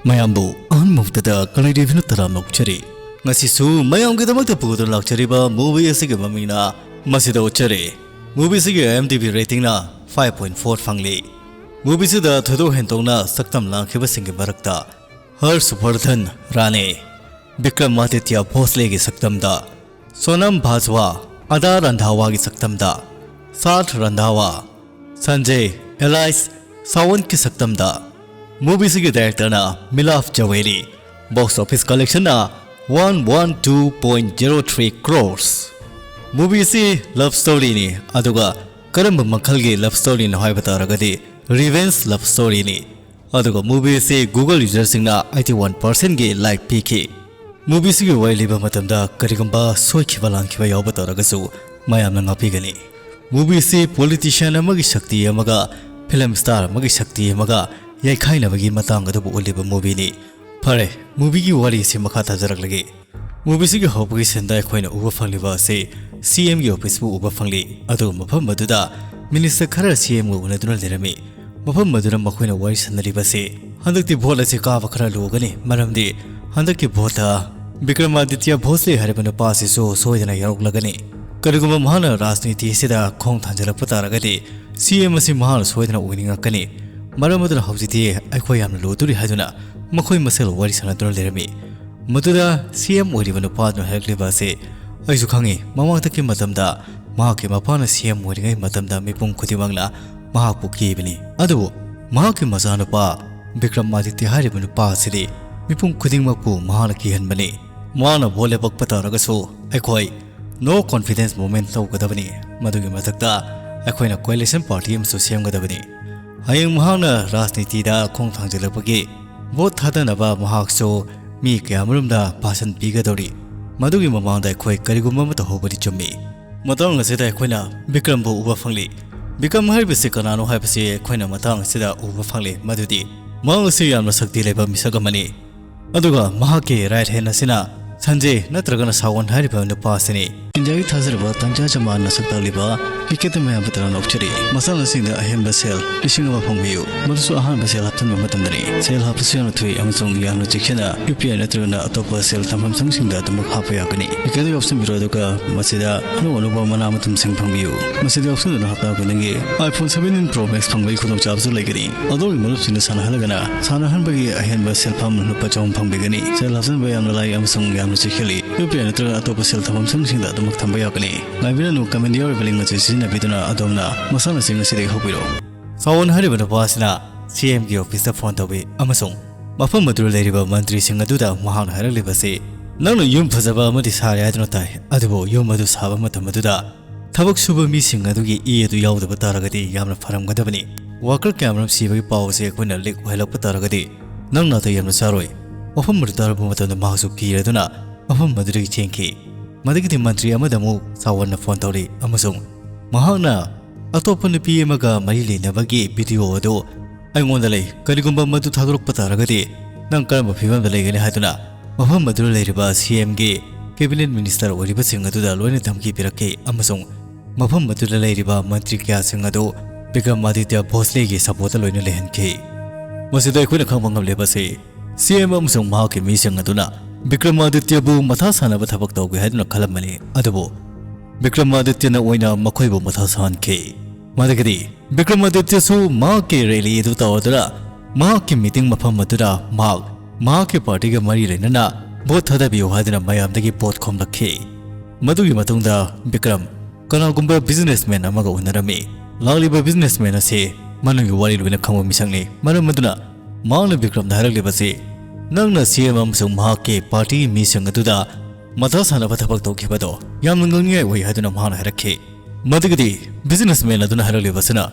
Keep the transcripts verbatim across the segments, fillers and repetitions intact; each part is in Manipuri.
ꯃꯌꯥꯝꯕꯨ ꯑꯍꯟ ꯃꯨꯛꯇꯗ ꯀꯂꯩꯗꯦꯕꯤꯅ ꯇꯔꯥꯝꯅ ꯑꯣꯛꯆꯔꯤ꯫ ꯉꯁꯤꯁꯨ ꯃꯌꯥꯝꯒꯤꯗꯃꯛꯇ ꯄꯨꯗꯨꯅ ꯂꯥꯛꯆꯔꯤꯕ movie ꯑꯁꯤꯒꯤ ꯃꯃꯤꯡꯅ ꯃꯁꯤꯗ ꯎꯠꯆꯔꯤ꯫ Movie ꯑꯁꯤꯒꯤ IMDb ratingꯅ five point four ꯐꯪꯂꯤ꯫ Movie ꯑꯁꯤꯗ ꯊꯣꯏꯗꯣꯛ ꯍꯦꯟꯗꯣꯛꯅ ꯁꯛꯇꯝ ꯂꯥꯡꯈꯤꯕꯁꯤꯡꯒꯤ ꯃꯔꯛꯇ ꯍꯔꯁ ꯕꯔꯙꯟ ꯔꯥꯅꯦ, ꯕꯤꯀ꯭ꯔꯝ ꯑꯥꯗꯤꯇ꯭ꯌ ꯚꯣꯁꯂꯦꯒꯤ ꯁꯛꯇꯝꯗ ꯁꯣꯅꯝ ꯚꯥꯖꯋꯥ, ꯑꯗꯥ ꯔꯟꯙꯥꯋꯥꯒꯤ ꯁꯛꯇꯝꯗ ꯁꯥꯊ ꯔꯟꯙꯥꯋꯥ, ꯁꯟꯖꯦ ꯑꯦꯂꯥꯏꯁ ꯁꯥꯋꯟꯠꯀꯤ ꯁꯛꯇꯝꯗ꯫ Movie ꯑꯁꯤꯒꯤ directorꯅ ꯃꯤꯂꯥꯐ ꯖꯋꯦꯔꯤ꯫ Box office collectionꯅ one one two point zero three crores꯫ Movie ꯑꯁꯤ love storyꯅꯤ, ꯑꯗꯨꯒ ꯀꯔꯝꯕ ꯃꯈꯜꯒꯤ love storyꯅꯣ ꯍꯥꯏꯕ ꯇꯥꯔꯒꯗꯤ revenge love storyꯅꯤ꯫ ꯑꯗꯨꯒ movie ꯑꯁꯤ Google userꯁꯤꯡꯅ eighty one percentꯒꯤ like ꯄꯤꯈꯤ꯫ Movie ꯑꯁꯤꯒꯤ ꯋꯥꯔꯤ ꯂꯤꯕ ꯃꯇꯝꯗ ꯀꯔꯤꯒꯨꯝꯕ ꯁꯣꯏꯈꯤꯕ ꯂꯥꯟꯈꯤꯕ ꯌꯥꯎꯕ ꯇꯥꯔꯒꯁꯨ ꯃꯌꯥꯝꯅ ꯉꯥꯛꯄꯤꯒꯅꯤ꯫ Movie ꯑꯁꯤ politician ꯑꯃꯒꯤ ꯁꯛꯇꯤ ꯑꯃꯒ film star ꯑꯃꯒꯤ ꯁꯛꯇꯤ ꯑꯃꯒ ꯌꯩꯈꯥꯏꯅꯕꯒꯤ ꯃꯇꯥꯡ ꯑꯗꯨꯕꯨ ꯎꯠꯂꯤꯕ movieꯅꯤ꯫ ꯐꯔꯦ, movieꯒꯤ ꯋꯥꯔꯤ ꯑꯁꯤ ꯃꯈꯥ ꯇꯥꯖꯔꯛꯂꯒꯦ꯫ Movieꯁꯤꯒꯤ ꯍꯧꯕꯒꯤ sceneꯗ ꯑꯩꯈꯣꯏꯅ ꯎꯕ ꯐꯪꯂꯤꯕ ꯑꯁꯤ CMꯒꯤ officeꯄꯨ ꯎꯕ ꯐꯪꯂꯤ꯫ ꯑꯗꯨꯒ ꯃꯐꯝ ꯑꯗꯨꯗ minister ꯈꯔ CMꯒ ꯎꯅꯗꯨꯅ ꯂꯩꯔꯝꯃꯤ꯫ ꯃꯐꯝ ꯑꯗꯨꯗ ꯃꯈꯣꯏꯅ ꯋꯥꯔꯤ ꯁꯥꯟꯅꯔꯤꯕꯁꯤ, "ꯍꯟꯗꯛꯇꯤ vote ꯑꯁꯤ ꯀꯥꯕ ꯈꯔ ꯂꯨꯒꯅꯤ, ꯃꯔꯝꯗꯤ ꯍꯟꯗꯛꯀꯤ voteꯇ ꯕꯤꯀ꯭ꯔꯃꯥꯗꯤꯇ꯭ꯌ ꯚꯣꯁꯂꯦ ꯍꯥꯏꯔꯤꯕ ꯅꯨꯄꯥ ꯑꯁꯤꯁꯨ ꯁꯣꯏꯗꯅ ꯌꯥꯎꯔꯛꯂꯒꯅꯤ꯫ ꯀꯔꯤꯒꯨꯝꯕ ꯃꯍꯥꯛꯅ ꯔꯥꯖꯅꯤꯇꯤ ꯑꯁꯤꯗ ꯈꯣꯡ ꯊꯥꯡꯖꯤꯜꯂꯛꯄ ꯇꯥꯔꯒꯗꯤ CM ꯑꯁꯤ ꯃꯍꯥꯛꯅ ꯁꯣꯏꯗꯅ ꯑꯣꯏꯅꯤꯡꯉꯛꯀꯅꯤ꯫ ꯃꯔꯝ ꯑꯗꯨꯅ ꯍꯧꯖꯤꯛꯇꯤ ꯑꯩꯈꯣꯏ ꯌꯥꯝꯅ ꯂꯨꯗꯣꯔꯤ" ꯍꯥꯏꯗꯨꯅ ꯃꯈꯣꯏ ꯃꯁꯦꯜ ꯋꯥꯔꯤ ꯁꯥꯟꯅꯗꯨꯅ ꯂꯩꯔꯝꯃꯤ꯫ ꯃꯗꯨꯗ CM ꯑꯣꯏꯔꯤꯕ ꯅꯨꯄꯥꯗꯨꯅ ꯍꯥꯏꯔꯛꯂꯤꯕ ꯑꯁꯤ, "ꯑꯩꯁꯨ ꯈꯪꯏ, ꯃꯃꯥꯡꯗꯒꯤ ꯃꯇꯝꯗ ꯃꯍꯥꯛꯀꯤ ꯃꯄꯥꯅ CM ꯑꯣꯏꯔꯤꯉꯩ ꯃꯇꯝꯗ ꯃꯤꯄꯨꯝ ꯈꯨꯗꯤꯡꯃꯛꯅ ꯃꯍꯥꯛꯄꯨ ꯀꯤꯕꯅꯤ꯫ ꯑꯗꯨꯕꯨ ꯃꯍꯥꯛꯀꯤ ꯃꯆꯥꯅꯨꯄꯥ ꯕꯤꯀ꯭ꯔꯃꯥꯗꯤꯇ꯭ꯌ ꯍꯥꯏꯔꯤꯕ ꯅꯨꯄꯥ ꯑꯁꯤꯗꯤ ꯃꯤꯄꯨꯝ ꯈꯨꯗꯤꯡꯃꯛꯄꯨ ꯃꯍꯥꯛꯅ ꯀꯤꯍꯟꯕꯅꯤ꯫ ꯃꯍꯥꯛꯅ vote ꯂꯦꯞꯄꯛꯄ ꯇꯥꯔꯒꯁꯨ ꯑꯩꯈꯣꯏ no confidence movement ꯇꯧꯒꯗꯕꯅꯤ꯫ ꯃꯗꯨꯒꯤ ꯃꯊꯛꯇ ꯑꯩꯈꯣꯏꯅ coalition party ꯑꯃꯁꯨ ꯁꯦꯝꯒꯗꯕꯅꯤ꯫ ꯍꯌꯦꯡ ꯃꯍꯥꯛꯅ ꯔꯥꯖꯅꯤꯇꯤꯗ ꯈꯣꯡ ꯊꯥꯡꯖꯤꯜꯂꯛꯄꯒꯤ vote ꯊꯥꯗꯅꯕ ꯃꯍꯥꯛꯁꯨ ꯃꯤ ꯀꯌꯥꯃꯔꯨꯝꯗ ꯚꯥꯁꯟ ꯄꯤꯒꯗꯧꯔꯤ꯫ ꯃꯗꯨꯒꯤ ꯃꯃꯥꯡꯗ ꯑꯩꯈꯣꯏ ꯀꯔꯤꯒꯨꯝꯕ ꯑꯃ ꯇꯧꯍꯧꯕꯗꯤ ꯆꯨꯝꯃꯤ"꯫ ꯃꯇꯥꯡ ꯑꯁꯤꯗ ꯑꯩꯈꯣꯏꯅ ꯕꯤꯀ꯭ꯔꯝꯕꯨ ꯎꯕ ꯐꯪꯂꯤ꯫ ꯕꯤꯀ꯭ꯔꯝ ꯍꯥꯏꯔꯤꯕꯁꯤ ꯀꯅꯥꯅꯣ ꯍꯥꯏꯕꯁꯤ ꯑꯩꯈꯣꯏꯅ ꯃꯇꯥꯡ ꯑꯁꯤꯗ ꯎꯕ ꯐꯪꯂꯤ꯫ ꯃꯗꯨꯗꯤ ꯃꯍꯥꯛ ꯑꯁꯤ ꯌꯥꯝꯅ ꯁꯛꯇꯤ ꯂꯩꯕ ꯃꯤꯁꯛ ꯑꯃꯅꯤ꯫ ꯑꯗꯨꯒ ꯃꯍꯥꯛꯀꯤ right hand ꯑꯁꯤꯅ ꯁꯟꯖꯦ ꯅꯠꯇ꯭ꯔꯒꯅ ꯁꯥꯋꯟ ꯍꯥꯏꯔꯤꯕ ꯅꯨꯄꯥ ꯑꯁꯤꯅꯤ꯫ ꯏꯟꯗꯤꯌꯥꯒꯤ ꯊꯥꯖꯔꯕ ꯇꯟꯖꯥ ꯆꯃꯥꯟꯅ ꯁꯛꯇꯥꯛꯂꯤꯕ ꯀ꯭ꯔꯤꯀꯦꯠꯇ ꯃꯌꯥꯝꯕꯨ ꯇꯔꯥꯝꯅ ꯑꯣꯛꯆꯔꯤ꯫ ꯃꯁꯥꯟꯅꯁꯤꯡꯗ ꯑꯍꯦꯟꯕ ꯁꯦꯜ ꯂꯤꯁꯤꯡ ꯑꯃ ꯐꯪꯕꯤꯌꯨ꯫ ꯃꯗꯨꯁꯨ ꯑꯍꯥꯟꯕ ꯁꯦꯜ ꯍꯥꯞꯆꯤꯟꯕ ꯃꯇꯝꯗꯅꯤ꯫ ꯁꯦꯜ ꯍꯥꯞꯄꯁꯨ ꯌꯥꯝꯅ ꯊꯨꯏ ꯑꯃꯁꯨꯡ ꯌꯥꯝꯅ ꯆꯦꯛꯁꯤꯟꯅ ꯌꯨ ꯄꯤ ꯑꯥꯏ ꯅꯠꯇ꯭ꯔꯒꯅ ꯑꯇꯣꯞꯄ ꯁꯦꯜ ꯊꯝꯐꯝꯁꯪꯁꯤꯡꯗ ꯑꯗꯨꯃꯛ ꯍꯥꯞꯄ ꯌꯥꯒꯅꯤ꯫ ꯀ꯭ꯔꯤꯀꯦꯠꯇ ꯌꯥꯎꯁꯤꯟꯕꯤꯔꯣ, ꯑꯗꯨꯒ ꯃꯁꯤꯗ ꯑꯅꯧ ꯑꯅꯧꯕ ꯃꯅꯥ ꯃꯊꯨꯝꯁꯤꯡ ꯐꯪꯕꯤꯌꯨ꯫ ꯃꯁꯤꯗ ꯌꯥꯎꯁꯤꯟꯗꯨꯅ ꯍꯞꯇꯥ ꯈꯨꯗꯤꯡꯒꯤ iPhone seventeen Pro Max ꯐꯪꯕꯒꯤ ꯈꯨꯗꯣꯡꯆꯥꯕꯁꯨ ꯂꯩꯒꯅꯤ꯫ ꯑꯗꯣꯝꯒꯤ ꯃꯔꯨꯞꯁꯤꯡꯅ ꯁꯥꯟꯅꯍꯜꯂꯒꯅ ꯁꯥꯟꯅꯍꯟꯕꯒꯤ ꯑꯍꯦꯟꯕ ꯁꯦꯜꯐꯝ ꯂꯨꯄꯥ ꯆꯍꯨꯝ ꯐꯪꯕꯤꯒꯅꯤ꯫ ꯁꯦꯜ ꯍꯥꯞꯆꯤꯟꯕ ꯌꯥꯝꯅ ꯂꯥꯏ ꯑꯃꯁꯨꯡ ꯌꯥꯝꯅ ꯆꯦꯛꯁꯤꯜꯂꯤ꯫ ꯌꯨ ꯄꯤ ꯑꯥꯏ ꯅꯠꯇ꯭ꯔꯒ ꯑꯇꯣꯞꯄ ꯁꯦꯜ ꯊꯝꯐꯝꯁꯪꯁꯤꯡꯗ ꯑꯗꯨꯃꯛ ꯊꯝꯕ ꯌꯥꯒꯅꯤ꯫ ꯉꯥꯏꯕꯤꯔꯅꯨ, ꯀꯃꯦꯟꯗ ꯌꯥꯎꯔꯤꯕ ꯂꯤꯡ ꯑꯁꯤ ꯁꯤꯖꯤꯟꯅꯕꯤꯗꯨꯅ ꯑꯗꯣꯝꯅ ꯃꯁꯥꯟꯅꯁꯤꯡ ꯑꯁꯤꯗꯒꯤ ꯍꯧꯕꯤꯔꯣ꯫ ꯁꯥꯋꯟ ꯍꯥꯏꯔꯤꯕ ꯅꯨꯄꯥ ꯑꯁꯤꯅ ꯁꯤ ꯑꯦꯝꯒꯤ ꯑꯣꯐꯤꯁꯇ ꯐꯣꯟ ꯇꯧꯏ ꯑꯃꯁꯨꯡ ꯃꯐꯝ ꯑꯗꯨꯗ ꯂꯩꯔꯤꯕ ꯃꯟꯇ꯭ꯔꯤꯁꯤꯡ ꯑꯗꯨꯗ ꯃꯍꯥꯛꯅ ꯍꯥꯏꯔꯛꯂꯤꯕꯁꯤ, "ꯅꯪꯅ ꯌꯨꯝ ꯐꯖꯕ ꯑꯃꯗꯤ ꯁꯥꯔꯦ ꯍꯥꯏꯗꯨꯅ ꯇꯥꯏ, ꯑꯗꯨꯕꯨ ꯌꯨꯝ ꯑꯗꯨ ꯁꯥꯕ ꯃꯇꯝ ꯑꯗꯨꯗ ꯊꯕꯛ ꯁꯨꯕ ꯃꯤꯁꯤꯡ ꯑꯗꯨꯒꯤ ꯏ ꯑꯗꯨ ꯌꯥꯎꯗꯕ ꯇꯥꯔꯒꯗꯤ ꯌꯥꯝꯅ ꯐꯔꯝꯒꯗꯕꯅꯤ꯫ ꯋꯥꯀꯔ ꯀꯌꯥꯃꯔꯨꯝ ꯁꯤꯕꯒꯤ ꯄꯥꯎ ꯑꯁꯤ ꯑꯩꯈꯣꯏꯅ ꯂꯤꯛ ꯑꯣꯏꯍꯜꯂꯛꯄ ꯇꯥꯔꯒꯗꯤ ꯅꯪ ꯅꯥꯇꯩ ꯌꯥꯝꯅ ꯆꯥꯔꯣꯏ꯫" ꯃꯐꯝ ꯑꯗꯨ ꯇꯥꯔꯕ ꯃꯇꯝꯗ ꯃꯍꯥꯛꯁꯨ ꯀꯤꯔꯗꯨꯅ ꯃꯐꯝ ꯑꯗꯨꯗꯒꯤ ꯆꯦꯟꯈꯤ꯫ ꯃꯗꯨꯒꯤꯗꯤ ꯃꯟꯇ꯭ꯔꯤ ꯑꯃꯗ ꯑꯃꯨꯛ ꯁꯥꯋꯟꯅ ꯐꯣꯟ ꯇꯧꯔꯤ ꯑꯃꯁꯨꯡ ꯃꯍꯥꯛꯅ ꯑꯇꯣꯞꯄ ꯅꯨꯄꯤ ꯑꯃꯒ ꯃꯔꯤ ꯂꯩꯅꯕꯒꯤ ꯚꯤꯗꯤꯑꯣ ꯑꯗꯨ ꯑꯩꯉꯣꯟꯗ ꯂꯩ꯫ ꯀꯔꯤꯒꯨꯝꯕ ꯃꯗꯨ ꯊꯥꯗꯣꯔꯛꯄ ꯇꯥꯔꯒꯗꯤ ꯅꯪ ꯀꯔꯝꯕ ꯐꯤꯚꯝꯗ ꯂꯩꯒꯅꯤ ꯍꯥꯏꯗꯨꯅ ꯃꯐꯝ ꯑꯗꯨꯗ ꯂꯩꯔꯤꯕ ꯁꯤ ꯑꯦꯝꯒꯤ ꯀꯦꯕꯤꯅꯦꯠ ꯃꯤꯅꯤꯁꯇꯔ ꯑꯣꯏꯔꯤꯕꯁꯤꯡ ꯑꯗꯨꯗ ꯂꯣꯏꯅ ꯙꯝꯀꯤ ꯄꯤꯔꯛꯈꯤ ꯑꯃꯁꯨꯡ ꯃꯐꯝ ꯑꯗꯨꯗ ꯂꯩꯔꯤꯕ ꯃꯟꯇ꯭ꯔꯤ ꯀꯌꯥꯁꯤꯡ ꯑꯗꯨ ꯕꯤꯀ꯭ꯔꯃꯥꯗꯤꯇ꯭ꯌ ꯚꯣꯁꯂꯦꯒꯤ ꯁꯄꯣꯔꯠꯇ ꯂꯣꯏꯅ ꯂꯩꯍꯟꯈꯤ꯫ ꯃꯁꯤꯗ ꯑꯩꯈꯣꯏꯅ ꯈꯪꯕ ꯉꯝꯂꯤꯕꯁꯤ, ꯁꯤ ꯑꯦꯝ ꯑꯃꯁꯨꯡ ꯃꯍꯥꯛꯀꯤ ꯃꯤꯁꯤꯡ ꯑꯗꯨꯅ ꯕꯤꯀ꯭ꯔꯃꯥꯗꯤꯇ꯭ꯌꯕꯨ ꯃꯊꯥ ꯁꯥꯅꯕ ꯊꯕꯛ ꯇꯧꯒꯦ ꯍꯥꯏꯗꯨꯅ ꯈꯜꯂꯝꯕꯅꯤ, ꯑꯗꯨꯕꯨ ꯕꯤꯀ꯭ꯔꯃꯥꯗꯤꯇ꯭ꯌꯅ ꯑꯣꯏꯅ ꯃꯈꯣꯏꯕꯨ ꯃꯊꯥ ꯁꯥꯍꯟꯈꯤ꯫ ꯃꯗꯨꯒꯤꯗꯤ ꯕꯤꯀ꯭ꯔꯃꯥꯗꯤꯇ꯭ꯌꯁꯨ ꯃꯍꯥꯛꯀꯤ ꯔꯦꯂꯤ ꯑꯗꯨ ꯇꯧꯔꯗꯨꯅ ꯃꯍꯥꯛꯀꯤ ꯃꯤꯇꯤꯡ ꯃꯐꯝ ꯑꯗꯨꯗ ꯃꯍꯥꯛ ꯃꯍꯥꯛꯀꯤ ꯄꯥꯔꯇꯤꯒ ꯃꯔꯤ ꯂꯩꯅꯅ ꯚꯣꯠ ꯊꯥꯗꯕꯤꯌꯨ ꯍꯥꯏꯗꯨꯅ ꯃꯌꯥꯝꯗꯒꯤ ꯚꯣꯠ ꯈꯣꯝꯂꯛꯈꯤ꯫ ꯃꯗꯨꯒꯤ ꯃꯇꯨꯡꯗ ꯕꯤꯀ꯭ꯔꯝ ꯀꯅꯥꯒꯨꯝꯕ ꯕꯤꯖꯤꯅꯦꯁꯃꯦꯟ ꯑꯃꯒ ꯎꯅꯔꯝꯃꯤ꯫ ꯂꯥꯛꯂꯤꯕ ꯕꯤꯖꯤꯅꯦꯁꯃꯦꯟ ꯑꯁꯤ ꯃꯅꯨꯡꯒꯤ ꯋꯥꯔꯤ ꯂꯣꯏꯅ ꯈꯪꯕ ꯃꯤꯁꯛꯅꯤ꯫ ꯃꯔꯝ ꯑꯗꯨꯅ ꯃꯍꯥꯛꯅ ꯕꯤꯀ꯭ꯔꯝꯗ ꯍꯥꯏꯔꯛꯂꯤꯕꯁꯤ, "ꯅꯪꯅ ꯁꯤ ꯑꯦꯝ ꯑꯃꯁꯨꯡ ꯃꯍꯥꯛꯀꯤ ꯄꯥꯔꯇꯤꯒꯤ ꯃꯤꯁꯤꯡ ꯑꯗꯨꯗ ꯃꯊꯥ ꯁꯥꯅꯕ ꯊꯕꯛ ꯇꯧꯈꯤꯕꯗꯣ ꯌꯥꯝꯅ ꯉꯛꯅꯤꯡꯉꯥꯏ ꯑꯣꯏ" ꯍꯥꯏꯗꯨꯅ ꯃꯍꯥꯛꯅ ꯍꯥꯏꯔꯛꯈꯤ꯫ ꯃꯗꯨꯒꯤꯗꯤ ꯕꯤꯖꯤꯅꯦꯁꯃꯦꯟ ꯑꯗꯨꯅ ꯍꯥꯏꯔꯛꯂꯤꯕꯁꯤꯅ,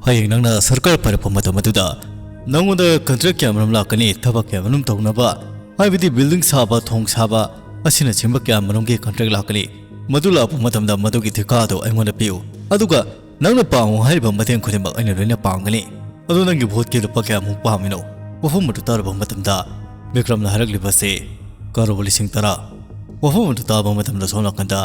"ꯍꯌꯦꯡ ꯅꯪꯅ ꯁꯔꯀꯥꯔ ꯄꯥꯏꯔꯛꯄ ꯃꯇꯝ ꯑꯗꯨꯗ ꯅꯉꯣꯟꯗ ꯀꯟꯇ꯭ꯔꯦꯛ ꯀꯌꯥꯃꯔꯨꯝ ꯂꯥꯛꯀꯅꯤ, ꯊꯕꯛ ꯀꯌꯥꯃꯔꯨꯝ ꯇꯧꯅꯕ, ꯍꯥꯏꯕꯗꯤ ꯕꯤꯜꯗꯤꯡ ꯁꯥꯕ, ꯊꯣꯡ ꯁꯥꯕ ꯑꯁꯤꯅꯆꯤꯡꯕ ꯀꯌꯥꯃꯔꯨꯝꯒꯤ ꯀꯟꯇ꯭ꯔꯦꯛ ꯂꯥꯛꯀꯅꯤ꯫ ꯃꯗꯨ ꯂꯥꯛꯄ ꯃꯇꯝꯗ ꯃꯗꯨꯒꯤ ꯊꯤꯀꯥꯗꯨ ꯑꯩꯉꯣꯟꯗ ꯄꯤꯌꯨ, ꯑꯗꯨꯒ ꯅꯪꯅ ꯄꯥꯡꯉꯨ ꯍꯥꯏꯔꯤꯕ ꯃꯇꯦꯡ ꯈꯨꯗꯤꯡꯃꯛ ꯑꯩꯅ ꯂꯣꯏꯅ ꯄꯥꯡꯒꯅꯤ꯫ ꯑꯗꯨ ꯅꯪꯒꯤ ꯚꯣꯠꯀꯤ ꯂꯨꯄꯥ ꯀꯌꯥꯃꯨꯛ ꯄꯥꯝꯃꯤꯅꯣ?" ꯋꯥꯐꯝ ꯑꯗꯨ ꯇꯥꯔꯕ ꯃꯇꯝꯗ ꯕꯤꯀ꯭ꯔꯝꯅ ꯍꯥꯏꯔꯛꯂꯤꯕꯁꯤ, "ꯀꯔꯣꯔ ꯂꯤꯁꯤꯡ ꯇꯔꯥ꯫" ꯋꯥꯐꯝ ꯑꯗꯨ ꯇꯥꯕ ꯃꯇꯝꯗ ꯁꯣꯝ ꯅꯥꯀꯟꯗ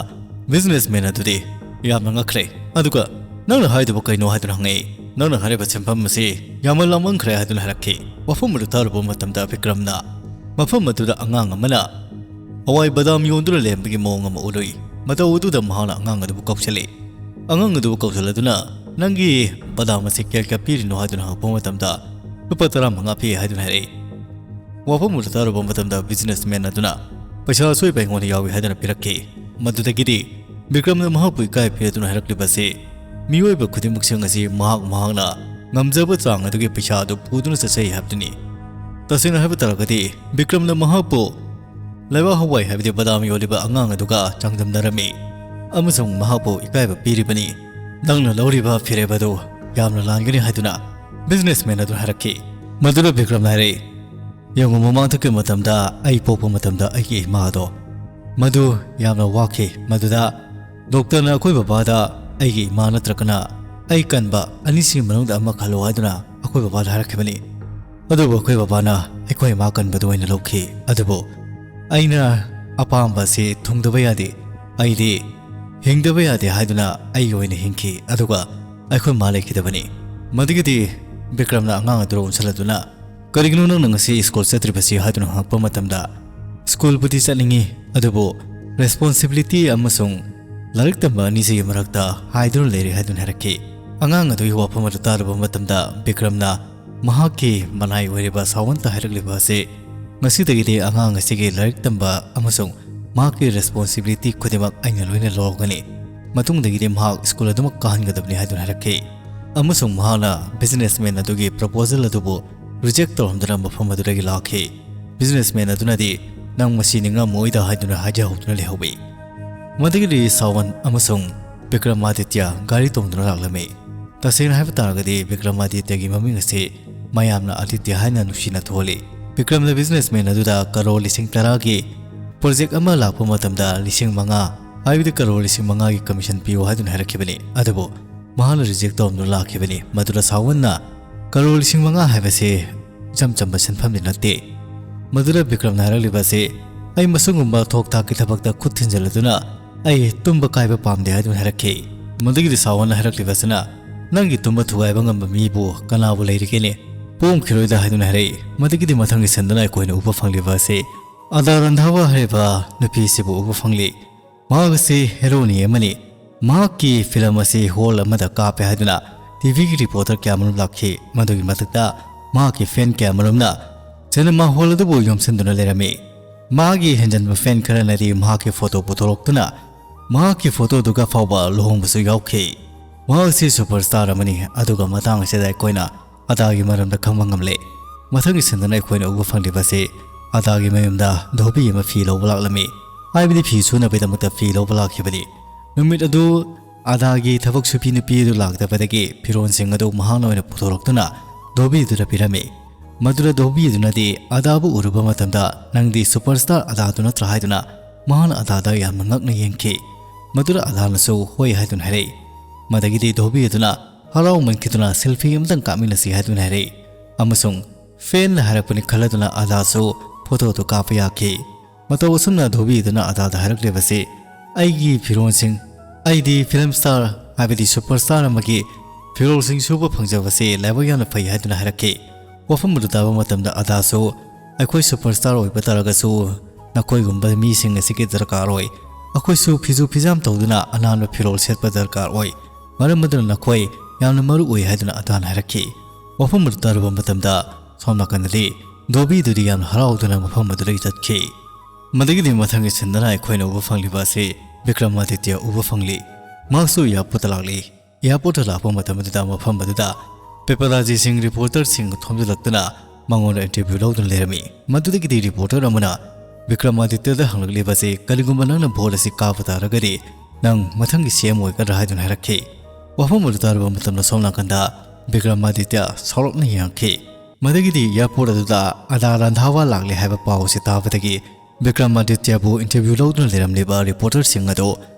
Businessman ꯑꯗꯨꯗꯤ ꯌꯥꯝꯅ ꯉꯛꯈ꯭ꯔꯦ꯫ ꯑꯗꯨꯒ "ꯅꯪꯅ ꯍꯥꯏꯗꯨꯕꯨ ꯀꯩꯅꯣ?" ꯍꯥꯏꯗꯨꯅ ꯍꯪꯉꯛꯏ꯫ "ꯅꯪꯅ ꯍꯥꯏꯔꯤꯕ ꯁꯦꯟꯐꯝ ꯑꯁꯤ ꯌꯥꯝꯃꯟ ꯂꯥꯃꯟꯈ꯭ꯔꯦ" ꯍꯥꯏꯗꯨꯅ ꯍꯥꯏꯔꯛꯈꯤ꯫ ꯋꯥꯐꯝ ꯑꯗꯨ ꯇꯥꯔꯨꯕ ꯃꯇꯝꯗ ꯕꯤꯀ꯭ꯔꯝꯅ ꯃꯐꯝ ꯑꯗꯨꯗ ꯑꯉꯥꯡ ꯑꯃꯅ ꯍꯋꯥꯏ ꯕꯗꯥꯝ ꯌꯣꯟꯗꯨꯅ ꯂꯩꯔꯝꯕꯒꯤ ꯃꯑꯣꯡ ꯑꯃ ꯎꯔꯨꯏ꯫ ꯃꯇꯧ ꯑꯗꯨꯗ ꯃꯍꯥꯛꯅ ꯑꯉꯥꯡ ꯑꯗꯨꯕꯨ ꯀꯧꯁꯤꯜꯂꯤ꯫ ꯑꯉꯥꯡ ꯑꯗꯨꯕꯨ ꯀꯧꯁꯤꯜꯂꯗꯨꯅ, "ꯅꯪꯒꯤ ꯕꯗꯥꯝ ꯑꯁꯤ ꯀꯌꯥ ꯀꯌꯥ ꯄꯤꯔꯤꯅꯣ?" ꯍꯥꯏꯗꯨꯅ ꯍꯪꯉꯛꯄ ꯃꯇꯝꯗ, "ꯂꯨꯄꯥ ꯇꯔꯥꯃꯉꯥ ꯄꯤ" ꯍꯥꯏꯗꯨꯅ ꯍꯥꯏꯔꯛꯏ꯫ ꯋꯥꯐꯝ ꯑꯗꯨ ꯇꯥꯔꯨꯕ ꯃꯇꯝꯗ businessman ꯑꯗꯨꯅ, "ꯄꯩꯁꯥ ꯑꯁꯣꯏꯕ ꯑꯩꯉꯣꯟꯗ ꯌꯥꯎꯏ" ꯍꯥꯏꯗꯨꯅ ꯄꯤꯔꯛꯈꯤ꯫ ꯃꯗꯨꯗꯒꯤꯗꯤ ꯕꯤꯀ꯭ꯔꯝꯅ ꯃꯍꯥꯛꯄꯨ ꯏꯀꯥꯏ ꯄꯤꯔꯗꯨꯅ ꯍꯥꯏꯔꯛꯂꯤꯕ ꯑꯁꯤ ꯃꯤꯑꯣꯏꯕ ꯈꯨꯗꯤꯡꯃꯛꯁꯤꯡ ꯑꯁꯤ ꯃꯍꯥꯛ ꯃꯍꯥꯛꯅ ꯉꯝꯖꯕ ꯆꯥꯡ ꯑꯗꯨꯒꯤ ꯄꯩꯁꯥ ꯑꯗꯨ ꯄꯨꯗꯨꯅ ꯆꯠꯆꯩ ꯍꯥꯏꯕꯗꯨꯅꯤ꯫ ꯇꯁꯦꯡꯅ ꯍꯥꯏꯕ ꯇꯥꯔꯒꯗꯤ, ꯕꯤꯀ꯭ꯔꯝꯅ ꯃꯍꯥꯛꯄꯨ ꯂꯩꯕꯥꯛ ꯍꯋꯥꯏ ꯍꯥꯏꯕꯗꯤ ꯕꯗꯥꯝ ꯌꯣꯜꯂꯤꯕ ꯑꯉꯥꯡ ꯑꯗꯨꯒ ꯆꯥꯡꯗꯝꯅꯔꯝꯃꯤ ꯑꯃꯁꯨꯡ ꯃꯍꯥꯛꯄꯨ ꯏꯀꯥꯏꯕ ꯄꯤꯔꯤꯕꯅꯤ꯫ "ꯅꯪꯅ ꯂꯧꯔꯤꯕ ꯐꯤꯔꯦꯞ ꯑꯗꯨ ꯌꯥꯝꯅ ꯂꯥꯟꯒꯅꯤ" ꯍꯥꯏꯗꯨꯅ businessman ꯑꯗꯨ ꯍꯥꯏꯔꯛꯈꯤ꯫ ꯃꯗꯨꯗ ꯕꯤꯀ꯭ꯔꯝꯅ ꯍꯥꯏꯔꯛꯏ, "ꯌꯦꯡꯉꯨ, ꯃꯃꯥꯡꯊꯛꯀꯤ ꯃꯇꯝꯗ ꯑꯩ ꯄꯣꯛꯄ ꯃꯇꯝꯗ ꯑꯩꯒꯤ ꯏꯃꯥ ꯑꯗꯣ ꯃꯗꯨ ꯌꯥꯝꯅ ꯋꯥꯈꯤ꯫ ꯃꯗꯨꯗ ꯗꯣꯛꯇꯔꯅ ꯑꯩꯈꯣꯏ ꯕꯕꯥꯗ ꯑꯩꯒꯤ ꯏꯃꯥ ꯅꯠꯇ꯭ꯔꯒꯅ ꯑꯩ ꯀꯟꯕ ꯑꯅꯤꯁꯤꯒꯤ ꯃꯅꯨꯡꯗ ꯑꯃ ꯈꯜꯂꯣ ꯍꯥꯏꯗꯨꯅ ꯑꯩꯈꯣꯏ ꯕꯕꯥꯗ ꯍꯥꯏꯔꯛꯈꯤꯕꯅꯤ꯫ ꯑꯗꯨꯕꯨ ꯑꯩꯈꯣꯏ ꯕꯕꯥꯅ ꯑꯩꯈꯣꯏ ꯏꯃꯥ ꯀꯟꯕꯗꯨ ꯑꯣꯏꯅ ꯂꯧꯈꯤ꯫ ꯑꯗꯨꯕꯨ ꯑꯩꯅ ꯑꯄꯥꯝꯕ ꯑꯁꯤ ꯊꯨꯡꯗꯕ ꯌꯥꯗꯦ꯫ ꯑꯩꯗꯤ ꯍꯤꯡꯗꯕ ꯌꯥꯗꯦ ꯍꯥꯏꯗꯨꯅ ꯑꯩꯒꯤ ꯑꯣꯏꯅ ꯍꯤꯡꯈꯤ, ꯑꯗꯨꯒ ꯑꯩꯈꯣꯏ ꯃꯥ ꯂꯩꯈꯤꯗꯕꯅꯤ"꯫ ꯃꯗꯨꯒꯤꯗꯤ ꯕꯤꯀ꯭ꯔꯝꯅ ꯑꯉꯥꯡ ꯑꯗꯨ ꯑꯣꯟꯁꯤꯜꯂꯗꯨꯅ, "ꯀꯔꯤꯒꯤꯅꯣ ꯅꯪꯅ ꯉꯁꯤ ꯁ꯭ꯀꯨꯜ ꯆꯠꯇ꯭ꯔꯤꯕꯁꯤ?" ꯍꯥꯏꯗꯨꯅ ꯍꯪꯉꯛꯄ ꯃꯇꯝꯗ, "ꯁ꯭ꯀꯨꯜꯕꯨꯗꯤ ꯆꯠꯅꯤꯡꯉꯤ, ꯑꯗꯨꯕꯨ responsibility ꯑꯃꯁꯨꯡ ꯂꯥꯏꯔꯤꯛ ꯇꯝꯕ ꯑꯅꯤꯁꯤꯒꯤ ꯃꯔꯛꯇ ꯍꯥꯏꯗꯨꯅ ꯂꯩꯔꯦ" ꯍꯥꯏꯗꯨꯅ ꯍꯥꯏꯔꯛꯈꯤ꯫ ꯑꯉꯥꯡ ꯑꯗꯨꯒꯤ ꯋꯥꯐꯝ ꯑꯗꯨ ꯇꯥꯔꯨꯕ ꯃꯇꯝꯗ ꯕꯤꯀ꯭ꯔꯝꯅ ꯃꯍꯥꯛꯀꯤ ꯃꯅꯥꯏ ꯑꯣꯏꯔꯤꯕ ꯁꯥꯋꯟꯇ ꯍꯥꯏꯔꯛꯂꯤꯕ ꯑꯁꯤ ꯉꯁꯤꯗꯒꯤꯗꯤ ꯑꯉꯥꯡ ꯑꯁꯤꯒꯤ ꯂꯥꯏꯔꯤꯛ ꯇꯝꯕ ꯑꯃꯁꯨꯡ ꯃꯍꯥꯛꯀꯤ responsibility ꯈꯨꯗꯤꯡꯃꯛ ꯑꯩꯅ ꯂꯣꯏꯅ ꯂꯧꯒꯅꯤ꯫ ꯃꯇꯨꯡꯗꯒꯤꯗꯤ ꯃꯍꯥꯛ ꯁ꯭ꯀꯨꯜ ꯑꯗꯨꯃꯛ ꯀꯥꯍꯟꯒꯗꯕꯅꯤ ꯍꯥꯏꯗꯨꯅ ꯍꯥꯏꯔꯛꯈꯤ꯫ ꯑꯃꯁꯨꯡ ꯃꯍꯥꯛꯅ businessman ꯑꯗꯨꯒꯤ proposal ꯑꯗꯨꯕꯨ reject ꯇꯧꯔꯝꯗꯨꯅ ꯃꯐꯝ ꯑꯗꯨꯗꯒꯤ ꯂꯥꯛꯈꯤ꯫ Businessman ꯑꯗꯨꯅꯗꯤ, "ꯅꯪ ꯃꯁꯤ ꯅꯤꯡꯉꯝꯃꯣꯏꯗ" ꯍꯥꯏꯗꯨꯅ ꯍꯥꯏꯖꯍꯧꯗꯨꯅ ꯂꯩꯍꯧꯏ꯫ ꯃꯗꯨꯗꯒꯤꯗꯤ ꯁꯥꯋꯟ ꯑꯃꯁꯨꯡ ꯕꯤꯀ꯭ꯔꯃꯥꯗꯤꯇ꯭ꯌ ꯒꯥꯔꯤ ꯇꯣꯡꯗꯨꯅ ꯂꯥꯛꯂꯝꯃꯤ꯫ ꯇꯁꯦꯡꯅ ꯍꯥꯏꯕ ꯇꯥꯔꯒꯗꯤ, ꯕꯤꯀ꯭ꯔꯃꯥꯗꯤꯇ꯭ꯌꯒꯤ ꯃꯃꯤꯡ ꯑꯁꯤ ꯃꯌꯥꯝꯅ ꯑꯥꯗꯤꯇ꯭ꯌ ꯍꯥꯏꯅ ꯅꯨꯡꯁꯤꯅ ꯊꯣꯜꯂꯤ꯫ ꯕꯤꯀ꯭ꯔꯝꯅ businessman ꯑꯗꯨꯗ ꯀꯔꯣꯔ ꯂꯤꯁꯤꯡ ꯇꯔꯥꯒꯤ project ꯑꯃ ꯂꯥꯛꯄ ꯃꯇꯝꯗ ꯂꯤꯁꯤꯡ ꯃꯉꯥ, ꯍꯥꯏꯕꯗꯤ ꯀꯔꯣꯔ ꯂꯤꯁꯤꯡ ꯃꯉꯥꯒꯤ commission ꯄꯤꯌꯨ ꯍꯥꯏꯗꯨꯅ ꯍꯥꯏꯔꯛꯈꯤꯕꯅꯤ꯫ ꯑꯗꯨꯕꯨ ꯃꯍꯥꯛꯅ reject ꯇꯧꯔꯝꯗꯨꯅ ꯂꯥꯛꯈꯤꯕꯅꯤ꯫ ꯃꯗꯨꯗ ꯁꯥꯋꯟꯅ, "ꯀꯔꯣꯔ ꯂꯤꯁꯤꯡ ꯃꯉꯥ ꯍꯥꯏꯕꯁꯤ ꯏꯆꯝ ꯆꯝꯕ ꯁꯦꯟꯐꯝꯗꯤ ꯅꯠꯇꯦ"꯫ ꯃꯗꯨꯗ ꯕꯤꯀ꯭ꯔꯝꯅ ꯍꯥꯏꯔꯛꯂꯤꯕ ꯑꯁꯤ, "ꯑꯩ ꯃꯁꯤꯒꯨꯝꯕ ꯊꯣꯛ ꯊꯥꯛꯀꯤ ꯊꯕꯛꯇ ꯈꯨꯠ ꯊꯤꯟꯖꯤꯜꯂꯗꯨꯅ "ꯑꯩ ꯇꯨꯝꯕ ꯀꯥꯏꯕ ꯄꯥꯝꯗꯦ" ꯍꯥꯏꯗꯨꯅ ꯍꯥꯏꯔꯛꯈꯤ꯫ ꯃꯗꯨꯒꯤꯗꯤ ꯁꯥꯋꯟꯅ ꯍꯥꯏꯔꯛꯂꯤꯕ ꯑꯁꯤꯅ, "ꯅꯪꯒꯤ ꯇꯨꯝꯕ ꯊꯨꯒꯥꯏꯕ ꯉꯝꯕ ꯃꯤꯕꯨ ꯀꯅꯥꯕꯨ ꯂꯩꯔꯤꯒꯦꯅꯦ? ꯄꯣꯝꯈꯤꯔꯣꯏꯗ" ꯍꯥꯏꯗꯨꯅ ꯍꯥꯏꯔꯛꯏ꯫ ꯃꯗꯨꯒꯤꯗꯤ ꯃꯊꯪꯒꯤ ꯁꯤꯟꯗꯅ ꯑꯩꯈꯣꯏꯅ ꯎꯕ ꯐꯪꯂꯤꯕ ꯑꯁꯤ ꯑꯗꯥ ꯔꯟꯙꯥꯋꯥ ꯍꯥꯏꯔꯤꯕ ꯅꯨꯄꯤꯁꯤꯕꯨ ꯎꯕ ꯐꯪꯂꯤ꯫ ꯃꯍꯥꯛ ꯑꯁꯤ ꯍꯦꯔꯣꯅꯤ ꯑꯃꯅꯤ꯫ ꯃꯍꯥꯛꯀꯤ ꯐꯤꯂꯝ ꯑꯁꯤ ꯍꯣꯜ ꯑꯃꯗ ꯀꯥꯞꯄꯦ ꯍꯥꯏꯗꯨꯅ ꯇꯤꯚꯤꯒꯤ ꯔꯤꯄꯣꯔꯇꯔ ꯀꯌꯥ ꯑꯃꯔꯣꯝ ꯂꯥꯛꯈꯤ꯫ ꯃꯗꯨꯒꯤ ꯃꯊꯛꯇ ꯃꯍꯥꯛꯀꯤ ꯐꯦꯟ ꯀꯌꯥ ꯑꯃꯔꯣꯝꯅ ꯁꯤꯅꯦꯃꯥ ꯍꯣꯜ ꯑꯗꯨꯕꯨ ꯌꯣꯝꯁꯤꯟꯗꯨꯅ ꯂꯩꯔꯝꯃꯤ꯫ ꯃꯥꯒꯤ ꯍꯦꯟꯖꯟꯕ ꯐꯦꯟ ꯈꯔꯅꯗꯤ ꯃꯍꯥꯛꯀꯤ ꯐꯣꯇꯣ ꯄꯨꯊꯣꯔꯛꯇꯨꯅ ꯃꯍꯥꯛꯀꯤ ꯐꯣꯇꯣꯗꯨꯒ ꯐꯥꯎꯕ ꯂꯨꯍꯣꯡꯕꯁꯨ ꯌꯥꯎꯈꯤ꯫ ꯃꯍꯥꯛ ꯑꯁꯤ ꯁꯨꯄꯔ ꯁ꯭ꯇꯥꯔ ꯑꯃꯅꯤ꯫ ꯑꯗꯨꯒ ꯃꯇꯥꯡ ꯑꯁꯤꯗ ꯑꯩꯈꯣꯏꯅ ꯑꯗꯥꯒꯤ ꯃꯔꯝꯗ ꯈꯪꯕ ꯉꯝꯂꯦ꯫ ꯃꯊꯪꯒꯤ ꯁꯤꯟꯗꯅ ꯑꯩꯈꯣꯏꯅ ꯎꯕ ꯐꯪꯂꯤꯕꯁꯤ ꯑꯗꯥꯒꯤ ꯃꯌꯨꯝꯗ ꯙꯣꯕꯤ ꯑꯃ ꯐꯤ ꯂꯧꯕ ꯂꯥꯛꯂꯝꯃꯤ꯫ ꯍꯥꯏꯕꯗꯤ ꯐꯤ ꯁꯨꯅꯕꯒꯤꯗꯃꯛꯇ ꯐꯤ ꯂꯧꯕ ꯂꯥꯛꯈꯤꯕꯅꯤ꯫ ꯅꯨꯃꯤꯠ ꯑꯗꯨ ꯑꯗꯥꯒꯤ ꯊꯕꯛ ꯁꯨꯕꯤ ꯅꯨꯄꯤ ꯑꯗꯨ ꯂꯥꯛꯇꯕꯗꯒꯤ ꯐꯤꯔꯣꯜꯁꯤꯡ ꯑꯗꯨ ꯃꯍꯥꯛꯅ ꯑꯣꯏꯅ ꯄꯨꯊꯣꯔꯛꯇꯨꯅ ꯙꯣꯕꯤꯗꯨꯗ ꯄꯤꯔꯝꯃꯤ꯫ ꯃꯗꯨꯗ ꯙꯣꯕꯤꯗꯨꯅꯗꯤ ꯑꯗꯥꯕꯨ ꯎꯔꯨꯕ ꯃꯇꯝꯗ, "ꯅꯪꯗꯤ ꯁꯨꯄꯔ ꯁ꯭ꯇꯥꯔ ꯑꯗꯥꯗꯨ ꯅꯠꯇ꯭ꯔꯥ?" ꯍꯥꯏꯗꯨꯅ ꯃꯍꯥꯛꯅ ꯑꯗꯥꯗ ꯌꯥꯝꯅ ꯉꯛꯅ ꯌꯦꯡꯈꯤ꯫ ꯃꯗꯨꯗ ꯑꯗꯥꯅꯁꯨ "ꯍꯣꯏ" ꯍꯥꯏꯗꯨꯅ ꯍꯥꯏꯔꯛꯏ꯫ ꯃꯗꯒꯤꯗꯤ ꯙꯣꯕꯤ ꯑꯗꯨꯅ ꯍꯔꯥꯎꯃꯟꯈꯤꯗꯨꯅ "ꯁꯦꯜꯐꯤ ꯑꯃꯇꯪ ꯀꯥꯞꯃꯤꯟꯅꯁꯤ" ꯍꯥꯏꯗꯨꯅ ꯍꯥꯏꯔꯛꯏ꯫ ꯑꯃꯁꯨꯡ ꯐꯦꯟꯅ ꯍꯥꯏꯔꯛꯄꯅꯤ ꯈꯜꯂꯗꯨꯅ ꯑꯗꯥꯁꯨ ꯐꯣꯇꯣꯗꯨ ꯀꯥꯞꯄ ꯌꯥꯈꯤ꯫ ꯃꯇꯧ ꯑꯁꯨꯝꯅ ꯙꯣꯕꯤꯗꯨꯅ ꯑꯗꯥꯗ ꯍꯥꯏꯔꯛꯂꯤꯕꯁꯤ, "ꯑꯩꯒꯤ ꯐꯤꯔꯣꯜꯁꯤꯡ, ꯑꯩꯗꯤ ꯐꯤꯂꯝ ꯁ꯭ꯇꯥꯔ ꯍꯥꯏꯕꯗꯤ ꯁꯨꯄꯔ ꯁ꯭ꯇꯥꯔ ꯑꯃꯒꯤ ꯐꯤꯔꯣꯜꯁꯤꯡ ꯁꯨꯕ ꯐꯪꯖꯕꯁꯤ ꯂꯥꯏꯕꯛ ꯌꯥꯝꯅ ꯐꯩ" ꯍꯥꯏꯗꯨꯅ ꯍꯥꯏꯔꯛꯈꯤ꯫ ꯋꯥꯐꯝ ꯑꯗꯨ ꯇꯥꯕ ꯃꯇꯝꯗ ꯑꯗꯥꯁꯨ, "ꯑꯩꯈꯣꯏ ꯁꯨꯄꯔ ꯁ꯭ꯇꯥꯔ ꯑꯣꯏꯕ ꯇꯥꯔꯒꯁꯨ ꯅꯈꯣꯏꯒꯨꯝꯕ ꯃꯤꯁꯤꯡ ꯑꯁꯤꯒꯤ ꯗꯔꯀꯥꯔ ꯑꯣꯏ꯫ ꯑꯩꯈꯣꯏꯁꯨ ꯐꯤꯖꯨ ꯐꯤꯖꯥꯝ ꯇꯧꯗꯨꯅ ꯑꯅꯥꯟꯕ ꯐꯤꯔꯣꯜ ꯁꯦꯠꯄ ꯗꯔꯀꯥꯔ ꯑꯣꯏ꯫ ꯃꯔꯝ ꯑꯗꯨꯅ ꯅꯈꯣꯏ ꯌꯥꯝꯅ ꯃꯔꯨ ꯑꯣꯏ" ꯍꯥꯏꯗꯨꯅ ꯑꯗꯥꯅ ꯍꯥꯏꯔꯛꯈꯤ꯫ ꯋꯥꯐꯝ ꯑꯗꯨ ꯇꯥꯔꯨꯕ ꯃꯇꯝꯗ ꯁꯣꯝ ꯅꯥꯀꯟꯗꯗꯤ ꯙꯣꯕꯤꯗꯨꯗꯤ ꯌꯥꯝꯅ ꯍꯔꯥꯎꯗꯨꯅ ꯃꯐꯝ ꯑꯗꯨꯗꯒꯤ ꯆꯠꯈꯤ꯫ ꯃꯗꯒꯤꯗꯤ ꯃꯊꯪꯒꯤ ꯁꯤꯟꯗꯅ ꯑꯩꯈꯣꯏꯅ ꯎꯕ ꯐꯪꯂꯤꯕ ꯑꯁꯤ ꯕꯤꯀ꯭ꯔꯃꯥꯗꯤꯇ꯭ꯌ ꯎꯕ ꯐꯪꯂꯤ꯫ ꯃꯍꯥꯛꯁꯨ ꯑꯦꯌꯥꯔꯄꯣꯔꯠꯇ ꯂꯥꯛꯂꯤ꯫ ꯑꯦꯌꯥꯔꯄꯣꯔꯠꯇ ꯂꯥꯛꯄ ꯃꯇꯝ ꯑꯗꯨꯗ ꯃꯐꯝ ꯑꯗꯨꯗ ꯄꯦꯄꯥꯔꯥꯖꯤꯁꯤꯡ, ꯔꯤꯄꯣꯔꯇꯔꯁꯤꯡ ꯊꯣꯝꯖꯤꯜꯂꯛꯇꯨꯅ ꯃꯉꯣꯟꯗ ꯏꯟꯇꯔꯚ꯭ꯌꯨ ꯂꯧꯗꯨꯅ ꯂꯩꯔꯝꯃꯤ꯫ ꯃꯗꯨꯗꯒꯤꯗꯤ ꯔꯤꯄꯣꯔꯇꯔ ꯑꯃꯅ ꯕꯤꯀ꯭ꯔꯃꯥꯗꯤꯇ꯭ꯌꯗ ꯍꯪꯂꯛꯂꯤꯕ ꯑꯁꯤ, "ꯀꯔꯤꯒꯨꯝꯕ ꯅꯪꯅ ꯚꯣꯠ ꯑꯁꯤ ꯀꯥꯕ ꯇꯥꯔꯒꯗꯤ ꯅꯪ ꯃꯊꯪꯒꯤ ꯁꯤ ꯑꯦꯝ ꯑꯣꯏꯒꯗ꯭ꯔꯥ?" ꯍꯥꯏꯗꯨꯅ ꯍꯥꯏꯔꯛꯈꯤ꯫ ꯋꯥꯐꯝ ꯑꯗꯨ ꯇꯥꯔꯨꯕ ꯃꯇꯝꯗ ꯁꯣꯝ ꯅꯥꯀꯟꯗ ꯕꯤꯀ꯭ꯔꯃꯥꯗꯤꯇ꯭ꯌ ꯁꯥꯎꯔꯛꯅ ꯌꯦꯡꯉꯛꯈꯤ꯫ ꯃꯗꯒꯤꯗꯤ ꯑꯦꯌꯥꯔꯄꯣꯔꯠ ꯑꯗꯨꯗ ꯑꯗꯥ ꯔꯥꯟꯙꯥꯋꯥ ꯂꯥꯛꯂꯦ ꯍꯥꯏꯕ ꯄꯥꯎ ꯑꯁꯤ ꯇꯥꯕꯗꯒꯤ ꯕꯤꯀ꯭ꯔꯃꯥꯗꯤꯇ꯭ꯌꯕꯨ ꯏꯟꯇꯔꯚ꯭ꯌꯨ ꯂꯧꯗꯨꯅ ꯂꯩꯔꯝꯂꯤꯕ ꯔꯤꯄꯣꯔꯇꯔꯁꯤꯡ ꯑꯗꯨ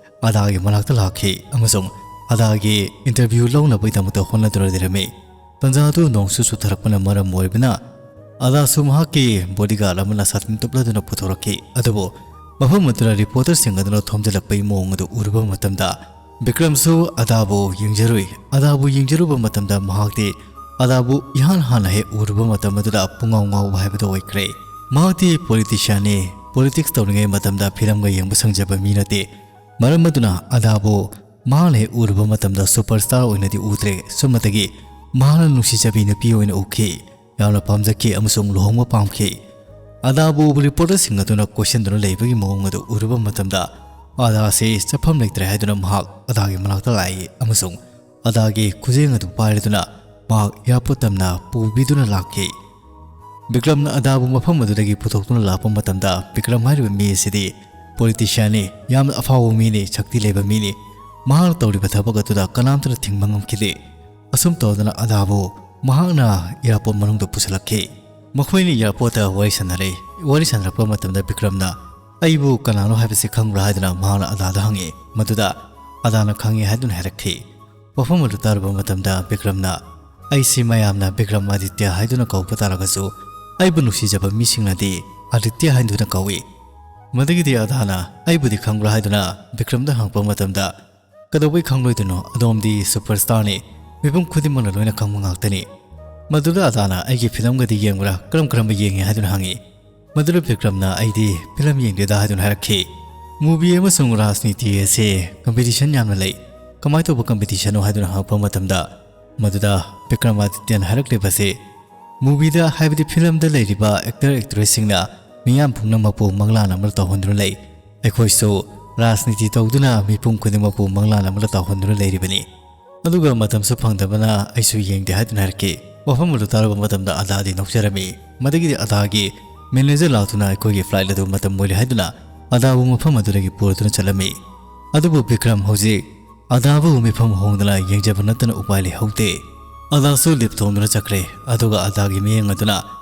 ꯑꯗꯥꯒꯤ ꯃꯅꯥꯛꯇ ꯂꯥꯛꯈꯤ ꯑꯃꯁꯨꯡ ꯑꯗꯥꯒꯤ ꯏꯟꯇꯔꯚ꯭ꯌꯨ ꯂꯧꯅꯕꯒꯤꯗꯃꯛꯇ ꯍꯣꯠꯅꯗꯨꯅ ꯂꯩꯔꯝꯃꯤ꯫ ꯇꯟꯖꯥ ꯑꯗꯨ ꯅꯣꯡꯁꯨ ꯆꯨꯊꯔꯛꯄꯅ ꯃꯔꯝ ꯑꯣꯏꯕꯅ ꯑꯗꯥꯁꯨ ꯃꯍꯥꯛꯀꯤ ꯕꯣꯗꯤꯒꯥꯔꯗ ꯑꯃꯅ ꯁꯥꯇꯤꯟ ꯇꯨꯞꯂꯗꯨꯅ ꯄꯨꯊꯣꯔꯛꯈꯤ꯫ ꯑꯗꯨꯕꯨ ꯃꯐꯝ ꯑꯗꯨꯗ ꯔꯤꯄꯣꯔꯇꯔꯁꯤꯡ ꯑꯗꯨꯅ ꯊꯣꯝꯖꯤꯜꯂꯛꯄꯒꯤ ꯃꯑꯣꯡ ꯑꯗꯨ ꯎꯔꯨꯕ ꯃꯇꯝꯗ ꯕꯤꯀ꯭ꯔꯝꯁꯨ ꯑꯗꯥꯕꯨ ꯌꯦꯡꯖꯔꯨꯏ꯫ ꯑꯗꯥꯕꯨ ꯌꯦꯡꯖꯔꯨꯕ ꯃꯇꯝꯗ ꯃꯍꯥꯛꯇꯤ ꯑꯗꯥꯕꯨ ꯏꯍꯥꯟ ꯍꯥꯟꯅ ꯍꯦꯛ ꯎꯔꯨꯕ ꯃꯇꯝ ꯑꯗꯨꯗ ꯄꯨꯡꯉꯥꯎ ꯉꯥꯎꯕ ꯍꯥꯏꯕꯗꯨ ꯑꯣꯏꯈ꯭ꯔꯦ꯫ ꯃꯍꯥꯛꯇꯤ ꯄꯣꯂꯤꯇꯤꯁꯤꯌꯥꯟꯅꯤ꯫ ꯄꯣꯂꯤꯇꯤꯛꯁ ꯇꯧꯔꯤꯉꯩ ꯃꯇꯝꯗ ꯐꯤꯂꯝꯒ ꯌꯦꯡꯕ ꯁꯪꯖꯕ ꯃꯤ ꯅꯠꯇꯦ꯫ ꯃꯔꯝ ꯑꯗꯨꯅ ꯑꯗꯥꯕꯨ ꯃꯍꯥꯛꯅ ꯍꯦꯛ ꯎꯔꯨꯕ ꯃꯇꯝꯗ ꯁꯨꯄꯔ ꯁ꯭ꯇꯥꯔ ꯑꯣꯏꯅꯗꯤ ꯎꯗ꯭ꯔꯦ꯫ ꯁꯨꯝꯃꯇꯒꯤ ꯃꯍꯥꯛꯅ ꯅꯨꯡꯁꯤꯖꯕꯤ ꯅꯨꯄꯤ ꯑꯣꯏꯅ ꯎꯈꯤ꯫ ꯌꯥꯝꯅ ꯄꯥꯝꯖꯈꯤ ꯑꯃꯁꯨꯡ ꯂꯨꯍꯣꯡꯕ ꯄꯥꯝꯈꯤ꯫ ꯑꯗꯥꯕꯨ ꯎꯕ ꯔꯤꯄꯣꯔꯇꯔꯁꯤꯡ ꯑꯗꯨꯅ ꯀꯣꯏꯁꯟꯗꯨꯅ ꯂꯩꯕꯒꯤ ꯃꯑꯣꯡ ꯑꯗꯨ ꯎꯔꯨꯕ ꯃꯇꯝꯗ ꯑꯗꯥꯁꯤ ꯆꯠꯐꯝ ꯂꯩꯇ꯭ꯔꯦ ꯍꯥꯏꯗꯨꯅ ꯃꯍꯥꯛ ꯑꯗꯥꯒꯤ ꯃꯅꯥꯛꯇ ꯂꯥꯛꯏ ꯑꯃꯁꯨꯡ ꯑꯗꯥꯒꯤ ꯈꯨꯖꯦꯡ ꯑꯗꯨ ꯄꯥꯏꯔꯗꯨꯅ ꯃꯍꯥꯛ ꯏꯌꯥꯔꯄꯣꯔꯠ ꯇꯝꯅ ꯄꯨꯕꯤꯗꯨꯅ ꯂꯥꯛꯈꯤ꯫ ꯕꯤꯀ꯭ꯔꯝꯅ ꯑꯗꯥꯕꯨ ꯃꯐꯝ ꯑꯗꯨꯗꯒꯤ ꯄꯨꯊꯣꯛꯇꯨꯅ ꯂꯥꯛꯄ ꯃꯇꯝꯗ ꯕꯤꯀ꯭ꯔꯝ ꯍꯥꯏꯔꯤꯕ ꯃꯤ ꯑꯁꯤꯗꯤ ꯄꯣꯂꯤꯇꯤꯁꯤꯌꯥꯟꯅꯤ, ꯌꯥꯝꯅ ꯑꯐꯥꯎꯕ ꯃꯤꯅꯤ, ꯁꯛꯇꯤ ꯂꯩꯕ ꯃꯤꯅꯤ꯫ ꯃꯍꯥꯛꯅ ꯇꯧꯔꯤꯕ ꯊꯕꯛ ꯑꯗꯨꯗ ꯀꯅꯥꯝꯇꯅ ꯊꯤꯡꯕ ꯉꯝꯈꯤꯗꯦ꯫ ꯑꯁꯨꯝ ꯇꯧꯗꯅ ꯑꯗꯥꯕꯨ ꯃꯍꯥꯛꯅ ꯏꯌꯥꯔꯄꯣꯔꯠ ꯃꯅꯨꯡꯗ ꯄꯨꯁꯤꯜꯂꯛꯈꯤ꯫ ꯃꯈꯣꯏꯅꯤ ꯏꯌꯥꯔꯄꯣꯔꯠꯇ ꯋꯥꯔꯤ ꯁꯥꯟꯅꯔꯦ꯫ ꯋꯥꯔꯤ ꯁꯥꯟꯅꯔꯛꯄ ꯃꯇꯝꯗ ꯕꯤꯀ꯭ꯔꯝꯅ "ꯑꯩꯕꯨ ꯀꯅꯥꯅꯣ ꯍꯥꯏꯕꯁꯤ ꯈꯪꯕ꯭ꯔꯥ?" ꯍꯥꯏꯗꯨꯅ ꯃꯍꯥꯛꯅ ꯑꯗꯥꯗ ꯍꯪꯉꯤ꯫ ꯃꯗꯨꯗ ꯑꯗꯥꯅ "ꯈꯪꯉꯤ" ꯍꯥꯏꯗꯨꯅ ꯍꯥꯏꯔꯛꯈꯤ꯫ ꯋꯥꯐꯝ ꯑꯗꯨ ꯇꯥꯔꯨꯕ ꯃꯇꯝꯗ ꯕꯤꯀ꯭ꯔꯝꯅ "ꯑꯩꯁꯤ ꯃꯌꯥꯝꯅ ꯕꯤꯀ꯭ꯔꯝ ꯑꯥꯗꯤꯇ꯭ꯌ ꯍꯥꯏꯗꯨꯅ ꯀꯧꯕ ꯇꯥꯔꯒꯁꯨ ꯑꯩꯕꯨ ꯅꯨꯡꯁꯤꯖꯕ ꯃꯤꯁꯤꯡꯅꯗꯤ ꯑꯥꯗꯤꯇ꯭ꯌ ꯍꯥꯏꯗꯨꯅ ꯀꯧꯏ"꯫ ꯃꯗꯨꯒꯤꯗꯤ ꯑꯗꯥꯅ "ꯑꯩꯕꯨꯗꯤ ꯈꯪꯕ꯭ꯔꯥ?" ꯍꯥꯏꯗꯨꯅ ꯕꯤꯀ꯭ꯔꯝꯗ ꯍꯪꯉꯛꯄ ꯃꯇꯝꯗ "ꯀꯩꯗꯧꯕꯩ ꯈꯪꯂꯣꯏꯗꯣꯏꯅꯣ? ꯑꯗꯣꯝꯗꯤ ꯁꯨꯄꯔ ꯁ꯭ꯇꯥꯔꯅꯤ, ꯃꯤꯄꯨꯝ ꯈꯨꯗꯤꯡꯃꯛꯅ ꯂꯣꯏꯅ ꯈꯪꯕ ꯉꯥꯛꯇꯅꯤ"꯫ ꯃꯗꯨꯗ ꯑꯗꯥꯅ "ꯑꯩꯒꯤ ꯐꯤꯂꯝꯒꯗꯤ ꯌꯦꯡꯕ꯭ꯔꯥ? ꯀꯔꯝ ꯀꯔꯝꯕ ꯌꯦꯡꯉꯤ?" ꯍꯥꯏꯗꯨꯅ ꯍꯪꯉꯤ꯫ ꯃꯗꯨꯗ ꯕꯤꯀ꯭ꯔꯝꯅ "ꯑꯩꯗꯤ ꯐꯤꯂꯝ ꯌꯦꯡꯗꯦꯗ" ꯍꯥꯏꯗꯨꯅ ꯍꯥꯏꯔꯛꯈꯤ꯫ "ꯃꯨꯚꯤ ꯑꯃꯁꯨꯡ ꯔꯥꯖꯅꯤꯇꯤ ꯑꯁꯤ ꯀꯝꯄꯤꯇꯤꯁꯟ ꯌꯥꯝꯅ ꯂꯩ, ꯀꯃꯥꯏꯅ ꯇꯧꯕ ꯀꯝꯄꯤꯇꯤꯁꯟꯅꯣ?" ꯍꯥꯏꯗꯨꯅ ꯍꯪꯉꯛꯄ ꯃꯇꯝꯗ ꯃꯗꯨꯗ ꯕꯤꯀ꯭ꯔꯝ ꯑꯥꯗꯤꯇ꯭ꯌꯅ ꯍꯥꯏꯔꯛꯂꯤꯕꯁꯤ, ꯃꯨꯚꯤꯗ, ꯍꯥꯏꯕꯗꯤ ꯐꯤꯂꯝꯗ ꯂꯩꯔꯤꯕ ꯑꯦꯛꯇꯔ ꯑꯦꯛꯇ꯭ꯔꯦꯁꯁꯤꯡꯅ ꯃꯤꯌꯥꯝ ꯄꯨꯝꯅꯃꯛꯄꯨ ꯃꯪꯂꯥꯟ ꯑꯃꯗ ꯇꯧꯍꯟꯗꯨꯅ ꯂꯩ꯫ ꯑꯩꯈꯣꯏꯁꯨ ꯔꯥꯖꯅꯤꯇꯤ ꯇꯧꯗꯨꯅ ꯃꯤꯄꯨꯝ ꯈꯨꯗꯤꯡꯃꯛꯄꯨ ꯃꯪꯂꯥꯟ ꯑꯃꯗ ꯇꯧꯍꯟꯗꯨꯅ ꯂꯩꯔꯤꯕꯅꯤ꯫ ꯑꯗꯨꯒ ꯃꯇꯝꯁꯨ ꯐꯪꯗꯕꯅ ꯑꯩꯁꯨ ꯌꯦꯡꯗꯦ ꯍꯥꯏꯗꯨꯅ ꯍꯥꯏꯔꯛꯈꯤ꯫ ꯋꯥꯐꯝ ꯑꯗꯨ ꯇꯥꯔꯕ ꯃꯇꯝꯗ ꯑꯗꯥꯗꯤ ꯅꯣꯛꯆꯔꯝꯃꯤ꯫ ꯃꯗꯨꯒꯤꯗꯤ ꯑꯗꯥꯒꯤ ꯃꯦꯅꯦꯖꯔ ꯂꯥꯛꯇꯨꯅ ꯑꯩꯈꯣꯏꯒꯤ ꯐ꯭ꯂꯥꯏꯠ ꯑꯗꯨ ꯃꯇꯝ ꯑꯣꯏꯔꯦ ꯍꯥꯏꯗꯨꯅ ꯑꯗꯥꯕꯨ ꯃꯐꯝ ꯑꯗꯨꯗꯒꯤ ꯄꯨꯔꯗꯨꯅ ꯆꯠꯂꯝꯃꯤ꯫ ꯑꯗꯨꯕꯨ ꯕꯤꯀ꯭ꯔꯝ ꯍꯧꯖꯤꯛ ꯑꯗꯥꯕꯨ ꯃꯤꯐꯝ ꯍꯣꯡꯗꯅ ꯌꯦꯡꯖꯕ ꯅꯠꯇꯅ ꯎꯄꯥꯏ ꯂꯩꯍꯧꯗꯦ꯫ ꯑꯗꯥꯁꯨ ꯂꯤꯐ ꯇꯣꯡꯗꯨꯅ ꯆꯠꯈ꯭ꯔꯦ꯫ ꯑꯗꯨꯒ ꯑꯗꯥꯒꯤ ꯃꯤꯠꯌꯦꯡ ꯑꯗꯨꯅ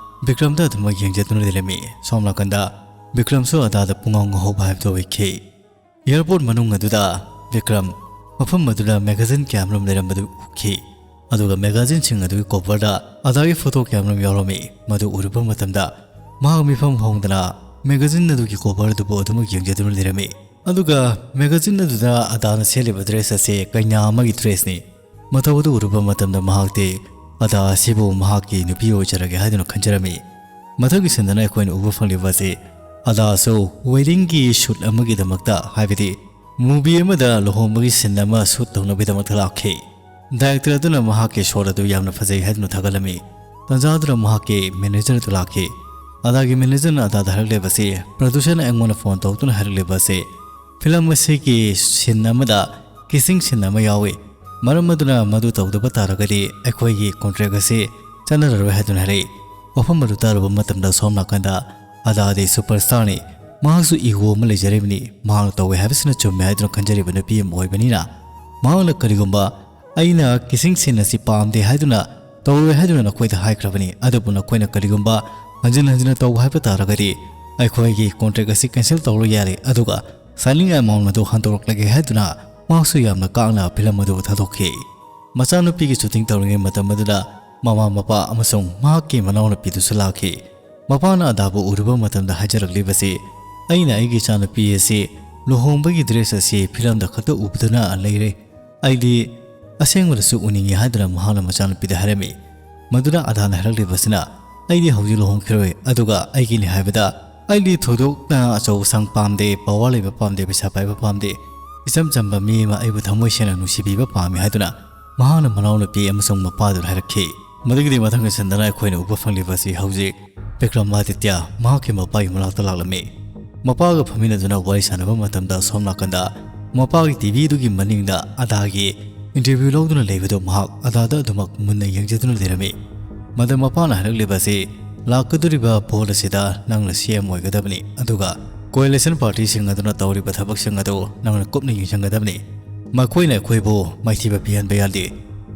ꯕꯤꯀ꯭ꯔꯝꯗ ꯑꯗꯨꯃꯛ ꯌꯦꯡꯖꯗꯨꯅ ꯂꯩꯔꯝꯃꯤ꯫ ꯁꯣꯝ ꯅꯥꯀꯟꯗ ꯕꯤꯀ꯭ꯔꯝꯁꯨ ꯑꯗꯥꯗ ꯄꯨꯡꯉꯥꯎ ꯉꯥꯎꯍꯧꯕ ꯍꯥꯏꯕꯗꯨ ꯑꯣꯏꯈꯤ꯫ ꯑꯦꯌꯔꯄꯣꯔꯠ ꯃꯅꯨꯡ ꯑꯗꯨꯗ ꯕꯤꯀ꯭ꯔꯝ ꯃꯐꯝ ꯑꯗꯨꯗ ꯃꯦꯒꯥꯖꯤꯟ ꯀꯌꯥꯃꯔꯨꯝ ꯂꯩꯔꯝꯕꯗꯨ ꯎꯈꯤ꯫ ꯑꯗꯨꯒ ꯃꯦꯒꯥꯖꯤꯟꯁꯤꯡ ꯑꯗꯨꯒꯤ ꯀꯣꯚꯔꯗ ꯑꯗꯥꯒꯤ ꯐꯣꯇꯣ ꯀꯌꯥꯃꯔꯨꯝ ꯌꯥꯎꯔꯝꯃꯤ꯫ ꯃꯗꯨ ꯎꯔꯨꯕ ꯃꯇꯝꯗ ꯃꯍꯥꯛ ꯃꯤꯐꯝ ꯍꯣꯡꯗꯅ ꯃꯦꯒꯥꯖꯤꯟ ꯑꯗꯨꯒꯤ ꯀꯣꯚꯔ ꯑꯗꯨꯕꯨ ꯑꯗꯨꯃꯛ ꯌꯦꯡꯖꯗꯨꯅ ꯂꯩꯔꯝꯃꯤ꯫ ꯑꯗꯨꯒ ꯃꯦꯒꯥꯖꯤꯟ ꯑꯗꯨꯗ ꯑꯗꯥꯅ ꯁꯦꯠꯂꯤꯕ ꯗ꯭ꯔꯦꯁ ꯑꯁꯤ ꯀꯩꯅꯥ ꯑꯃꯒꯤ ꯗ꯭ꯔꯦꯁꯅꯤ꯫ ꯃꯇꯧ ꯑꯗꯨ ꯎꯔꯨꯕ ꯃꯇꯝꯗ ꯃꯍꯥꯛꯇꯤ ꯑꯗꯥ ꯑꯁꯤꯕꯨ ꯃꯍꯥꯛꯀꯤ ꯅꯨꯄꯤ ꯑꯣꯏꯖꯔꯒꯦ ꯍꯥꯏꯗꯨꯅ ꯈꯟꯖꯔꯝꯃꯤ꯫ ꯃꯊꯪꯒꯤ ꯁꯤꯟꯗꯅ ꯑꯩꯈꯣꯏꯅ ꯎꯕ ꯐꯪꯂꯤꯕ ꯑꯁꯤ ꯑꯗꯥꯁꯨ ꯋꯦꯗꯤꯡꯒꯤ ꯁꯨꯠ ꯑꯃꯒꯤꯗꯃꯛꯇ, ꯍꯥꯏꯕꯗꯤ ꯃꯨꯚꯤ ꯑꯃꯗ ꯂꯨꯍꯣꯡꯕꯒꯤ ꯁꯤꯟ ꯑꯃ ꯁꯨꯠ ꯇꯧꯅꯕꯒꯤꯗꯃꯛꯇ ꯂꯥꯛꯈꯤ꯫ ꯗꯥꯏꯔꯦꯛꯇꯔ ꯑꯗꯨꯅ ꯃꯍꯥꯛꯀꯤ ꯁꯣꯠ ꯑꯗꯨ ꯌꯥꯝꯅ ꯐꯖꯩ ꯍꯥꯏꯗꯨꯅ ꯊꯥꯒꯠꯂꯝꯃꯤ꯫ ꯇꯥꯟꯖꯥ ꯑꯗꯨꯗ ꯃꯍꯥꯛꯀꯤ ꯃꯦꯅꯦꯖꯔ ꯑꯗꯨ ꯂꯥꯛꯈꯤ꯫ ꯑꯗꯥꯒꯤ ꯃꯦꯅꯦꯖꯔꯅ ꯑꯗꯥꯗ ꯍꯥꯏꯔꯛꯂꯤꯕꯁꯤ, ꯄ꯭ꯔꯗ꯭ꯌꯨꯁꯔꯅ ꯑꯩꯉꯣꯟꯗ ꯐꯣꯟ ꯇꯧꯗꯨꯅ ꯍꯥꯏꯔꯛꯂꯤꯕ ꯑꯁꯤ, ꯐꯤꯂꯝ ꯑꯁꯤꯒꯤ ꯁꯤꯟ ꯑꯃꯗ ꯀꯤꯁꯤꯡ ꯁꯤꯟ ꯑꯃ ꯌꯥꯎꯏ꯫ ꯃꯔꯝ ꯑꯗꯨꯅ ꯃꯗꯨ ꯇꯧꯗꯕ ꯇꯥꯔꯒꯗꯤ ꯑꯩꯈꯣꯏꯒꯤ ꯀꯣꯟꯇ꯭ꯔꯦꯛ ꯑꯁꯤ ꯆꯠꯅꯔꯔꯣꯏ ꯍꯥꯏꯗꯨꯅ ꯍꯥꯏꯔꯛꯏ꯫ ꯋꯥꯐꯝ ꯑꯗꯨ ꯇꯥꯔꯨꯕ ꯃꯇꯝꯗ ꯁꯣꯝ ꯅꯥꯀꯟꯗ ꯑꯗꯥꯗꯤ ꯁꯨꯄꯔ ꯁ꯭ꯇꯥꯔꯅꯤ, ꯃꯍꯥꯛꯁꯨ ꯏꯒꯣ ꯑꯃ ꯂꯩꯖꯔꯤꯕꯅꯤ, ꯃꯍꯥꯛꯅ ꯇꯧꯒꯦ ꯍꯥꯏꯕꯁꯤꯅ ꯆꯨꯝꯃꯦ ꯍꯥꯏꯗꯨꯅ ꯈꯟꯖꯔꯤꯕ ꯅꯨꯄꯤ ꯑꯃ ꯑꯣꯏꯕꯅꯤꯅ, ꯃꯍꯥꯛꯅ ꯀꯔꯤꯒꯨꯝꯕ ꯑꯩꯅ ꯀꯤꯁꯤꯡ ꯁꯤꯟ ꯑꯁꯤ ꯄꯥꯝꯗꯦ ꯍꯥꯏꯗꯨꯅ ꯇꯧꯔꯣꯏ ꯍꯥꯏꯗꯨꯅ ꯅꯈꯣꯏꯗ ꯍꯥꯏꯈ꯭ꯔꯕꯅꯤ, ꯑꯗꯨꯕꯨ ꯅꯈꯣꯏꯅ ꯀꯔꯤꯒꯨꯝꯕ ꯍꯟꯖꯤꯟ ꯍꯟꯖꯤꯟꯅ ꯇꯧ ꯍꯥꯏꯕ ꯇꯥꯔꯒꯗꯤ ꯑꯩꯈꯣꯏꯒꯤ ꯀꯣꯟꯇ꯭ꯔꯦꯛ ꯑꯁꯤ ꯀꯦꯟꯁꯦꯜ ꯇꯧꯔꯣꯏ ꯌꯥꯔꯦ, ꯑꯗꯨꯒ ꯁꯥꯏꯅꯤꯡ ꯑꯦꯃꯥꯎꯟ ꯑꯗꯨ ꯍꯟꯗꯣꯔꯛꯂꯒꯦ ꯍꯥꯏꯗꯨꯅ ꯃꯍꯥꯛꯁꯨ ꯌꯥꯝꯅ ꯀꯥꯛꯅ ꯐꯤꯂꯝ ꯑꯗꯨ ꯊꯥꯗꯣꯛꯈꯤ꯫ ꯃꯆꯥꯅꯨꯄꯤꯒꯤ ꯁꯨꯇꯤꯡ ꯇꯧꯔꯤꯉꯩ ꯃꯇꯝ ꯑꯗꯨꯗ ꯃꯃꯥ ꯃꯄꯥ ꯑꯃꯁꯨꯡ ꯃꯍꯥꯛꯀꯤ ꯃꯅꯥꯎꯅꯨꯄꯤꯗꯨꯁꯨ ꯂꯥꯛꯈꯤ꯫ ꯃꯄꯥꯅ ꯑꯗꯥꯕꯨ ꯎꯔꯨꯕ ꯃꯇꯝꯗ ꯍꯥꯏꯖꯔꯛꯂꯤꯕꯁꯤ, "ꯑꯩꯅ ꯑꯩꯒꯤ ꯏꯆꯥꯅꯨꯄꯤ ꯑꯁꯤ ꯂꯨꯍꯣꯡꯕꯒꯤ ꯗ꯭ꯔꯦꯁ ꯑꯁꯤ ꯐꯤꯂꯝꯗ ꯈꯛꯇ ꯎꯕꯗꯨꯅ ꯂꯩꯔꯦ, ꯑꯩꯗꯤ ꯑꯁꯦꯡꯕꯗꯁꯨ ꯎꯅꯤꯡꯉꯤ" ꯍꯥꯏꯗꯨꯅ ꯃꯍꯥꯛꯅ ꯃꯆꯥꯅꯨꯄꯤꯗ ꯍꯥꯏꯔꯝꯃꯤ꯫ ꯃꯗꯨꯗ ꯑꯗꯥꯅ ꯍꯥꯏꯔꯛꯂꯤꯕꯁꯤꯅ, "ꯑꯩꯗꯤ ꯍꯧꯖꯤꯛ ꯂꯨꯍꯣꯡꯈꯤꯔꯣꯏ, ꯑꯗꯨꯒ ꯑꯩꯒꯤꯅꯤ ꯍꯥꯏꯕꯗ ꯑꯩꯗꯤ ꯊꯣꯏꯗꯣꯛꯅ ꯑꯆꯧ ꯑꯁꯥꯡ ꯄꯥꯝꯗꯦ, ꯄꯋꯥꯔ ꯂꯩꯕ ꯄꯥꯝꯗꯦ, ꯄꯩꯁꯥ ꯄꯥꯏꯕ ꯄꯥꯝꯗꯦ, ꯏꯆꯝ ꯆꯝꯕ ꯃꯤ ꯑꯃ ꯑꯩꯕꯨ ꯊꯃꯣꯏ ꯁꯦꯡꯅ ꯅꯨꯡꯁꯤꯕꯤꯕ ꯄꯥꯝꯃꯤ" ꯍꯥꯏꯗꯨꯅ ꯃꯍꯥꯛꯅ ꯃꯅꯥꯎꯅꯨꯄꯤ ꯑꯃꯁꯨꯡ ꯃꯄꯥꯗꯨꯗ ꯍꯥꯏꯔꯛꯈꯤ꯫ ꯃꯗꯨꯒꯤꯗꯤ ꯃꯊꯪ ꯁꯤꯟꯗꯅ ꯑꯩꯈꯣꯏꯅ ꯎꯕ ꯐꯪꯂꯤꯕ ꯑꯁꯤ ꯍꯧꯖꯤꯛ ꯕꯤꯀ꯭ꯔꯃꯥꯗꯤꯇ꯭ꯌ ꯃꯍꯥꯛꯀꯤ ꯃꯄꯥꯒꯤ ꯃꯅꯥꯛꯇ ꯂꯥꯛꯂꯝꯃꯤ꯫ ꯃꯄꯥꯒ ꯐꯝꯃꯤꯟꯅꯗꯨꯅ ꯋꯥꯔꯤ ꯁꯥꯟꯅꯕ ꯃꯇꯝꯗ ꯁꯣꯝ ꯅꯥꯀꯟꯗ ꯃꯄꯥꯒꯤ ꯇꯤꯚꯤ ꯑꯗꯨꯒꯤ ꯃꯅꯤꯡꯗ ꯑꯗꯥꯒꯤ ꯏꯟꯇꯔꯚ꯭ꯌꯨ ꯂꯧꯗꯨꯅ ꯂꯩꯕꯗꯨ ꯃꯍꯥꯛ ꯑꯗꯥꯗ ꯑꯗꯨꯃꯛ ꯃꯨꯟꯅ ꯌꯦꯡꯖꯗꯨꯅ ꯂꯩꯔꯝꯃꯤ꯫ ꯃꯗꯨ ꯃꯄꯥꯅ ꯍꯥꯏꯔꯛꯂꯤꯕ ꯑꯁꯤ, "ꯂꯥꯛꯀꯗꯧꯔꯤꯕ ꯚꯣꯠ ꯑꯁꯤꯗ ꯅꯪꯅ ꯁꯤ ꯑꯦꯝ ꯑꯣꯏꯒꯗꯕꯅꯤ, ꯑꯗꯨꯒ ꯀꯣꯑꯦꯂꯤꯁꯟ ꯄꯥꯔꯇꯤꯁꯤꯡ ꯑꯗꯨꯅ ꯇꯧꯔꯤꯕ ꯊꯕꯛꯁꯤꯡ ꯑꯗꯨ ꯅꯪꯅ ꯀꯨꯞꯅ ꯌꯦꯡꯁꯤꯟꯒꯗꯕꯅꯤ꯫ ꯃꯈꯣꯏꯅ ꯑꯩꯈꯣꯏꯕꯨ ꯃꯥꯏꯊꯤꯕ ꯄꯤꯍꯟꯕ ꯌꯥꯗꯦ꯫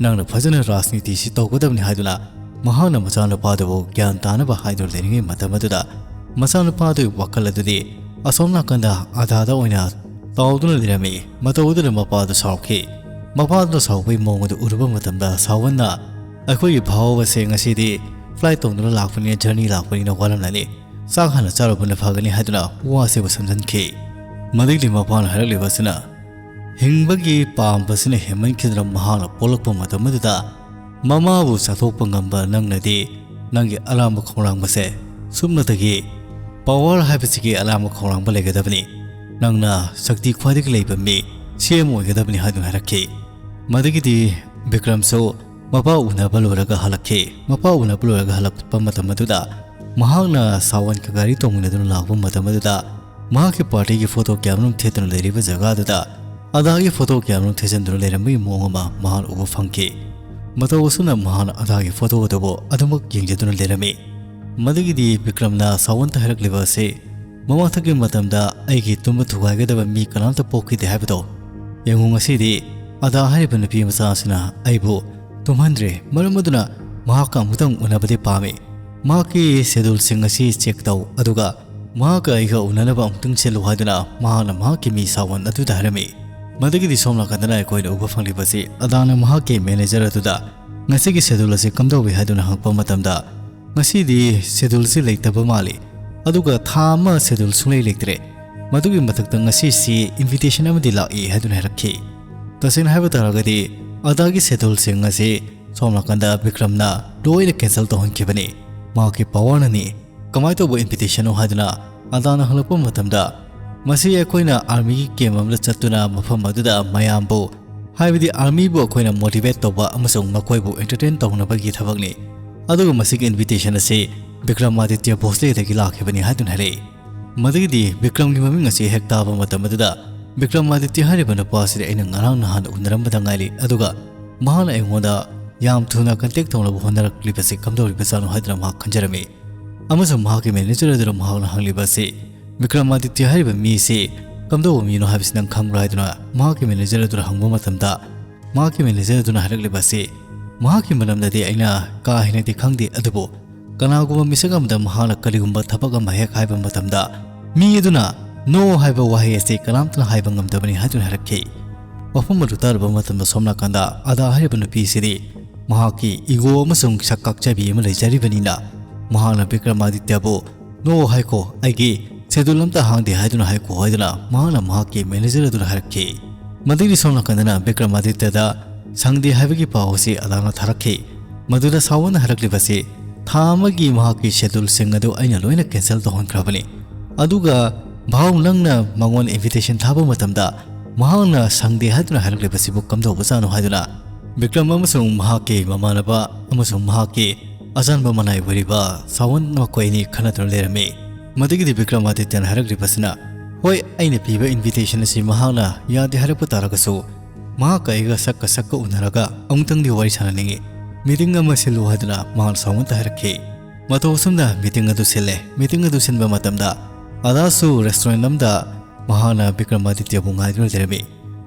ꯅꯪꯅ ꯐꯖꯅ ꯔꯥꯖꯅꯤꯇꯤꯁꯤ ꯇꯧꯒꯗꯕꯅꯤ" ꯍꯥꯏꯗꯨꯅ ꯃꯍꯥꯛꯅ ꯃꯆꯥꯅꯨꯄꯥꯗꯨꯕꯨ ꯒ꯭ꯌꯥꯟ ꯇꯥꯅꯕ ꯍꯥꯏꯗꯨꯅ ꯂꯩꯔꯤꯉꯩ ꯃꯇꯝ ꯑꯗꯨꯗ, ꯃꯆꯥꯅꯨꯄꯥꯗꯨꯒꯤ ꯋꯥꯈꯜ ꯑꯗꯨꯗꯤ ꯑꯁꯣꯝ ꯅꯥꯀꯟꯗ ꯑꯗꯥꯗ ꯑꯣꯏꯅ ꯇꯥꯎꯗꯨꯅ ꯂꯩꯔꯝꯃꯤ꯫ ꯃꯇꯧ ꯑꯗꯨꯅ ꯃꯄꯥꯗꯨ ꯁꯥꯎꯈꯤ꯫ ꯃꯄꯥꯗꯨꯅ ꯁꯥꯎꯕꯒꯤ ꯃꯑꯣꯡ ꯑꯗꯨ ꯎꯔꯨꯕ ꯃꯇꯝꯗ ꯁꯥꯎꯍꯟꯅ, "ꯑꯩꯈꯣꯏꯒꯤ ꯚꯥꯎ ꯑꯁꯦ ꯉꯁꯤꯗꯤ ꯐ꯭ꯂꯥꯏꯠ ꯇꯣꯡꯗꯨꯅ ꯂꯥꯛꯄꯅꯤꯅ, ꯖꯔꯅꯤ ꯂꯥꯛꯄꯅꯤꯅ ꯋꯥꯔꯝꯂꯅꯤ꯫ ꯆꯥꯛ ꯍꯥꯟꯅ ꯆꯥꯔꯨꯕꯅ ꯐꯒꯅꯤ ꯍꯥꯏꯗꯨꯅ ꯋꯥꯁꯤꯕꯨ ꯁꯝꯖꯟꯈꯤ꯫ ꯃꯗꯨꯒꯤ ꯃꯄꯥꯅ ꯍꯥꯏꯔꯛꯂꯤꯕ ꯑꯁꯤꯅ, ꯍꯤꯡꯕꯒꯤ ꯄꯥꯝꯕꯁꯤꯅ ꯍꯦꯟꯃꯟꯈꯤꯗꯨꯅ ꯃꯍꯥꯛꯅ ꯄꯣꯛꯂꯛꯄ ꯃꯇꯝ ꯑꯗꯨꯗ ꯃꯃꯥꯕꯨ ꯆꯥꯊꯣꯛꯄ ꯉꯝꯕ ꯅꯪꯅꯗꯤ ꯅꯪꯒꯤ ꯑꯔꯥꯟꯕ ꯈꯣꯡꯂꯥꯡꯕꯁꯦ ꯁꯨꯞꯅꯇꯒꯤ ꯄꯋꯥꯔ ꯍꯥꯏꯕꯁꯤꯒꯤ ꯑꯔꯥꯟꯕ ꯈꯣꯡꯂꯥꯡꯕ ꯂꯩꯒꯗꯕꯅꯤ꯫ ꯅꯪꯅ ꯁꯛꯇꯤ ꯈ꯭ꯋꯥꯏꯗꯒꯤ ꯂꯩꯕ ꯃꯤ ꯁꯤ ꯑꯦꯝ ꯑꯣꯏꯒꯗꯕꯅꯤ ꯍꯥꯏꯗꯨꯅ ꯍꯥꯏꯔꯛꯈꯤ꯫ ꯃꯗꯨꯒꯤꯗꯤ ꯕꯤꯀ꯭ꯔꯝꯁꯨ ꯃꯄꯥ ꯎꯅꯕ ꯂꯣꯏꯔꯒ ꯍꯜꯂꯛꯈꯤ꯫ ꯃꯄꯥ ꯎꯅꯕ ꯂꯣꯏꯔꯒ ꯍꯜꯂꯛꯄ ꯃꯇꯝ ꯑꯗꯨꯗ ꯃꯍꯥꯛꯅ ꯁꯥꯋꯟꯒ ꯒꯥꯔꯤ ꯇꯣꯡꯃꯤꯟꯅꯗꯨꯅ ꯂꯥꯛꯄ ꯃꯇꯝ ꯑꯗꯨꯗ ꯃꯍꯥꯛꯀꯤ ꯄꯥꯔꯇꯤꯒꯤ ꯐꯣꯇꯣ ꯀꯌꯥꯃꯔꯨꯝ ꯊꯦꯠꯇꯨꯅ ꯂꯩꯔꯤꯕ ꯖꯒꯥꯗꯨꯗ ꯑꯗꯥꯒꯤ ꯐꯣꯇꯣ ꯀꯌꯥꯃꯔꯨꯝ ꯊꯦꯠꯆꯟꯗꯨꯅ ꯂꯩꯔꯝꯕꯒꯤ ꯃꯑꯣꯡ ꯑꯃ ꯃꯍꯥꯛꯅ ꯎꯕ ꯐꯪꯈꯤ꯫ ꯃꯇꯧ ꯑꯁꯨꯝꯅ ꯃꯍꯥꯛꯅ ꯑꯗꯥꯒꯤ ꯐꯣꯇꯣ ꯑꯗꯨꯕꯨ ꯑꯗꯨꯃꯛ ꯌꯦꯡꯖꯗꯨꯅ ꯂꯩꯔꯝꯃꯤ꯫ ꯃꯗꯨꯒꯤꯗꯤ ꯕꯤꯀ꯭ꯔꯝꯅ ꯁꯥꯋꯟꯇ ꯍꯥꯏꯔꯛꯂꯤꯕ ꯑꯁꯤ, ꯃꯃꯥꯡꯊꯛꯀꯤ ꯃꯇꯝꯗ ꯑꯩꯒꯤ ꯇꯨꯝꯕ ꯊꯨꯒꯥꯏꯒꯗꯕ ꯃꯤ ꯀꯅꯥꯝꯇ ꯄꯣꯛꯈꯤꯗꯦ ꯍꯥꯏꯕꯗꯣ ꯌꯦꯡꯉꯨ꯫ ꯉꯁꯤꯗꯤ ꯑꯗꯥ ꯍꯥꯏꯔꯤꯕ ꯅꯨꯄꯤ ꯃꯆꯥ ꯑꯁꯤꯅ ꯑꯩꯕꯨ ꯇꯨꯝꯍꯟꯗ꯭ꯔꯦ꯫ ꯃꯔꯝ ꯑꯗꯨꯅ ꯃꯍꯥꯛꯀ ꯑꯃꯨꯛꯇꯪ ꯎꯅꯕꯗꯤ ꯄꯥꯝꯃꯤ꯫ ꯃꯍꯥꯛꯀꯤ ꯁꯦꯗꯨꯜꯁꯤꯡ ꯑꯁꯤ ꯆꯦꯛ ꯇꯧ, ꯑꯗꯨꯒ ꯃꯍꯥꯛꯀ ꯑꯩꯒ ꯎꯅꯅꯕ ꯑꯃꯨꯛꯇꯪ ꯁꯤꯜꯂꯨ ꯍꯥꯏꯗꯨꯅ ꯃꯍꯥꯛꯅ ꯃꯍꯥꯛꯀꯤ ꯃꯤ ꯁꯥꯋꯟ ꯑꯗꯨꯗ ꯍꯥꯏꯔꯝꯃꯤ꯫ ꯃꯗꯨꯒꯤꯗꯤ ꯁꯣꯝ ꯅꯥꯀꯟꯗꯅ ꯑꯩꯈꯣꯏꯅ ꯎꯕ ꯐꯪꯂꯤꯕꯁꯤ ꯑꯗꯥꯅ ꯃꯍꯥꯛꯀꯤ ꯃꯦꯅꯦꯖꯔ ꯑꯗꯨꯗ ꯉꯁꯤꯒꯤ ꯁꯦꯗꯨꯜ ꯑꯁꯤ ꯀꯝꯗꯧꯏ ꯍꯥꯏꯗꯨꯅ ꯍꯪꯉꯛꯄ ꯃꯇꯝꯗ, ꯉꯁꯤꯗꯤ ꯁꯦꯗꯨꯜꯁꯤ ꯂꯩꯇꯕ ꯃꯥꯜꯂꯤ, ꯑꯗꯨꯒ ꯊꯥ ꯑꯃ ꯁꯦꯗꯨꯜ ꯁꯨꯡꯂꯩ ꯂꯩꯇ꯭ꯔꯦ꯫ ꯃꯗꯨꯒꯤ ꯃꯊꯛꯇ ꯉꯁꯤꯁꯤ ꯏꯟꯚꯤꯇꯦꯁꯟ ꯑꯃꯗꯤ ꯂꯥꯛꯏ ꯍꯥꯏꯗꯨꯅ ꯍꯥꯏꯔꯛꯈꯤ꯫ ꯇꯁꯦꯡꯅ ꯍꯥꯏꯕ ꯇꯥꯔꯒꯗꯤ ꯑꯗꯥꯒꯤ ꯁꯦꯗꯨꯜꯁꯤꯡ ꯑꯁꯤ ꯁꯣꯝ ꯅꯥꯀꯟꯗ ꯕꯤꯀ꯭ꯔꯝꯅ ꯂꯣꯏꯅ ꯀꯦꯟꯁꯦꯜ ꯇꯧꯍꯟꯈꯤꯕꯅꯤ꯫ ꯃꯍꯥꯛꯀꯤ ꯄꯋꯥꯔꯅꯅꯤ꯫ ꯀꯃꯥꯏꯅ ꯇꯧꯕ ꯏꯟꯚꯤꯇꯦꯁꯟꯅꯣ ꯍꯥꯏꯗꯨꯅ ꯑꯗꯥꯅ ꯍꯪꯂꯛꯄ ꯃꯇꯝꯗ, ꯃꯁꯤ ꯑꯩꯈꯣꯏꯅ ꯑꯥꯔꯃꯤꯒꯤ ꯀꯦꯝ ꯑꯃꯗ ꯆꯠꯇꯨꯅ ꯃꯐꯝ ꯑꯗꯨꯗ ꯃꯌꯥꯝꯕꯨ, ꯍꯥꯏꯕꯗꯤ ꯑꯥꯔꯃꯤꯕꯨ ꯑꯩꯈꯣꯏꯅ ꯃꯣꯇꯤꯚꯦꯠ ꯇꯧꯕ ꯑꯃꯁꯨꯡ ꯃꯈꯣꯏꯕꯨ ꯑꯦꯟꯇꯔꯇꯦꯟ ꯇꯧꯅꯕꯒꯤ ꯊꯕꯛꯅꯤ꯫ ꯑꯗꯨꯒ ꯃꯁꯤꯒꯤ ꯏꯟꯚꯤꯇꯦꯁꯟ ꯑꯁꯤ ꯕꯤꯀ꯭ꯔꯃꯥꯗꯤꯇ꯭ꯌ ꯚꯣꯁꯂꯦꯗꯒꯤ ꯂꯥꯛꯈꯤꯕꯅꯤ ꯍꯥꯏꯗꯨꯅ ꯍꯥꯏꯔꯛꯏ꯫ ꯃꯗꯨꯒꯤꯗꯤ ꯕꯤꯀ꯭ꯔꯝꯒꯤ ꯃꯃꯤꯡ ꯑꯁꯤ ꯍꯦꯛ ꯇꯥꯕ ꯃꯇꯝ ꯑꯗꯨꯗ ꯕꯤꯀ꯭ꯔꯃꯥꯗꯤꯇ꯭ꯌ ꯍꯥꯏꯔꯤꯕ ꯅꯨꯄꯥ ꯑꯁꯤꯗꯤ ꯑꯩꯅ ꯉꯔꯥꯡ ꯅꯍꯥꯟ ꯎꯅꯔꯝꯕꯗ ꯉꯥꯏꯔꯤ, ꯑꯗꯨꯒ ꯃꯍꯥꯛꯅ ꯑꯩꯉꯣꯟꯗ ꯌꯥꯝ ꯊꯨꯅ ꯀꯟꯇꯦꯛ ꯇꯧꯅꯕ ꯍꯣꯠꯅꯔꯛꯂꯤꯕꯁꯤ ꯀꯝꯗꯧꯔꯤꯕꯖꯥꯠꯅꯣ ꯍꯥꯏꯗꯨꯅ ꯃꯍꯥꯛ ꯈꯟꯖꯔꯝꯃꯤ꯫ ꯑꯃꯁꯨꯡ ꯃꯍꯥꯛꯀꯤ ꯃꯦꯅꯦꯖꯔ ꯑꯗꯨꯅ ꯃꯍꯥꯛꯅ ꯍꯪꯂꯤꯕ ꯑꯁꯤ, ꯕꯤꯀ꯭ꯔꯃꯥꯗꯤꯇ꯭ꯌ ꯍꯥꯏꯔꯤꯕ ꯃꯤ ꯑꯁꯤ ꯀꯝꯗꯧꯕ ꯃꯤꯅꯣ ꯍꯥꯏꯕꯁꯤ ꯅꯪ ꯈꯪꯕ꯭ꯔꯥ ꯍꯥꯏꯗꯨꯅ ꯃꯍꯥꯛꯀꯤ ꯃꯦꯅꯦꯖꯔ ꯑꯗꯨꯅ ꯍꯪꯕ ꯃꯇꯝꯗ, ꯃꯍꯥꯛꯀꯤ ꯃꯦꯅꯦꯖꯔ ꯑꯗꯨꯅ ꯍꯥꯏꯔꯛꯂꯤꯕ ꯑꯁꯤ, ꯃꯍꯥꯛꯀꯤ ꯃꯔꯝꯗꯗꯤ ꯑꯩꯅ ꯀꯥ ꯍꯦꯟꯅꯗꯤ ꯈꯪꯗꯦ, ꯑꯗꯨꯕꯨ ꯀꯅꯥꯒꯨꯝꯕ ꯃꯤꯁꯛ ꯑꯃꯗ ꯃꯍꯥꯛꯅ ꯀꯔꯤꯒꯨꯝꯕ ꯊꯕꯛ ꯑꯃ ꯍꯦꯛ ꯍꯥꯏꯕ ꯃꯇꯝꯗ, ꯃꯤ ꯑꯗꯨꯅ "ꯅꯣ" ꯍꯥꯏꯕ ꯋꯥꯍꯩ ꯑꯁꯤ ꯀꯅꯥꯝꯇꯅ ꯍꯥꯏꯕ ꯉꯝꯗꯕꯅꯤ ꯍꯥꯏꯗꯨꯅ ꯍꯥꯏꯔꯛꯈꯤ꯫ ꯋꯥꯐꯝ ꯑꯗꯨ ꯇꯥꯔꯨꯕ ꯃꯇꯝꯗ ꯁꯣꯝ ꯅꯥꯀꯟꯗ ꯑꯗꯥ ꯍꯥꯏꯔꯤꯕ ꯅꯨꯄꯤꯁꯤꯗꯤ ꯃꯍꯥꯛꯀꯤ ꯏꯒꯣ ꯑꯃꯁꯨꯡ ꯁꯛ ꯀꯥꯛꯆꯕꯤ ꯑꯃ ꯂꯩꯖꯔꯤꯕꯅꯤꯅ, ꯃꯍꯥꯛꯅ ꯕꯤꯀ꯭ꯔꯃꯥꯗꯤꯇ꯭ꯌꯕꯨ "No ꯍꯥꯏꯀꯣ, ꯑꯩꯒꯤ schedule ꯑꯝꯇ ꯍꯥꯡꯗꯦ ꯍꯥꯏꯗꯨꯅ ꯍꯥꯏꯀꯣ" ꯍꯥꯏꯗꯨꯅ ꯃꯍꯥꯛꯅ ꯃꯍꯥꯛꯀꯤ manager ꯑꯗꯨꯗ ꯍꯥꯏꯔꯛꯈꯤ꯫ ꯃꯗꯨꯒꯤ ꯁꯣꯝ ꯅꯥꯀꯟꯗꯅ ꯕꯤꯀ꯭ꯔꯃꯥꯗꯤꯇ꯭ꯌꯗ ꯁꯪꯗꯦ ꯍꯥꯏꯕꯒꯤ ꯄꯥꯎ ꯑꯁꯤ ꯑꯗꯥꯅ ꯊꯥꯔꯛꯈꯤ꯫ ꯃꯗꯨꯗ ꯁꯥꯋꯟꯅ ꯍꯥꯏꯔꯛꯂꯤꯕꯁꯤ, "ꯊꯥ ꯑꯃꯒꯤ ꯃꯍꯥꯛꯀꯤ scheduleꯁꯤꯡ ꯑꯗꯨ ꯑꯩꯅ ꯂꯣꯏꯅ cancel ꯇꯧꯍꯟꯈ꯭ꯔꯕꯅꯤ꯫ ꯑꯗꯨꯒ ꯚꯥꯎ, ꯅꯪꯅ ꯃꯉꯣꯟꯗ invitation ꯊꯥꯕ ꯃꯇꯝꯗ ꯃꯍꯥꯛꯅ ꯁꯪꯗꯦ ꯍꯥꯏꯗꯨꯅ ꯍꯥꯏꯔꯛꯂꯤꯕꯁꯤꯕꯨ ꯀꯝꯗꯧꯕꯖꯥꯠꯅꯣ?" ꯍꯥꯏꯗꯨꯅ ꯕꯤꯀ꯭ꯔꯝ ꯑꯃꯁꯨꯡ ꯃꯍꯥꯛꯀꯤ ꯃꯃꯥꯟꯅꯕ ꯑꯃꯁꯨꯡ ꯃꯍꯥꯛꯀꯤ ꯑꯆꯥꯟꯕ ꯃꯅꯥꯏ ꯑꯣꯏꯔꯤꯕ ꯁꯥꯋꯟ ꯃꯈꯣꯏ ꯑꯅꯤ ꯈꯟꯅꯗꯨꯅ ꯂꯩꯔꯝꯃꯤ꯫ ꯃꯗꯨꯒꯤꯗꯤ ꯕꯤꯀ꯭ꯔꯃꯥꯗꯤꯇ꯭ꯌꯅ ꯍꯥꯏꯔꯛꯂꯤꯕꯁꯤꯅ, "ꯍꯣꯏ, ꯑꯩꯅ ꯄꯤꯕ invitation ꯑꯁꯤ ꯃꯍꯥꯛꯅ ꯌꯥꯗꯦ ꯍꯥꯏꯔꯛꯄ ꯇꯥꯔꯒꯁꯨ, ꯃꯍꯥꯛꯀ ꯑꯩꯒ ꯁꯛꯀ ꯁꯛꯀ ꯎꯅꯔꯒ ꯑꯃꯨꯛꯇꯪꯗꯤ ꯋꯥꯔꯤ ꯁꯥꯟꯅꯅꯤꯡꯏ꯫ Meeting ꯑꯃ ꯁꯤꯜꯂꯨ" ꯍꯥꯏꯗꯨꯅ ꯃꯍꯥꯛꯅ ꯁꯥꯋꯟꯇ ꯍꯥꯏꯔꯛꯈꯤ꯫ ꯃꯇꯧ ꯑꯁꯨꯝꯅ meeting ꯑꯗꯨ ꯁꯤꯜꯂꯦ꯫ Meeting ꯑꯗꯨ ꯁꯤꯟꯕ ꯃꯇꯝꯗ ꯑꯗꯥꯁꯨ restaurant ꯑꯃꯗ ꯃꯍꯥꯛꯅ ꯕꯤꯀ꯭ꯔꯃꯥꯗꯤꯇ꯭ꯌꯕꯨ ꯉꯥꯏꯗꯨꯅ ꯂꯩꯔꯝꯃꯤ꯫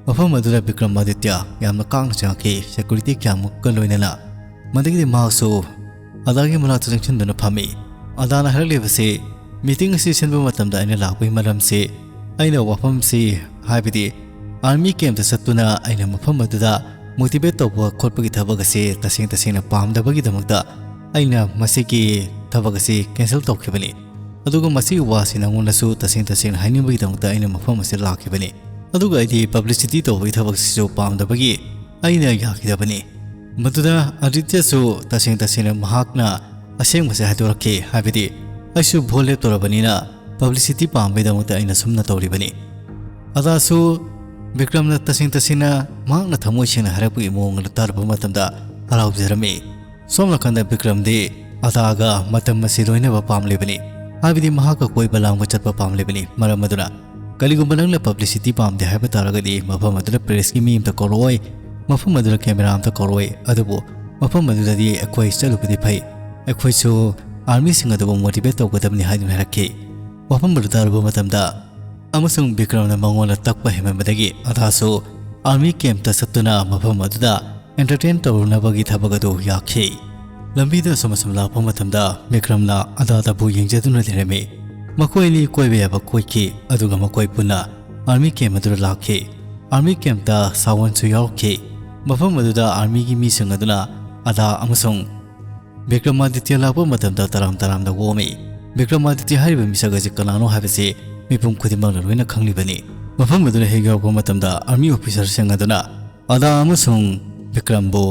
ꯃꯐꯝ ꯑꯗꯨꯗ ꯕꯤꯀ꯭ꯔꯃꯥꯗꯤꯇ꯭ꯌ ꯌꯥꯝꯅ ꯀꯥꯡꯅ ꯆꯪꯉꯛꯈꯤ, security ꯀꯌꯥꯃꯨꯛꯀ ꯂꯣꯏꯅꯅ꯫ ꯃꯗꯨꯗꯒꯤꯗꯤ ꯃꯍꯥꯛꯁꯨ ꯑꯗꯥꯒꯤ ꯃꯅꯥꯛꯇ ꯆꯪꯁꯤꯟꯗꯨꯅ ꯐꯝꯃꯤ꯫ ꯑꯗꯥꯅ ꯍꯥꯏꯔꯛꯂꯤꯕꯁꯤ, "Meeting ꯑꯁꯤ ꯁꯤꯟꯕ ꯃꯇꯝꯗ ꯑꯩꯅ ꯂꯥꯛꯄꯒꯤ ꯃꯔꯝꯁꯤ, ꯑꯩꯅ ꯋꯥꯐꯝꯁꯤ, ꯍꯥꯏꯕꯗꯤ army campꯇ ꯆꯠꯇꯨꯅ ꯑꯩꯅ ꯃꯐꯝ ꯑꯗꯨꯗ motivate ꯇꯧꯕ ꯈꯣꯠꯄꯒꯤ ꯊꯕꯛ ꯑꯁꯤ ꯇꯁꯦꯡ ꯇꯁꯦꯡꯅ ꯄꯥꯝꯗꯕꯒꯤꯗꯃꯛꯇ ꯑꯩꯅ ꯃꯁꯤꯒꯤ ꯊꯕꯛ ꯑꯁꯤ cancel ꯇꯧꯈꯤꯕꯅꯤ꯫ ꯑꯗꯨꯒ ꯃꯁꯤꯒꯤ ꯋꯥꯁꯤ ꯅꯉꯣꯟꯗꯁꯨ ꯇꯁꯦꯡ ꯇꯁꯦꯡꯅ ꯍꯥꯏꯅꯤꯡꯕꯒꯤꯗꯃꯛꯇ ꯑꯩꯅ ꯃꯐꯝ ꯑꯁꯤꯗ ꯂꯥꯛꯈꯤꯕꯅꯤ꯫ ꯑꯗꯨꯒ ꯑꯩꯗꯤ publicity ꯇꯧꯕꯒꯤ ꯊꯕꯛꯁꯤꯁꯨ ꯄꯥꯝꯗꯕꯒꯤ ꯑꯩꯅ ꯌꯥꯈꯤꯗꯕꯅꯤ꯫" ꯃꯗꯨꯗ ꯑꯗꯤꯇ꯭ꯌꯁꯨ ꯇꯁꯦꯡ ꯇꯁꯦꯡꯅ ꯃꯍꯥꯛꯅ ꯑꯁꯦꯡꯕꯁꯦ ꯍꯥꯏꯗꯣꯔꯛꯈꯤ, ꯍꯥꯏꯕꯗꯤ, "ꯑꯩꯁꯨ vote ꯂꯦꯞꯇꯧꯔꯕꯅꯤꯅ publicity ꯄꯥꯝꯕꯒꯤꯗꯃꯛꯇ ꯑꯩꯅ ꯁꯨꯝꯅ ꯇꯧꯔꯤꯕꯅꯤ꯫" ꯑꯗꯥꯁꯨ ꯕꯤꯀ꯭ꯔꯝꯅ ꯇꯁꯦꯡ ꯇꯁꯦꯡꯅ ꯃꯍꯥꯛꯅ ꯊꯃꯣꯏ ꯁꯦꯡꯅ ꯍꯥꯏꯔꯛꯄꯒꯤ ꯃꯑꯣꯡ ꯑꯗꯨ ꯇꯥꯔꯨꯕ ꯃꯇꯝꯗ ꯍꯔꯥꯎꯖꯔꯝꯃꯤ꯫ ꯁꯣꯝ ꯅꯥꯀꯟꯗ ꯕꯤꯀ꯭ꯔꯝꯗꯤ ꯑꯗꯥꯒ ꯃꯇꯝ ꯑꯁꯤ ꯂꯣꯏꯅꯕ ꯄꯥꯝꯂꯤꯕꯅꯤ, ꯍꯥꯏꯕꯗꯤ ꯃꯍꯥꯛꯀ ꯀꯣꯏꯕ ꯂꯥꯡꯕ ꯆꯠꯄ ꯄꯥꯝꯂꯤꯕꯅꯤ꯫ ꯃꯔꯝ ꯑꯗꯨꯅ ꯀꯔꯤꯒꯨꯝꯕ ꯅꯪꯅ publicity ꯄꯥꯝꯗꯦ ꯍꯥꯏꯕ ꯇꯥꯔꯒꯗꯤ ꯃꯐꯝ ꯑꯗꯨꯗ pressꯀꯤ ꯃꯤ ꯑꯝꯇ ꯀꯧꯔꯛꯑꯣꯏ, ꯃꯐꯝ ꯑꯗꯨꯗ camera ꯑꯝꯇ ꯀꯧꯔꯛꯑꯣꯏ꯫ ꯑꯗꯨꯕꯨ ꯃꯐꯝ ꯑꯗꯨꯗꯗꯤ ꯑꯩꯈꯣꯏ ꯆꯠꯂꯨꯕꯗꯤ ꯐꯩ, ꯑꯩꯈꯣꯏꯁꯨ armyꯁꯤꯡ ꯑꯗꯨꯕꯨ motivate ꯇꯧꯒꯗꯕꯅꯤ ꯍꯥꯏꯗꯨꯅ ꯍꯥꯏꯔꯛꯈꯤ꯫ ꯋꯥꯐꯝ ꯑꯗꯨ ꯇꯥꯔꯨꯕ ꯃꯇꯝꯗ ꯑꯃꯁꯨꯡ ꯕꯤꯀ꯭ꯔꯝꯅ ꯃꯉꯣꯟꯗ ꯇꯛꯄ ꯍꯦꯟꯃꯟꯕꯗꯒꯤ ꯑꯗꯥꯁꯨ army campꯇ ꯆꯠꯇꯨꯅ ꯃꯐꯝ ꯑꯗꯨꯗ entertain ꯇꯧꯔꯨꯅꯕꯒꯤ ꯊꯕꯛ ꯑꯗꯨ ꯌꯥꯈꯤ꯫ ꯂꯝꯕꯤꯗ ꯑꯁꯨꯝ ꯑꯁꯨꯝ ꯂꯥꯛꯄ ꯃꯇꯝꯗ ꯕꯤꯀ꯭ꯔꯝꯅ ꯑꯗꯥꯗꯕꯨ ꯌꯦꯡꯖꯗꯨꯅ ꯂꯩꯔꯝꯃꯤ꯫ ꯃꯈꯣꯏ ꯑꯅꯤ ꯀꯣꯏꯕ ꯌꯥꯕ ꯀꯣꯏꯈꯤ, ꯑꯗꯨꯒ ꯃꯈꯣꯏ ꯄꯨꯟꯅ army camp ꯑꯗꯨꯗ ꯂꯥꯛꯈꯤ꯫ Army campꯇ ꯁꯥꯋꯟꯁꯨ ꯌꯥꯎꯔꯛꯈꯤ꯫ ꯃꯐꯝ ꯑꯗꯨꯗ armyꯒꯤ ꯃꯤꯁꯤꯡ ꯑꯗꯨꯅ ꯑꯗꯥ ꯑꯃꯁꯨꯡ ꯕꯤꯀ꯭ꯔꯃꯥꯗꯤꯇ꯭ꯌ ꯂꯥꯛꯄ ꯃꯇꯝꯗ ꯇꯔꯥꯝ ꯇꯔꯥꯝꯅ ꯑꯣꯝꯃꯤ꯫ ꯕꯤꯀ꯭ꯔꯃꯥꯗꯤꯇ꯭ꯌ ꯍꯥꯏꯔꯤꯕ ꯃꯤꯁꯛ ꯑꯁꯤ ꯀꯅꯥꯅꯣ ꯍꯥꯏꯕꯁꯤ ꯃꯤꯄꯨꯝ ꯈꯨꯗꯤꯡꯃꯛꯅ ꯂꯣꯏꯅ ꯈꯪꯂꯤꯕꯅꯤ꯫ ꯃꯐꯝ ꯑꯗꯨꯗ ꯍꯦꯛ ꯌꯧꯔꯛꯄ ꯃꯇꯝꯗ ꯑꯥꯔꯃꯤ ꯑꯣꯐꯤꯁꯥꯔꯁꯤꯡ ꯑꯗꯨꯅ ꯑꯗꯥ ꯑꯃꯁꯨꯡ ꯕꯤꯀ꯭ꯔꯝꯕꯨ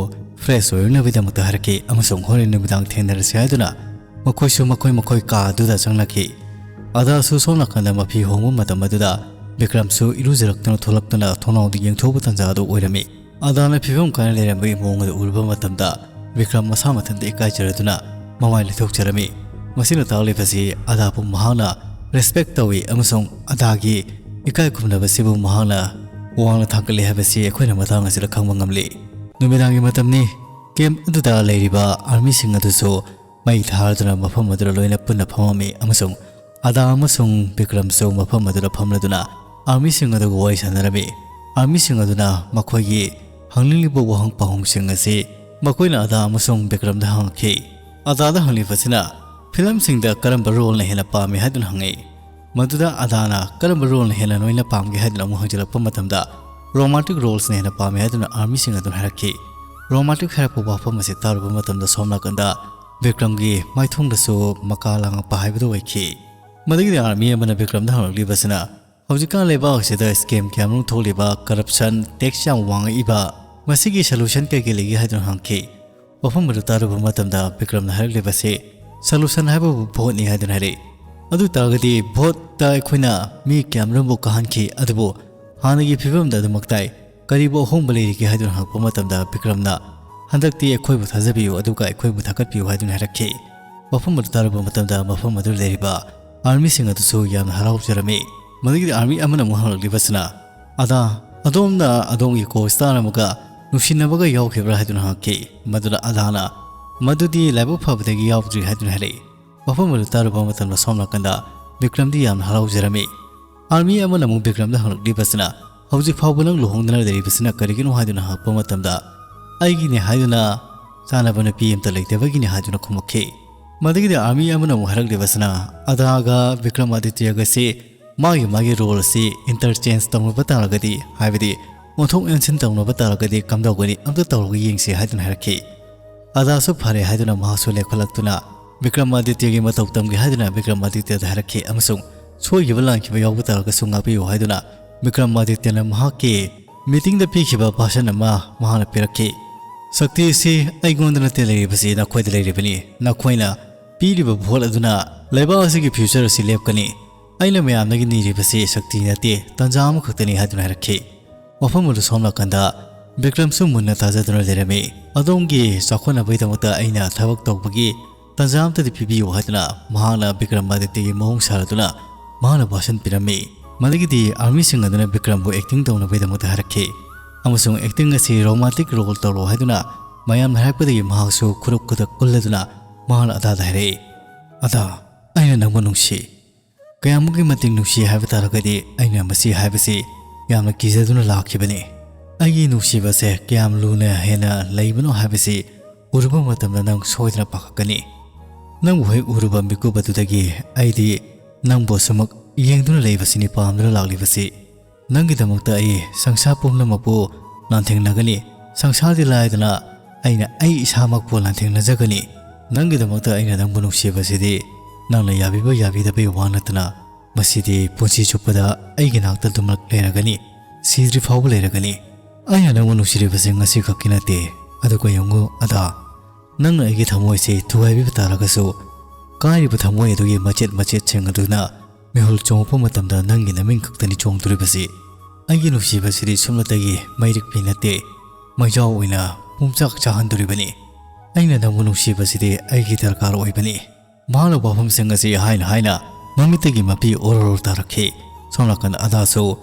ꯐ꯭ꯔꯦꯁ ꯑꯣꯏꯔꯨꯅꯕꯒꯤꯗꯃꯛꯇ ꯍꯥꯏꯔꯛꯈꯤ ꯑꯃꯁꯨꯡ ꯍꯣꯔꯦꯟ ꯅꯨꯃꯤꯗꯥꯡ ꯊꯦꯡꯅꯔꯁꯤ ꯍꯥꯏꯗꯨꯅ ꯃꯈꯣꯏꯁꯨ ꯃꯈꯣꯏ ꯃꯈꯣꯏ ꯀꯥ ꯑꯗꯨꯗ ꯆꯪꯂꯛꯈꯤ꯫ ꯑꯗꯥꯁꯨ ꯁꯣꯝ ꯅꯥꯀꯟꯗ ꯃꯐꯤ ꯍꯣꯡꯕ ꯃꯇꯝ ꯑꯗꯨꯗ ꯕꯤꯀ꯭ꯔꯝꯁꯨ ꯏꯔꯨꯖꯔꯛꯇꯨꯅ ꯊꯣꯛꯂꯛꯇꯨꯅ ꯊꯣꯡꯅꯥꯎꯗ ꯌꯦꯡꯊꯣꯛꯄ ꯇꯥꯟꯖꯥ ꯑꯗꯨ ꯑꯣꯏꯔꯝꯃꯤ꯫ ꯑꯗꯥꯅ ꯐꯤꯕꯝ ꯀꯥꯏꯅ ꯂꯩꯔꯝꯕꯒꯤ ꯃꯑꯣꯡ ꯑꯗꯨ ꯎꯔꯨꯕ ꯃꯇꯝꯗ ꯕꯤꯀ꯭ꯔꯝ ꯃꯁꯥ ꯃꯊꯟꯇ ꯏꯀꯥꯏꯖꯔꯗꯨꯅ ꯃꯃꯥꯏ ꯂꯩꯊꯣꯛꯆꯔꯝꯃꯤ꯫ ꯃꯁꯤꯅ ꯇꯥꯛꯂꯤꯕꯁꯤ ꯑꯗꯥꯕꯨ ꯃꯍꯥꯛꯅ ꯔꯦꯁꯄꯦꯛ ꯇꯧꯏ ꯑꯃꯁꯨꯡ ꯑꯗꯥꯒꯤ ꯏꯀꯥꯏ ꯈꯨꯝꯅꯕꯁꯤꯕꯨ ꯃꯍꯥꯛꯅ ꯋꯥꯡꯅ ꯊꯥꯡꯒꯠꯂꯤ ꯍꯥꯏꯕꯁꯤ ꯑꯩꯈꯣꯏꯅ ꯃꯇꯥꯡ ꯑꯁꯤꯗ ꯈꯪꯕ ꯉꯝꯂꯤ꯫ ꯅꯨꯃꯤꯗꯥꯡꯒꯤ ꯃꯇꯝꯅꯤ꯫ ꯀꯦꯝꯞ ꯑꯗꯨꯗ ꯂꯩꯔꯤꯕ ꯑꯥꯔꯃꯤꯁꯤꯡ ꯑꯗꯨꯁꯨ ꯃꯩ ꯊꯥꯗꯨꯅ ꯃꯐꯝ ꯑꯗꯨꯗ ꯂꯣꯏꯅ ꯄꯨꯟꯅ ꯐꯝꯃꯝꯃꯤ ꯑꯃꯁꯨꯡ ꯑꯗꯥ ꯑꯃꯁꯨꯡ ꯕꯤꯀ꯭ꯔꯝꯁꯨ ꯃꯐꯝ ꯑꯗꯨꯗ ꯐꯝꯂꯗꯨꯅ ꯑꯥꯔꯃꯤꯁꯤꯡ ꯑꯗꯨꯒ ꯋꯥꯔꯤ ꯁꯥꯟꯅꯔꯝꯃꯤ꯫ ꯑꯥꯔꯃꯤꯁꯤꯡ ꯑꯗꯨꯅ ꯃꯈꯣꯏꯒꯤ ꯍꯪꯅꯤꯡꯂꯤꯕ ꯋꯥꯍꯪ ꯄꯥꯎꯍꯪꯁꯤꯡ ꯑꯁꯤ ꯃꯈꯣꯏꯅ ꯑꯗꯥ ꯑꯃꯁꯨꯡ ꯕꯤꯀ꯭ꯔꯝꯗ ꯍꯪꯉꯛꯈꯤ꯫ ꯑꯗꯥꯗ ꯍꯪꯂꯤꯕꯁꯤꯅ, "ꯐꯤꯂꯝꯁꯤꯡꯗ ꯀꯔꯝꯕ ꯔꯣꯜꯅ ꯍꯦꯟꯅ ꯄꯥꯝꯃꯤ?" ꯍꯥꯏꯗꯨꯅ ꯍꯪꯉꯛꯏ꯫ ꯃꯗꯨꯗ ꯑꯗꯥꯅ ꯀꯔꯝꯕ ꯔꯣꯜꯅ ꯍꯦꯟꯅ ꯅꯣꯏꯅ ꯄꯥꯝꯒꯦ ꯍꯥꯏꯗꯨꯅ ꯑꯃꯨꯛ ꯍꯪꯖꯤꯜꯂꯛꯄ ꯃꯇꯝꯗ, "ꯔꯣꯃꯥꯟꯇꯤꯛ ꯔꯣꯜꯁꯅ ꯍꯦꯟꯅ ꯄꯥꯝꯃꯤ" ꯍꯥꯏꯗꯨꯅ ꯑꯥꯔꯃꯤꯁꯤꯡ ꯑꯗꯨꯅ ꯍꯥꯏꯔꯛꯈꯤ꯫ ꯔꯣꯃꯥꯟꯇꯤꯛ ꯍꯥꯏꯔꯛꯄ ꯋꯥꯐꯝ ꯑꯁꯤ ꯇꯥꯔꯨꯕ ꯃꯇꯝꯗ ꯁꯣꯝ ꯅꯥꯀꯟꯗ ꯕꯤꯀ꯭ꯔꯝꯒꯤ ꯃꯥꯏꯊꯣꯡꯗꯁꯨ ꯃꯀꯥ ꯂꯥꯡꯉꯛꯄ ꯍꯥꯏꯕꯗꯨ ꯑꯣꯏꯈꯤ꯫ ꯃꯗꯨꯒꯤꯗꯤ ꯑꯥꯔꯃꯤ ꯑꯃꯅ ꯕꯤꯀ꯭ꯔꯝꯗ ꯍꯪꯂꯛꯂꯤꯕꯁꯤꯅ, "ꯍꯧꯖꯤꯛꯀꯥꯟ ꯂꯩꯕꯥꯛ ꯑꯁꯤꯗ ꯁ꯭ꯀꯦꯝ ꯀꯌꯥꯃꯔꯨꯝ ꯊꯣꯛꯂꯤꯕ, ꯀꯔꯞꯁꯟ, ꯇꯦꯛꯁ ꯌꯥꯝ ꯋꯥꯡꯉꯛꯏꯕ, ꯃꯁꯤꯒꯤ ꯁꯣꯂꯨꯁꯟ ꯀꯩ ꯀꯩ ꯂꯩꯒꯦ?" ꯍꯥꯏꯗꯨꯅ ꯍꯪꯈꯤ꯫ ꯋꯥꯐꯝ ꯑꯗꯨ ꯇꯥꯔꯨꯕ ꯃꯇꯝꯗ ꯕꯤꯀ꯭ꯔꯝꯅ ꯍꯥꯏꯔꯛꯂꯤꯕꯁꯤ, "ꯁꯣꯂꯨꯁꯟ ꯍꯥꯏꯕꯕꯨ ꯚꯣꯠꯅꯤ" ꯍꯥꯏꯗꯨꯅ ꯍꯥꯏꯔꯛꯏ꯫ ꯑꯗꯨ ꯇꯥꯔꯒꯗꯤ ꯚꯣꯠꯇ ꯑꯩꯈꯣꯏꯅ ꯃꯤ ꯀꯌꯥꯃꯔꯨꯝꯕꯨ ꯀꯥꯍꯟꯈꯤ, ꯑꯗꯨꯕꯨ ꯍꯥꯟꯅꯒꯤ ꯐꯤꯕꯝꯗ ꯑꯗꯨꯃꯛ ꯇꯥꯏ꯫ ꯀꯔꯤꯕꯨ ꯑꯍꯣꯡꯕ ꯂꯩꯔꯤꯒꯦ ꯍꯥꯏꯗꯨꯅ ꯍꯪꯉꯛꯄ ꯃꯇꯝꯗ ꯕꯤꯀ꯭ꯔꯝꯅ, "ꯍꯟꯗꯛꯇꯤ ꯑꯩꯈꯣꯏꯕꯨ ꯊꯥꯖꯕꯤꯌꯨ, ꯑꯗꯨꯒ ꯑꯩꯈꯣꯏꯕꯨ ꯊꯥꯒꯠꯄꯤꯌꯨ" ꯍꯥꯏꯗꯨꯅ ꯍꯥꯏꯔꯛꯈꯤ꯫ ꯋꯥꯐꯝ ꯑꯗꯨ ꯇꯥꯔꯨꯕ ꯃꯇꯝꯗ ꯃꯐꯝ ꯑꯗꯨꯗ ꯂꯩꯔꯤꯕ ꯑꯥꯔꯃꯤꯁꯤꯡ ꯑꯗꯨꯁꯨ ꯌꯥꯝꯅ ꯍꯔꯥꯎꯖꯔꯝꯃꯤ꯫ ꯃꯗꯨꯒꯤꯗꯤ ꯑꯥꯔꯃꯤ ꯑꯃꯅ ꯑꯃꯨꯛ ꯍꯪꯂꯛꯂꯤꯕꯁꯤꯅ, "ꯑꯗꯥ, ꯑꯗꯣꯝꯅ ꯑꯗꯣꯝꯒꯤ ꯀꯣ ꯁ꯭ꯇꯥꯔ ꯑꯃꯒ ꯅꯨꯡꯁꯤꯅꯕꯒ ꯌꯥꯎꯈꯤꯕ꯭ꯔꯥ?" ꯍꯥꯏꯗꯨꯅ ꯍꯪꯉꯛꯈꯤ꯫ ꯃꯗꯨꯗ ꯑꯗꯥꯅ, "ꯃꯗꯨꯗꯤ ꯂꯥꯏꯕꯛ ꯐꯕꯗꯒꯤ ꯌꯥꯎꯗ꯭ꯔꯤ" ꯍꯥꯏꯗꯨꯅ ꯍꯥꯏꯔꯛꯏ꯫ ꯋꯥꯐꯝ ꯑꯗꯨ ꯇꯥꯔꯨꯕ ꯃꯇꯝꯗ ꯁꯣꯝ ꯅꯥꯀꯟꯗ ꯕꯤꯀ꯭ꯔꯝꯗꯤ ꯌꯥꯝꯅ ꯍꯔꯥꯎꯖꯔꯝꯃꯤ꯫ ꯑꯥꯔꯃꯤ ꯑꯃꯅ ꯑꯃꯨꯛ ꯕꯤꯀ꯭ꯔꯝꯗ ꯍꯪꯂꯛꯂꯤꯕꯁꯤꯅ, "ꯍꯧꯖꯤꯛ ꯐꯥꯎꯕ ꯅꯪ ꯂꯨꯍꯣꯡꯗꯅ ꯂꯩꯔꯤꯕꯁꯤꯅ ꯀꯔꯤꯒꯤꯅꯣ?" ꯍꯥꯏꯗꯨꯅ ꯍꯪꯉꯛꯄ ꯃꯇꯝꯗ, "ꯑꯩꯒꯤꯅꯦ ꯍꯥꯏꯗꯨꯅ ꯆꯥꯅꯕ ꯅꯨꯄꯤ ꯑꯃꯇ ꯂꯩꯇꯕꯒꯤꯅꯦ" ꯍꯥꯏꯗꯨꯅ ꯈꯨꯝꯃꯛꯈꯤ꯫ ꯃꯗꯨꯒꯤꯗꯤ ꯑꯥꯔꯃꯤ ꯑꯃꯅ ꯑꯃꯨꯛ ꯍꯥꯏꯔꯛꯂꯤꯕꯁꯤꯅ, "ꯑꯗꯥꯒ ꯕꯤꯀ꯭ꯔꯃꯥꯗꯤꯇ꯭ꯌꯒꯁꯤ ꯃꯥꯒꯤ ꯃꯥꯒꯤ ꯔꯣꯜ ꯑꯁꯤ ꯏꯟꯇꯔꯆꯦꯟꯖ ꯇꯧꯅꯕ ꯇꯥꯔꯒꯗꯤ, ꯍꯥꯏꯕꯗꯤ ꯑꯣꯟꯊꯣꯛ ꯑꯣꯟꯁꯤꯟ ꯇꯧꯅꯕ ꯇꯥꯔꯒꯗꯤ ꯀꯝꯗꯧꯒꯅꯤ? ꯑꯝꯇ ꯇꯧꯔꯒ ꯌꯦꯡꯁꯤ" ꯍꯥꯏꯗꯨꯅ ꯍꯥꯏꯔꯛꯈꯤ꯫ ꯑꯗꯥꯁꯨ ꯐꯔꯦ ꯍꯥꯏꯗꯨꯅ ꯃꯍꯥꯛꯁꯨ ꯂꯦꯞꯈꯠꯂꯛꯇꯨꯅ ꯕꯤꯀ꯭ꯔꯃꯥꯗꯤꯇ꯭ꯌꯒꯤ ꯃꯇꯧ ꯇꯝꯒꯦ ꯍꯥꯏꯗꯨꯅ ꯕꯤꯀ꯭ꯔꯃꯥꯗꯤꯇ꯭ꯌꯗ ꯍꯥꯏꯔꯛꯈꯤ ꯑꯃꯁꯨꯡ ꯁꯣꯏꯈꯤꯕ ꯂꯥꯟꯈꯤꯕ ꯌꯥꯎꯕ ꯇꯥꯔꯒꯁꯨ ꯉꯥꯛꯄꯤꯌꯨ ꯍꯥꯏꯗꯨꯅ ꯕꯤꯀ꯭ꯔꯃꯥꯗꯤꯇ꯭ꯌꯅ ꯃꯍꯥꯛꯀꯤ ꯃꯤꯇꯤꯡꯗ ꯄꯤꯈꯤꯕ ꯚꯥꯁꯟ ꯑꯃ ꯃꯍꯥꯛꯅ ꯄꯤꯔꯛꯈꯤ꯫ ꯁꯛꯇꯤ ꯑꯁꯤ ꯑꯩꯉꯣꯟꯗ ꯅꯠꯇꯦ ꯂꯩꯔꯤꯕꯁꯤ, ꯅꯈꯣꯏꯗ ꯂꯩꯔꯤꯕꯅꯤ꯫ ꯅꯈꯣꯏꯅ ꯄꯤꯔꯤꯕ ꯚꯣꯠ ꯑꯗꯨꯅ ꯂꯩꯕꯥꯛ ꯑꯁꯤꯒꯤ ꯐ꯭ꯌꯨꯆꯔ ꯑꯁꯤ ꯂꯦꯞꯀꯅꯤ꯫ ꯑꯩꯅ ꯃꯌꯥꯝꯗꯒꯤ ꯅꯤꯔꯤꯕꯁꯤ ꯁꯛꯇꯤ ꯅꯠꯇꯦ, ꯇꯥꯟꯖꯥ ꯑꯃꯈꯛꯇꯅꯤ ꯍꯥꯏꯗꯨꯅ ꯍꯥꯏꯔꯛꯈꯤ꯫ ꯃꯐꯝ ꯑꯗꯨ ꯁꯣꯝ ꯅꯥꯀꯟꯗ ꯕꯤꯀ꯭ꯔꯝꯁꯨ ꯃꯨꯟꯅ ꯇꯥꯖꯗꯨꯅ ꯂꯩꯔꯝꯃꯤ꯫ ꯑꯗꯣꯝꯒꯤ ꯆꯥꯎꯈꯠꯅꯕꯒꯤꯗꯃꯛꯇ ꯑꯩꯅ ꯊꯕꯛ ꯇꯧꯕꯒꯤ ꯇꯥꯟꯖꯥ ꯑꯃꯇꯗꯤ ꯄꯤꯕꯤꯌꯨ ꯍꯥꯏꯗꯨꯅ ꯃꯍꯥꯛꯅ ꯕꯤꯀ꯭ꯔꯃꯥꯗꯤꯇ꯭ꯌꯒꯤ ꯃꯑꯣꯡ ꯁꯥꯔꯗꯨꯅ ꯃꯍꯥꯛꯅ ꯚꯥꯁꯟ ꯄꯤꯔꯝꯃꯤ꯫ ꯃꯗꯨꯒꯤꯗꯤ ꯑꯥꯔꯃꯤꯁꯤꯡ ꯑꯗꯨꯅ ꯕꯤꯀ꯭ꯔꯝꯕꯨ ꯑꯦꯛꯇꯤꯡ ꯇꯧꯅꯕꯒꯤꯗꯃꯛꯇ ꯍꯥꯏꯔꯛꯈꯤ ꯑꯃꯁꯨꯡ ꯑꯦꯛꯇꯤꯡ ꯑꯁꯤ ꯔꯣꯃꯥꯟꯇꯤꯛ ꯔꯣꯜ ꯇꯧꯔꯣ ꯍꯥꯏꯗꯨꯅ ꯃꯌꯥꯝꯅ ꯍꯥꯏꯔꯛꯄꯗꯒꯤ ꯃꯍꯥꯛꯁꯨ ꯈꯨꯔꯨꯞ ꯈꯨꯗꯛ ꯀꯨꯜꯂꯗꯨꯅ ꯃꯍꯥꯛꯅ ꯑꯗꯥꯗ ꯍꯥꯏꯔꯛꯏ, "ꯑꯗꯥ, ꯑꯩꯅ ꯅꯪꯕꯨ ꯅꯨꯡꯁꯤ꯫ ꯀꯌꯥꯃꯨꯛꯀꯤ ꯃꯇꯤꯛ ꯅꯨꯡꯁꯤ ꯍꯥꯏꯕ ꯇꯥꯔꯒꯗꯤ ꯑꯩꯅ ꯃꯁꯤ ꯍꯥꯏꯕꯁꯤ ꯌꯥꯝꯅ ꯀꯤꯖꯗꯨꯅ ꯂꯥꯛꯈꯤꯕꯅꯤ꯫ ꯑꯩꯒꯤ ꯅꯨꯡꯁꯤꯕꯁꯦ ꯀꯌꯥꯝ ꯂꯨꯅ ꯍꯦꯟꯅ ꯂꯩꯕꯅꯣ ꯍꯥꯏꯕꯁꯤ ꯎꯔꯨꯕ ꯃꯇꯝꯗ ꯅꯪ ꯁꯣꯏꯗꯅ ꯄꯥꯈꯠꯀꯅꯤ꯫ ꯅꯪꯕꯨ ꯍꯦꯛ ꯎꯔꯨꯕ ꯃꯤꯀꯨꯞ ꯑꯗꯨꯗꯒꯤ ꯑꯩꯗꯤ ꯅꯪꯕꯨ ꯑꯁꯨꯃꯛ ꯌꯦꯡꯗꯨꯅ ꯂꯩꯕꯁꯤꯅꯤ ꯄꯥꯝꯗꯨꯅ ꯂꯥꯛꯂꯤꯕꯁꯤ꯫ ꯅꯪꯒꯤꯗꯃꯛꯇ ꯑꯩ ꯁꯪꯁꯥꯔ ꯄꯨꯝꯅꯃꯛꯄꯨ ꯂꯥꯟꯊꯦꯡꯅꯒꯅꯤ꯫ ꯁꯪꯁꯥꯔꯗꯤ ꯂꯥꯏꯗꯅ ꯑꯩꯅ ꯑꯩ ꯏꯁꯥꯃꯛꯄꯨ ꯂꯥꯟꯊꯦꯡꯅꯖꯒꯅꯤ꯫ ꯅꯪꯒꯤꯗꯃꯛꯇ ꯑꯩꯅ ꯅꯪꯕꯨ ꯅꯨꯡꯁꯤꯕꯁꯤꯗꯤ ꯅꯪꯅ ꯌꯥꯕꯤꯕ ꯌꯥꯕꯤꯗꯕꯒꯤ ꯋꯥ ꯅꯠꯇꯅ ꯃꯁꯤꯗꯤ ꯄꯨꯟꯁꯤ ꯆꯨꯞꯄꯗ ꯑꯩꯒꯤ ꯅꯥꯛꯇ ꯑꯗꯨꯃꯛ ꯂꯩꯔꯒꯅꯤ, ꯁꯤꯗ꯭ꯔꯤ ꯐꯥꯎꯕ ꯂꯩꯔꯒꯅꯤ꯫ ꯑꯩꯅ ꯅꯪꯕꯨ ꯅꯨꯡꯁꯤꯔꯤꯕꯁꯤ ꯉꯁꯤ ꯈꯛꯀꯤ ꯅꯠꯇꯦ꯫ ꯑꯗꯨꯒ ꯌꯦꯡꯉꯨ ꯑꯗꯥ, ꯅꯪꯅ ꯑꯩꯒꯤ ꯊꯃꯣꯏꯁꯤ ꯊꯨꯒꯥꯏꯕꯤꯕ ꯇꯥꯔꯒꯁꯨ, ꯀꯥꯏꯔꯤꯕ ꯊꯃꯣꯏ ꯑꯗꯨꯒꯤ ꯃꯆꯦꯠ ꯃꯆꯦꯠꯁꯤꯡ ꯑꯗꯨꯅ ꯃꯤꯍꯨꯜ ꯆꯣꯡꯉꯛꯄ ꯃꯇꯝꯗ ꯅꯪꯒꯤ ꯅꯃꯤꯡ ꯈꯛꯇꯅꯤ ꯆꯣꯡꯗꯣꯔꯤꯕꯁꯤ꯫ ꯑꯩꯒꯤ ꯅꯨꯡꯁꯤꯕꯁꯤꯗꯤ ꯁꯨꯞꯅꯇꯒꯤ ꯃꯩꯔꯤꯛꯄꯤ ꯅꯠꯇꯦ, ꯃꯩꯖꯥꯎ ꯑꯣꯏꯅ ꯄꯨꯝꯆꯥꯛ ꯆꯥꯍꯟꯗꯣꯔꯤꯕꯅꯤ꯫ ꯑꯩꯅ ꯅꯪꯕꯨ ꯅꯨꯡꯁꯤꯕꯁꯤꯗꯤ ꯑꯩꯒꯤ ꯗꯔꯀꯥꯔ ꯑꯣꯏꯕꯅꯤ꯫" ꯃꯍꯥꯛꯅ ꯋꯥꯐꯝꯁꯤꯡ ꯑꯁꯤ ꯍꯥꯏꯅ ꯍꯥꯏꯅ ꯃꯃꯤꯠꯇꯒꯤ ꯃꯄꯤ ꯑꯣꯔꯣ ꯑꯣꯔꯣ ꯇꯥꯔꯛꯈꯤ꯫ ꯁꯣꯝ ꯅꯥꯀꯟ ꯑꯗꯥꯁꯨ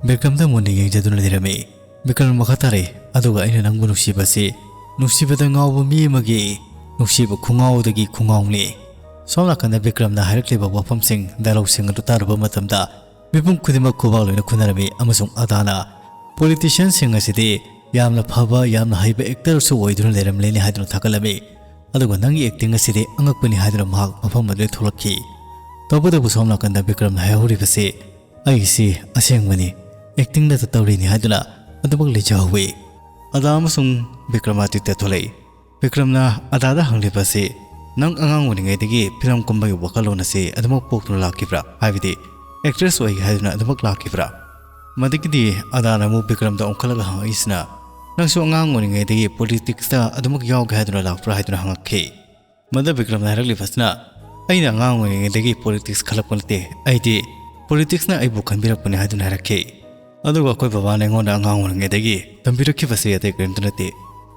ꯕꯤꯀ꯭ꯔꯝꯗ ꯃꯨꯟꯅ ꯌꯦꯡꯖꯗꯨꯅ ꯂꯩꯔꯝꯃꯤ꯫ ꯕꯤꯀ꯭ꯔꯝ ꯃꯈꯥ ꯇꯥꯔꯛꯏ, "ꯑꯗꯨꯒ ꯑꯩꯅ ꯅꯪꯕꯨ ꯅꯨꯡꯁꯤꯕꯁꯤ ꯅꯨꯡꯁꯤꯕꯗ ꯉꯥꯎꯕ ꯃꯤ ꯑꯃꯒꯤ ꯅꯨꯡꯁꯤꯕ ꯈꯨꯉꯥꯎꯗꯒꯤ ꯈꯨꯉꯥꯎꯅꯤ꯫" ꯁꯣꯝ ꯅꯥꯀꯟꯗ ꯕꯤꯀ꯭ꯔꯝꯅ ꯍꯥꯏꯔꯛꯂꯤꯕ ꯋꯥꯐꯝꯁꯤꯡ, ꯗꯥꯏꯂꯣꯒꯁꯤꯡ ꯑꯗꯨ ꯇꯥꯔꯨꯕ ꯃꯇꯝꯗ ꯃꯤꯄꯨꯝ ꯈꯨꯗꯤꯡꯃꯛ ꯈꯨꯕꯥꯛ ꯂꯣꯏꯅ ꯈꯨꯅꯔꯝꯃꯤ ꯑꯃꯁꯨꯡ ꯑꯗꯥꯅ, "ꯄꯣꯂꯤꯇꯤꯁꯤꯌꯟꯁꯤꯡ ꯑꯁꯤꯗꯤ ꯌꯥꯝꯅ ꯐꯕ, ꯌꯥꯝꯅ ꯍꯩꯕ ꯑꯦꯛꯇꯔꯁꯨ ꯑꯣꯏꯗꯨꯅ ꯂꯩꯔꯝꯂꯦꯅꯦ" ꯍꯥꯏꯗꯨꯅ ꯊꯥꯒꯠꯂꯝꯃꯤ꯫ ꯑꯗꯨꯒ "ꯅꯪꯒꯤ ꯑꯦꯛꯇꯤꯡ ꯑꯁꯤꯗꯤ ꯑꯉꯛꯄꯅꯤ" ꯍꯥꯏꯗꯨꯅ ꯃꯍꯥꯛ ꯃꯐꯝ ꯑꯗꯨꯗ ꯊꯣꯛꯂꯛꯈꯤ꯫ ꯇꯧꯕꯇꯕꯨ ꯁꯣꯝ ꯅꯥꯀꯟꯗ ꯕꯤꯀ꯭ꯔꯝꯅ ꯍꯥꯏꯍꯧꯔꯤꯕꯁꯤ, "ꯑꯩꯁꯤ ꯑꯁꯦꯡꯕꯅꯤ, ꯑꯦꯛꯇꯤꯡ ꯅꯠꯇ ꯇꯧꯔꯤꯅꯤ" ꯍꯥꯏꯗꯨꯅ ꯑꯗꯨꯃꯛ ꯂꯩꯖꯍꯧꯋꯤ꯫ ꯑꯗꯥ ꯑꯃꯁꯨꯡ ꯕꯤꯀ꯭ꯔꯃꯥꯗꯤꯇ꯭ꯌ ꯊꯣꯛꯂꯛꯏ꯫ ꯕꯤꯀ꯭ꯔꯝꯅ ꯑꯗꯥꯗ ꯍꯪꯂꯤꯕꯁꯤ, "ꯅꯪ ꯑꯉꯥꯡ ꯑꯣꯏꯔꯤꯉꯩꯗꯒꯤ ꯐꯤꯂꯝ ꯀꯨꯝꯕꯒꯤ ꯋꯥꯈꯜꯂꯣꯟ ꯑꯁꯤ ꯑꯗꯨꯃꯛ ꯄꯣꯛꯇꯨꯅ ꯂꯥꯛꯈꯤꯕ꯭ꯔꯥ? ꯍꯥꯏꯕꯗꯤ ꯑꯦꯛꯇ꯭ꯔꯦꯁ ꯑꯣꯏꯒꯦ ꯍꯥꯏꯗꯨꯅ ꯑꯗꯨꯃꯛ ꯂꯥꯛꯈꯤꯕ꯭ꯔꯥ?" ꯃꯗꯒꯤꯗꯤ ꯑꯗꯥꯅ ꯑꯃꯨꯛ ꯕꯤꯀ꯭ꯔꯝꯗ ꯑꯣꯟꯈꯠꯂꯒ ꯍꯪꯉꯛꯏꯁꯤꯅ, "ꯅꯪꯁꯨ ꯑꯉꯥꯡ ꯑꯣꯏꯔꯤꯉꯩꯗꯒꯤ ꯄꯣꯂꯤꯇꯤꯛꯁꯇ ꯑꯗꯨꯃꯛ ꯌꯥꯎꯒꯦ ꯍꯥꯏꯗꯨꯅ ꯂꯥꯛꯄ꯭ꯔꯥ?" ꯍꯥꯏꯗꯨꯅ ꯍꯪꯉꯛꯈꯤ꯫ ꯃꯗ ꯕꯤꯀ꯭ꯔꯝꯅ ꯍꯥꯏꯔꯛꯂꯤꯕꯁꯤꯅ, "ꯑꯩꯅ ꯑꯉꯥꯡ ꯑꯣꯏꯔꯤꯉꯩꯗꯒꯤ ꯄꯣꯂꯤꯇꯤꯛꯁ ꯈꯜꯂꯛꯄ ꯅꯠꯇꯦ, ꯑꯩꯗꯤ ꯄꯣꯂꯤꯇꯤꯛꯁꯅ ꯑꯩꯕꯨ ꯈꯟꯕꯤꯔꯛꯄꯅꯤ" ꯍꯥꯏꯗꯨꯅ ꯍꯥꯏꯔꯛꯈꯤ꯫ ꯑꯗꯨꯒ ꯑꯩꯈꯣꯏ ꯕꯕꯥꯅ ꯑꯩꯉꯣꯟꯗ ꯑꯉꯥꯡ ꯑꯣꯏꯔꯤꯉꯩꯗꯒꯤ ꯇꯝꯕꯤꯔꯛꯈꯤꯕꯁꯤ ꯑꯇꯩ ꯀꯔꯤꯝꯇ ꯅꯠꯇꯦ,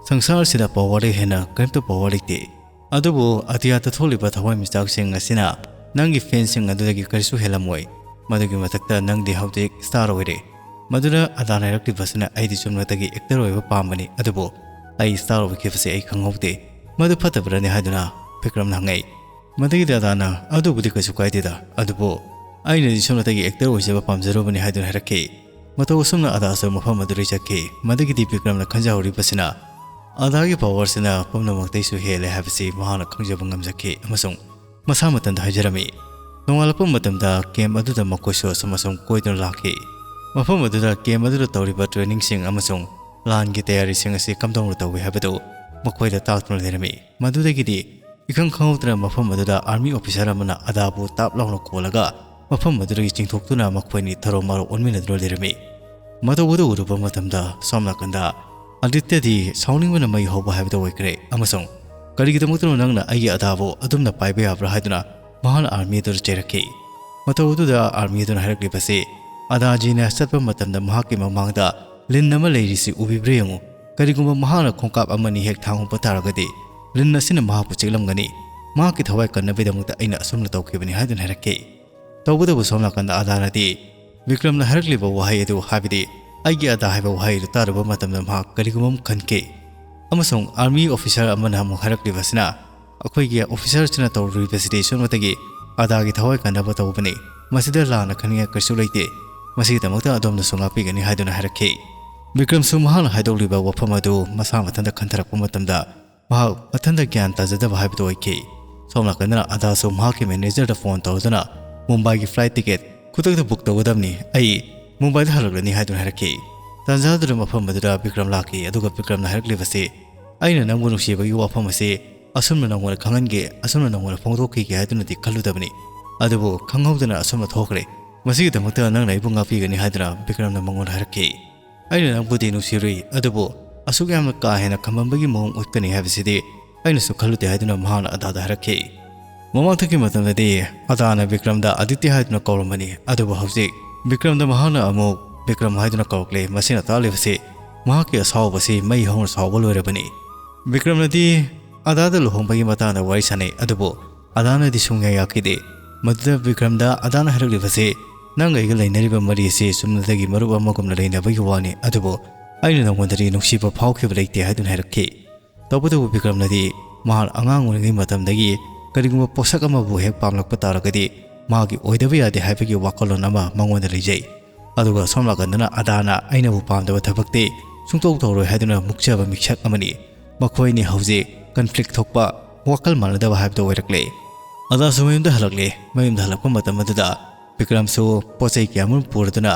ꯁꯪꯁꯥꯔꯁꯤꯗ ꯄꯋꯥꯔꯗꯒꯤ ꯍꯦꯟꯅ ꯀꯔꯤꯝꯇ ꯄꯋꯥꯔ ꯂꯩꯇꯦ, ꯑꯗꯨꯕꯨ ꯑꯇꯤꯌꯥꯗ ꯊꯣꯛꯂꯤꯕ ꯊꯋꯥꯟꯃꯤꯆꯥꯛꯁꯤꯡ ꯑꯁꯤꯅ ꯅꯪꯒꯤ ꯐꯦꯟꯁꯤꯡ ꯑꯗꯨꯗꯒꯤ ꯀꯔꯤꯁꯨ ꯍꯦꯜꯂꯝꯃꯣꯏ꯫ ꯃꯗꯨꯒꯤ ꯃꯊꯛꯇ ꯅꯪꯗꯤ ꯍꯧꯖꯤꯛ ꯁ꯭ꯇꯥꯔ ꯑꯣꯏꯔꯦ꯫ ꯃꯗꯨꯅ ꯑꯗꯥꯅ ꯍꯥꯏꯔꯛꯂꯤꯕꯁꯤꯅ ꯑꯩꯗꯤ ꯆꯨꯝꯅꯇꯒꯤ ꯑꯦꯛꯇꯔ ꯑꯣꯏꯕ ꯄꯥꯝꯕꯅꯤ, ꯑꯗꯨꯕꯨ ꯑꯩ ꯁ꯭ꯇꯥꯔ ꯑꯣꯏꯈꯤꯕꯁꯦ ꯑꯩ ꯈꯪꯍꯧꯗꯦ꯫ ꯃꯗꯨ ꯐꯠꯇꯕ꯭ꯔꯅꯤ ꯍꯥꯏꯗꯨꯅ ꯕꯤꯀ꯭ꯔꯝꯅ ꯍꯪꯉꯛꯏ꯫ ꯃꯗꯨꯒꯤꯗꯤ ꯑꯗꯥꯅ, "ꯑꯗꯨꯕꯨꯗꯤ ꯀꯩꯁꯨ ꯀꯥꯏꯗꯦꯗ, ꯑꯗꯨꯕꯨ ꯑꯩꯅꯗꯤ ꯁꯣꯝꯅꯇꯒꯤ ꯑꯦꯛꯇꯔ ꯑꯣꯏꯖꯕ ꯄꯥꯝꯖꯔꯨꯕꯅꯤ" ꯍꯥꯏꯗꯨꯅ ꯍꯥꯏꯔꯛꯈꯤ꯫ ꯃꯇꯧ ꯑꯁꯨꯝꯅ ꯑꯗꯥꯁꯨ ꯃꯐꯝ ꯑꯗꯨꯗꯒꯤ ꯆꯠꯈꯤ꯫ ꯃꯗꯨꯒꯤꯗꯤ ꯕꯤꯀ꯭ꯔꯝꯅ ꯈꯟꯖꯍꯧꯔꯤꯕꯁꯤꯅ ꯑꯗꯥꯒꯤ ꯄꯋꯥꯔꯁꯤꯅ ꯄꯨꯝꯅꯃꯛꯇꯩꯁꯨ ꯍꯦꯜꯂꯦ ꯍꯥꯏꯕꯁꯤ ꯃꯍꯥꯛꯅ ꯈꯪꯖꯕ ꯉꯝꯖꯈꯤ ꯑꯃꯁꯨꯡ ꯃꯁꯥ ꯃꯊꯟꯇ ꯍꯥꯏꯖꯔꯝꯃꯤ꯫ ꯅꯣꯡꯉꯥꯜꯂꯛꯄ ꯃꯇꯝꯗ ꯀꯦꯝꯞ ꯑꯗꯨꯗ ꯃꯈꯣꯏꯁꯨ ꯑꯁꯨꯝ ꯑꯁꯨꯝ ꯀꯣꯏꯗꯨꯅ ꯂꯥꯛꯈꯤ꯫ ꯃꯐꯝ ꯑꯗꯨꯗ ꯀꯦꯝꯞ ꯑꯗꯨꯗ ꯇꯧꯔꯤꯕ ꯇ꯭ꯔꯦꯅꯤꯡꯁꯤꯡ ꯑꯃꯁꯨꯡ ꯂꯥꯟꯒꯤ ꯇꯌꯥꯔꯤꯁꯤꯡ ꯑꯁꯤ ꯀꯝꯗꯧꯅ ꯇꯧꯏ ꯍꯥꯏꯕꯗꯨ ꯃꯈꯣꯏꯗ ꯇꯥꯛꯇꯨꯅ ꯂꯩꯔꯝꯃꯤ꯫ ꯃꯗꯨꯗꯒꯤꯗꯤ ꯏꯈꯪ ꯈꯪꯍꯧꯗꯅ ꯃꯐꯝ ꯑꯗꯨꯗ ꯑꯥꯔꯃꯤ ꯑꯣꯐꯤꯁꯥꯔ ꯑꯃꯅ ꯑꯗꯥꯕꯨ ꯇꯥꯞ ꯂꯥꯎꯅ ꯀꯣꯜꯂꯒ ꯃꯐꯝ ꯑꯗꯨꯗꯒꯤ ꯆꯤꯡꯊꯣꯛꯇꯨꯅ ꯃꯈꯣꯏꯅꯤ ꯊꯔꯣ ꯃꯥꯔꯣ ꯑꯣꯟꯃꯤꯟꯅꯗꯨꯅ ꯂꯩꯔꯝꯃꯤ꯫ ꯃꯇꯧ ꯑꯗꯨ ꯎꯔꯨꯕ ꯃꯇꯝꯗ ꯁꯣꯝ ꯅꯥꯀꯟꯗ ꯑꯗꯤꯇ꯭ꯌꯗꯤ ꯁꯥꯎꯅꯤꯡꯕꯅ ꯃꯩ ꯍꯧꯕ ꯍꯥꯏꯕꯗꯨ ꯑꯣꯏꯈ꯭ꯔꯦ ꯑꯃꯁꯨꯡ "ꯀꯔꯤꯒꯤꯗꯃꯛꯇꯅꯣ ꯅꯪꯅ ꯑꯩꯒꯤ ꯑꯗꯥꯕꯨ ꯑꯗꯨꯝꯅ ꯄꯥꯏꯕ ꯌꯥꯕ꯭ꯔꯥ?" ꯍꯥꯏꯗꯨꯅ ꯃꯍꯥꯛꯅ ꯑꯥꯔꯃꯤ ꯑꯗꯨꯗ ꯆꯩꯔꯛꯈꯤ꯫ ꯃꯇꯧ ꯑꯗꯨꯗ ꯑꯥꯔꯃꯤ ꯑꯗꯨꯅ ꯍꯥꯏꯔꯛꯂꯤꯕꯁꯤ, "ꯑꯗꯥꯖꯤꯅ ꯆꯠꯄ ꯃꯇꯝꯗ ꯃꯍꯥꯛꯀꯤ ꯃꯃꯥꯡꯗ ꯂꯤꯟ ꯑꯃ ꯂꯩꯔꯤꯁꯤ ꯎꯕꯤꯕ꯭ꯔꯥ ꯌꯦꯡꯉꯨ꯫ ꯀꯔꯤꯒꯨꯝꯕ ꯃꯍꯥꯛꯅ ꯈꯣꯡꯀꯥꯞ ꯑꯃꯅꯤ ꯍꯦꯛ ꯊꯥꯡꯉꯨꯕ ꯇꯥꯔꯒꯗꯤ ꯂꯤꯟ ꯑꯁꯤꯅ ꯃꯍꯥꯛꯄꯨ ꯆꯤꯛꯂꯝꯒꯅꯤ꯫ ꯃꯍꯥꯛꯀꯤ ꯊꯋꯥꯏ ꯀꯟꯅꯕꯒꯤꯗꯃꯛꯇ ꯑꯩꯅ ꯑꯁꯨꯝꯅ ꯇꯧꯈꯤꯕꯅꯤ" ꯍꯥꯏꯗꯨꯅ ꯍꯥꯏꯔꯛꯈꯤ꯫ ꯇꯧꯕꯇꯕꯨ ꯁꯣꯝ ꯅꯥꯀꯟꯗ ꯑꯗꯥꯅꯗꯤ ꯕꯤꯀ꯭ꯔꯝꯅ ꯍꯥꯏꯔꯛꯂꯤꯕ ꯋꯥꯍꯩ ꯑꯗꯨ, ꯍꯥꯏꯕꯗꯤ "ꯑꯩꯒꯤ ꯑꯗꯥ" ꯍꯥꯏꯕ ꯋꯥꯍꯩ ꯑꯗꯨ ꯇꯥꯔꯨꯕ ꯃꯇꯝꯗ ꯃꯍꯥꯛ ꯀꯔꯤꯒꯨꯝꯕ ꯑꯃ ꯈꯟꯈꯤ꯫ ꯑꯃꯁꯨꯡ ꯑꯥꯔꯃꯤ ꯑꯣꯐꯤꯁꯥꯔ ꯑꯃꯅ ꯑꯃꯨꯛ ꯍꯥꯏꯔꯛꯂꯤꯕꯁꯤꯅ, "ꯑꯩꯈꯣꯏꯒꯤ ꯑꯣꯐꯤꯁꯥꯔꯁꯤꯅ ꯇꯧꯔꯨꯔꯤꯕꯁꯤꯗꯤ ꯁꯨꯞꯅꯇꯒꯤ ꯑꯗꯥꯒꯤ ꯊꯋꯥꯏ ꯀꯟꯅꯕ ꯇꯧꯕꯅꯤ꯫ ꯃꯁꯤꯗ ꯂꯥꯟꯅ ꯈꯟꯅꯤꯡꯉꯥꯏ ꯀꯔꯤꯁꯨ ꯂꯩꯇꯦ꯫ ꯃꯁꯤꯒꯤꯗꯃꯛꯇ ꯑꯗꯣꯝꯅꯁꯨ ꯉꯥꯛꯄꯤꯒꯅꯤ" ꯍꯥꯏꯗꯨꯅ ꯍꯥꯏꯔꯛꯈꯤ꯫ ꯕꯤꯀ꯭ꯔꯝꯁꯨ ꯃꯍꯥꯛꯅ ꯍꯥꯏꯗꯣꯛꯂꯤꯕ ꯋꯥꯐꯝ ꯑꯗꯨ ꯃꯁꯥ ꯃꯊꯟꯇ ꯈꯟꯊꯔꯛꯄ ꯃꯇꯝꯗ ꯃꯍꯥꯛ ꯃꯊꯟꯇ ꯒ꯭ꯌꯥꯟ ꯇꯥꯖꯗꯕ ꯍꯥꯏꯕꯗꯨ ꯑꯣꯏꯈꯤ꯫ ꯁꯣꯝ ꯅꯥꯀꯟꯗꯅ ꯑꯗꯥꯁꯨ ꯃꯍꯥꯛꯀꯤ ꯃꯦꯅꯦꯖꯔꯗ ꯐꯣꯟ ꯇꯧꯗꯨꯅ ꯃꯨꯝꯕꯥꯏꯒꯤ ꯐ꯭ꯂꯥꯏꯠ ꯇꯤꯀꯦꯠ ꯈꯨꯗꯛꯇ ꯕꯨꯛ ꯇꯧꯒꯗꯕꯅꯤ, ꯑꯩ ꯃꯨꯝꯕꯥꯏꯗ ꯍꯜꯂꯛꯂꯅꯤ ꯍꯥꯏꯗꯨꯅ ꯍꯥꯏꯔꯛꯈꯤ꯫ ꯇꯥꯟꯖꯥꯗꯨꯗ ꯃꯐꯝ ꯑꯗꯨꯗ ꯕꯤꯀ꯭ꯔꯝ ꯂꯥꯛꯈꯤ, ꯑꯗꯨꯒ ꯕꯤꯀ꯭ꯔꯝꯅ ꯍꯥꯏꯔꯛꯂꯤꯕꯁꯤ, "ꯑꯩꯅ ꯅꯪꯕꯨ ꯅꯨꯡꯁꯤꯕꯒꯤ ꯋꯥꯐꯝ ꯑꯁꯤ "ꯑꯁꯨꯝꯅ ꯅꯉꯣꯟꯗ ꯈꯪꯍꯟꯒꯦ, ꯑꯁꯨꯝꯅ ꯅꯉꯣꯟꯗ ꯐꯣꯡꯗꯣꯛꯈꯤꯒꯦ ꯍꯥꯏꯗꯨꯅꯗꯤ ꯈꯜꯂꯨꯗꯕꯅꯤ꯫ ꯑꯗꯨꯕꯨ ꯈꯪꯍꯧꯗꯅ ꯑꯁꯨꯝꯅ ꯊꯣꯛꯈ꯭ꯔꯦ꯫ ꯃꯁꯤꯒꯤꯗꯃꯛꯇ ꯅꯪꯅ ꯑꯩꯕꯨ ꯉꯥꯛꯄꯤꯒꯅꯤ" ꯍꯥꯏꯗꯨꯅ ꯕꯤꯀ꯭ꯔꯝꯅ ꯃꯉꯣꯟꯗ ꯍꯥꯏꯔꯛꯈꯤ꯫ "ꯑꯩꯅ ꯅꯪꯕꯨꯗꯤ ꯅꯨꯡꯁꯤꯔꯨꯏ, ꯑꯗꯨꯕꯨ ꯑꯁꯨꯛ ꯌꯥꯝꯅ ꯀꯥ ꯍꯦꯟꯅ ꯈꯝꯕꯝꯕꯒꯤ ꯃꯑꯣꯡ ꯎꯠꯀꯅꯤ ꯍꯥꯏꯕꯁꯤꯗꯤ ꯑꯩꯅꯁꯨ ꯈꯜꯂꯨꯗꯦ" ꯍꯥꯏꯗꯨꯅ ꯃꯍꯥꯛꯅ ꯑꯗꯥꯗ ꯍꯥꯏꯔꯛꯈꯤ꯫ ꯃꯃꯥꯡꯊꯛꯀꯤ ꯃꯇꯝꯗꯗꯤ ꯑꯗꯥꯅ ꯕꯤꯀ꯭ꯔꯝꯗ ꯑꯗꯤꯇꯤ ꯍꯥꯏꯗꯨꯅ ꯀꯧꯔꯝꯕꯅꯤ, ꯑꯗꯨꯕꯨ ꯍꯧꯖꯤꯛ ꯕꯤꯀ꯭ꯔꯝꯗ ꯃꯍꯥꯛꯅ ꯑꯃꯨꯛ ꯕꯤꯀ꯭ꯔꯝ ꯍꯥꯏꯗꯨꯅ ꯀꯧꯔꯛꯂꯦ꯫ ꯃꯁꯤꯅ ꯇꯥꯛꯂꯤꯕꯁꯤ ꯃꯍꯥꯛꯀꯤ ꯑꯁꯥꯎꯕꯁꯤ ꯃꯩ ꯍꯧꯅ ꯁꯥꯎꯕ ꯂꯣꯏꯔꯕꯅꯤ꯫ ꯕꯤꯀ꯭ꯔꯝꯅꯗꯤ ꯑꯗꯥꯗ ꯂꯨꯍꯣꯡꯕꯒꯤ ꯃꯇꯥꯡꯗ ꯋꯥꯔꯤ ꯁꯥꯅꯩ, ꯑꯗꯨꯕꯨ ꯑꯗꯥꯅꯗꯤ ꯁꯨꯡꯌꯥ ꯌꯥꯈꯤꯗꯦ꯫ ꯃꯗꯨꯗ ꯕꯤꯀ꯭ꯔꯝꯗ ꯑꯗꯥꯅ ꯍꯥꯏꯔꯛꯂꯤꯕꯁꯤ, "ꯅꯪ ꯑꯩꯒ ꯂꯩꯅꯔꯤꯕ ꯃꯔꯤ ꯑꯁꯤ ꯆꯨꯝꯅꯗꯒꯤ ꯃꯔꯨꯞ ꯑꯃꯒꯨꯝꯅ ꯂꯩꯅꯕꯒꯤ ꯋꯥꯅꯤ, ꯑꯗꯨꯕꯨ ꯑꯩꯅ ꯅꯉꯣꯟꯗꯗꯤ ꯅꯨꯡꯁꯤꯕ ꯐꯥꯎꯈꯤꯕ ꯂꯩꯇꯦ" ꯍꯥꯏꯗꯨꯅ ꯍꯥꯏꯔꯛꯈꯤ꯫ ꯇꯧꯕꯇꯕꯨ ꯕꯤꯀ꯭ꯔꯝꯅꯗꯤ ꯃꯍꯥꯛ ꯑꯉꯥꯡ ꯑꯣꯏꯔꯤꯉꯩ ꯃꯇꯝꯗꯒꯤ ꯀꯔꯤꯒꯨꯝꯕ ꯄꯣꯠꯁꯛ ꯑꯃꯕꯨ ꯍꯦꯛ ꯄꯥꯝꯂꯛꯄ ꯇꯥꯔꯒꯗꯤ ꯃꯥꯒꯤ ꯑꯣꯏꯗꯕ ꯌꯥꯗꯦ ꯍꯥꯏꯕꯒꯤ ꯋꯥꯈꯜꯂꯣꯟ ꯑꯃ ꯃꯉꯣꯟꯗ ꯂꯩꯖꯩ꯫ ꯑꯗꯨꯒ ꯁꯣꯝ ꯅꯥꯀꯟꯗꯅ ꯑꯗꯥꯅ ꯑꯩꯅꯕꯨ ꯄꯥꯝꯗꯕ ꯊꯕꯛꯇꯤ ꯁꯨꯡꯇꯧ ꯇꯧꯔꯣꯏ ꯍꯥꯏꯗꯨꯅ ꯃꯨꯛꯆꯕ ꯃꯤꯁꯛ ꯑꯃꯅꯤ꯫ ꯃꯈꯣꯏꯅꯤ ꯍꯧꯖꯤꯛ ꯀꯟꯐ꯭ꯂꯤꯛ ꯊꯣꯛꯄ, ꯋꯥꯈꯜ ꯃꯥꯟꯅꯗꯕ ꯍꯥꯏꯕꯗꯨ ꯑꯣꯏꯔꯛꯂꯦ꯫ ꯑꯗꯥꯁꯨ ꯃꯌꯨꯝꯗ ꯍꯜꯂꯛꯂꯦ꯫ ꯃꯌꯨꯝꯗ ꯍꯜꯂꯛꯄ ꯃꯇꯝ ꯑꯗꯨꯗ ꯕꯤꯀ꯭ꯔꯝꯁꯨ ꯄꯣꯠ ꯆꯩ ꯀꯌꯥꯃꯔꯨꯝ ꯄꯨꯔꯗꯨꯅ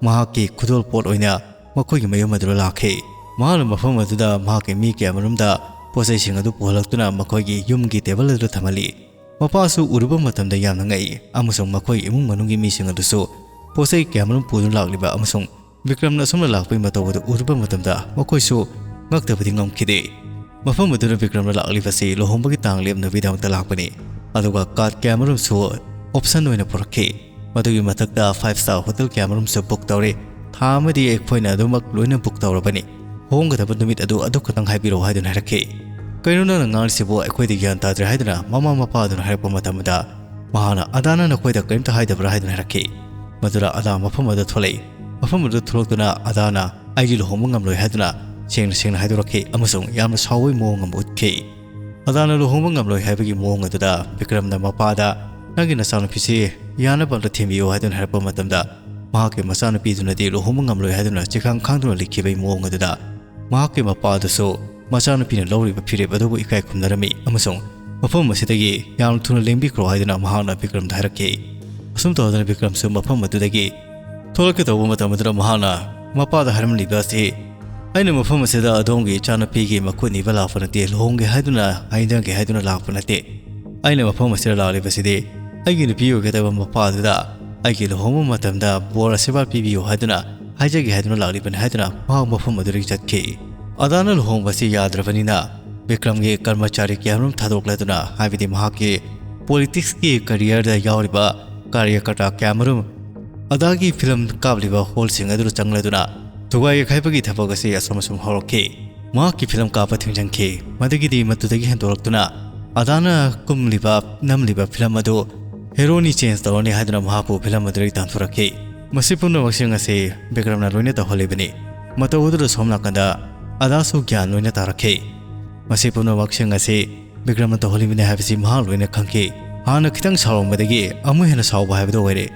ꯃꯍꯥꯛꯀꯤ ꯈꯨꯗꯣꯜ ꯄꯣꯠ ꯑꯣꯏꯅ ꯃꯈꯣꯏꯒꯤ ꯃꯌꯨꯝ ꯑꯗꯨꯗ ꯂꯥꯛꯈꯤ꯫ ꯃꯍꯥꯛꯅ ꯃꯐꯝ ꯑꯗꯨꯗ ꯃꯍꯥꯛꯀꯤ ꯃꯤ ꯀꯌꯥꯃꯔꯨꯝꯗ ꯄꯣꯠ ꯆꯩꯁꯤꯡ ꯑꯗꯨ ꯄꯨꯍꯜꯂꯛꯇꯨꯅ ꯃꯈꯣꯏꯒꯤ ꯌꯨꯝꯒꯤ ꯇꯦꯕꯜ ꯑꯗꯨꯗ ꯊꯝꯍꯜꯂꯤ꯫ ꯃꯄꯥꯁꯨ ꯎꯔꯨꯕ ꯃꯇꯝꯗ ꯌꯥꯝꯅ ꯉꯛꯏ ꯑꯃꯁꯨꯡ ꯃꯈꯣꯏ ꯏꯃꯨꯡ ꯃꯅꯨꯡꯒꯤ ꯃꯤꯁꯤꯡ ꯑꯗꯨꯁꯨ ꯄꯣꯠ ꯆꯩ ꯀꯌꯥꯃꯔꯨꯝ ꯄꯨꯗꯨꯅ ꯂꯥꯛꯂꯤꯕ ꯑꯃꯁꯨꯡ ꯕꯤꯀ꯭ꯔꯝꯅ ꯑꯁꯨꯝꯅ ꯂꯥꯛꯄꯒꯤ ꯃꯇꯧ ꯑꯗꯨ ꯎꯔꯨꯕ ꯃꯇꯝꯗ ꯃꯈꯣꯏꯁꯨ ꯉꯛꯇꯕꯗꯤ ꯉꯝꯈꯤꯗꯦ꯫ ꯃꯐꯝ ꯑꯗꯨꯗ ꯕꯤꯀ꯭ꯔꯝꯅ ꯂꯥꯛꯂꯤꯕꯁꯤ ꯂꯨꯍꯣꯡꯕꯒꯤ ꯇꯥꯡ ꯂꯦꯞꯅꯕꯒꯤꯗꯃꯛꯇ ꯂꯥꯛꯄꯅꯤ꯫ ꯑꯗꯨꯒ ꯀꯥꯔꯗ ꯀꯌꯥꯃꯔꯨꯝꯁꯨ ꯑꯣꯞꯁꯟ ꯑꯣꯏꯅ ꯄꯨꯔꯛꯈꯤ꯫ ꯃꯗꯨꯒꯤ ꯃꯊꯛꯇ ꯐꯥꯏꯚ ꯁ꯭ꯇꯥꯔ ꯍꯣꯇꯦꯜ ꯀꯌꯥꯃꯔꯨꯝꯁꯨ ꯕꯨꯛ ꯇꯧꯔꯦ꯫ ꯊꯥ ꯑꯃꯗꯤ ꯑꯩꯈꯣꯏꯅ ꯑꯗꯨꯃꯛ ꯂꯣꯏꯅ ꯕꯨꯛ ꯇꯧꯔꯕꯅꯤ꯫ ꯍꯣꯡꯒꯗꯕ ꯅꯨꯃꯤꯠ ꯑꯗꯨ ꯑꯗꯨꯈꯛꯇꯪ ꯍꯥꯏꯕꯤꯔꯛꯑꯣ ꯍꯥꯏꯗꯨꯅ ꯍꯥꯏꯔꯛꯈꯤ꯫ "ꯀꯩꯅꯣ ꯅꯪꯅ ꯉꯥꯡꯂꯤꯁꯤꯕꯨ? ꯑꯩꯈꯣꯏꯗ ꯒ꯭ꯌꯥꯟ ꯇꯥꯗ꯭ꯔꯦ" ꯍꯥꯏꯗꯨꯅ ꯃꯃꯥ ꯃꯄꯥ ꯑꯗꯨꯅ ꯍꯥꯏꯔꯛꯄ ꯃꯇꯝꯗ ꯃꯍꯥꯛꯅ, "ꯑꯗꯥꯅ ꯅꯈꯣꯏꯗ ꯀꯔꯤꯝꯇ ꯍꯥꯏꯗꯕ꯭ꯔꯥ?" ꯍꯥꯏꯗꯨꯅ ꯍꯥꯏꯔꯛꯈꯤ꯫ ꯃꯗꯨꯗ ꯑꯗꯥ ꯃꯐꯝ ꯑꯗꯨꯗ ꯊꯣꯛꯂꯛꯏ꯫ ꯃꯐꯝ ꯑꯗꯨꯗ ꯊꯣꯛꯂꯛꯇꯨꯅ ꯑꯗꯥꯅ ꯑꯩꯒꯤ ꯂꯨꯍꯣꯡꯕ ꯉꯝꯂꯣꯏ ꯍꯥꯏꯗꯨꯅ ꯁꯦꯡꯅ ꯁꯦꯡꯅ ꯍꯥꯏꯗꯣꯔꯛꯈꯤ ꯑꯃꯁꯨꯡ ꯌꯥꯝꯅ ꯁꯥꯎꯕꯒꯤ ꯃꯑꯣꯡ ꯑꯃ ꯎꯠꯈꯤ꯫ ꯑꯗꯥꯅ ꯂꯨꯍꯣꯡꯕ ꯉꯝꯂꯣꯏ ꯍꯥꯏꯕꯒꯤ ꯃꯑꯣꯡ ꯑꯗꯨꯗ ꯕꯤꯀ꯭ꯔꯝꯅ ꯃꯄꯥꯗ, "ꯅꯪꯒꯤ ꯅꯆꯥꯅꯨꯄꯤꯁꯤ ꯌꯥꯅꯕ ꯑꯝꯇ ꯊꯦꯝꯕꯤꯌꯨ" ꯍꯥꯏꯗꯨꯅ ꯍꯥꯏꯔꯛꯄ ꯃꯇꯝꯗ ꯃꯍꯥꯛꯀꯤ ꯃꯆꯥꯅꯨꯄꯤꯗꯨꯅꯗꯤ ꯂꯨꯍꯣꯡꯕ ꯉꯝꯂꯣꯏ ꯍꯥꯏꯗꯨꯅ ꯆꯤꯈꯥꯡ ꯈꯥꯡꯗꯨꯅ ꯂꯩꯈꯤꯕꯒꯤ ꯃꯑꯣꯡ ꯑꯗꯨꯗ ꯃꯍꯥꯛꯀꯤ ꯃꯄꯥ ꯑꯗꯨꯁꯨ ꯃꯆꯥꯅꯨꯄꯤꯅ ꯂꯧꯔꯤꯕ ꯐꯤꯔꯦꯞ ꯑꯗꯨꯕꯨ ꯏꯀꯥꯏ ꯈꯨꯝꯅꯔꯝꯃꯤ ꯑꯃꯁꯨꯡ ꯃꯐꯝ ꯑꯁꯤꯗꯒꯤ ꯌꯥꯝꯅ ꯊꯨꯅ ꯂꯦꯡꯕꯤꯈ꯭ꯔꯣ ꯍꯥꯏꯗꯨꯅ ꯃꯍꯥꯛꯅ ꯕꯤꯀ꯭ꯔꯝꯗ ꯍꯥꯏꯔꯛꯈꯤ꯫ ꯑꯁꯨꯝ ꯇꯧꯗꯅ ꯕꯤꯀ꯭ꯔꯝꯁꯨ ꯃꯐꯝ ꯑꯗꯨꯗꯒꯤ ꯊꯣꯛꯂꯛꯀꯦ ꯇꯧꯕ ꯃꯇꯝ ꯑꯗꯨꯗ ꯃꯍꯥꯛꯅ ꯃꯄꯥꯗ ꯍꯥꯏꯔꯝꯂꯤꯕ ꯑꯁꯤ ꯑꯩꯅ ꯃꯐꯝ ꯑꯁꯤꯗ ꯑꯗꯣꯝꯒꯤ ꯏꯆꯥꯅꯨꯄꯤꯒꯤ ꯃꯈꯨꯠ ꯅꯤꯕ ꯂꯥꯛꯄ ꯅꯠꯇꯦ, ꯂꯨꯍꯣꯡꯒꯦ ꯍꯥꯏꯗꯨꯅ, ꯍꯥꯏꯅꯒꯦ ꯍꯥꯏꯗꯨꯅ ꯂꯥꯛꯄ ꯅꯠꯇꯦ꯫ ꯑꯩꯅ ꯃꯐꯝ ꯑꯁꯤꯗ ꯂꯥꯛꯂꯤꯕꯁꯤꯗꯤ ꯑꯩꯒꯤ ꯅꯨꯄꯤ ꯑꯣꯏꯒꯗꯕ ꯃꯄꯥꯗꯨꯗ ꯑꯩꯒꯤ ꯂꯨꯍꯣꯡꯕ ꯃꯇꯝꯗ ꯕꯣꯔ ꯑꯁꯤꯔꯕꯥꯗ ꯄꯤꯕꯤꯌꯨ ꯍꯥꯏꯗꯨꯅ ꯍꯥꯏꯖꯒꯦ ꯍꯥꯏꯗꯨꯅ ꯂꯥꯛꯂꯤꯕꯅꯤ ꯍꯥꯏꯗꯨꯅ ꯃꯍꯥꯛ ꯃꯐꯝ ꯑꯗꯨꯗꯒꯤ ꯆꯠꯈꯤ꯫ ꯑꯗꯥꯅ ꯂꯨꯍꯣꯡꯕꯁꯤ ꯌꯥꯗ꯭ꯔꯕꯅꯤꯅ ꯕꯤꯀ꯭ꯔꯝꯒꯤ ꯀꯔꯃꯆꯥꯔꯤ ꯀꯌꯥꯃꯔꯨꯝ ꯊꯥꯗꯣꯛꯂꯗꯨꯅ, ꯍꯥꯏꯕꯗꯤ ꯃꯍꯥꯛꯀꯤ ꯄꯣꯂꯤꯇꯤꯛꯁꯀꯤ ꯀꯔꯤꯌꯔꯗ ꯌꯥꯎꯔꯤꯕ ꯀꯥꯔꯌꯀꯔꯇꯥ ꯀꯌꯥꯃꯔꯨꯝ ꯑꯗꯥꯒꯤ ꯐꯤꯂꯝ ꯀꯥꯞꯂꯤꯕ ꯍꯣꯜꯁꯤꯡ ꯑꯗꯨꯗ ꯆꯪꯂꯗꯨꯅ ꯊꯨꯒꯥꯏ ꯌꯩꯈꯥꯏꯕꯒꯤ ꯊꯕꯛ ꯑꯁꯤ ꯑꯁꯨꯝ ꯑꯁꯨꯝ ꯍꯧꯔꯛꯈꯤ꯫ ꯃꯍꯥꯛꯀꯤ ꯐꯤꯂꯝ ꯀꯥꯞꯄ ꯊꯤꯡꯖꯤꯟꯈꯤ꯫ ꯃꯗꯨꯒꯤꯗꯤ ꯃꯗꯨꯗꯒꯤ ꯍꯦꯟꯗꯣꯔꯛꯇꯨꯅ ꯑꯗꯥꯅ ꯀꯨꯝꯂꯤꯕ, ꯅꯝꯂꯤꯕ ꯐꯤꯂꯝ ꯑꯗꯨ ꯍꯦꯔꯣꯅꯤ ꯆꯦꯟꯖ ꯇꯧꯔꯅꯤ ꯍꯥꯏꯗꯨꯅ ꯃꯍꯥꯛꯄꯨ ꯐꯤꯂꯝ ꯑꯗꯨꯗꯒꯤ ꯇꯥꯟꯊꯣꯔꯛꯈꯤ꯫ ꯃꯁꯤ ꯄꯨꯝꯅꯃꯛꯁꯤꯡ ꯑꯁꯤ ꯕꯤꯀ꯭ꯔꯝꯅ ꯂꯣꯏꯅ ꯇꯧꯍꯜꯂꯤꯕꯅꯤ꯫ ꯃꯇꯧ ꯑꯗꯨꯗ ꯁꯣꯝ ꯅꯥꯀꯟꯗ ꯑꯗꯥꯁꯨ ꯒ꯭ꯌꯥꯟ ꯂꯣꯏꯅ ꯇꯥꯔꯛꯈꯤ꯫ ꯃꯁꯤ ꯄꯨꯝꯅꯃꯛꯁꯤꯡ ꯑꯁꯤ ꯕꯤꯀ꯭ꯔꯝꯅ ꯇꯧꯍꯜꯂꯤꯕꯅꯤ ꯍꯥꯏꯕꯁꯤ ꯃꯍꯥꯛ ꯂꯣꯏꯅ ꯈꯪꯈꯤ꯫ ꯍꯥꯟꯅ ꯈꯤꯇꯪ ꯁꯥꯎꯔꯝꯕꯗꯒꯤ ꯑꯃꯨꯛ ꯍꯦꯟꯅ ꯁꯥꯎꯕ ꯍꯥꯏꯕꯗꯨ ꯑꯣꯏꯔꯦ꯫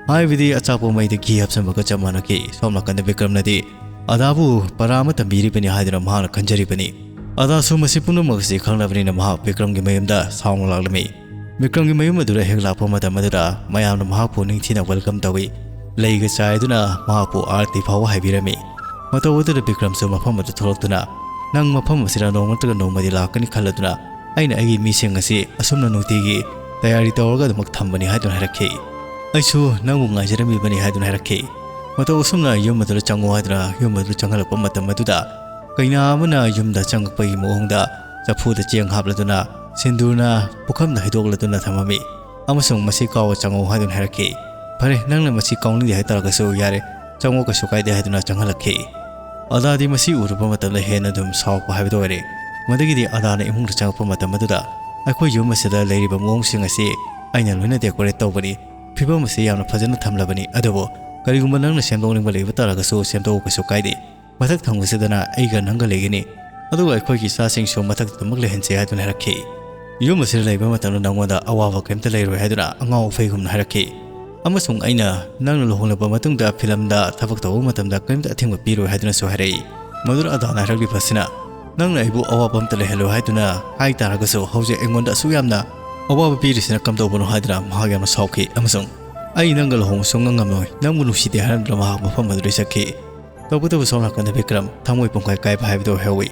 ꯍꯥꯏꯕꯗꯤ ꯑꯆꯥꯛꯄ ꯃꯩꯗ ꯘꯤ ꯍꯥꯞꯆꯤꯟꯕꯒ ꯆꯞ ꯃꯥꯟꯅꯈꯤ꯫ ꯁꯣꯝ ꯅꯥꯀꯟꯗ ꯕꯤꯀ꯭ꯔꯝꯅꯗꯤ ꯑꯗꯥꯕꯨ ꯄꯔꯥ ꯑꯃ ꯇꯝꯕꯤꯔꯤꯕꯅꯤ ꯍꯥꯏꯗꯨꯅ ꯃꯍꯥꯛꯅ ꯈꯟꯖꯔꯤꯕꯅꯤ꯫ ꯑꯗꯥꯁꯨ ꯃꯁꯤ ꯄꯨꯝꯅꯃꯛ ꯑꯁꯤ ꯈꯪꯂꯕꯅꯤꯅ ꯃꯍꯥꯛ ꯕꯤꯀ꯭ꯔꯝꯒꯤ ꯃꯌꯨꯝꯗ ꯁꯥꯎꯅ ꯂꯥꯛꯂꯝꯃꯤ꯫ ꯕꯤꯀ꯭ꯔꯝꯒꯤ ꯃꯌꯨꯝ ꯑꯗꯨꯗ ꯍꯦꯛ ꯂꯥꯛꯄ ꯃꯇꯝ ꯑꯗꯨꯗ ꯃꯌꯥꯝꯅ ꯃꯍꯥꯛꯄꯨ ꯅꯤꯡꯊꯤꯅ ꯋꯦꯜꯀꯝ ꯇꯧꯏ꯫ ꯂꯩꯒ ꯆꯥꯏꯗꯨꯅ ꯃꯍꯥꯛꯄꯨ ꯑꯥꯔꯇꯤ ꯐꯥꯎꯕ ꯍꯥꯏꯕꯤꯔꯝꯃꯤ꯫ ꯃꯇꯧ ꯑꯗꯨꯗ ꯕꯤꯀ꯭ꯔꯝꯁꯨ ꯃꯐꯝ ꯑꯗꯨ ꯊꯣꯛꯂꯛꯇꯨꯅ, "ꯅꯪ ꯃꯐꯝ ꯑꯁꯤꯗ ꯅꯣꯡꯃ ꯅꯠꯇ꯭ꯔꯒ ꯅꯣꯡꯃꯗꯤ ꯂꯥꯛꯀꯅꯤ ꯈꯜꯂꯗꯨꯅ ꯑꯩꯅ ꯑꯩꯒꯤ ꯃꯤꯁꯤꯡ ꯑꯁꯤ ꯑꯁꯨꯝꯅ ꯅꯨꯡꯇꯤꯒꯤ ꯇꯌꯥꯔꯤ ꯇꯧꯔꯒ ꯑꯗꯨꯃꯛ ꯊꯝꯕꯅꯤ" ꯍꯥꯏꯗꯨꯅ ꯍꯥꯏꯔꯛꯈꯤ꯫ "ꯑꯩꯁꯨ ꯅꯪꯕꯨ ꯉꯥꯏꯖꯔꯝꯃꯤꯕꯅꯤ" ꯍꯥꯏꯗꯨꯅ ꯍꯥꯏꯔꯛꯈꯤ꯫ ꯃꯇꯧ ꯑꯁꯨꯝꯅ ꯌꯨꯝ ꯑꯗꯨꯗ ꯆꯪꯉꯨ ꯍꯥꯏꯗꯨꯅ ꯌꯨꯝ ꯑꯗꯨꯗ ꯆꯪꯍꯜꯂꯛꯄ ꯃꯇꯝ ꯑꯗꯨꯗ ꯀꯩꯅꯥ ꯑꯃꯅ ꯌꯨꯝꯗ ꯆꯪꯉꯛꯄꯒꯤ ꯃꯑꯣꯡꯗ ꯆꯐꯨꯗ ꯆꯦꯡ ꯍꯥꯞꯂꯗꯨꯅ ꯁꯤꯟꯗꯨꯔꯅ ꯄꯨꯈꯝꯗ ꯍꯩꯗꯣꯛꯂꯗꯨꯅ ꯊꯝꯃꯝꯃꯤ꯫ ꯑꯃꯁꯨꯡ "ꯃꯁꯤ ꯀꯥꯎꯕ ꯆꯪꯉꯨ" ꯍꯥꯏꯗꯨꯅ ꯍꯥꯏꯔꯛꯈꯤ꯫ "ꯐꯔꯦ, ꯅꯪꯅ ꯃꯁꯤ ꯀꯥꯎꯅꯤꯡꯗꯦ ꯍꯥꯏꯇꯥꯔꯒꯁꯨ ꯌꯥꯔꯦ, ꯆꯪꯉꯣ, ꯀꯩꯁꯨ ꯀꯥꯏꯗꯦ" ꯍꯥꯏꯗꯨꯅ ꯆꯪꯍꯜꯂꯛꯈꯤ꯫ ꯑꯗꯥꯗꯤ ꯃꯁꯤ ꯎꯔꯨꯕ ꯃꯇꯝꯗ ꯍꯦꯟꯅ ꯑꯗꯨꯝ ꯁꯥꯎꯔꯛꯄ ꯍꯥꯏꯕꯗꯨ ꯑꯣꯏꯔꯦ꯫ ꯃꯗꯨꯒꯤꯗꯤ ꯑꯗꯥꯅ ꯏꯃꯨꯡꯗ ꯆꯪꯉꯛꯄ ꯃꯇꯝ ꯑꯗꯨꯗ, "ꯑꯩꯈꯣꯏ ꯌꯨꯝ ꯑꯁꯤꯗ ꯂꯩꯔꯤꯕ ꯃꯑꯣꯡꯁꯤꯡ ꯑꯁꯤ ꯑꯩꯅ ꯂꯣꯏꯅ ꯗꯦꯀꯣꯔꯦꯠ ꯇꯧꯕꯅꯤ꯫ ꯐꯤꯕꯝ ꯑꯁꯤ ꯌꯥꯝꯅ ꯐꯖꯅ ꯊꯝꯂꯕꯅꯤ꯫ ꯑꯗꯨꯕꯨ ꯀꯔꯤꯒꯨꯝꯕ ꯅꯪꯅ ꯁꯦꯝꯗꯣꯛꯅꯤꯡꯕ ꯂꯩꯕ ꯇꯥꯔꯒꯁꯨ ꯁꯦꯝꯗꯣꯛꯎ, ꯀꯩꯁꯨ ꯀꯥꯏꯗꯦ꯫ ꯃꯊꯛ ꯊꯪꯕꯁꯤꯗꯅ ꯑꯩꯒ ꯅꯪꯒ ꯂꯩꯒꯅꯤ꯫ ꯑꯗꯨꯒ ꯑꯩꯈꯣꯏꯒꯤ ꯏꯆꯥꯁꯤꯡꯁꯨ ꯃꯊꯛꯇꯃꯛ ꯂꯩꯍꯟꯁꯦ" ꯍꯥꯏꯗꯨꯅ ꯍꯥꯏꯔꯛꯈꯤ꯫ "ꯌꯨꯝ ꯑꯁꯤꯗ ꯂꯩꯕ ꯃꯇꯝꯗ ꯅꯪꯉꯣꯟꯗ ꯑꯋꯥꯕ ꯀꯔꯤꯝꯇ ꯂꯩꯔꯣꯏ" ꯍꯥꯏꯗꯨꯅ ꯑꯉꯥꯎ ꯑꯐꯩꯒꯨꯝꯅ ꯍꯥꯏꯔꯛꯈꯤ꯫ ꯑꯃꯁꯨꯡ "ꯑꯩꯅ ꯅꯪꯅ ꯂꯨꯍꯣꯡꯂꯕ ꯃꯇꯨꯡꯗ ꯐꯤꯂꯝꯗ ꯊꯕꯛ ꯇꯧꯕ ꯃꯇꯝꯗ ꯀꯔꯤꯝꯇ ꯑꯊꯤꯡꯕ ꯄꯤꯔꯣꯏ" ꯍꯥꯏꯗꯨꯅꯁꯨ ꯍꯥꯏꯔꯛꯏ꯫ ꯃꯗꯨꯗ ꯑꯗꯥꯅ ꯍꯥꯏꯔꯛꯂꯤꯕꯁꯤꯅ, "ꯅꯪꯅ ꯑꯩꯕꯨ ꯑꯋꯥꯕ ꯑꯝꯇ ꯂꯩꯍꯜꯂꯣꯏ ꯍꯥꯏꯗꯨꯅ ꯍꯥꯏ ꯇꯥꯔꯒꯁꯨ ꯍꯧꯖꯤꯛ ꯑꯩꯉꯣꯟꯗ ꯑꯁꯨꯛ ꯌꯥꯝꯅ ꯑꯋꯥꯕ ꯄꯤꯔꯤꯁꯤꯅ ꯀꯝꯗꯧꯕꯅꯣ?" ꯍꯥꯏꯗꯨꯅ ꯃꯍꯥꯛ ꯌꯥꯝꯅ ꯁꯥꯎꯈꯤ꯫ ꯑꯃꯁꯨꯡ "ꯑꯩ ꯅꯪꯒ ꯂꯨꯍꯣꯡꯕ ꯁꯨꯡꯉꯝ ꯉꯝꯂꯣꯏ, ꯅꯪꯕꯨ ꯅꯨꯡꯁꯤꯗꯦ" ꯍꯥꯏꯔꯝꯗꯨꯅ ꯃꯍꯥꯛ ꯃꯐꯝ ꯑꯗꯨꯗꯒꯤ ꯆꯠꯈꯤ꯫ ꯇꯧꯕꯇꯕꯨ ꯁꯣꯝ ꯅꯥꯀꯟꯗ ꯕꯤꯀ꯭ꯔꯝ ꯊꯃꯣꯏ ꯄꯨꯡꯀꯥꯏ ꯀꯥꯏꯕ ꯍꯥꯏꯕꯗꯨ ꯑꯣꯏꯍꯧꯏ꯫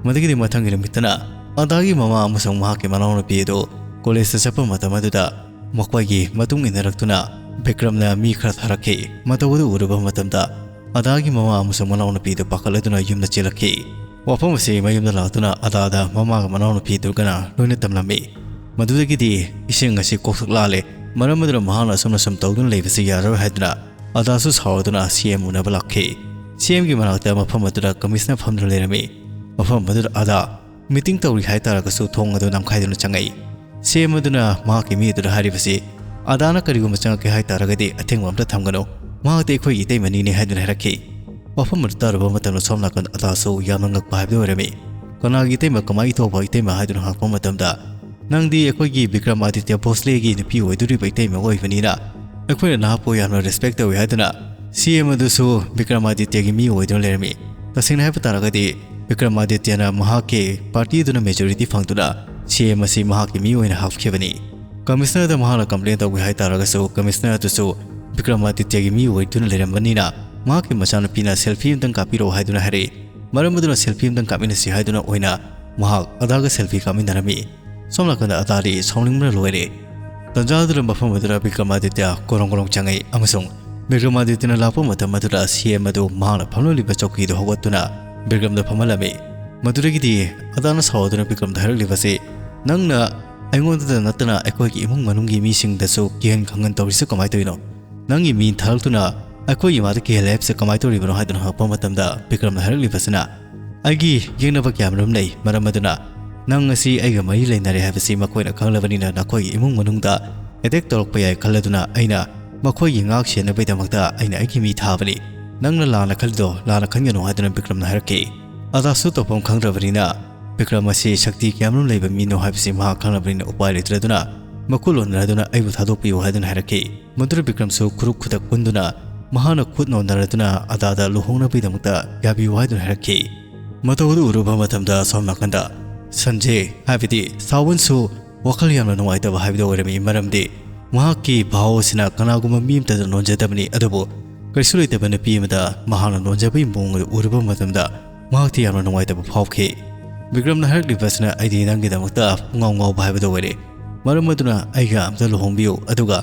ꯃꯗꯨꯒꯤꯗꯤ ꯃꯊꯪꯒꯤ ꯅꯨꯃꯤꯠꯇꯅ ꯑꯗꯥꯒꯤ ꯃꯃꯥ ꯑꯃꯁꯨꯡ ꯃꯍꯥꯛꯀꯤ ꯃꯅꯥꯎꯅꯨꯄꯤ ꯑꯗꯨ ꯀꯣꯂꯦꯖꯇ ꯆꯠꯄ ꯃꯇꯝ ꯑꯗꯨꯗ ꯃꯈꯣꯏꯒꯤ ꯃꯇꯨꯡ ꯏꯟꯅꯔꯛꯇꯨꯅ ꯕꯤꯀ꯭ꯔꯝꯅ ꯃꯤ ꯈꯔ ꯊꯥꯔꯛꯈꯤ꯫ ꯃꯇꯧ ꯑꯗꯨ ꯎꯔꯨꯕ ꯃꯇꯝꯗ ꯑꯗꯥꯒꯤ ꯃꯃꯥ ꯑꯃꯁꯨꯡ ꯃꯅꯥꯎꯅꯨꯄꯤꯗꯨ ꯄꯥꯈꯠꯂꯗꯨꯅ ꯌꯨꯝꯗ ꯆꯦꯜꯂꯛꯈꯤ꯫ ꯋꯥꯐꯝ ꯑꯁꯤ ꯃꯌꯨꯝꯗ ꯂꯥꯛꯇꯨꯅ ꯑꯗꯥꯗ ꯃꯃꯥꯒ ꯃꯅꯥꯎꯅꯨꯄꯤꯗꯨꯒꯅ ꯂꯣꯏꯅ ꯇꯝꯂꯝꯃꯤ꯫ ꯃꯗꯨꯗꯒꯤꯗꯤ ꯏꯁꯤꯡ ꯑꯁꯤ ꯀꯣꯛꯊꯛ ꯂꯥꯜꯂꯦ, ꯃꯔꯝ ꯑꯗꯨꯅ ꯃꯍꯥꯛꯅ ꯑꯁꯨꯝꯅ ꯁꯨꯝ ꯇꯧꯗꯨꯅ ꯂꯩꯕꯁꯤ ꯌꯥꯔꯔꯣꯏ ꯍꯥꯏꯗꯨꯅ ꯑꯗꯥꯁꯨ ꯁꯥꯎꯔꯗꯨꯅ ꯁꯤ ꯑꯦꯝ ꯎꯅꯕ ꯂꯥꯛꯈꯤ꯫ ꯁꯤ ꯑꯦꯝꯒꯤ ꯃꯅꯥꯛꯇ ꯃꯐꯝ ꯑꯗꯨꯗ ꯀꯃꯤꯁꯅꯔ ꯐꯝꯗꯨꯅ ꯂꯩꯔꯝꯃꯤ꯫ ꯃꯐꯝ ꯑꯗꯨꯗ ꯑꯗꯥ ꯃꯤꯇꯤꯡ ꯇꯧꯔꯤ ꯍꯥꯏꯇꯥꯔꯒꯁꯨ ꯊꯣꯡ ꯑꯗꯨ ꯅꯝꯈꯥꯏꯗꯨꯅ ꯆꯪꯉꯛꯏ꯫ ꯁꯤ ꯑꯦꯝ ꯑꯗꯨꯅ ꯃꯍꯥꯛꯀꯤ ꯃꯤ ꯑꯗꯨꯗ ꯍꯥꯏꯔꯤꯕꯁꯤ, "ꯑꯗꯥꯅ ꯀꯔꯤꯒꯨꯝꯕ ꯆꯪꯉꯛꯀꯦ ꯍꯥꯏꯇꯥꯔꯒꯗꯤ ꯑꯊꯤꯡꯕ ꯑꯝꯇ ꯊꯝꯒꯅꯨ, ꯃꯍꯥꯛꯇꯤ ꯑꯩꯈꯣꯏꯒꯤ ꯏꯇꯩꯃꯅꯤꯅꯦ" ꯍꯥꯏꯗꯨꯅ ꯍꯥꯏꯔꯛꯈꯤ꯫ ꯋꯥꯐꯝ ꯑꯗꯨ ꯇꯥꯔꯨꯕ ꯃꯇꯝꯗ ꯁꯣꯝ ꯅꯥꯀꯟ ꯑꯗꯥꯁꯨ ꯌꯥꯝꯅ ꯉꯛꯄ ꯍꯥꯏꯕꯗꯨ ꯑꯣꯏꯔꯝꯃꯤ꯫ "ꯀꯅꯥꯒꯤ ꯏꯇꯩꯃ, ꯀꯃꯥꯏ ꯏꯇꯧꯕ ꯏꯇꯩꯃ?" ꯍꯥꯏꯗꯨꯅ ꯍꯪꯉꯛꯄ ꯃꯇꯝꯗ, "ꯅꯪꯗꯤ ꯑꯩꯈꯣꯏꯒꯤ ꯕꯤꯀ꯭ꯔꯃꯥꯗꯤꯇ꯭ꯌ ꯚꯣꯁꯂꯦꯒꯤ ꯅꯨꯄꯤ ꯑꯣꯏꯗꯣꯔꯤꯕ ꯏꯇꯩꯃ ꯑꯣꯏꯕꯅꯤꯅ ꯑꯩꯈꯣꯏꯅ ꯅꯍꯥꯛꯄꯨ ꯌꯥꯝꯅ ꯔꯦꯁꯄꯦꯛ ꯇꯧꯏ" ꯍꯥꯏꯗꯨꯅ ꯁꯤ ꯑꯦꯝ ꯑꯗꯨꯁꯨ ꯕꯤꯀ꯭ꯔꯃꯥꯗꯤꯇ꯭ꯌꯒꯤ ꯃꯤ ꯑꯣꯏꯗꯨꯅ ꯂꯩꯔꯝꯃꯤ꯫ ꯇꯁꯦꯡꯅ ꯍꯥꯏꯕ ꯇꯥꯔꯒꯗꯤ ꯕꯤꯀ꯭ꯔꯃꯥꯗꯤꯇ꯭ꯌꯅ ꯃꯍꯥꯛꯀꯤ ꯄꯥꯔꯇꯤꯗꯨꯅ ꯃꯦꯖꯣꯔꯤꯇꯤ ꯐꯪꯗꯨꯅ ꯁꯤ ꯑꯦꯝ ꯑꯁꯤ ꯃꯍꯥꯛꯀꯤ ꯃꯤ ꯑꯣꯏꯅ ꯍꯥꯞꯈꯤꯕꯅꯤ꯫ ꯀꯃꯤꯁꯅꯔꯗ ꯃꯍꯥꯛꯅ ꯀꯝꯄ꯭ꯂꯦꯟ ꯇꯧꯒꯦ ꯍꯥꯏꯇꯥꯔꯒꯁꯨ ꯀꯃꯤꯁꯅꯔ ꯑꯗꯨꯁꯨ ꯕꯤꯀ꯭ꯔꯃꯥꯗꯤꯇ꯭ꯌꯒꯤ ꯃꯤ ꯑꯣꯏꯗꯨꯅ ꯂꯩꯔꯝꯕꯅꯤꯅ ꯃꯍꯥꯛꯀꯤ ꯃꯆꯥꯅꯨꯄꯤꯅ ꯁꯦꯜꯐꯤ ꯑꯝꯇꯪ ꯀꯥꯞꯄꯤꯔꯛꯎ ꯍꯥꯏꯗꯨꯅ ꯍꯥꯏꯔꯛꯏ꯫ ꯃꯔꯝ ꯑꯗꯨꯅ ꯁꯦꯜꯐꯤ ꯑꯝꯇꯪ ꯀꯥꯞꯃꯤꯟꯅꯁꯤ ꯍꯥꯏꯗꯨꯅ ꯑꯣꯏꯅ ꯃꯍꯥꯛ ꯑꯗꯥꯒ ꯁꯦꯜꯐꯤ ꯀꯥꯞꯃꯤꯟꯅꯔꯝꯃꯤ꯫ ꯁꯣꯝ ꯅꯥꯀꯟꯗ ꯑꯗꯥꯗꯤ ꯁꯥꯎꯅꯤꯡꯕꯅ ꯂꯣꯏꯔꯦ꯫ ꯇꯟꯖꯥ ꯑꯗꯨꯗ ꯃꯐꯝ ꯑꯗꯨꯗ ꯕꯤꯀ꯭ꯔꯃꯥꯗꯤꯇ꯭ꯌ ꯀꯣꯔꯣꯡ ꯀꯣꯔꯣꯡ ꯆꯪꯉꯛꯏ ꯑꯃꯁꯨꯡ ꯕꯤꯀ꯭ꯔꯃꯥꯗꯤꯇ꯭ꯌꯅ ꯂꯥꯛꯄ ꯃꯇꯝ ꯑꯗꯨꯗ ꯁꯤ ꯑꯦꯝ ꯑꯗꯨ ꯃꯍꯥꯛꯅ ꯐꯝꯂꯝꯂꯤꯕ ꯆꯧꯀꯤꯗꯨ ꯍꯧꯒꯠꯇꯨꯅ ꯕꯤꯀ꯭ꯔꯝꯗ ꯐꯝꯍꯜꯂꯝꯃꯤ꯫ ꯃꯗꯨꯗꯒꯤꯗꯤ ꯑꯗꯥꯅ ꯁꯥꯎꯗꯨꯅ ꯕꯤꯀ꯭ꯔꯝꯗ ꯍꯥꯏꯔꯛꯂꯤꯕꯁꯤ, "ꯅꯪꯅ ꯑꯩꯉꯣꯟꯗꯗ ꯅꯠꯇꯅ ꯑꯩꯈꯣꯏꯒꯤ ꯏꯃꯨꯡ ꯃꯅꯨꯡꯒꯤ ꯃꯤꯁꯤꯡꯗꯁꯨ ꯀꯤꯍꯟ ꯈꯪꯍꯟ ꯇꯧꯔꯤꯁꯤ ꯀꯃꯥꯏꯅ ꯇꯧꯔꯤꯅꯣ? ꯅꯪꯒꯤ ꯃꯤ ꯊꯥꯔꯛꯇꯨꯅ ꯑꯩꯈꯣꯏꯒꯤ ꯏꯃꯥꯗ ꯀꯤꯍꯜꯂꯦ ꯍꯥꯏꯕꯁꯤ ꯀꯃꯥꯏꯅ ꯇꯧꯔꯤꯕꯅꯣ?" ꯍꯥꯏꯗꯨꯅ ꯍꯪꯉꯛꯄ ꯃꯇꯝꯗ ꯕꯤꯀ꯭ꯔꯝꯅ ꯍꯥꯏꯔꯛꯂꯤꯕꯁꯤꯅ, "ꯑꯩꯒꯤ ꯌꯦꯛꯅꯕ ꯀꯌꯥꯃꯔꯨꯝ ꯂꯩ, ꯃꯔꯝ ꯑꯗꯨꯅ ꯅꯪ ꯑꯁꯤ ꯑꯩꯒ ꯃꯔꯤ ꯂꯩꯅꯔꯦ ꯍꯥꯏꯕꯁꯤ ꯃꯈꯣꯏꯅ ꯈꯪꯂꯕꯅꯤꯅ ꯅꯈꯣꯏꯒꯤ ꯏꯃꯨꯡ ꯃꯅꯨꯡꯗ ꯑꯦꯇꯦꯛ ꯇꯧꯔꯛꯄ ꯌꯥꯏ ꯈꯜꯂꯗꯨꯅ ꯑꯩꯅ ꯃꯈꯣꯏꯒꯤ ꯉꯥꯛ ꯁꯦꯟꯅꯕꯒꯤꯗꯃꯛꯇ ꯑꯩꯅ ꯑꯩꯒꯤ ꯃꯤ ꯊꯥꯕꯅꯤ꯫ ꯅꯪꯅ ꯂꯥꯟꯅ ꯈꯜꯂꯤꯗꯣ ꯂꯥꯟꯅ ꯈꯟꯒꯅꯨ" ꯍꯥꯏꯗꯨꯅ ꯕꯤꯀ꯭ꯔꯝꯅ ꯍꯥꯏꯔꯛꯈꯤ꯫ ꯑꯗꯥꯁꯨ ꯇꯧꯐꯝ ꯈꯪꯗ꯭ꯔꯕꯅꯤꯅ ꯕꯤꯀ꯭ꯔꯝ ꯑꯁꯤ ꯁꯛꯇꯤ ꯀꯌꯥꯃꯔꯨꯝ ꯂꯩꯕ ꯃꯤꯅꯣ ꯍꯥꯏꯕꯁꯤ ꯃꯍꯥꯛ ꯈꯪꯂꯕꯅꯤꯅ ꯎꯄꯥꯏ ꯂꯩꯇ꯭ꯔꯗꯨꯅ ꯃꯈꯨ ꯂꯣꯟꯅꯔꯗꯨꯅ "ꯑꯩꯕꯨ ꯊꯥꯗꯣꯛꯄꯤꯌꯨ" ꯍꯥꯏꯗꯨꯅ ꯍꯥꯏꯔꯛꯈꯤ꯫ ꯃꯗꯨꯗ ꯕꯤꯀ꯭ꯔꯝꯁꯨ ꯈꯨꯔꯨꯛ ꯈꯨꯗꯛ ꯄꯨꯟꯗꯨꯅ ꯃꯍꯥꯛꯅ ꯈꯨꯠ ꯅꯣꯟꯅꯔꯗꯨꯅ ꯑꯗꯥꯗ ꯂꯨꯍꯣꯡꯅꯕꯒꯤꯗꯃꯛꯇ ꯌꯥꯕꯤꯌꯨ ꯍꯥꯏꯗꯨꯅ ꯍꯥꯏꯔꯛꯈꯤ꯫ ꯃꯇꯧ ꯑꯗꯨ ꯎꯔꯨꯕ ꯃꯇꯝꯗ ꯁꯣꯝ ꯅꯥꯀꯟꯗ ꯁꯟꯖꯦ, ꯍꯥꯏꯕꯗꯤ ꯁꯥꯋꯟꯁꯨ ꯋꯥꯈꯜ ꯌꯥꯝꯅ ꯅꯨꯡꯉꯥꯏꯇꯕ ꯍꯥꯏꯕꯗꯨ ꯑꯣꯏꯔꯝꯃꯤ꯫ ꯃꯔꯝꯗꯤ ꯃꯍꯥꯛꯀꯤ ꯚꯥꯎ ꯑꯁꯤꯅ ꯀꯅꯥꯒꯨꯝꯕ ꯃꯤ ꯑꯃꯠꯇꯗ ꯅꯣꯟꯖꯗꯕꯅꯤ, ꯑꯗꯨꯕꯨ ꯀꯩꯁꯨ ꯂꯩꯇꯕ ꯅꯨꯄꯤ ꯑꯃꯗ ꯃꯍꯥꯛꯅ ꯅꯣꯟꯖꯕꯒꯤ ꯃꯑꯣꯡ ꯑꯗꯨ ꯎꯔꯨꯕ ꯃꯇꯝꯗ ꯃꯍꯥꯛꯇꯤ ꯌꯥꯝꯅ ꯅꯨꯡꯉꯥꯏꯇꯕ ꯐꯥꯎꯈꯤ꯫ ꯕꯤꯀ꯭ꯔꯝꯅ ꯍꯥꯏꯔꯛꯂꯤꯕ ꯑꯁꯤꯅ ꯑꯩꯗꯤ ꯅꯪꯒꯤꯗꯃꯛꯇ ꯄꯨꯡꯉꯥꯎ ꯉꯥꯎꯕ ꯍꯥꯏꯕꯗꯨ ꯑꯣꯏꯔꯦ꯫ ꯃꯔꯝ ꯑꯗꯨꯅ ꯑꯩꯒ ꯑꯝꯇ ꯂꯨꯍꯣꯡꯕꯤꯌꯨ, ꯑꯗꯨꯒ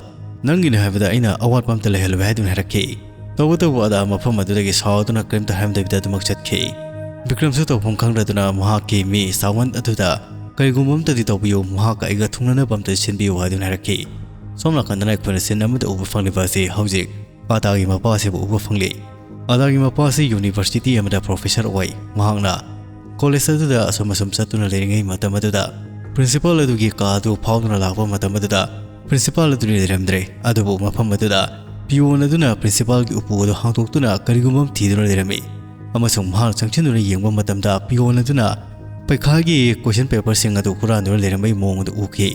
ꯅꯪꯒꯤꯅꯤ ꯍꯥꯏꯕꯗ ꯑꯩꯅ ꯑꯋꯥꯠꯄ ꯑꯃꯠꯇ ꯂꯩꯍꯜꯂꯣꯏ ꯍꯥꯏꯗꯨꯅ ꯍꯥꯏꯔꯛꯈꯤ꯫ ꯇꯧꯕꯇꯕꯨ ꯑꯗꯥ ꯃꯐꯝ ꯑꯗꯨꯗꯒꯤ ꯁꯥꯎꯗꯨꯅ ꯀꯔꯤꯝꯇ ꯍꯥꯏꯔꯝꯗꯕꯤꯗ ꯑꯗꯨꯃꯛ ꯆꯠꯈꯤ꯫ ꯕꯤꯀ꯭ꯔꯝꯁꯨ ꯇꯧꯐꯝ ꯈꯪꯗꯗꯨꯅ ꯃꯍꯥꯛꯀꯤ ꯃꯤ ꯁꯥꯋꯟ ꯑꯗꯨꯗ ꯀꯔꯤꯒꯨꯝꯕ ꯑꯃꯠꯇꯗꯤ ꯇꯧꯕꯤꯌꯨ, ꯃꯍꯥꯛꯀ ꯑꯩꯒ ꯊꯨꯡꯅꯅꯕ ꯑꯃꯠꯇ ꯁꯤꯟꯕꯤꯌꯨ ꯍꯥꯏꯗꯨꯅ ꯍꯥꯏꯔꯛꯈꯤ꯫ ꯁꯣꯝ ꯅꯥꯀꯟꯗꯅ ꯑꯩꯈꯣꯏꯅ ꯁꯤꯟ ꯑꯃꯗ ꯎꯕ ꯐꯪꯂꯤꯕ ꯑꯁꯤ ꯍꯧꯖꯤꯛ ꯑꯗꯥꯒꯤ ꯃꯄꯥ ꯑꯁꯤꯕꯨ ꯎꯕ ꯐꯪꯂꯤ꯫ ꯑꯗꯥꯒꯤ ꯃꯄꯥ ꯑꯁꯤ ꯌꯨꯅꯤꯚꯔꯁꯤꯇꯤ ꯑꯃꯗ ꯄ꯭ꯔꯣꯐꯦꯁꯔ ꯑꯣꯏ꯫ ꯃꯍꯥꯛꯅ ꯀꯣꯂꯦꯖ ꯑꯗꯨꯗ ꯑꯁꯨꯝ ꯑꯁꯨꯝ ꯆꯠꯇꯨꯅ ꯂꯩꯔꯤꯉꯩ ꯃꯇꯝ ꯑꯗꯨꯗ ꯄ꯭ꯔꯤꯟꯁꯤꯄꯥꯜ ꯑꯗꯨꯒꯤ ꯀꯥ ꯑꯗꯨ ꯐꯥꯎꯗꯨꯅ ꯂꯥꯛꯄ ꯃꯇꯝ ꯑꯗꯨꯗ ꯄ꯭ꯔꯤꯟꯁꯤꯄꯥꯜ ꯑꯗꯨꯗꯤ ꯂꯩꯔꯝꯗ꯭ꯔꯦ꯫ ꯑꯗꯨꯕꯨ ꯃꯐꯝ ꯑꯗꯨꯗ ꯄꯤꯌꯣꯟ ꯑꯗꯨꯅ ꯄ꯭ꯔꯤꯟꯁꯤꯄꯥꯜꯒꯤ ꯎꯄꯨ ꯑꯗꯨ ꯍꯥꯡꯗꯣꯛꯇꯨꯅ ꯀꯔꯤꯒꯨꯝꯕ ꯑꯃ ꯊꯤꯗꯨꯅ ꯂꯩꯔꯝꯃꯤ꯫ ꯑꯃꯁꯨꯡ ꯃꯍꯥꯛ ꯆꯪꯁꯤꯟꯗꯨꯅ ꯌꯦꯡꯕ ꯃꯇꯝꯗ ꯄꯤꯌꯣꯟ ꯑꯗꯨꯅ ꯄꯩꯈꯥꯒꯤ ꯀꯣꯏꯁꯟ ꯄꯦꯄꯔꯁꯤꯡ ꯑꯗꯨ ꯍꯨꯔꯥꯟꯗꯨꯅ ꯂꯩꯔꯝꯕꯒꯤ ꯃꯑꯣꯡ ꯑꯗꯨ ꯎꯈꯤ꯫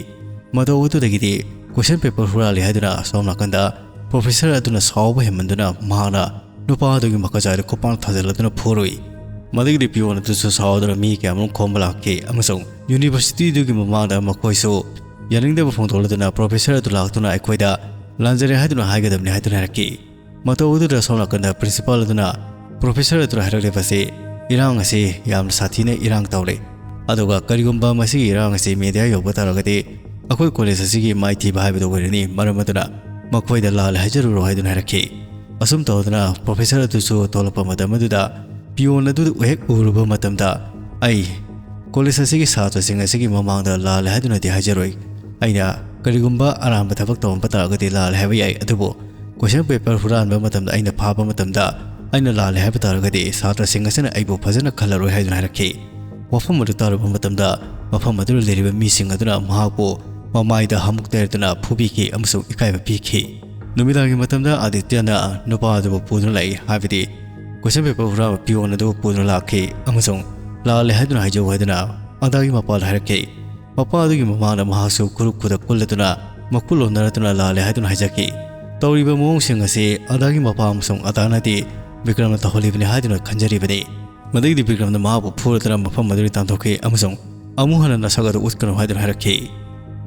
ꯃꯇꯧ ꯑꯗꯨꯗꯒꯤꯗꯤ ꯀꯣꯏꯁꯟ ꯄꯦꯄꯔ ꯍꯨꯔꯥꯜꯂꯦ ꯍꯥꯏꯗꯨꯅ ꯑꯁꯣꯝ ꯅꯥꯀꯟꯗ ꯄ꯭ꯔꯣꯐꯦꯁꯔ ꯑꯗꯨꯅ ꯁꯥꯎꯕ ꯍꯦꯟꯃꯟꯗꯨꯅ ꯃꯍꯥꯛꯅ ꯅꯨꯄꯥ ꯑꯗꯨꯒꯤ ꯃꯈꯨꯠꯁꯥꯗ ꯈꯨꯄꯥꯛꯅ ꯊꯥꯖꯤꯜꯂꯗꯨꯅ ꯐꯨꯔꯨꯏ꯫ ꯃꯗꯨꯒꯤꯗꯤ ꯄꯤꯌꯣꯟ ꯑꯗꯨꯁꯨ ꯁꯥꯎꯗꯨꯅ ꯃꯤ ꯀꯌꯥꯃꯔꯨꯝ ꯈꯣꯝꯕ ꯂꯥꯛꯈꯤ ꯑꯃꯁꯨꯡ ꯌꯨꯅꯤꯚꯔꯁꯤꯇꯤꯗꯨꯒꯤ ꯃꯃꯥꯡꯗ ꯃꯈꯣꯏꯁꯨ ꯌꯥꯅꯤꯡꯗꯕ ꯐꯣꯡꯗꯣꯛꯂꯗꯨꯅ ꯄ꯭ꯔꯣꯐꯦꯁꯔ ꯑꯗꯨ ꯂꯥꯛꯇꯨꯅ ꯑꯩꯈꯣꯏꯗ ꯂꯥꯟꯖꯔꯦ ꯍꯥꯏꯗꯨꯅ ꯍꯥꯏꯒꯗꯕꯅꯤ ꯍꯥꯏꯗꯨꯅ ꯍꯥꯏꯔꯛꯈꯤ꯫ ꯃꯇꯧ ꯑꯗꯨꯗ ꯁꯣꯝ ꯅꯥꯀꯟꯗ ꯄ꯭ꯔꯤꯟꯁꯤꯄꯥꯜ ꯑꯗꯨꯅ ꯄ꯭ꯔꯣꯐꯦꯁꯔ ꯑꯗꯨꯗ ꯍꯥꯏꯔꯛꯂꯤꯕꯁꯤ ꯏꯔꯥꯡ ꯑꯁꯤ ꯌꯥꯝꯅ ꯁꯥꯊꯤꯅ ꯏꯔꯥꯡ ꯇꯧꯔꯦ, ꯑꯗꯨꯒ ꯀꯔꯤꯒꯨꯝꯕ ꯃꯁꯤꯒꯤ ꯏꯔꯥꯡ ꯑꯁꯤ ꯃꯦꯗꯤꯌꯥ ꯌꯧꯕ ꯇꯥꯔꯒꯗꯤ ꯑꯩꯈꯣꯏ ꯀꯣꯂꯦꯖ ꯑꯁꯤꯒꯤ ꯃꯥꯏꯊꯤꯕ ꯍꯥꯏꯕꯗꯨ ꯑꯣꯏꯔꯅꯤ, ꯃꯔꯝ ꯑꯗꯨꯅ ꯃꯈꯣꯏꯗ ꯂꯥꯜꯂꯦ ꯍꯥꯏꯖꯔꯨꯔꯣ ꯍꯥꯏꯗꯨꯅ ꯍꯥꯏꯔꯛꯈꯤ꯫ ꯑꯁꯨꯝ ꯇꯧꯗꯅ ꯄ꯭ꯔꯣꯐꯦꯁꯔ ꯑꯗꯨꯁꯨ ꯊꯣꯛꯂꯛꯄ ꯃꯇꯝ ꯑꯗꯨꯗ ꯄꯤꯌꯣꯟ ꯑꯗꯨ ꯍꯦꯛ ꯎꯔꯨꯕ ꯃꯇꯝꯗ ꯑꯩ ꯀꯣꯂꯦꯖ ꯑꯁꯤꯒꯤ ꯁꯥꯇ꯭ꯔꯁꯤꯡ ꯑꯁꯤꯒꯤ ꯃꯃꯥꯡꯗ ꯂꯥꯜꯂꯦ ꯍꯥꯏꯗꯨꯅꯗꯤ ꯍꯥꯏꯖꯔꯣꯏ, ꯑꯩꯅ ꯀꯔꯤꯒꯨꯝꯕ ꯑꯔꯥꯟꯕ ꯊꯕꯛ ꯇꯧꯔꯝꯕ ꯇꯥꯔꯒꯗꯤ ꯂꯥꯜꯂꯦ ꯍꯥꯏꯕ ꯌꯥꯏ, ꯑꯗꯨꯕꯨ ꯀꯣꯏꯁꯟ ꯄꯦꯄꯔ ꯍꯨꯔꯥꯟꯕ ꯃꯇꯝꯗ ꯑꯩꯅ ꯐꯥꯕ ꯃꯇꯝꯗ ꯑꯩꯅ ꯂꯥꯜꯂꯦ ꯍꯥꯏꯕ ꯇꯥꯔꯒꯗꯤ ꯁꯥꯇ꯭ꯔꯁꯤꯡ ꯑꯁꯤꯅ ꯑꯩꯕꯨ ꯐꯖꯅ ꯈꯜꯂꯔꯣꯏ ꯍꯥꯏꯗꯨꯅ ꯍꯥꯏꯔꯛꯈꯤ꯫ ꯋꯥꯐꯝ ꯑꯗꯨ ꯇꯥꯔꯨꯕ ꯃꯇꯝꯗ ꯃꯐꯝ ꯑꯗꯨꯗ ꯂꯩꯔꯤꯕ ꯃꯤꯁꯤꯡ ꯑꯗꯨꯅ ꯃꯍꯥꯛꯄꯨ ꯃꯃꯥꯏꯗ ꯍꯥꯃꯨꯛ ꯇꯩꯔꯗꯨꯅ ꯐꯨꯕꯤꯈꯤ ꯑꯃꯁꯨꯡ ꯏꯀꯥꯏꯕ ꯄꯤꯈꯤ꯫ ꯅꯨꯃꯤꯗꯥꯡꯒꯤ ꯃꯇꯝꯗ ꯑꯥꯗꯤꯇ꯭ꯌꯅ ꯅꯨꯄꯥ ꯑꯗꯨꯕꯨ ꯄꯨꯗꯨꯅ ꯂꯥꯛꯏ, ꯍꯥꯏꯕꯗꯤ ꯀꯣꯏꯁꯟ ꯄꯦꯄꯔ ꯍꯨꯔꯥꯟꯕ ꯄꯤꯌꯣꯟ ꯑꯗꯨ ꯄꯨꯗꯨꯅ ꯂꯥꯛꯈꯤ ꯑꯃꯁꯨꯡ ꯂꯥꯜꯂꯦ ꯍꯥꯏꯗꯨꯅ ꯍꯥꯏꯖꯧ ꯍꯥꯏꯗꯨꯅ ꯑꯗꯥꯒꯤ ꯃꯄꯥꯗ ꯍꯥꯏꯔꯛꯈꯤ꯫ ꯃꯄꯥ ꯑꯗꯨꯒꯤ ꯃꯃꯥꯡꯗ ꯃꯍꯥꯛꯁꯨ ꯈꯨꯔꯨ ꯈꯨꯗ ꯀꯨꯜꯂꯗꯨꯅ ꯃꯈꯨ ꯂꯣꯟꯅꯔꯗꯨꯅ ꯂꯥꯜꯂꯦ ꯍꯥꯏꯗꯨꯅ ꯍꯥꯏꯖꯈꯤ꯫ ꯇꯧꯔꯤꯕ ꯃꯑꯣꯡꯁꯤꯡ ꯑꯁꯤ ꯑꯗꯥꯒꯤ ꯃꯄꯥ ꯑꯃꯁꯨꯡ ꯑꯗꯥꯅꯗꯤ ꯕꯤꯀ꯭ꯔꯝꯅ ꯇꯧꯍꯜꯂꯤꯕꯅꯤ ꯍꯥꯏꯗꯨꯅ ꯈꯟꯖꯔꯤꯕꯅꯤ꯫ ꯃꯗꯒꯤꯗꯤ ꯕꯤꯀ꯭ꯔꯝꯅ ꯃꯍꯥꯛꯄꯨ ꯐꯨꯔꯗꯨꯅ ꯃꯐꯝ ꯑꯗꯨꯗꯒꯤ ꯇꯥꯟꯊꯣꯛꯈꯤ ꯑꯃꯁꯨꯡ ꯑꯃꯨꯛ ꯍꯟꯅ ꯅꯁꯛ ꯑꯗꯨ ꯎꯠꯀꯅꯨ ꯍꯥꯏꯗꯨꯅ ꯍꯥꯏꯔꯛꯈꯤ꯫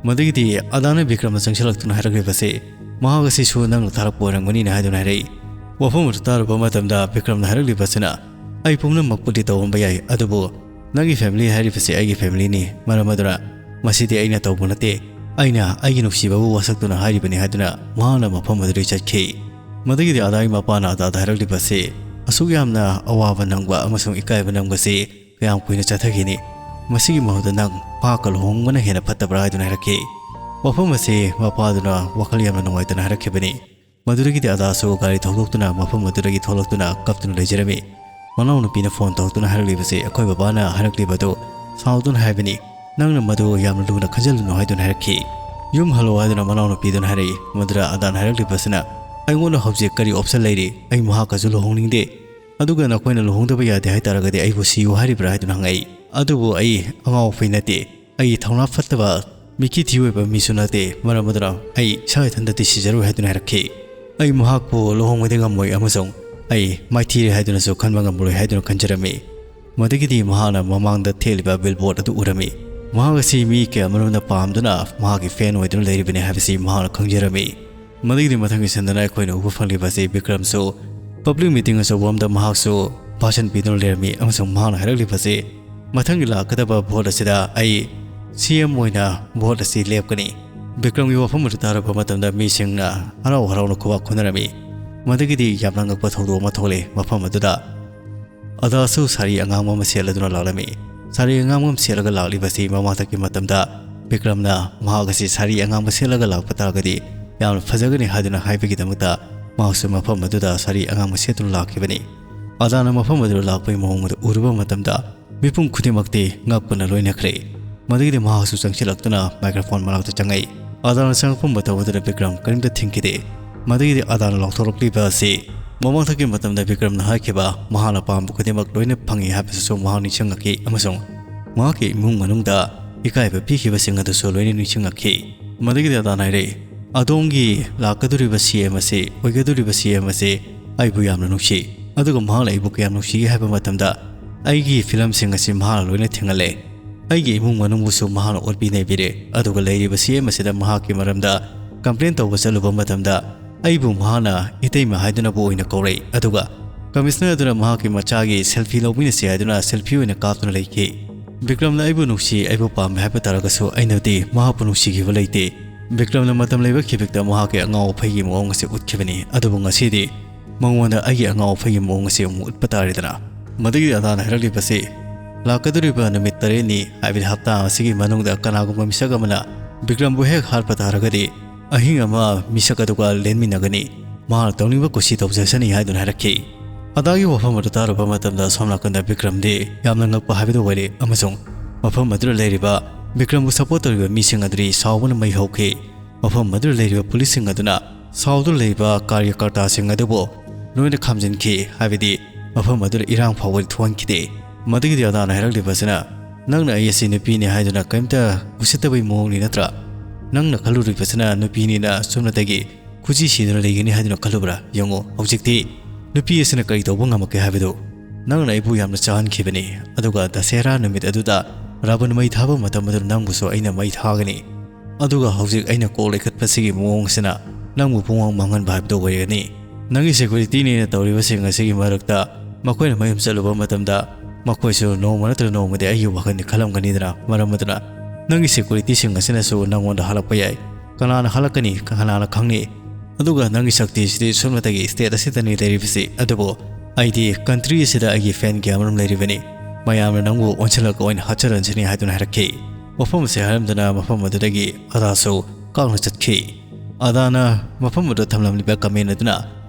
ꯃꯗꯒꯤꯗꯤ ꯑꯗꯥꯅ ꯕꯤꯀ꯭ꯔꯝꯅ ꯆꯪꯁꯤꯜꯂꯛꯇꯨꯅ ꯍꯥꯏꯔꯛꯂꯤꯕꯁꯤ ꯃꯍꯥꯛ ꯑꯁꯤꯁꯨ ꯅꯪꯅ ꯊꯥꯔꯛꯄ ꯑꯣꯏꯔꯝꯒꯅꯤꯅ ꯍꯥꯏꯗꯨꯅ ꯍꯥꯏꯔꯛꯏ꯫ ꯋꯥꯐꯝ ꯑꯗꯨ ꯇꯥꯔꯨꯕ ꯃꯇꯝꯗ ꯕꯤꯀ꯭ꯔꯝꯅ ꯍꯥꯏꯔꯛꯂꯤꯕꯁꯤꯅ, "ꯑꯩ ꯄꯨꯝꯅꯃꯛꯄꯨꯗꯤ ꯇꯧꯔꯝꯕ ꯌꯥꯏ, ꯑꯗꯨꯕꯨ ꯅꯪꯒꯤ ꯐꯦꯃꯤꯂꯤ ꯍꯥꯏꯔꯤꯕꯁꯤ ꯑꯩꯒꯤ ꯐꯦꯃꯤꯂꯤꯅꯤ, ꯃꯔꯝ ꯑꯗꯨꯅ ꯃꯁꯤꯗꯤ ꯑꯩꯅ ꯇꯧꯕ ꯅꯠꯇꯦ, ꯑꯩꯅ ꯑꯩꯒꯤ ꯅꯨꯡꯁꯤꯕꯕꯨ ꯋꯥꯁꯛꯇꯨꯅ ꯍꯥꯏꯔꯤꯕꯅꯤ" ꯍꯥꯏꯗꯨꯅ ꯃꯍꯥꯛꯅ ꯃꯐꯝ ꯑꯗꯨꯗꯒꯤ ꯆꯠꯈꯤ꯫ ꯃꯗꯨꯒꯤꯗꯤ ꯑꯗꯥꯒꯤ ꯃꯄꯥꯅ ꯑꯗꯥꯗ ꯍꯥꯏꯔꯛꯂꯤꯕꯁꯤ, ꯑꯁꯨꯛ ꯌꯥꯝꯅ ꯑꯋꯥꯕ ꯅꯪꯕ ꯑꯃꯁꯨꯡ ꯏꯀꯥꯏꯕ ꯅꯪꯕꯁꯤ ꯀꯌꯥꯝ ꯀꯨꯏꯅ ꯆꯠꯊꯈꯤꯅꯤ? ꯃꯁꯤꯒꯤ ꯃꯍꯨꯠꯇ ꯅꯪ ꯃꯍꯥꯛꯀ ꯂꯨꯍꯣꯡꯕꯅ ꯍꯦꯟꯅ ꯐꯠꯇꯕ꯭ꯔꯥ ꯍꯥꯏꯗꯨꯅ ꯍꯥꯏꯔꯛꯈꯤ꯫ ꯋꯥꯐꯝ ꯑꯁꯤ ꯃꯄꯥꯗꯨꯅ ꯋꯥꯈꯜ ꯌꯥꯝꯅ ꯅꯨꯡꯉꯥꯏꯇꯅ ꯍꯥꯏꯔꯛꯈꯤꯕꯅꯤ꯫ ꯃꯗꯨꯗꯒꯤꯗꯤ ꯑꯗꯥꯁꯨ ꯒꯥꯔꯤ ꯊꯧꯗꯣꯛꯇꯨꯅ ꯃꯐꯝ ꯑꯗꯨꯗꯒꯤ ꯊꯣꯛꯂꯛꯇꯨꯅ ꯀꯞꯇꯨꯅ ꯂꯩꯖꯔꯝꯃꯤ꯫ ꯃꯅꯥꯎꯅꯨꯄꯤꯅ ꯐꯣꯟ ꯇꯧꯔꯛꯇꯨꯅ ꯍꯥꯏꯔꯛꯂꯤꯕꯁꯤ ꯑꯩꯈꯣꯏ ꯕꯕꯥꯅ ꯍꯥꯏꯔꯛꯂꯤꯕꯗꯨ ꯁꯥꯎꯗꯨꯅ ꯍꯥꯏꯕꯅꯤ, ꯅꯪꯅ ꯃꯗꯨ ꯌꯥꯝꯅ ꯂꯨꯅ ꯈꯟꯖꯤꯜꯂꯨꯅꯨ ꯍꯥꯏꯗꯨꯅ ꯍꯥꯏꯔꯛꯈꯤ꯫ ꯌꯨꯝ ꯍꯜꯂꯣ ꯍꯥꯏꯗꯨꯅ ꯃꯅꯥꯎꯅꯨꯄꯤꯗꯨꯅ ꯍꯥꯏꯔꯛꯏ꯫ ꯃꯗꯨꯗ ꯑꯗꯥꯅ ꯍꯥꯏꯔꯛꯂꯤꯕꯁꯤꯅ, ꯑꯩꯉꯣꯟꯗ ꯍꯧꯖꯤꯛ ꯀꯔꯤ ꯑꯣꯞꯁꯟ ꯂꯩꯔꯤ? ꯑꯩ ꯃꯍꯥꯛꯀꯁꯨ ꯂꯨꯍꯣꯡꯅꯤꯡꯗꯦ꯫ ꯑꯗꯨꯒ ꯅꯈꯣꯏꯅ ꯂꯨꯍꯣꯡꯗꯕ ꯌꯥꯗꯦ ꯍꯥꯏ ꯇꯥꯔꯒꯗꯤ ꯑꯩꯕꯨ ꯁꯤꯌꯨ ꯍꯥꯏꯔꯤꯕ꯭ꯔꯥ ꯍꯥꯏꯗꯨꯅ ꯍꯪꯉꯛꯏ꯫ ꯑꯗꯨꯕꯨ ꯑꯩ ꯑꯉꯥꯎ ꯑꯐꯩ ꯅꯠꯇꯦ, ꯑꯩ ꯊꯧꯅꯥ ꯐꯠꯇꯕ, ꯃꯤꯀꯤ ꯊꯤ ꯑꯣꯏꯕ ꯃꯤꯁꯨ ꯅꯠꯇꯦ, ꯃꯔꯝ ꯑꯗꯨꯅ ꯑꯩ ꯏꯁꯥ ꯏꯊꯟꯇꯗꯤ ꯁꯤꯖꯔꯣꯏ ꯍꯥꯏꯗꯨꯅ ꯍꯥꯏꯔꯛꯈꯤ꯫ ꯑꯩ ꯃꯍꯥꯛꯄꯨ ꯂꯨꯍꯣꯡꯕꯗꯤ ꯉꯝꯃꯣꯏ ꯑꯃꯁꯨꯡ ꯑꯩ ꯃꯥꯏꯊꯤꯔꯦ ꯍꯥꯏꯗꯨꯅꯁꯨ ꯈꯟꯕ ꯉꯝꯂꯣꯏ ꯍꯥꯏꯗꯨꯅ ꯈꯟꯖꯔꯝꯃꯤ꯫ ꯃꯗꯨꯒꯤꯗꯤ ꯃꯍꯥꯛꯅ ꯃꯃꯥꯡꯗ ꯊꯦꯠꯂꯤꯕ ꯕꯤꯜꯕꯣꯔꯗ ꯑꯗꯨ ꯎꯔꯝꯃꯤ꯫ ꯃꯍꯥꯛ ꯑꯁꯤ ꯃꯤ ꯀꯌꯥꯃꯔꯨꯝꯅ ꯄꯥꯝꯗꯨꯅ ꯃꯍꯥꯛꯀꯤ ꯐꯦꯟ ꯑꯣꯏꯗꯨꯅ ꯂꯩꯔꯤꯕꯅꯤ ꯍꯥꯏꯕꯁꯤ ꯃꯍꯥꯛꯅ ꯈꯪꯖꯔꯝꯃꯤ꯫ ꯃꯗꯨꯒꯤꯗꯤ ꯃꯊꯪꯒꯤ ꯁꯟꯗꯅ ꯑꯩꯈꯣꯏꯅ ꯎꯕ ꯐꯪꯂꯤꯕ ꯑꯁꯤ ꯕꯤꯀ꯭ꯔꯝꯁꯨ ꯄꯕ꯭ꯂꯤꯛ ꯃꯤꯇꯤꯡ ꯑꯆꯧꯕ ꯑꯃꯗ ꯃꯍꯥꯛꯁꯨ ꯚꯥꯁꯟ ꯄꯤꯗꯨꯅ ꯂꯩꯔꯝꯃꯤ ꯑꯃꯁꯨꯡ ꯃꯍꯥꯛꯅ ꯍꯥꯏꯔꯛꯂꯤꯕ ꯑꯁꯤ, ꯃꯊꯪꯒꯤ ꯂꯥꯛꯀꯗꯕ ꯚꯣꯠ ꯑꯁꯤꯗ ꯑꯩ ꯁꯤ ꯑꯦꯝ ꯑꯣꯏꯅ ꯚꯣꯠ ꯑꯁꯤ ꯂꯦꯞꯀꯅꯤ꯫ ꯕꯤꯀ꯭ꯔꯝꯒꯤ ꯋꯥꯐꯝ ꯑꯗꯨ ꯇꯥꯔꯨꯕ ꯃꯇꯝꯗ ꯃꯤꯁꯤꯡꯅ ꯍꯔꯥꯎ ꯍꯔꯥꯎꯅ ꯈꯨꯕꯥꯛ ꯈꯨꯅꯔꯝꯃꯤ꯫ ꯃꯗꯨꯒꯤꯗꯤ ꯌꯥꯝꯅ ꯉꯛꯄ ꯊꯧꯗꯣꯛ ꯑꯃ ꯊꯣꯛꯂꯦ꯫ ꯃꯐꯝ ꯑꯗꯨꯗ ꯑꯗꯥꯁꯨ ꯁꯥꯔꯤ ꯑꯉꯥꯡꯕ ꯑꯃ ꯁꯦꯠꯂꯗꯨꯅ ꯂꯥꯛꯂꯝꯃꯤ꯫ ꯁꯥꯔꯤ ꯑꯉꯥꯡꯕ ꯑꯃ ꯁꯦꯠꯂꯒ ꯂꯥꯛꯂꯤꯕꯁꯤ ꯃꯃꯥꯡꯊꯛꯀꯤ ꯃꯇꯝꯗ ꯕꯤꯀ꯭ꯔꯝꯅ ꯃꯍꯥꯛ ꯑꯁꯤ ꯁꯥꯔꯤ ꯑꯉꯥꯡꯕ ꯁꯦꯠꯂꯒ ꯂꯥꯛꯄ ꯇꯥꯔꯒꯗꯤ ꯌꯥꯝꯅ ꯐꯖꯒꯅꯤ ꯍꯥꯏꯗꯨꯅ ꯍꯥꯏꯕꯒꯤꯗꯃꯛꯇ ꯃꯍꯥꯛꯁꯨ ꯃꯐꯝ ꯑꯗꯨꯗ ꯁꯥꯔꯤ ꯑꯉꯥꯡꯕ ꯁꯦꯠꯇꯨꯅ ꯂꯥꯛꯈꯤꯕꯅꯤ꯫ ꯑꯗꯥꯅ ꯃꯐꯝ ꯑꯗꯨꯗ ꯂꯥꯛꯄꯒꯤ ꯃꯑꯣꯡ ꯑꯗꯨ ꯎꯔꯨꯕ ꯃꯇꯝꯗ ꯃꯤꯄꯨꯝ ꯈꯨꯗꯤꯡꯃꯛꯇꯤ ꯉꯛꯄꯅ ꯂꯣꯏꯅꯈ꯭ꯔꯦ꯫ ꯃꯗꯨꯒꯤꯗꯤ ꯃꯍꯥꯛꯁꯨ ꯆꯪꯁꯤꯜꯂꯛꯇꯨꯅ ꯃꯥꯏꯀ꯭ꯔꯣꯐꯣꯟ ꯃꯅꯥꯛꯇ ꯆꯪꯉꯛꯏ꯫ ꯑꯗꯥꯅ ꯆꯪꯉꯛꯄ ꯃꯇꯝ ꯑꯗꯨꯗ ꯕꯤꯀ꯭ꯔꯝ ꯀꯔꯤꯝꯇ ꯊꯤꯡꯈꯤꯗꯦ꯫ ꯃꯗꯨꯒꯤꯗꯤ ꯑꯗꯥꯅ ꯂꯥꯎꯊꯣꯔꯛꯂꯤꯕ ꯑꯁꯤ ꯃꯃꯥꯡꯊꯛꯀꯤ ꯃꯇꯝꯗ ꯕꯤꯀ꯭ꯔꯝꯅ ꯍꯥꯏꯈꯤꯕ ꯃꯍꯥꯛꯅ ꯄꯥꯝꯕ ꯈꯨꯗꯤꯡꯃꯛ ꯂꯣꯏꯅ ꯐꯪꯏ ꯍꯥꯏꯕꯁꯤꯁꯨ ꯃꯍꯥꯛ ꯅꯤꯡꯁꯤꯡꯂꯛꯈꯤ ꯑꯃꯁꯨꯡ ꯃꯍꯥꯛꯀꯤ ꯏꯃꯨꯡ ꯃꯅꯨꯡꯗ ꯏꯀꯥꯏꯕ ꯄꯤꯈꯤꯕꯁꯤꯡ ꯑꯗꯨꯁꯨ ꯂꯣꯏꯅ ꯅꯤꯡꯁꯤꯡꯂꯛꯈꯤ꯫ ꯃꯗꯨꯒꯤꯗꯤ ꯑꯗꯥꯅ ꯍꯥꯏꯔꯛꯏ, "ꯑꯗꯣꯝꯒꯤ ꯂꯥꯛꯀꯗꯧꯔꯤꯕ ꯁꯤ ꯑꯦꯝ ꯑꯁꯤ, ꯑꯣꯏꯒꯗꯧꯔꯤꯕ ꯁꯤ ꯑꯦꯝ ꯑꯁꯤ ꯑꯩꯕꯨ ꯌꯥꯝꯅ ꯅꯨꯡꯁꯤ, ꯑꯗꯨꯒ ꯃꯍꯥꯛꯅ ꯑꯩꯕꯨ ꯀꯌꯥꯝ ꯅꯨꯡꯁꯤꯒꯦ ꯍꯥꯏꯕ ꯃꯇꯝꯗ ꯑꯩꯒꯤ ꯐꯤꯂꯝꯁꯤꯡ ꯑꯁꯤ ꯃꯍꯥꯛꯅ ꯂꯣꯏꯅ ꯊꯦꯡꯍꯜꯂꯦ꯫ ꯑꯩꯒꯤ ꯏꯃꯨꯡ ꯃꯅꯨꯡꯕꯨꯁꯨ ꯃꯍꯥꯛꯅ ꯑꯣꯠꯄꯤ ꯅꯩꯕꯤꯔꯦ, ꯑꯗꯨꯒ ꯂꯩꯔꯤꯕ ꯁꯤ ꯑꯦꯝ ꯑꯁꯤꯗ ꯃꯍꯥꯛꯀꯤ ꯃꯔꯝꯗ ꯀꯝꯄ꯭ꯂꯦꯟ ꯇꯧꯕ ꯆꯠꯂꯨꯕ ꯃꯇꯝꯗ ꯑꯩꯕꯨ ꯃꯍꯥꯛꯅ ꯏꯇꯩꯃ ꯍꯥꯏꯗꯨꯅꯕꯨ ꯑꯣꯏꯅ ꯀꯧꯔꯛꯏ꯫ ꯑꯗꯨꯒ ꯀꯃꯤꯁꯅꯔ ꯑꯗꯨꯅ ꯃꯍꯥꯛꯀꯤ ꯃꯆꯥꯒꯤ ꯁꯦꯜꯐꯤ ꯂꯧꯃꯤꯟꯅꯁꯤ ꯍꯥꯏꯗꯨꯅ ꯁꯦꯜꯐꯤ ꯑꯣꯏꯅ ꯀꯥꯞꯇꯨꯅ ꯂꯩꯈꯤ꯫ ꯕꯤꯀ꯭ꯔꯝꯅ ꯑꯩꯕꯨ ꯅꯨꯡꯁꯤ, ꯑꯩꯕꯨ ꯄꯥꯝꯃꯤ ꯍꯥꯏꯕ ꯇꯥꯔꯒꯁꯨ ꯑꯩꯅꯗꯤ ꯃꯍꯥꯛꯄꯨ ꯅꯨꯡꯁꯤꯈꯤꯕ ꯂꯩꯇꯦ꯫ ꯕꯤꯀ꯭ꯔꯝꯅ ꯃꯇꯝ ꯂꯩꯕ ꯈꯤꯕꯤꯛꯇ ꯃꯍꯥꯛꯀꯤ ꯑꯉꯥꯎ ꯑꯐꯩꯒꯤ ꯃꯑꯣꯡ ꯑꯁꯤ ꯎꯠꯈꯤꯕꯅꯤ꯫ ꯑꯗꯨꯕꯨ ꯉꯁꯤꯗꯤ ꯃꯉꯣꯟꯗ ꯑꯩꯒꯤ ꯑꯉꯥꯎ ꯑꯐꯩꯒꯤ ꯃꯑꯣꯡ ꯑꯁꯤ ꯑꯃꯨꯛ ꯎꯠꯄ ꯇꯥꯔꯦꯗꯅ꯫ ꯃꯗꯨꯒꯤ ꯑꯗꯥꯅ ꯍꯥꯏꯔꯛꯂꯤꯕꯁꯤ, ꯂꯥꯛꯀꯗꯧꯔꯤꯕ ꯅꯨꯃꯤꯠ ꯇꯔꯦꯠꯅꯤ, ꯍꯥꯏꯕꯗꯤ ꯍꯞꯇꯥ ꯑꯁꯤꯒꯤ ꯃꯅꯨꯡꯗ ꯀꯅꯥꯒꯨꯝꯕ ꯃꯤꯁꯛ ꯑꯃꯅ ꯕꯤꯀ꯭ꯔꯝꯕꯨ ꯍꯦꯛ ꯍꯥꯠꯄ ꯇꯥꯔꯒꯗꯤ, ꯑꯍꯤꯡ ꯑꯃ ꯃꯤꯁꯛ ꯑꯗꯨꯒ ꯂꯦꯟꯃꯤꯟꯅꯒꯅꯤ꯫ ꯃꯍꯥꯛꯅ ꯇꯧꯅꯤꯡꯕ ꯀꯨꯁꯤ ꯇꯧꯖꯁꯅꯤ ꯍꯥꯏꯗꯨꯅ ꯍꯥꯏꯔꯛꯈꯤ꯫ ꯑꯗꯥꯒꯤ ꯋꯥꯐꯝ ꯑꯗꯨ ꯇꯥꯔꯨꯕ ꯃꯇꯝꯗ ꯁꯣꯝ ꯅꯥꯀꯟꯗ ꯕꯤꯀ꯭ꯔꯝꯗꯤ ꯌꯥꯝꯅ ꯉꯛꯄ ꯍꯥꯏꯕꯗꯨ ꯑꯣꯏꯔꯦ, ꯑꯃꯁꯨꯡ ꯃꯐꯝ ꯑꯗꯨꯗ ꯂꯩꯔꯤꯕ ꯕꯤꯀ꯭ꯔꯝꯕꯨ ꯁꯄꯣꯔꯠ ꯇꯧꯔꯤꯕ ꯃꯤꯁꯤꯡ ꯑꯗꯨꯗꯤ ꯁꯥꯎꯕꯅ ꯃꯩ ꯍꯧꯈꯤ꯫ ꯃꯐꯝ ꯑꯗꯨꯗ ꯂꯩꯔꯤꯕ ꯄꯨꯂꯤꯁꯁꯤꯡ ꯑꯗꯨꯅ ꯁꯥꯎꯗꯨꯅ ꯂꯩꯔꯤꯕ ꯀꯥꯔꯌꯀꯔꯇꯥꯁꯤꯡ ꯑꯗꯨꯕꯨ ꯂꯣꯏꯅ ꯈꯥꯝꯖꯤꯟꯈꯤ, ꯍꯥꯏꯕꯗꯤ ꯃꯐꯝ ꯑꯗꯨꯗ ꯏꯔꯥꯡ ꯐꯥꯎꯕ ꯊꯣꯛꯍꯟꯈꯤꯗꯦ꯫ ꯃꯗꯨꯒꯤꯗꯤ ꯑꯗꯥꯅ ꯍꯥꯏꯔꯛꯂꯤꯕꯁꯤꯅ, "ꯅꯪꯅ ꯑꯩ ꯑꯁꯤ ꯅꯨꯄꯤꯅꯤ ꯍꯥꯏꯗꯨꯅ ꯀꯔꯤꯝꯇ ꯎꯁꯤꯠꯇꯕꯒꯤ ꯃꯑꯣꯡꯅꯤ ꯅꯠꯇ꯭ꯔꯥ? ꯅꯪꯅ ꯈꯜꯂꯨꯔꯤꯕꯁꯤꯅ ꯅꯨꯄꯤꯅꯤꯅ ꯆꯨꯝꯅꯇꯒꯤ ꯈꯨꯖꯤ ꯁꯤꯗꯨꯅ ꯂꯩꯒꯅꯤ ꯍꯥꯏꯗꯨꯅ ꯈꯜꯂꯨꯕ꯭ꯔꯥ? ꯌꯦꯡꯉꯨ, ꯍꯧꯖꯤꯛꯇꯤ ꯅꯨꯄꯤ ꯑꯁꯤꯅ ꯀꯔꯤ ꯇꯧꯕ ꯉꯝꯃꯛꯀꯦ ꯍꯥꯏꯕꯗꯨ꯫ ꯅꯪꯅ ꯑꯩꯕꯨ ꯌꯥꯝꯅ ꯆꯥꯍꯟꯈꯤꯕꯅꯤ, ꯑꯗꯨꯒ ꯗꯁꯦꯔꯥ ꯅꯨꯃꯤꯠ ꯑꯗꯨꯗ ꯔꯥꯕꯟ ꯃꯩ ꯊꯥꯕ ꯃꯇꯝ ꯑꯗꯨꯗ ꯅꯪꯕꯨꯁꯨ ꯑꯩꯅ ꯃꯩ ꯊꯥꯒꯅꯤ꯫ ꯑꯗꯨꯒ ꯍꯧꯖꯤꯛ ꯑꯩꯅ ꯀꯣꯛ ꯂꯩꯈꯠꯄꯁꯤꯒꯤ ꯃꯑꯣꯡꯁꯤꯅ ꯅꯪꯕꯨ ꯄꯨꯡꯃꯥꯡ ꯃꯥꯡꯍꯟꯕ ꯍꯥꯏꯕꯗꯨ ꯑꯣꯏꯔꯒꯅꯤ꯫ ꯅꯪꯒꯤ ꯁꯦꯀ꯭ꯌꯨꯔꯤꯇꯤꯅꯦꯅ ꯇꯧꯔꯤꯕꯁꯤꯡ ꯑꯁꯤꯒꯤ ꯃꯔꯛꯇ ꯃꯈꯣꯏꯅ ꯃꯌꯨꯝ ꯆꯠꯂꯨꯕ ꯃꯇꯝꯗ ꯃꯈꯣꯏꯁꯨ ꯅꯣꯡꯃ ꯅꯠꯇ꯭ꯔꯒ ꯅꯣꯡꯃꯗꯤ ꯑꯩꯒꯤ ꯋꯥꯈꯜꯗꯤ ꯈꯜꯂꯝꯒꯅꯤꯗꯅ꯫ ꯃꯔꯝ ꯑꯗꯨꯅ ꯅꯪꯒꯤ ꯁꯦꯀ꯭ꯌꯨꯔꯤꯇꯤꯁꯤꯡ ꯑꯁꯤꯅꯁꯨ ꯅꯪꯉꯣꯟꯗ ꯍꯜꯂꯛꯄ ꯌꯥꯏ꯫ ꯀꯅꯥꯅ ꯍꯜꯂꯛꯀꯅꯤ? ꯀꯅꯥꯅ ꯈꯪꯅꯤ? ꯑꯗꯨꯒ ꯅꯪꯒꯤ ꯁꯛꯇꯤꯁꯤꯗꯤ ꯁꯨꯞꯅꯇꯒꯤ ꯁ꯭ꯇꯦꯠ ꯑꯁꯤꯗꯅꯤ ꯂꯩꯔꯤꯕꯁꯤ꯫ ꯑꯗꯨꯕꯨ ꯑꯩꯗꯤ ꯀꯟꯇ꯭ꯔꯤ ꯑꯁꯤꯗ ꯑꯩꯒꯤ ꯐꯦꯟ ꯀꯌꯥ ꯑꯃꯔꯣꯝ ꯂꯩꯔꯤꯕꯅꯤ꯫ ꯃꯌꯥꯝꯅ ꯅꯪꯕꯨ ꯑꯣꯟꯁꯤꯜꯂꯒ ꯑꯣꯏꯅ ꯍꯥꯠꯆꯔꯟꯁꯤꯅꯤ" ꯍꯥꯏꯗꯨꯅ ꯍꯥꯏꯔꯛꯈꯤ꯫ ꯋꯥꯐꯝ ꯑꯁꯤ ꯍꯥꯏꯔꯝꯗꯨꯅ ꯃꯐꯝ ꯑꯗꯨꯗꯒꯤ ꯑꯗꯥꯁꯨ ꯀꯥꯡꯅ ꯆꯠꯈꯤ꯫ ꯑꯗꯥꯅ ꯃꯐꯝ ꯑꯗꯨꯗ ꯊꯝꯂꯝꯂꯤꯕ ꯀꯃꯦꯟ ꯑꯗꯨꯅ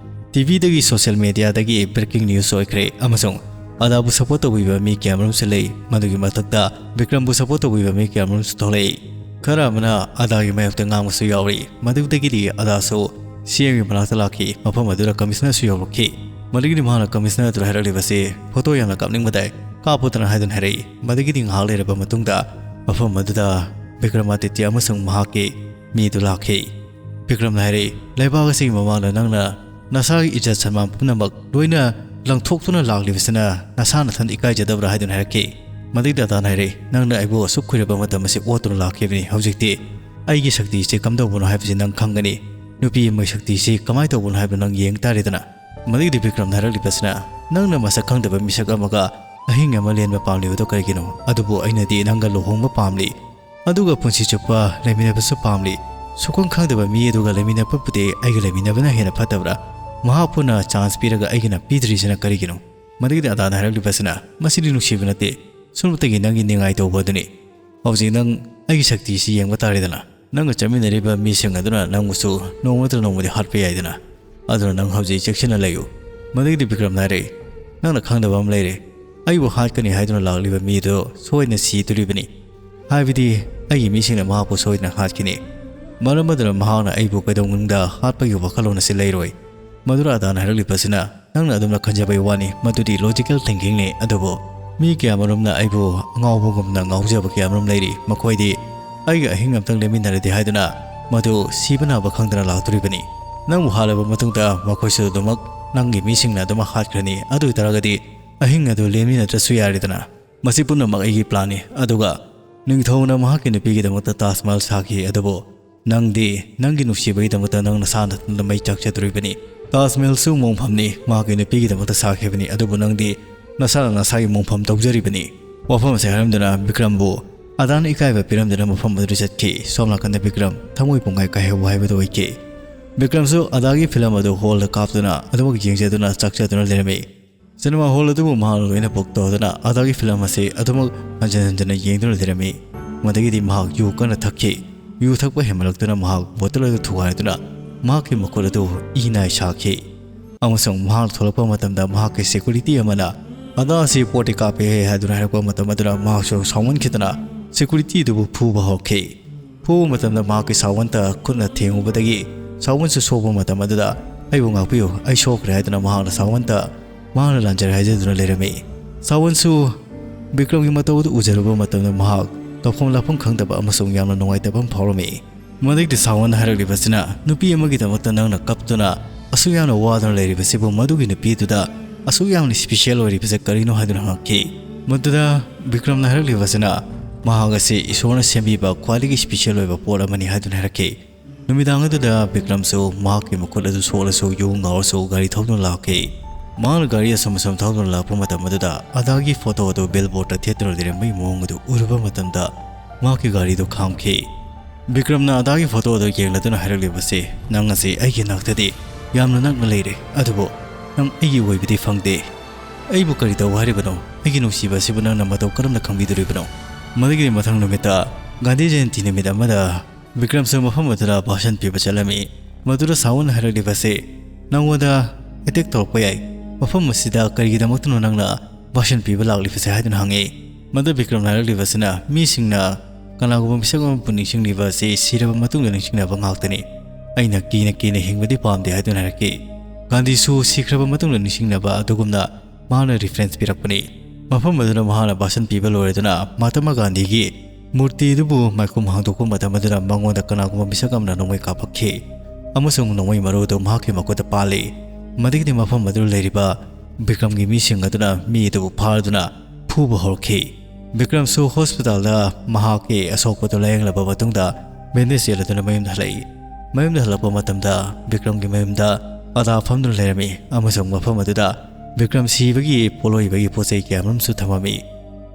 ꯇꯤꯚꯤꯗꯒꯤ ꯁꯣꯁꯤꯌꯦꯜ ꯃꯦꯗꯤꯌꯥꯗꯒꯤ ꯕ꯭ꯔꯦꯀꯤꯡ ꯅ꯭ꯌꯨꯁ ꯑꯣꯏꯈ꯭ꯔꯦ, ꯑꯃꯁꯨꯡ ꯑꯗꯥꯕꯨ ꯁꯄꯣꯔꯠ ꯇꯧꯕꯤꯕ ꯃꯤ ꯀꯌꯥꯃꯔꯨꯝꯁꯨ ꯂꯩ꯫ ꯃꯗꯨꯒꯤ ꯃꯊꯛꯇ ꯕꯤꯀ꯭ꯔꯝꯕꯨ ꯁꯄꯣꯔꯠ ꯇꯧꯕꯤꯕ ꯃꯤ ꯀꯌꯥꯃꯔꯨꯝꯁꯨ ꯊꯣꯛꯂꯛꯏ꯫ ꯈꯔ ꯑꯃꯅ ꯑꯗꯥꯒꯤ ꯃꯥꯌꯣꯛꯇ ꯉꯥꯡꯕꯁꯨ ꯌꯥꯎꯔꯤ꯫ ꯃꯗꯨꯗꯒꯤꯗꯤ ꯑꯗꯥꯁꯨ ꯁꯤ ꯑꯦꯝꯒꯤ ꯃꯅꯥꯛꯇ ꯂꯥꯛꯈꯤ꯫ ꯃꯐꯝ ꯑꯗꯨꯗ ꯀꯃꯤꯁꯅꯔꯁꯨ ꯌꯧꯔꯛꯈꯤ꯫ ꯃꯗꯨꯒꯤꯗꯤ ꯃꯍꯥꯛꯅ ꯀꯃꯤꯁꯅꯔ ꯑꯗꯨꯗ ꯍꯥꯏꯔꯛꯂꯤꯕꯁꯤ, "ꯐꯣꯇꯣ ꯌꯥꯝꯅ ꯀꯥꯞꯅꯤꯡꯕꯗꯥꯏ? ꯀꯥꯞꯄꯨꯗꯅ" ꯍꯥꯏꯗꯨꯅ ꯍꯥꯏꯔꯛꯏ꯫ ꯃꯗꯨꯒꯤꯗꯤ ꯉꯥꯏꯍꯥꯛ ꯂꯩꯔꯕ ꯃꯇꯨꯡꯗ ꯃꯐꯝ ꯑꯗꯨꯗ ꯕꯤꯀ꯭ꯔꯃꯥꯗꯤꯇ꯭ꯌ ꯑꯃꯁꯨꯡ ꯃꯍꯥꯛꯀꯤ ꯃꯤꯗꯨ ꯂꯥꯛꯈꯤ꯫ ꯕꯤꯀ꯭ꯔꯝꯅ ꯍꯥꯏꯔꯛꯏ, "ꯂꯩꯕꯥꯛ ꯑꯁꯤꯒꯤ ꯃꯃꯥꯡꯗ ꯅꯪꯅ ꯅꯁꯥꯒꯤ ꯏꯖꯠ ꯁꯟꯃꯥꯟ ꯄꯨꯝꯅꯃꯛ ꯂꯣꯏꯅ ꯂꯪꯊꯣꯛꯇꯨꯅ ꯂꯥꯛꯂꯤꯕꯁꯤꯅ ꯅꯁꯥ ꯅꯊꯟꯗ ꯏꯀꯥꯏꯖꯗꯕ꯭ꯔꯥ?" ꯍꯥꯏꯗꯨꯅ ꯍꯥꯏꯔꯛꯈꯤ꯫ ꯃꯗꯨꯒꯤ ꯑꯗꯥꯅ ꯍꯥꯏꯔꯛꯏ, "ꯅꯪꯅ ꯑꯩꯕꯨ ꯑꯁꯨꯛ ꯀꯨꯏꯔꯕ ꯃꯇꯝ ꯑꯁꯤ ꯑꯣꯠꯇꯨꯅ ꯂꯥꯛꯈꯤꯕꯅꯤ꯫ ꯍꯧꯖꯤꯛꯇꯤ ꯑꯩꯒꯤ ꯁꯛꯇꯤꯁꯤ ꯀꯝꯗꯧꯕꯅꯣ ꯍꯥꯏꯕꯁꯤ ꯅꯪ ꯈꯪꯒꯅꯤ꯫ ꯅꯨꯄꯤ ꯑꯃꯒꯤ ꯁꯛꯇꯤꯁꯤ ꯀꯃꯥꯏꯅ ꯇꯧꯕꯅꯣ ꯍꯥꯏꯕꯗꯨ ꯅꯪ ꯌꯦꯡ ꯇꯥꯔꯦꯗꯅ꯫ ꯃꯗꯨꯒꯤꯗꯤ ꯕꯤꯀ꯭ꯔꯝꯅ ꯍꯥꯏꯔꯛꯂꯤꯕꯁꯤꯅ, "ꯅꯪꯅ ꯃꯁꯛ ꯈꯪꯗꯕ ꯃꯤꯁꯛ ꯑꯃꯒ ꯑꯍꯤꯡ ꯑꯃ ꯂꯦꯟꯕ ꯄꯥꯝꯂꯤꯕꯗꯣ ꯀꯔꯤꯒꯤꯅꯣ? ꯑꯗꯨꯕꯨ ꯑꯩꯅꯗꯤ ꯅꯪꯒ ꯂꯨꯍꯣꯡꯕ ꯄꯥꯝꯂꯤ, ꯑꯗꯨꯒ ꯄꯨꯟꯁꯤ ꯆꯨꯞꯄ ꯂꯩꯃꯤꯟꯅꯕꯁꯨ ꯄꯥꯝꯂꯤ꯫ ꯁꯨꯛꯈꯪ ꯈꯪꯗꯕ ꯃꯤ ꯑꯗꯨꯒ ꯂꯩꯃꯤꯟꯅꯕꯕꯨꯗꯤ ꯑꯩꯒ ꯂꯩꯃꯤꯟꯅꯕꯅ ꯍꯦꯟꯅ ꯐꯠꯇꯕ꯭ꯔꯥ? ꯃꯍꯥꯛꯄꯨꯅ ꯆꯥꯟꯁ ꯄꯤꯔꯒ ꯑꯩꯒꯤꯅ ꯄꯤꯗ꯭ꯔꯤꯁꯤꯅ ꯀꯔꯤꯒꯤꯅꯣ?" ꯃꯗꯨꯒꯤꯗꯤ ꯑꯗꯥꯅ ꯍꯥꯏꯔꯛꯂꯤꯕꯁꯤꯅ, "ꯃꯁꯤꯗꯤ ꯅꯨꯡꯁꯤꯕ ꯅꯠꯇꯦ, ꯁꯨꯞꯅꯇꯒꯤ ꯅꯪꯒꯤ ꯅꯤꯡꯉꯥꯏ ꯇꯧꯕ ꯑꯗꯨꯅꯤ꯫ ꯍꯧꯖꯤꯛ ꯅꯪ ꯑꯩꯒꯤ ꯁꯛꯇꯤꯁꯤ ꯌꯦꯡꯕ ꯇꯥꯔꯦꯗꯅ꯫ ꯅꯪꯒ ꯆꯠꯃꯤꯟꯅꯔꯤꯕ ꯃꯤꯁꯤꯡ ꯑꯗꯨꯅ ꯅꯪꯕꯨꯁꯨ ꯅꯣꯡꯃ ꯅꯠꯇ꯭ꯔ ꯅꯣꯡꯃꯗꯤ ꯍꯥꯠꯄ ꯌꯥꯏꯗꯅ꯫ ꯑꯗꯨꯅ ꯅꯪ ꯍꯧꯖꯤꯛ ꯆꯦꯛꯁꯤꯟꯅ ꯂꯩꯌꯨ꯫" ꯃꯗꯨꯒꯤꯗꯤ ꯕꯤꯀ꯭ꯔꯝꯅ ꯍꯥꯏꯔꯛꯏ, "ꯅꯪꯅ ꯈꯪꯗꯕ ꯑꯃ ꯂꯩꯔꯦ꯫ ꯑꯩꯕꯨ ꯍꯥꯠꯀꯅꯤ ꯍꯥꯏꯗꯨꯅ ꯂꯥꯛꯂꯤꯕ ꯃꯤꯗꯨ ꯁꯣꯏꯗꯅ ꯁꯤꯗꯣꯔꯤꯕꯅꯤ꯫ ꯍꯥꯏꯕꯗꯤ ꯑꯩꯒꯤ ꯃꯤꯁꯤꯡꯅ ꯃꯍꯥꯛꯄꯨ ꯁꯣꯏꯗꯅ ꯍꯥꯠꯈꯤꯅꯤ꯫ ꯃꯔꯝ ꯑꯗꯨꯅ ꯃꯍꯥꯛꯅ ꯑꯩꯕꯨ ꯀꯩꯗꯧꯅꯨꯡꯗ ꯍꯥꯠꯄꯒꯤ ꯋꯥꯈꯜꯂꯣꯟ ꯑꯁꯤ ꯂꯩꯔꯣꯏ꯫" ꯃꯗꯨꯔ ꯑꯗꯥꯅ ꯍꯥꯏꯔꯛꯂꯤꯕꯁꯤꯅ, "ꯅꯪꯅ ꯑꯗꯨꯝꯅ ꯈꯟꯖꯕꯒꯤ ꯋꯥꯅꯤ, ꯃꯗꯨꯗꯤ ꯂꯣꯖꯤꯀꯦꯜ ꯊꯤꯡꯀꯤꯡꯅꯤ꯫ ꯑꯗꯨꯕꯨ ꯃꯤ ꯀꯌꯥꯃꯔꯨꯝꯅ ꯑꯩꯕꯨ ꯑꯉꯥꯎꯕꯒꯨꯝꯅ ꯉꯥꯎꯖꯕ ꯀꯌꯥꯃꯔꯨꯝ ꯂꯩꯔꯤ꯫ ꯃꯈꯣꯏꯗꯤ ꯑꯩꯒ ꯑꯍꯤꯡ ꯑꯃꯇꯪ ꯂꯦꯟꯃꯤꯟꯅꯔꯗꯤ ꯍꯥꯏꯗꯨꯅ ꯃꯗꯨ ꯁꯤꯕ ꯅꯥꯕ ꯈꯪꯗꯅ ꯂꯥꯛꯇꯣꯔꯤꯕꯅꯤ꯫ ꯅꯪꯕꯨ ꯍꯥꯠꯂꯕ ꯃꯇꯨꯡꯗ ꯃꯈꯣꯏꯁꯨ ꯑꯗꯨꯃꯛ ꯅꯪꯒꯤ ꯃꯤꯁꯤꯡꯅ ꯑꯗꯨꯃꯛ ꯍꯥꯠꯈ꯭ꯔꯅꯤ꯫ ꯑꯗꯨ ꯑꯣꯏꯇꯥꯔꯒꯗꯤ ꯑꯍꯤꯡ ꯑꯗꯨ ꯂꯦꯟꯃꯤꯟꯅꯗ꯭ꯔꯁꯨ ꯌꯥꯔꯦꯗꯅ꯫ ꯃꯁꯤ ꯄꯨꯝꯅꯃꯛ ꯑꯩꯒꯤ ꯄ꯭ꯂꯥꯟꯅꯤ꯫" ꯑꯗꯨꯒ ꯅꯤꯡꯊꯧꯅ ꯃꯍꯥꯛꯀꯤ ꯅꯨꯄꯤꯒꯤꯗꯃꯛꯇ ꯇꯥꯖ ꯃꯍꯜ ꯁꯥꯈꯤ꯫ ꯑꯗꯨꯕꯨ ꯅꯪꯗꯤ ꯅꯪꯒꯤ ꯅꯨꯡꯁꯤꯕꯒꯤꯗꯃꯛꯇ ꯅꯪ ꯅꯁꯥ ꯅꯊꯟꯇ ꯃꯩ ꯆꯥꯛꯆꯗꯣꯔꯤꯕꯅꯤ꯫ ꯇꯥꯖ ꯃꯍꯜꯁꯨ ꯃꯣꯡꯐꯝꯅꯤ, ꯃꯍꯥꯛꯀꯤ ꯅꯨꯄꯤꯒꯤꯗꯃꯛꯇ ꯁꯥꯈꯤꯕꯅꯤ꯫ ꯑꯗꯨꯕꯨ ꯅꯪꯗꯤ ꯅꯁꯥꯅ ꯅꯁꯥꯒꯤ ꯃꯣꯡꯐꯝ ꯇꯧꯖꯔꯤꯕꯅꯤ꯫ ꯋꯥꯐꯝ ꯑꯁꯤ ꯍꯥꯏꯔꯝꯗꯨꯅ ꯕꯤꯀ꯭ꯔꯝꯕꯨ ꯑꯗꯥꯅ ꯏꯀꯥꯏꯕ ꯄꯤꯔꯝꯗꯨꯅ ꯃꯐꯝ ꯑꯗꯨꯗ ꯆꯠꯈꯤ꯫ ꯁꯣꯝ ꯅꯥꯀꯟꯗ ꯕꯤꯀ꯭ꯔꯝ ꯊꯃꯣꯏ ꯄꯨꯡꯀꯥꯏ ꯀꯥꯏꯍꯧꯕ ꯍꯥꯏꯕꯗꯨ ꯑꯣꯏꯈꯤ꯫ ꯕꯤꯀ꯭ꯔꯝꯁꯨ ꯑꯗꯥꯒꯤ ꯐꯤꯂꯝ ꯑꯗꯨ ꯍꯣꯜꯗ ꯀꯥꯞꯇꯨꯅ ꯑꯗꯨꯃꯛ ꯌꯦꯡꯖꯗꯨꯅ ꯆꯥꯛꯆꯗꯨꯅ ꯂꯩꯔꯝꯃꯤ꯫ ꯁꯤꯅꯦꯃꯥ ꯍꯣꯜ ꯑꯗꯨꯕꯨ ꯃꯍꯥꯛꯅ ꯂꯣꯏꯅ ꯕꯨꯛ ꯇꯧꯗꯨꯅ ꯑꯗꯥꯒꯤ ꯐꯤꯂꯝ ꯑꯁꯤ ꯑꯗꯨꯃꯛ ꯍꯟꯖꯤꯟ ꯍꯟꯖꯤꯟꯅ ꯌꯦꯡꯗꯨꯅ ꯂꯩꯔꯝꯃꯤ꯫ ꯃꯗꯒꯤꯗꯤ ꯃꯍꯥꯛ ꯌꯨ ꯀꯟꯅ ꯊꯛꯈꯤ꯫ ꯌꯨ ꯊꯛꯄ ꯍꯦꯟꯃꯟꯂꯛꯇꯨꯅ ꯃꯍꯥꯛ ꯕꯣꯇꯜ ꯑꯗꯨ ꯊꯨꯒꯥꯏꯗꯨꯅ ꯃꯍꯥꯛꯀꯤ ꯃꯈꯨꯠ ꯑꯗꯨ ꯏ ꯅꯥꯏ ꯁꯥꯈꯤ꯫ ꯑꯃꯁꯨꯡ ꯃꯍꯥꯛ ꯊꯣꯛꯂꯛꯄ ꯃꯇꯝꯗ ꯃꯍꯥꯛꯀꯤ ꯁꯦꯀ꯭ꯌꯨꯔꯤꯇꯤ ꯑꯃꯅ ꯑꯗꯥ ꯑꯁꯤ ꯄꯣꯠꯇꯤ ꯀꯥꯞꯄꯦ ꯍꯥꯏꯗꯨꯅ ꯍꯥꯏꯔꯛꯄ ꯃꯇꯝ ꯑꯗꯨꯗ ꯃꯍꯥꯛꯁꯨ ꯁꯥꯎꯃꯟꯈꯤꯗꯅ ꯁꯦꯀ꯭ꯌꯨꯔꯤꯇꯤ ꯑꯗꯨꯕꯨ ꯐꯨꯕ ꯍꯧꯔꯛꯈꯤ꯫ ꯐꯨꯕ ꯃꯇꯝꯗ ꯃꯍꯥꯛꯀꯤ ꯁꯥꯋꯟꯇ ꯈꯨꯠꯅ ꯊꯦꯡꯉꯨꯕꯗꯒꯤ ꯁꯥꯋꯟꯁꯨ ꯁꯣꯛꯄ ꯃꯇꯝ ꯑꯗꯨꯗ, "ꯑꯩꯕꯨ ꯉꯥꯛꯄꯤꯌꯨ, ꯑꯩ ꯁꯣꯛꯈ꯭ꯔꯦ" ꯍꯥꯏꯗꯨꯅ ꯃꯍꯥꯛꯅ ꯁꯥꯋꯟꯇ ꯃꯍꯥꯛꯅ ꯂꯥꯟꯖꯔꯦ ꯍꯥꯏꯖꯗꯨꯅ ꯂꯩꯔꯝꯃꯤ꯫ ꯁꯥꯋꯟꯁꯨ ꯕꯤꯀ꯭ꯔꯝꯒꯤ ꯃꯇꯧ ꯑꯗꯨ ꯎꯖꯔꯨꯕ ꯃꯇꯝꯗ ꯃꯍꯥꯛ ꯇꯧꯐꯝ ꯂꯥꯛꯐꯝ ꯈꯪꯗꯕ ꯑꯃꯁꯨꯡ ꯌꯥꯝꯅ ꯅꯨꯡꯉꯥꯏꯇꯕ ꯑꯃ ꯐꯥꯎꯔꯝꯃꯤ꯫ ꯃꯗꯒꯤꯗꯤ ꯁꯥꯋꯟꯅ ꯍꯥꯏꯔꯛꯂꯤꯕꯁꯤꯅ, "ꯅꯨꯄꯤ ꯑꯃꯒꯤꯗꯃꯛꯇ ꯅꯪꯅ ꯀꯞꯇꯨꯅ ꯑꯁꯨꯛ ꯌꯥꯝꯅ ꯋꯥꯗꯨꯅ ꯂꯩꯔꯤꯕꯁꯤꯕꯨ ꯃꯗꯨꯒꯤ ꯅꯨꯄꯤꯗꯨꯗ ꯑꯁꯨꯛ ꯌꯥꯝꯅ ꯏꯁꯄꯤꯁꯦꯜ ꯑꯣꯏꯔꯤꯕꯁꯦ ꯀꯔꯤꯅꯣ?" ꯍꯥꯏꯗꯨꯅ ꯍꯪꯉꯛꯈꯤ꯫ ꯃꯗꯨꯗ ꯕꯤꯀ꯭ꯔꯝꯅ ꯍꯥꯏꯔꯛꯂꯤꯕꯁꯤꯅ, "ꯃꯍꯥꯛ ꯑꯁꯤ ꯏꯁꯣꯔꯅ ꯁꯦꯝꯕꯤꯕ ꯈ꯭ꯋꯥꯏꯗꯒꯤ ꯏꯁꯄꯤꯁꯦꯜ ꯑꯣꯏꯕ ꯄꯣꯠ ꯑꯃꯅꯤ" ꯍꯥꯏꯗꯨꯅ ꯍꯥꯏꯔꯛꯈꯤ꯫ ꯅꯨꯃꯤꯗꯥꯡ ꯑꯗꯨꯗ ꯕꯤꯀ꯭ꯔꯝꯁꯨ ꯃꯍꯥꯛꯀꯤ ꯃꯈꯨꯠ ꯑꯗꯨ ꯁꯣꯛꯂꯁꯨ ꯌꯨ ꯉꯥꯎꯔꯁꯨ ꯒꯥꯔꯤ ꯊꯧꯗꯨꯅ ꯂꯥꯛꯈꯤ꯫ ꯃꯍꯥꯛꯅ ꯒꯥꯔꯤ ꯑꯁꯨꯝ ꯑꯁꯨꯝ ꯊꯧꯗꯨꯅ ꯂꯥꯛꯄ ꯃꯇꯝ ꯑꯗꯨꯗ ꯑꯗꯥꯒꯤ ꯐꯣꯇꯣ ꯑꯗꯨ ꯕꯤꯜꯕꯣꯔꯗꯇ ꯊꯦꯠꯇꯨꯅ ꯂꯩꯔꯝꯕꯒꯤ ꯃꯑꯣꯡ ꯑꯗꯨ ꯎꯔꯨꯕ ꯃꯇꯝꯗ ꯃꯍꯥꯛꯀꯤ ꯒꯥꯔꯤꯗꯨ ꯈꯥꯝꯈꯤ꯫ ꯕꯤꯀ꯭ꯔꯝꯅ ꯑꯗꯥꯒꯤ ꯐꯣꯇꯣ ꯑꯗꯨ ꯌꯦꯡꯂꯗꯨꯅ ꯍꯥꯏꯔꯛꯂꯤꯕꯁꯤ, "ꯅꯪ ꯑꯁꯤ ꯑꯩꯒꯤ ꯅꯥꯛꯇꯗꯤ ꯌꯥꯝꯅ ꯅꯛꯅ ꯂꯩꯔꯦ, ꯑꯗꯨꯕꯨ ꯅꯪ ꯑꯩꯒꯤ ꯑꯣꯏꯕꯗꯤ ꯐꯪꯗꯦ꯫ ꯑꯩꯕꯨ ꯀꯔꯤ ꯇꯧ ꯍꯥꯏꯔꯤꯕꯅꯣ? ꯑꯩꯒꯤ ꯅꯨꯡꯁꯤꯕ ꯑꯁꯤꯕꯨ ꯅꯪꯅ ꯃꯇꯧ ꯀꯔꯝꯅ ꯈꯪꯕꯤꯗꯣꯔꯤꯕꯅꯣ?" ꯃꯗꯨꯒꯤ ꯃꯊꯪ ꯅꯨꯃꯤꯠꯇ, ꯒꯥꯟꯙꯤ ꯖꯌꯟꯇꯤ ꯅꯨꯃꯤꯠ ꯑꯃꯗ, ꯕꯤꯀ꯭ꯔꯝꯁꯨ ꯃꯐꯝ ꯑꯗꯨꯗ ꯚꯥꯁꯟ ꯄꯤꯕ ꯆꯠꯂꯝꯃꯤ꯫ ꯃꯗꯨꯗ ꯁꯥꯋꯟꯅ ꯍꯥꯏꯔꯛꯂꯤꯕꯁꯤ, "ꯅꯪꯉꯣꯟꯗ ꯑꯦꯇꯦꯛ ꯇꯧꯔꯛꯄ ꯌꯥꯏ꯫ ꯃꯐꯝ ꯑꯁꯤꯗ ꯀꯔꯤꯒꯤꯗꯃꯛꯇꯅꯣ ꯅꯪꯅ ꯚꯥꯁꯟ ꯄꯤꯕ ꯂꯥꯛꯂꯤꯕꯁꯦ?" ꯍꯥꯏꯗꯨꯅ ꯍꯪꯉꯤ꯫ ꯃꯗꯨ ꯕꯤꯀ꯭ꯔꯝꯅ ꯍꯥꯏꯔꯛꯂꯤꯕꯁꯤꯅ, "ꯃꯤꯁꯤꯡꯅ ꯀꯅꯥꯒꯨꯝꯕ ꯃꯤꯁꯛ ꯑꯃꯕꯨ ꯅꯤꯡꯁꯤꯡꯂꯤꯕ ꯑꯁꯤ ꯁꯤꯔꯕ ꯃꯇꯨꯡꯗ ꯅꯤꯡꯁꯤꯡꯅꯕ ꯉꯥꯛꯇꯅꯤ꯫ ꯑꯩꯅ ꯀꯤꯅ ꯀꯤꯅ ꯍꯤꯡꯕꯗꯤ ꯄꯥꯝꯗꯦ" ꯍꯥꯏꯗꯨꯅ ꯍꯥꯏꯔꯛꯈꯤ꯫ ꯒꯥꯟꯙꯤꯁꯨ ꯁꯤꯈ꯭ꯔꯕ ꯃꯇꯨꯡꯗ ꯅꯤꯡꯁꯤꯡꯅꯕ ꯑꯗꯨꯒꯨꯝꯅ ꯃꯍꯥꯛꯅ ꯔꯤꯐꯔꯦꯟꯁ ꯄꯤꯔꯛꯄꯅꯤ꯫ ꯃꯐꯝ ꯑꯗꯨꯗ ꯃꯍꯥꯛꯅ ꯚꯥꯁꯟ ꯄꯤꯕ ꯂꯣꯏꯔꯗꯨꯅ ꯃꯍꯥꯇꯃꯥ ꯒꯥꯟꯙꯤꯒꯤ ꯃꯨꯔꯇꯤ ꯑꯗꯨꯕꯨ ꯃꯥꯏꯈꯨꯝ ꯍꯥꯡꯗꯣꯛꯄ ꯃꯇꯝ ꯑꯗꯨꯗ ꯃꯉꯣꯟꯗ ꯀꯅꯥꯒꯨꯝꯕ ꯃꯤꯁꯛ ꯑꯃꯅ ꯅꯣꯡꯃꯩ ꯀꯥꯞꯄꯛꯈꯤ ꯑꯃꯁꯨꯡ ꯅꯣꯡꯃꯩ ꯃꯔꯨ ꯑꯗꯨ ꯃꯍꯥꯛꯀꯤ ꯃꯈꯨꯠꯇ ꯄꯥꯜꯂꯤ꯫ ꯃꯗꯨꯒꯤꯗꯤ ꯃꯐꯝ ꯑꯗꯨꯗ ꯂꯩꯔꯤꯕ ꯕꯤꯀ꯭ꯔꯝꯒꯤ ꯃꯤꯁꯤꯡ ꯑꯗꯨꯅ ꯃꯤ ꯑꯗꯨꯕꯨ ꯐꯥꯗꯨꯅ ꯐꯨꯕ ꯍꯧꯔꯛꯈꯤ꯫ ꯕꯤꯀ꯭ꯔꯝꯁꯨ ꯍꯣꯁꯄꯤꯇꯥꯜꯗ ꯃꯍꯥꯛꯀꯤ ꯑꯁꯣꯛꯄꯗꯨ ꯂꯥꯌꯦꯡꯂꯕ ꯃꯇꯨꯡꯗ ꯕꯦꯟꯗꯦꯖ ꯌꯦꯠꯂꯗꯨꯅ ꯃꯌꯨꯝꯗ ꯍꯜꯂꯛꯏ꯫ ꯃꯌꯨꯝꯗ ꯍꯜꯂꯛꯄ ꯃꯇꯝꯗ ꯕꯤꯀ꯭ꯔꯝꯒꯤ ꯃꯌꯨꯝꯗ ꯑꯗꯥ ꯐꯝꯗꯨꯅ ꯂꯩꯔꯝꯃꯤ ꯑꯃꯁꯨꯡ ꯃꯐꯝ ꯑꯗꯨꯗ ꯕꯤꯀ꯭ꯔꯝ ꯁꯤꯕꯒꯤ ꯄꯣꯠꯂꯣꯏꯕꯒꯤ ꯄꯣꯠ ꯆꯩ ꯀꯌꯥꯃꯔꯨꯝꯁꯨ ꯊꯝꯃꯝꯃꯤ꯫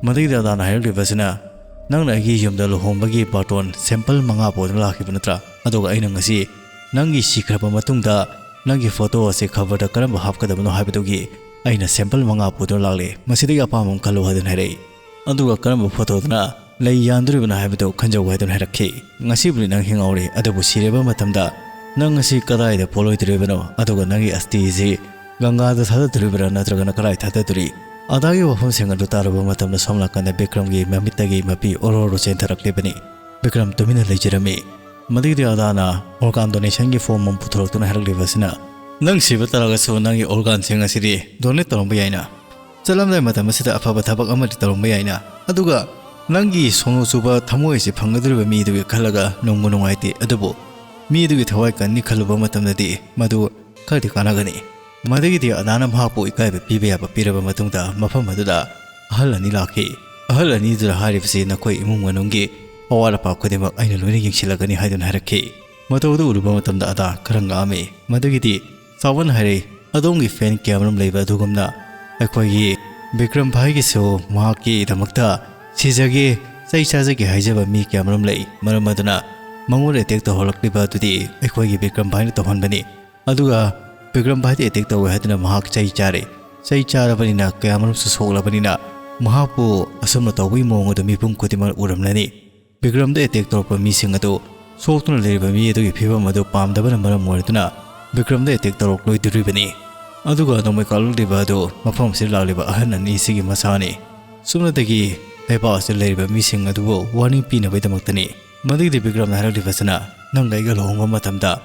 ꯃꯗꯨꯒꯤꯗ ꯑꯗꯥꯅ ꯍꯥꯏꯔꯛꯂꯤꯕꯁꯤꯅ, "ꯅꯪꯅ ꯑꯩꯒꯤ ꯌꯨꯝꯗ ꯂꯨꯍꯣꯡꯕꯒꯤ ꯕꯥꯔꯇꯣꯟ ꯁꯦꯝꯄꯜ ꯃꯉꯥ ꯄꯨꯗꯨꯅ ꯂꯥꯛꯈꯤꯕ ꯅꯠꯇ꯭ꯔꯥ? ꯑꯗꯨꯒ ꯑꯩꯅ ꯉꯁꯤ ꯅꯪꯒꯤ ꯁꯤꯈ꯭ꯔꯕ ꯃꯇꯨꯡꯗ ꯅꯪꯒꯤ ꯐꯣꯇꯣ ꯑꯁꯤ ꯈꯕꯔꯗ ꯀꯔꯝꯕ ꯍꯥꯞꯀꯗꯕꯅꯣ ꯍꯥꯏꯕꯗꯨꯒꯤ ꯑꯩꯅ ꯁꯦꯝꯄꯜ ꯃꯉꯥ ꯄꯨꯗꯨꯅ ꯂꯥꯛꯂꯦ꯫ ꯃꯁꯤꯗꯒꯤ ꯑꯄꯥꯝꯕ ꯑꯃ ꯈꯜꯂꯨ" ꯍꯥꯏꯗꯨꯅ ꯍꯥꯏꯔꯛꯏ꯫ ꯑꯗꯨꯒ ꯀꯔꯝꯕ ꯐꯣꯇꯣꯗꯅ ꯂꯩ ꯌꯥꯟꯗꯣꯔꯤꯕꯅꯣ ꯍꯥꯏꯕꯗꯨ ꯈꯟꯖꯧ ꯍꯥꯏꯗꯨꯅ ꯍꯥꯏꯔꯛꯈꯤ꯫ "ꯉꯁꯤꯕꯨꯗꯤ ꯅꯪ ꯍꯤꯡꯍꯧꯔꯦ, ꯑꯗꯨꯕꯨ ꯁꯤꯔꯕ ꯃꯇꯝꯗ ꯅꯪ ꯑꯁꯤ ꯀꯗꯥꯏꯗ ꯄꯣꯠꯂꯣꯏꯗꯣꯔꯤꯕꯅꯣ? ꯑꯗꯨꯒ ꯅꯪꯒꯤ ꯑꯁꯇꯤ ꯑꯁꯤ ꯒꯪꯒꯥꯗ ꯊꯥꯗꯗꯣꯔꯤꯕ꯭ꯔꯥ ꯅꯠꯇ꯭ꯔꯒꯅ ꯀꯗꯥꯏ ꯊꯥꯗꯗꯣꯔꯤ?" ꯑꯗꯥꯒꯤ ꯋꯥꯐꯝꯁꯤꯡ ꯑꯗꯨ ꯇꯥꯔꯨꯕ ꯃꯇꯝꯗ ꯁꯣꯝ ꯅꯥꯀꯟꯗ ꯕꯤꯀ꯭ꯔꯝꯒꯤ ꯃꯃꯤꯠꯇꯒꯤ ꯃꯄꯤ ꯑꯣꯔꯣ ꯑꯣꯔꯣ ꯆꯦꯟꯊꯔꯛꯂꯤꯕꯅꯤ꯫ ꯕꯤꯀ꯭ꯔꯝ ꯇꯨꯃꯤꯟꯅ ꯂꯩꯖꯔꯝꯃꯤ꯫ ꯃꯗꯨꯒꯤꯗꯤ ꯑꯗꯥꯅ ꯑꯣꯔꯒꯥꯟ ꯗꯣꯅꯦꯁꯟꯒꯤ ꯐꯣꯔꯝ ꯑꯃ ꯄꯨꯊꯣꯔꯛꯇꯨꯅ ꯍꯥꯏꯔꯛꯂꯤꯕ ꯑꯁꯤꯅ, "ꯅꯪ ꯁꯤꯕ ꯇꯥꯔꯒꯁꯨ ꯅꯪꯒꯤ ꯑꯣꯔꯒꯥꯟꯁꯤꯡ ꯑꯁꯤꯗꯤ ꯗꯣꯅꯦꯠ ꯇꯧꯔꯝꯕ ꯌꯥꯏꯅ꯫ ꯆꯠꯂꯝꯗꯥꯏ ꯃꯇꯝ ꯑꯁꯤꯗ ꯑꯐꯕ ꯊꯕꯛ ꯑꯃꯗꯤ ꯇꯧꯔꯝꯕ ꯌꯥꯏꯅ꯫ ꯑꯗꯨꯒ ꯅꯪꯒꯤ ꯁꯣꯅꯣ ꯆꯨꯕ ꯊꯃꯣꯏ ꯑꯁꯤ ꯐꯪꯒꯗꯧꯔꯤꯕ ꯃꯤꯗꯨꯒꯤ ꯈꯜꯂꯒ ꯅꯨꯡꯕꯨ ꯅꯨꯡꯉꯥꯏꯇꯦ꯫ ꯑꯗꯨꯕꯨ ꯃꯤꯗꯨꯒꯤ ꯊꯋꯥꯏ ꯀꯟꯅꯤ ꯈꯜꯂꯨꯕ ꯃꯇꯝꯗꯗꯤ ꯃꯗꯨ ꯈꯔꯗꯤ ꯀꯥꯟꯅꯒꯅꯤ꯫" ꯃꯗꯨꯒꯤꯗꯤ ꯑꯗꯥꯅ ꯃꯍꯥꯛꯄꯨ ꯏꯀꯥꯏꯕ ꯄꯤꯕ ꯌꯥꯕ ꯄꯤꯔꯕ ꯃꯇꯨꯡꯗ ꯃꯐꯝ ꯑꯗꯨꯗ ꯑꯍꯜ ꯑꯅꯤ ꯂꯥꯛꯈꯤ꯫ ꯑꯍꯜ ꯑꯅꯤꯗꯨꯗ ꯍꯥꯏꯔꯤꯕꯁꯤ, "ꯅꯈꯣꯏ ꯏꯃꯨꯡ ꯃꯅꯨꯡꯒꯤ ꯑꯋꯥꯠ ꯑꯄꯥ ꯈꯨꯗꯤꯡꯃꯛ ꯑꯩꯅ ꯂꯣꯏꯅ ꯌꯦꯡꯁꯤꯜꯂꯒꯅꯤ" ꯍꯥꯏꯗꯨꯅ ꯍꯥꯏꯔꯛꯈꯤ꯫ ꯃꯇꯧꯗꯨ ꯎꯔꯨꯕ ꯃꯇꯝꯗ ꯑꯗꯥ ꯈꯔ ꯉꯛꯑꯝꯃꯤ꯫ ꯃꯗꯨꯒꯤꯗꯤ ꯁꯥꯋꯟ ꯍꯥꯏꯔꯦ, "ꯑꯗꯣꯝꯒꯤ ꯐꯦꯟ ꯀꯌꯥꯃꯔꯨꯝ ꯂꯩꯕ ꯑꯗꯨꯒꯨꯝꯅ ꯑꯩꯈꯣꯏꯒꯤ ꯕꯤꯀ꯭ꯔꯝ ꯚꯥꯏꯒꯤꯁꯨ ꯃꯍꯥꯛꯀꯤꯗꯃꯛꯇ ꯁꯤꯖꯒꯦ, ꯆꯩ ꯆꯥꯖꯒꯦ ꯍꯥꯏꯖꯕ ꯃꯤ ꯀꯌꯥꯃꯔꯨꯝ ꯂꯩ꯫ ꯃꯔꯝ ꯑꯗꯨꯅ ꯃꯉꯣꯟꯗ ꯑꯦꯇꯦꯛ ꯇꯧꯍꯜꯂꯛꯂꯤꯕ ꯑꯗꯨꯗꯤ ꯑꯩꯈꯣꯏꯒꯤ ꯕꯤꯀ꯭ꯔꯝ ꯚꯥꯏꯅ ꯇꯧꯍꯟꯕꯅꯤ꯫ ꯑꯗꯨꯒ ꯕꯤꯀ꯭ꯔꯝ ꯚꯥꯏꯗ ꯑꯦꯇꯦꯛ ꯇꯧꯋꯦ ꯍꯥꯏꯗꯨꯅ ꯃꯍꯥꯛ ꯆꯩ ꯆꯥꯔꯦ꯫ ꯆꯩ ꯆꯥꯔꯕꯅꯤꯅ ꯀꯌꯥꯃꯔꯨꯝꯁꯨ ꯁꯣꯛꯂꯕꯅꯤꯅ ꯃꯍꯥꯛꯄꯨ ꯑꯁꯨꯝꯅ ꯇꯧꯕꯒꯤ ꯃꯑꯣꯡ ꯑꯗꯨ ꯃꯤꯄꯨꯝ ꯈꯨꯗꯤꯡꯃꯛ ꯎꯔꯝꯂꯅꯤ꯫ ꯕꯤꯀ꯭ꯔꯝꯗ ꯑꯦꯇꯦꯛ ꯇꯧꯔꯛꯄ ꯃꯤꯁꯤꯡ ꯑꯗꯨ ꯁꯣꯛꯇꯨꯅ ꯂꯩꯔꯤꯕ ꯃꯤ ꯑꯗꯨꯒꯤ ꯐꯤꯕꯝ ꯑꯗꯨ ꯄꯥꯝꯗꯕꯅ ꯃꯔꯝ ꯑꯣꯏꯗꯨꯅ ꯕꯤꯀ꯭ꯔꯝꯗ ꯑꯦꯇꯦꯛ ꯇꯧꯔꯛꯂꯣꯏꯗꯣꯔꯤꯕꯅꯤ꯫ ꯑꯗꯨꯒ ꯅꯣꯡꯃꯩ ꯀꯥꯞꯂꯛꯂꯤꯕ ꯑꯗꯨ ꯃꯐꯝ ꯑꯁꯤꯗ ꯂꯥꯛꯂꯤꯕ ꯑꯍꯟ ꯑꯅꯤꯁꯤꯒꯤ ꯃꯁꯥꯅꯤ꯫ ꯁꯨꯞꯅꯇꯒꯤ ꯂꯩꯕꯥꯛ ꯑꯁꯤꯗ ꯂꯩꯔꯤꯕ ꯃꯤꯁꯤꯡ ꯑꯗꯨꯕꯨ ꯋꯥꯔꯅꯤꯡ ꯄꯤꯅꯕꯒꯤꯗꯃꯛꯇꯅꯤ꯫ ꯃꯗꯨꯒꯤꯗꯤ ꯕꯤꯀ꯭ꯔꯝꯅ ꯍꯥꯏꯔꯛꯂꯤꯕꯁꯤꯅ, "ꯅꯪꯒ ꯑꯩꯒ ꯂꯨꯍꯣꯡꯕ ꯃꯇꯝꯗ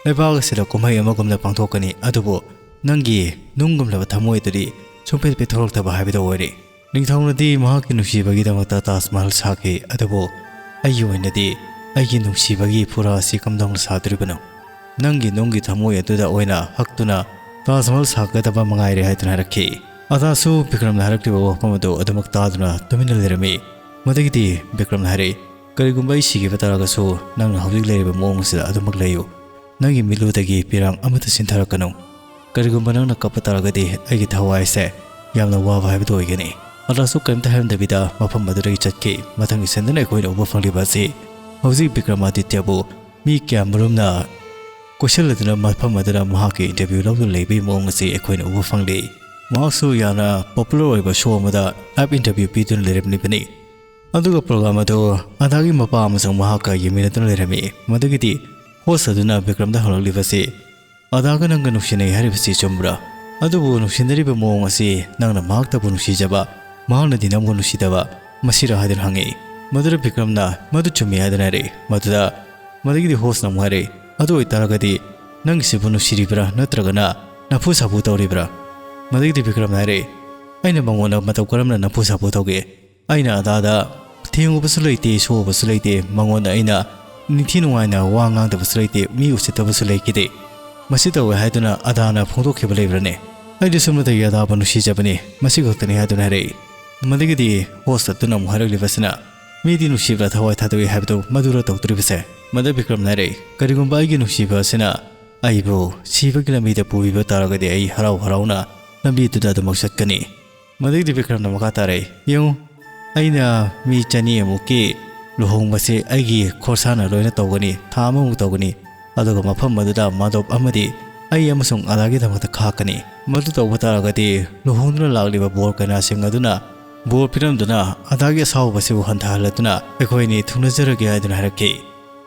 ꯂꯩꯕꯥꯛ ꯑꯁꯤꯗ ꯀꯨꯝꯍꯩ ꯑꯃꯒꯨꯝꯅ ꯄꯥꯡꯊꯣꯛꯀꯅꯤ, ꯑꯗꯨꯕꯨ ꯅꯪꯒꯤ ꯅꯨꯡꯒꯨꯝꯂꯕ ꯊꯃꯣꯏ ꯑꯗꯨꯗꯤ ꯁꯨꯡꯄꯦꯠ ꯄꯦꯠꯊꯣꯛꯂꯛꯇꯕ ꯍꯥꯏꯕꯗꯨ ꯑꯣꯏꯔꯦ꯫" ꯅꯤꯡꯊꯧꯅꯗꯤ ꯃꯍꯥꯛꯀꯤ ꯅꯨꯡꯁꯤꯕꯒꯤꯗꯃꯛꯇ ꯇꯥꯖ ꯃꯍꯜ ꯁꯥꯈꯤ, ꯑꯗꯨꯕꯨ ꯑꯩꯒꯤ ꯑꯣꯏꯅꯗꯤ ꯑꯩꯒꯤ ꯅꯨꯡꯁꯤꯕꯒꯤ ꯐꯨꯔꯥ ꯑꯁꯤ ꯀꯝꯗꯧꯅ ꯁꯥꯗꯣꯔꯤꯕꯅꯣ? ꯅꯪꯒꯤ ꯅꯨꯡꯒꯤ ꯊꯃꯣꯏ ꯑꯗꯨꯗ ꯑꯣꯏꯅ ꯍꯛꯇꯨꯅ ꯇꯥꯖ ꯃꯍꯜ ꯁꯥꯒꯗꯕ ꯃꯉꯥꯏꯔꯦ ꯍꯥꯏꯗꯨꯅ ꯍꯥꯏꯔꯛꯈꯤ꯫ ꯑꯗꯥꯁꯨ ꯕꯤꯀ꯭ꯔꯝꯅ ꯍꯥꯏꯔꯛꯂꯤꯕ ꯋꯥꯐꯝ ꯑꯗꯨ ꯑꯗꯨꯃꯛ ꯇꯥꯗꯨꯅ ꯇꯨꯃꯤꯟꯅ ꯂꯩꯔꯝꯃꯤ꯫ ꯃꯗꯨꯒꯤꯗꯤ ꯕꯤꯀ꯭ꯔꯝꯅ ꯍꯥꯏꯔꯛꯏ, "ꯀꯔꯤꯒꯨꯝꯕ ꯑꯩ ꯁꯤꯈꯤꯕ ꯇꯥꯔꯒꯁꯨ ꯅꯪꯅ ꯍꯧꯖꯤꯛ ꯂꯩꯔꯤꯕ ꯃꯑꯣꯡ ꯑꯁꯤꯗ ꯑꯗꯨꯃꯛ ꯂꯩꯌꯨ꯫ ꯅꯪꯒꯤ ꯃꯤꯠꯂꯨꯗꯒꯤ ꯄꯤꯔꯥꯡ ꯑꯃꯠꯇ ꯆꯤꯟꯊꯔꯛꯀꯅꯨ꯫ ꯀꯔꯤꯒꯨꯝꯕ ꯅꯪꯅ ꯀꯞꯄ ꯇꯥꯔꯒꯗꯤ ꯑꯩꯒꯤ ꯊꯋꯥꯏꯁꯦ ꯌꯥꯝꯅ ꯋꯥꯕ ꯍꯥꯏꯕꯗꯨ ꯑꯣꯏꯒꯅꯤ꯫" ꯑꯗꯥꯁꯨ ꯀꯔꯤꯝꯇ ꯍꯥꯏꯔꯝꯗꯕꯤꯗ ꯃꯐꯝ ꯑꯗꯨꯗꯒꯤ ꯆꯠꯈꯤ꯫ ꯃꯊꯪꯒꯤ ꯁꯟꯗꯅ ꯑꯩꯈꯣꯏꯅ ꯎꯕ ꯐꯪꯂꯤꯕ ꯑꯁꯤ ꯍꯧꯖꯤꯛ ꯕꯤꯀ꯭ꯔꯃꯥꯗꯤꯇ꯭ꯌꯕꯨ ꯃꯤ ꯀꯌꯥ ꯃꯔꯨꯝꯅ ꯀꯣꯏꯁꯤꯜꯂꯗꯨꯅ ꯃꯐꯝ ꯑꯗꯨꯗ ꯃꯍꯥꯛꯀꯤ ꯏꯟꯇꯔꯚ꯭ꯌꯨ ꯂꯧꯗꯨꯅ ꯂꯩꯕꯒꯤ ꯃꯑꯣꯡ ꯑꯁꯤ ꯑꯩꯈꯣꯏꯅ ꯎꯕ ꯐꯪꯂꯤ꯫ ꯃꯍꯥꯛꯁꯨ ꯌꯥꯝꯅ ꯄꯣꯄꯨꯂꯔ ꯑꯣꯏꯕ ꯁꯣ ꯑꯃꯗ ꯂꯥꯏꯚ ꯏꯟꯇꯔꯚ꯭ꯌꯨ ꯄꯤꯗꯨꯅ ꯂꯩꯔꯝꯂꯤꯕꯅꯤ꯫ ꯑꯗꯨꯒ ꯄ꯭ꯔꯣꯒ꯭ꯔꯥꯝ ꯑꯗꯨ ꯑꯗꯥꯒꯤ ꯃꯄꯥ ꯑꯃꯁꯨꯡ ꯃꯍꯥꯛꯀ ꯌꯦꯡꯃꯤꯟꯅꯗꯨꯅ ꯂꯩꯔꯝꯃꯤ꯫ ꯃꯗꯨꯒꯤꯗꯤ ꯍꯣꯁ ꯑꯗꯨꯅ ꯕꯤꯀ꯭ꯔꯝꯗ ꯍꯪꯂꯛꯂꯤꯕꯁꯤ, "ꯑꯗꯥꯒ ꯅꯪꯒ ꯅꯨꯡꯁꯤꯅꯩ ꯍꯥꯏꯔꯤꯕꯁꯤ ꯆꯨꯝꯕ꯭ꯔꯥ? ꯑꯗꯨꯕꯨ ꯅꯨꯡꯁꯤꯅꯔꯤꯕ ꯃꯑꯣꯡ ꯑꯁꯤ ꯅꯪꯅ ꯃꯍꯥꯛꯇꯕꯨ ꯅꯨꯡꯁꯤꯖꯕ, ꯃꯍꯥꯛꯅꯗꯤ ꯅꯪꯕꯨ ꯅꯨꯡꯁꯤꯗꯕ, ꯃꯁꯤꯔꯥ?" ꯍꯥꯏꯗꯨꯅ ꯍꯪꯉꯤ꯫ ꯃꯗꯨꯗ ꯕꯤꯀ꯭ꯔꯝꯅ, "ꯃꯗꯨ ꯆꯨꯝꯃꯤ" ꯍꯥꯏꯗꯨꯅ ꯍꯥꯏꯔꯛꯏ꯫ ꯃꯗꯨꯗ ꯃꯗꯨꯒꯤꯗꯤ ꯍꯣꯁꯅ ꯑꯃꯨꯛ ꯍꯥꯏꯔꯛꯏ, "ꯑꯗꯨ ꯑꯣꯏꯇꯥꯔꯒꯗꯤ ꯅꯪꯒꯤꯁꯤꯕꯨ ꯅꯨꯡꯁꯤꯔꯤꯕ꯭ꯔꯥ ꯅꯠꯇ꯭ꯔꯒꯅ ꯅꯝꯐꯨ ꯁꯥꯐꯨ ꯇꯧꯔꯤꯕ꯭ꯔꯥ?" ꯃꯗꯨꯒꯤꯗꯤ ꯕꯤꯀ꯭ꯔꯝꯅ ꯍꯥꯏꯔꯛꯏ, "ꯑꯩꯅ ꯃꯉꯣꯟꯗ ꯃꯇꯧ ꯀꯔꯝꯅ ꯅꯝꯐꯨ ꯁꯥꯐꯨ ꯇꯧꯒꯦ? ꯑꯩꯅ ꯑꯗꯥꯗ ꯊꯦꯡꯉꯨꯕꯁꯨ ꯂꯩꯇꯦ, ꯁꯣꯛꯎꯕꯁꯨ ꯂꯩꯇꯦ, ꯃꯉꯣꯟꯗ ꯑꯩꯅ ꯅꯤꯡꯊꯤ ꯅꯨꯡꯉꯥꯏꯅ ꯋꯥ ꯉꯥꯡꯗꯕꯁꯨ ꯂꯩꯇꯦ, ꯃꯤ ꯎꯁꯤꯠꯇꯕꯁꯨ ꯂꯩꯈꯤꯗꯦ꯫ ꯃꯁꯤ ꯇꯧꯋꯦ ꯍꯥꯏꯗꯨꯅ ꯑꯗꯥꯅ ꯐꯣꯡꯗꯣꯛꯈꯤꯕ ꯂꯩꯕ꯭ꯔꯅꯦ? ꯑꯩꯗꯤ ꯁꯨꯞꯅꯇꯒꯤ ꯑꯗꯥꯕꯨ ꯅꯨꯡꯁꯤꯖꯕꯅꯤ, ꯃꯁꯤ ꯈꯛꯇꯅꯤ" ꯍꯥꯏꯗꯨꯅ ꯍꯥꯏꯔꯛꯏ꯫ ꯃꯗꯨꯒꯤꯗꯤ ꯍꯣꯁ ꯑꯗꯨꯅ ꯑꯃꯨꯛ ꯍꯥꯏꯔꯛꯂꯤꯕꯁꯤꯅ, "ꯃꯤꯗꯤ ꯅꯨꯡꯁꯤꯕꯗ ꯊꯋꯥꯏ ꯊꯥꯗꯣꯛꯏ ꯍꯥꯏꯕꯗꯨ ꯃꯗꯨꯔ ꯇꯧꯗꯣꯔꯤꯕꯁꯦ?" ꯃꯗꯨ ꯕꯤꯀ꯭ꯔꯝꯅ ꯍꯥꯏꯔꯛꯏ, "ꯀꯔꯤꯒꯨꯝꯕ ꯑꯩꯒꯤ ꯅꯨꯡꯁꯤꯕ ꯑꯁꯤꯅ ꯑꯩꯕꯨ ꯁꯤꯕꯒꯤ ꯂꯝꯕꯤꯗ ꯄꯨꯕꯤꯕ ꯇꯥꯔꯒꯗꯤ ꯑꯩ ꯍꯔꯥꯎ ꯍꯔꯥꯎꯅ ꯂꯝꯕꯤꯗꯨꯗ ꯑꯗꯨꯃꯛ ꯆꯠꯀꯅꯤ"꯫ ꯃꯗꯨꯒꯤꯗꯤ ꯕꯤꯀ꯭ꯔꯝꯅ ꯃꯈꯥ ꯇꯥꯔꯛꯏ, "ꯌꯦꯡꯉꯨ, ꯑꯩꯅ ꯃꯤ ꯆꯅꯤ ꯑꯃꯨꯛꯀꯤ ꯂꯨꯍꯣꯡꯕꯁꯦ ꯑꯩꯒꯤ ꯈꯣꯔꯁꯥꯅ ꯂꯣꯏꯅ ꯇꯧꯒꯅꯤ, ꯊꯥ ꯑꯃꯃꯨꯛ ꯇꯧꯒꯅꯤ, ꯑꯗꯨꯒ ꯃꯐꯝ ꯑꯗꯨꯗ ꯃꯥꯙꯕ ꯑꯃꯗꯤ ꯑꯩ ꯑꯃꯁꯨꯡ ꯑꯗꯥꯒꯤꯗꯃꯛꯇ ꯈꯥꯛꯀꯅꯤ꯫ ꯃꯗꯨ ꯇꯧꯕ ꯇꯥꯔꯒꯗꯤ ꯂꯨꯍꯣꯡꯗꯨꯅ ꯂꯥꯛꯂꯤꯕ ꯕꯣꯔ ꯀꯩꯅꯥꯁꯤꯡ ꯑꯗꯨꯅ ꯕꯣꯔ ꯄꯤꯔꯝꯗꯨꯅ ꯑꯗꯥꯒꯤ ꯑꯁꯥꯎꯕꯁꯤꯕꯨ ꯍꯟꯊꯍꯜꯂꯗꯨꯅ ꯑꯩꯈꯣꯏ ꯑꯅꯤ ꯊꯨꯡꯅꯖꯔꯒꯦ" ꯍꯥꯏꯗꯨꯅ ꯍꯥꯏꯔꯛꯈꯤ꯫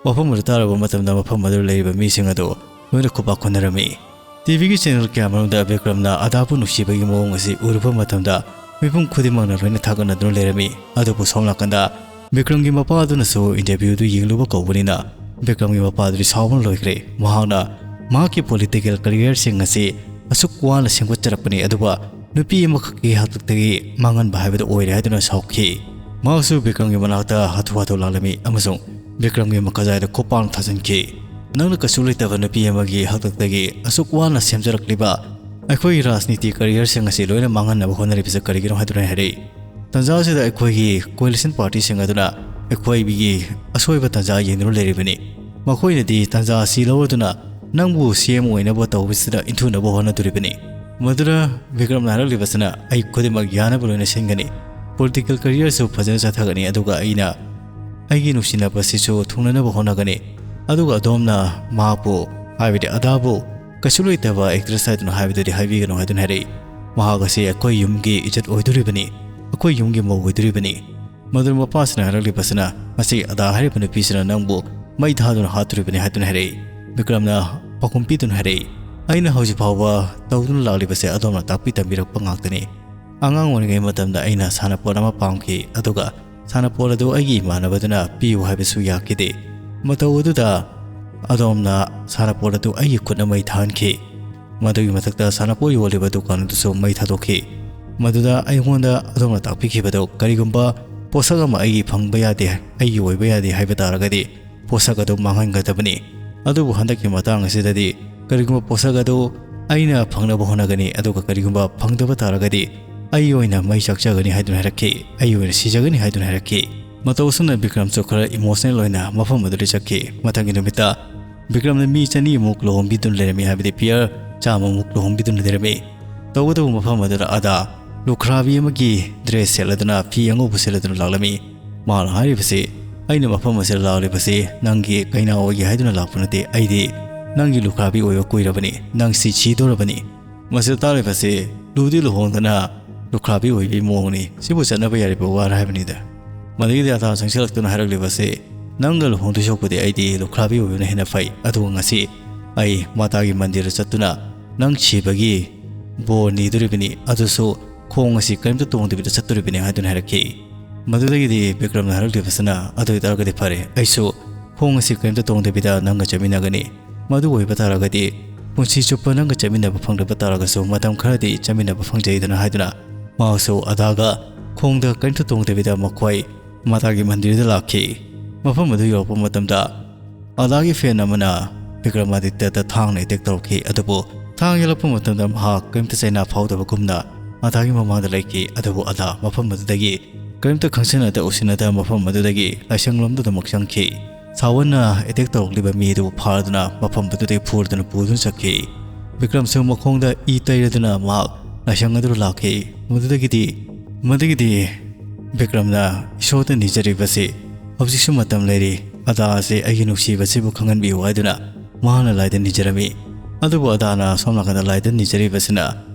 ꯋꯥꯐꯝ ꯑꯗꯨ ꯇꯥꯔꯕ ꯃꯇꯝꯗ ꯃꯐꯝ ꯑꯗꯨꯗ ꯂꯩꯔꯤꯕ ꯃꯤꯁꯤꯡ ꯑꯗꯨ ꯂꯣꯏꯅ ꯈꯨꯄꯥꯛ ꯈꯨꯅꯔꯝꯃꯤ꯫ ꯇꯤꯚꯤꯒꯤ ꯆꯦꯅꯦꯜ ꯀꯌꯥꯃꯔꯨꯝꯗ ꯕꯤꯀ꯭ꯔꯝꯅ ꯑꯗꯥꯕꯨ ꯅꯨꯡꯁꯤꯕꯒꯤ ꯃꯑꯣꯡ ꯑꯁꯤ ꯎꯔꯨꯕ ꯃꯇꯝꯗ ꯃꯤꯄꯨꯝ ꯈꯨꯗꯤꯡꯃꯛꯅ ꯂꯣꯏꯅ ꯊꯥꯒꯠꯅꯗꯨꯅ ꯂꯩꯔꯝꯃꯤ꯫ ꯑꯗꯨꯕꯨ ꯁꯣꯝ ꯅꯥꯀꯟꯗ ꯕꯤꯀ꯭ꯔꯝꯒꯤ ꯃꯄꯥ ꯑꯗꯨꯅꯁꯨ ꯏꯟꯇꯔꯚ꯭ꯌꯨꯗꯨ ꯌꯦꯡꯂꯨꯕ ꯀꯧꯕꯅꯤꯅ ꯕꯤꯀ꯭ꯔꯝꯒꯤ ꯃꯄꯥ ꯑꯗꯨꯗꯤ ꯁꯥꯎꯕꯅ ꯂꯣꯏꯈ꯭ꯔꯦ꯫ ꯃꯍꯥꯛꯅ ꯃꯍꯥꯛꯀꯤ ꯄꯣꯂꯤꯇꯤꯀꯦꯜ ꯀꯦꯔꯤꯌꯔꯁꯤꯡ ꯑꯁꯤ ꯑꯁꯨꯛ ꯋꯥꯅ ꯁꯦꯝꯒꯠꯆꯔꯛꯄꯅꯤ, ꯑꯗꯨꯒ ꯅꯨꯄꯤ ꯑꯃꯈꯛꯀꯤ ꯍꯥꯛꯇꯛꯇꯒꯤ ꯃꯥꯡꯍꯟꯕ ꯍꯥꯏꯕꯗꯨ ꯑꯣꯏꯔꯦ ꯍꯥꯏꯗꯨꯅ ꯁꯥꯎꯈꯤ꯫ ꯃꯍꯥꯛꯁꯨ ꯕꯤꯀ꯭ꯔꯝꯒꯤ ꯃꯅꯥꯛꯇ ꯍꯥꯊꯨ ꯍꯥꯊꯨ ꯂꯥꯛꯂꯝꯃꯤ ꯑꯃꯁꯨꯡ ꯕꯤꯀ꯭ꯔꯝꯒꯤ ꯃꯈꯥꯖꯥꯏꯗ ꯈꯨꯄꯥꯛꯅ ꯊꯥꯖꯤꯟꯈꯤ꯫ "ꯅꯪꯅ ꯀꯩꯁꯨ ꯂꯩꯇꯕ ꯅꯨꯄꯤ ꯑꯃꯒꯤ ꯍꯥꯛꯇꯛꯇꯒꯤ ꯑꯁꯨꯛ ꯋꯥꯅ ꯁꯦꯝꯖꯔꯛꯂꯤꯕ ꯑꯩꯈꯣꯏꯒꯤ ꯔꯥꯖꯅꯤꯇꯤ ꯀꯦꯔꯤꯌꯔꯁꯤꯡ ꯑꯁꯤ ꯂꯣꯏꯅ ꯃꯥꯡꯍꯟꯅꯕ ꯍꯣꯠꯅꯔꯤꯕꯁꯤ ꯀꯔꯤꯒꯤꯅꯣ?" ꯍꯥꯏꯗꯨꯅ ꯍꯥꯏꯔꯛꯏ꯫ ꯇꯥꯟꯖꯥ ꯑꯁꯤꯗ ꯑꯩꯈꯣꯏꯒꯤ ꯀꯣꯑꯦꯂꯤꯁꯟ ꯄꯥꯔꯇꯤꯁꯤꯡ ꯑꯗꯨꯅ ꯑꯩꯈꯣꯏꯒꯤ ꯑꯁꯣꯏꯕ ꯇꯥꯟꯖꯥ ꯌꯦꯡꯗꯨꯅ ꯂꯩꯔꯤꯕꯅꯤ꯫ ꯃꯈꯣꯏꯅꯗꯤ ꯇꯥꯟꯖꯥ ꯑꯁꯤ ꯂꯧꯔꯗꯨꯅ ꯅꯪꯕꯨ ꯁꯤ ꯑꯦꯝ ꯑꯣꯏꯅꯕ ꯇꯧꯕꯁꯤꯗ ꯏꯟꯊꯨꯅꯕ ꯍꯣꯠꯅꯗꯣꯔꯤꯕꯅꯤ꯫ ꯃꯗꯨꯅ ꯕꯤꯀ꯭ꯔꯝꯅ ꯍꯥꯏꯔꯛꯂꯤꯕꯁꯤꯅ, "ꯑꯩ ꯈꯨꯗꯤꯡꯃꯛ ꯌꯥꯅꯕ ꯂꯣꯏꯅ ꯁꯤꯟꯒꯅꯤ, ꯄꯣꯂꯤꯇꯤꯀꯦꯜ ꯀꯦꯔꯤꯌꯔꯁꯨ ꯐꯖꯅ ꯆꯠꯊꯒꯅꯤ, ꯑꯗꯨꯒ ꯑꯩꯅ ꯑꯩꯒꯤ ꯅꯨꯡꯁꯤꯅꯕ ꯑꯁꯤꯁꯨ ꯊꯨꯡꯅꯅꯕ ꯍꯣꯠꯅꯒꯅꯤ, ꯑꯗꯨꯒ ꯑꯗꯣꯝꯅ ꯃꯍꯥꯛꯄꯨ, ꯍꯥꯏꯕꯗꯤ ꯑꯗꯥꯕꯨ, ꯀꯩꯁꯨ ꯂꯩꯇꯕ ꯑꯦꯛꯇ꯭ꯔꯦꯁ ꯍꯥꯏꯗꯨꯅ ꯍꯥꯏꯕꯗꯨꯗꯤ ꯍꯥꯏꯕꯤꯒꯅꯨ" ꯍꯥꯏꯗꯨꯅ ꯍꯥꯏꯔꯛꯏ꯫ ꯃꯍꯥꯛ ꯑꯁꯤ ꯑꯩꯈꯣꯏ ꯌꯨꯝꯒꯤ ꯏꯖꯠ ꯑꯣꯏꯗꯣꯔꯤꯕꯅꯤ, ꯑꯩꯈꯣꯏ ꯌꯨꯝꯒꯤ ꯃꯧ ꯑꯣꯏꯗꯣꯔꯤꯕꯅꯤ꯫ ꯃꯗꯨ ꯃꯄꯥꯁꯤꯅ ꯍꯥꯏꯔꯛꯂꯤꯕꯁꯤꯅ, "ꯃꯁꯤ ꯑꯗꯥ ꯍꯥꯏꯔꯤꯕ ꯅꯨꯄꯤꯁꯤꯅ ꯅꯪꯕꯨ ꯃꯩ ꯊꯥꯗꯨꯅ ꯍꯥꯠꯇꯣꯔꯤꯕꯅꯤ" ꯍꯥꯏꯗꯨꯅ ꯍꯥꯏꯔꯛꯏ꯫ ꯕꯤꯀ꯭ꯔꯝꯅ ꯄꯥꯎꯈꯨꯝ ꯄꯤꯗꯨꯅ ꯍꯥꯏꯔꯛꯏ, "ꯑꯩꯅ ꯍꯧꯖꯤꯛ ꯐꯥꯎꯕ ꯇꯧꯗꯨꯅ ꯂꯥꯛꯂꯤꯕꯁꯦ ꯑꯗꯣꯝꯅ ꯇꯥꯛꯄꯤ ꯇꯝꯕꯤꯔꯛꯄ ꯉꯥꯛꯇꯅꯤ꯫ ꯑꯉꯥꯡ ꯑꯣꯏꯔꯤꯉꯩ ꯃꯇꯝꯗ ꯑꯩꯅ ꯁꯥꯟꯅꯄꯣꯠ ꯑꯃ ꯄꯥꯝꯈꯤ, ꯑꯗꯨꯒ ꯁꯥꯟꯅꯄꯣꯠ ꯑꯗꯨ ꯑꯩꯒꯤ ꯏꯃꯥꯟꯅꯕꯗꯨꯅ ꯄꯤꯌꯨ ꯍꯥꯏꯕꯁꯨ ꯌꯥꯈꯤꯗꯦ꯫ ꯃꯇꯧ ꯑꯗꯨꯗ ꯑꯗꯣꯝꯅ ꯁꯥꯟꯅꯄꯣꯠ ꯑꯗꯨ ꯑꯩꯒꯤ ꯈꯨꯠꯅ ꯃꯩ ꯊꯥꯍꯟꯈꯤ꯫ ꯃꯗꯨꯒꯤ ꯃꯊꯛꯇ ꯁꯥꯟꯅꯄꯣꯠ ꯌꯣꯜꯂꯤꯕ ꯗꯨꯀꯥꯟ ꯑꯗꯨꯁꯨ ꯃꯩ ꯊꯥꯗꯣꯛꯈꯤ꯫ ꯃꯗꯨꯗ ꯑꯩꯉꯣꯟꯗ ꯑꯗꯣꯝꯅ ꯇꯥꯛꯄꯤꯈꯤꯕꯗꯨ, ꯀꯔꯤꯒꯨꯝꯕ ꯄꯣꯠꯁꯛ ꯑꯃ ꯑꯩꯒꯤ ꯐꯪꯕ ꯌꯥꯗꯦ, ꯑꯩꯒꯤ ꯑꯣꯏꯕ ꯌꯥꯗꯦ ꯍꯥꯏꯕ ꯇꯥꯔꯒꯗꯤ ꯄꯣꯠꯁꯛ ꯑꯗꯨ ꯃꯥꯡꯍꯟꯒꯗꯕꯅꯤ꯫ ꯑꯗꯨꯕꯨ ꯍꯟꯗꯛꯀꯤ ꯃꯇꯥꯡ ꯑꯁꯤꯗꯗꯤ ꯀꯔꯤꯒꯨꯝꯕ ꯄꯣꯠꯁꯛ ꯑꯗꯨ ꯑꯩꯅ ꯐꯪꯅꯕ ꯍꯣꯠꯅꯒꯅꯤ, ꯑꯗꯨꯒ ꯀꯔꯤꯒꯨꯝꯕ ꯐꯪꯗꯕ ꯇꯥꯔꯒꯗꯤ ꯑꯩ ꯑꯣꯏꯅ ꯃꯩ ꯆꯥꯛꯆꯒꯅꯤ" ꯍꯥꯏꯗꯨꯅ ꯍꯥꯏꯔꯛꯈꯤ꯫ "ꯑꯩ ꯑꯣꯏꯅ ꯁꯤꯖꯒꯅꯤ" ꯍꯥꯏꯗꯨꯅ ꯍꯥꯏꯔꯛꯈꯤ꯫ ꯃꯇꯧ ꯑꯁꯨꯝꯅ ꯕꯤꯀ꯭ꯔꯝꯁꯨ ꯈꯔ ꯏꯃꯣꯁꯅꯦꯜ ꯑꯣꯏꯅ ꯃꯐꯝ ꯑꯗꯨꯗ ꯆꯠꯈꯤ꯫ ꯃꯊꯪꯒꯤ ꯅꯨꯃꯤꯠꯇ ꯕꯤꯀ꯭ꯔꯝꯅ ꯃꯤ ꯆꯅꯤꯃꯨꯛ ꯂꯨꯍꯣꯡꯕꯤꯗꯨꯅ ꯂꯩꯔꯝꯃꯤ, ꯍꯥꯏꯕꯗꯤ ꯄꯤꯌꯔ ꯆꯥꯝꯃꯃꯨꯛ ꯂꯨꯍꯣꯡꯕꯤꯗꯨꯅ ꯂꯩꯔꯝꯃꯤ꯫ ꯇꯧꯕꯇꯕꯨ ꯃꯐꯝ ꯑꯗꯨꯗ ꯑꯗꯥ ꯂꯨꯈ꯭ꯔꯥꯕꯤ ꯑꯃꯒꯤ ꯗ꯭ꯔꯦꯁ ꯁꯦꯠꯂꯗꯨꯅ, ꯐꯤ ꯑꯉꯧꯕ ꯁꯦꯠꯂꯗꯨꯅ ꯂꯥꯛꯂꯝꯃꯤ꯫ ꯃꯥꯅ ꯍꯥꯏꯔꯤꯕꯁꯤ, "ꯑꯩꯅ ꯃꯐꯝ ꯑꯁꯤꯗ ꯂꯥꯛꯂꯤꯕꯁꯤ ꯅꯪꯒꯤ ꯀꯩꯅꯥ ꯑꯣꯏꯒꯦ ꯍꯥꯏꯗꯨꯅ ꯂꯥꯛꯄ ꯅꯠꯇꯦ, ꯑꯩꯗꯤ ꯅꯪꯒꯤ ꯂꯨꯈ꯭ꯔꯥꯕꯤ ꯑꯣꯏꯕ ꯀꯨꯏꯔꯕꯅꯤ, ꯅꯪ ꯁꯤ ꯁꯤꯗꯣꯔꯕꯅꯤ"꯫ ꯃꯁꯤꯗ ꯇꯥꯛꯂꯤꯕꯁꯤ ꯂꯨꯗꯤ ꯂꯨꯍꯣꯡꯗꯅ ꯂꯨꯈ꯭ꯔꯥꯕꯤ ꯑꯣꯏꯕꯒꯤ ꯃꯑꯣꯡꯅꯤ꯫ ꯁꯤꯕꯨ ꯆꯠꯅꯕ ꯌꯥꯔꯤꯕ ꯋꯥꯔ ꯍꯥꯏꯕꯅꯤꯗ꯫ ꯃꯗꯨꯒꯤꯗꯤ ꯑꯗꯥ ꯆꯪꯁꯤꯜꯂꯛꯇꯨꯅ ꯍꯥꯏꯔꯛꯂꯤꯕꯁꯤ, "ꯅꯪꯒ ꯂꯨꯍꯣꯡꯗꯣꯏ ꯁꯔꯨꯛꯄꯨꯗꯤ ꯑꯩꯗꯤ ꯂꯨꯈ꯭ꯔꯥꯕꯤ ꯑꯣꯏꯕꯅ ꯍꯦꯟꯅ ꯐꯩ꯫ ꯑꯗꯨꯒ ꯉꯁꯤ ꯑꯩ ꯃꯥꯇꯥꯒꯤ ꯃꯟꯗꯤꯔꯗ ꯆꯠꯇꯨꯅ ꯅꯪ ꯁꯤꯕꯒꯤ ꯕꯣꯔ ꯅꯤꯗꯣꯔꯤꯕꯅꯤ, ꯑꯗꯨꯁꯨ ꯈꯣꯡ ꯑꯁꯤ ꯀꯔꯤꯝꯇ ꯇꯣꯡꯗꯕꯤꯗ ꯆꯠꯇꯣꯔꯤꯕꯅꯤ" ꯍꯥꯏꯗꯨꯅ ꯍꯥꯏꯔꯛꯈꯤ꯫ ꯃꯗꯨꯗꯒꯤꯗꯤ ꯕꯤꯀ꯭ꯔꯝꯅ ꯍꯥꯏꯔꯛꯂꯤꯕꯁꯤꯅ, "ꯑꯗꯨ ꯑꯣꯏꯇꯥꯔꯒꯗꯤ ꯐꯔꯦ, ꯑꯩꯁꯨ ꯈꯣꯡ ꯑꯁꯤ ꯀꯔꯤꯝꯇ ꯇꯣꯡꯗꯕꯤꯗ ꯅꯪꯒ ꯆꯠꯃꯤꯟꯅꯒꯅꯤ꯫ ꯃꯗꯨ ꯑꯣꯏꯕ ꯇꯥꯔꯒꯗꯤ ꯄꯨꯟꯁꯤ ꯆꯨꯞꯄ ꯅꯪꯒ ꯆꯠꯃꯤꯟꯅꯕ ꯐꯪꯗꯕ ꯇꯥꯔꯒꯁꯨ ꯃꯇꯝ ꯈꯔꯗꯤ ꯆꯠꯃꯤꯟꯅꯕ ꯐꯪꯖꯩꯗꯅ" ꯍꯥꯏꯗꯨꯅ ꯃꯍꯥꯛꯁꯨ ꯑꯗꯥꯒ ꯈꯣꯡꯗ ꯀꯔꯤꯝꯇ ꯇꯣꯡꯗꯕꯤꯗ ꯃꯈꯣꯏ ꯃꯥꯇꯥꯒꯤ ꯃꯟꯗꯤꯔꯗ ꯂꯥꯛꯈꯤ꯫ ꯃꯐꯝ ꯑꯗꯨ ꯌꯧꯔꯛꯄ ꯃꯇꯝꯗ ꯑꯗꯥꯒꯤ ꯐꯦꯟ ꯑꯃꯅ ꯕꯤꯀ꯭ꯔꯃꯥꯗꯤꯇ꯭ꯌꯗ ꯊꯥꯡꯅ ꯑꯦꯇꯦꯛ ꯇꯧꯔꯛꯈꯤ꯫ ꯑꯗꯨꯕꯨ ꯊꯥꯡ ꯌꯥꯜꯂꯛꯄ ꯃꯇꯝꯗ ꯃꯍꯥꯛ ꯀꯔꯤꯝꯇ ꯆꯩꯅꯥ ꯐꯥꯎꯗꯕꯒꯨꯝꯅ ꯑꯗꯥꯒꯤ ꯃꯃꯥꯡꯗ ꯂꯩꯈꯤ꯫ ꯑꯗꯨꯕꯨ ꯑꯗꯥ ꯃꯐꯝ ꯑꯗꯨꯗꯒꯤ ꯀꯔꯤꯝꯇ ꯈꯪꯁꯤꯟꯅꯗ ꯎꯁꯤꯟꯅꯗ ꯃꯐꯝ ꯑꯗꯨꯗꯒꯤ ꯂꯥꯏꯁꯪꯂꯣꯝꯗꯨꯗꯃꯛ ꯆꯪꯈꯤ꯫ ꯁꯥꯋꯟꯅ ꯑꯦꯇꯦꯛ ꯇꯧꯔꯛꯂꯤꯕ ꯃꯤ ꯑꯗꯨꯕꯨ ꯐꯥꯗꯨꯅ ꯃꯐꯝ ꯑꯗꯨꯗꯒꯤ ꯐꯨꯔꯗꯨꯅ ꯄꯨꯗꯨꯅ ꯆꯠꯈꯤ꯫ ꯕꯤꯀ꯭ꯔꯝꯁꯨ ꯃꯈꯣꯡꯗ ꯏ ꯇꯩꯔꯗꯨꯅ ꯃꯍꯥꯛ ꯂꯥꯏꯁꯪ ꯑꯗꯨꯗ ꯂꯥꯛꯈꯤ꯫ ꯃꯗꯨꯗꯒꯤꯗꯤ, ꯃꯗꯨꯒꯤꯗꯤ ꯕꯤꯀ꯭ꯔꯝꯅ ꯏꯁꯣꯔꯗ ꯅꯤꯖꯔꯤꯕꯁꯤ, "ꯍꯧꯖꯤꯛꯁꯨ ꯃꯇꯝ ꯂꯩꯔꯤ, ꯑꯗꯥ ꯑꯁꯤ ꯑꯩꯒꯤ ꯅꯨꯡꯁꯤꯕꯁꯤꯕꯨ ꯈꯪꯍꯟꯕꯤꯌꯨ" ꯍꯥꯏꯗꯨꯅ ꯃꯍꯥꯛꯅ ꯂꯥꯏꯗ ꯅꯤꯖꯔꯝꯃꯤ꯫ ꯑꯗꯨꯕꯨ ꯑꯗꯥꯅ ꯑꯁꯣꯝ ꯅꯥꯀꯟꯗ ꯂꯥꯏꯗ ꯅꯤꯖꯔꯤꯕꯁꯤꯅ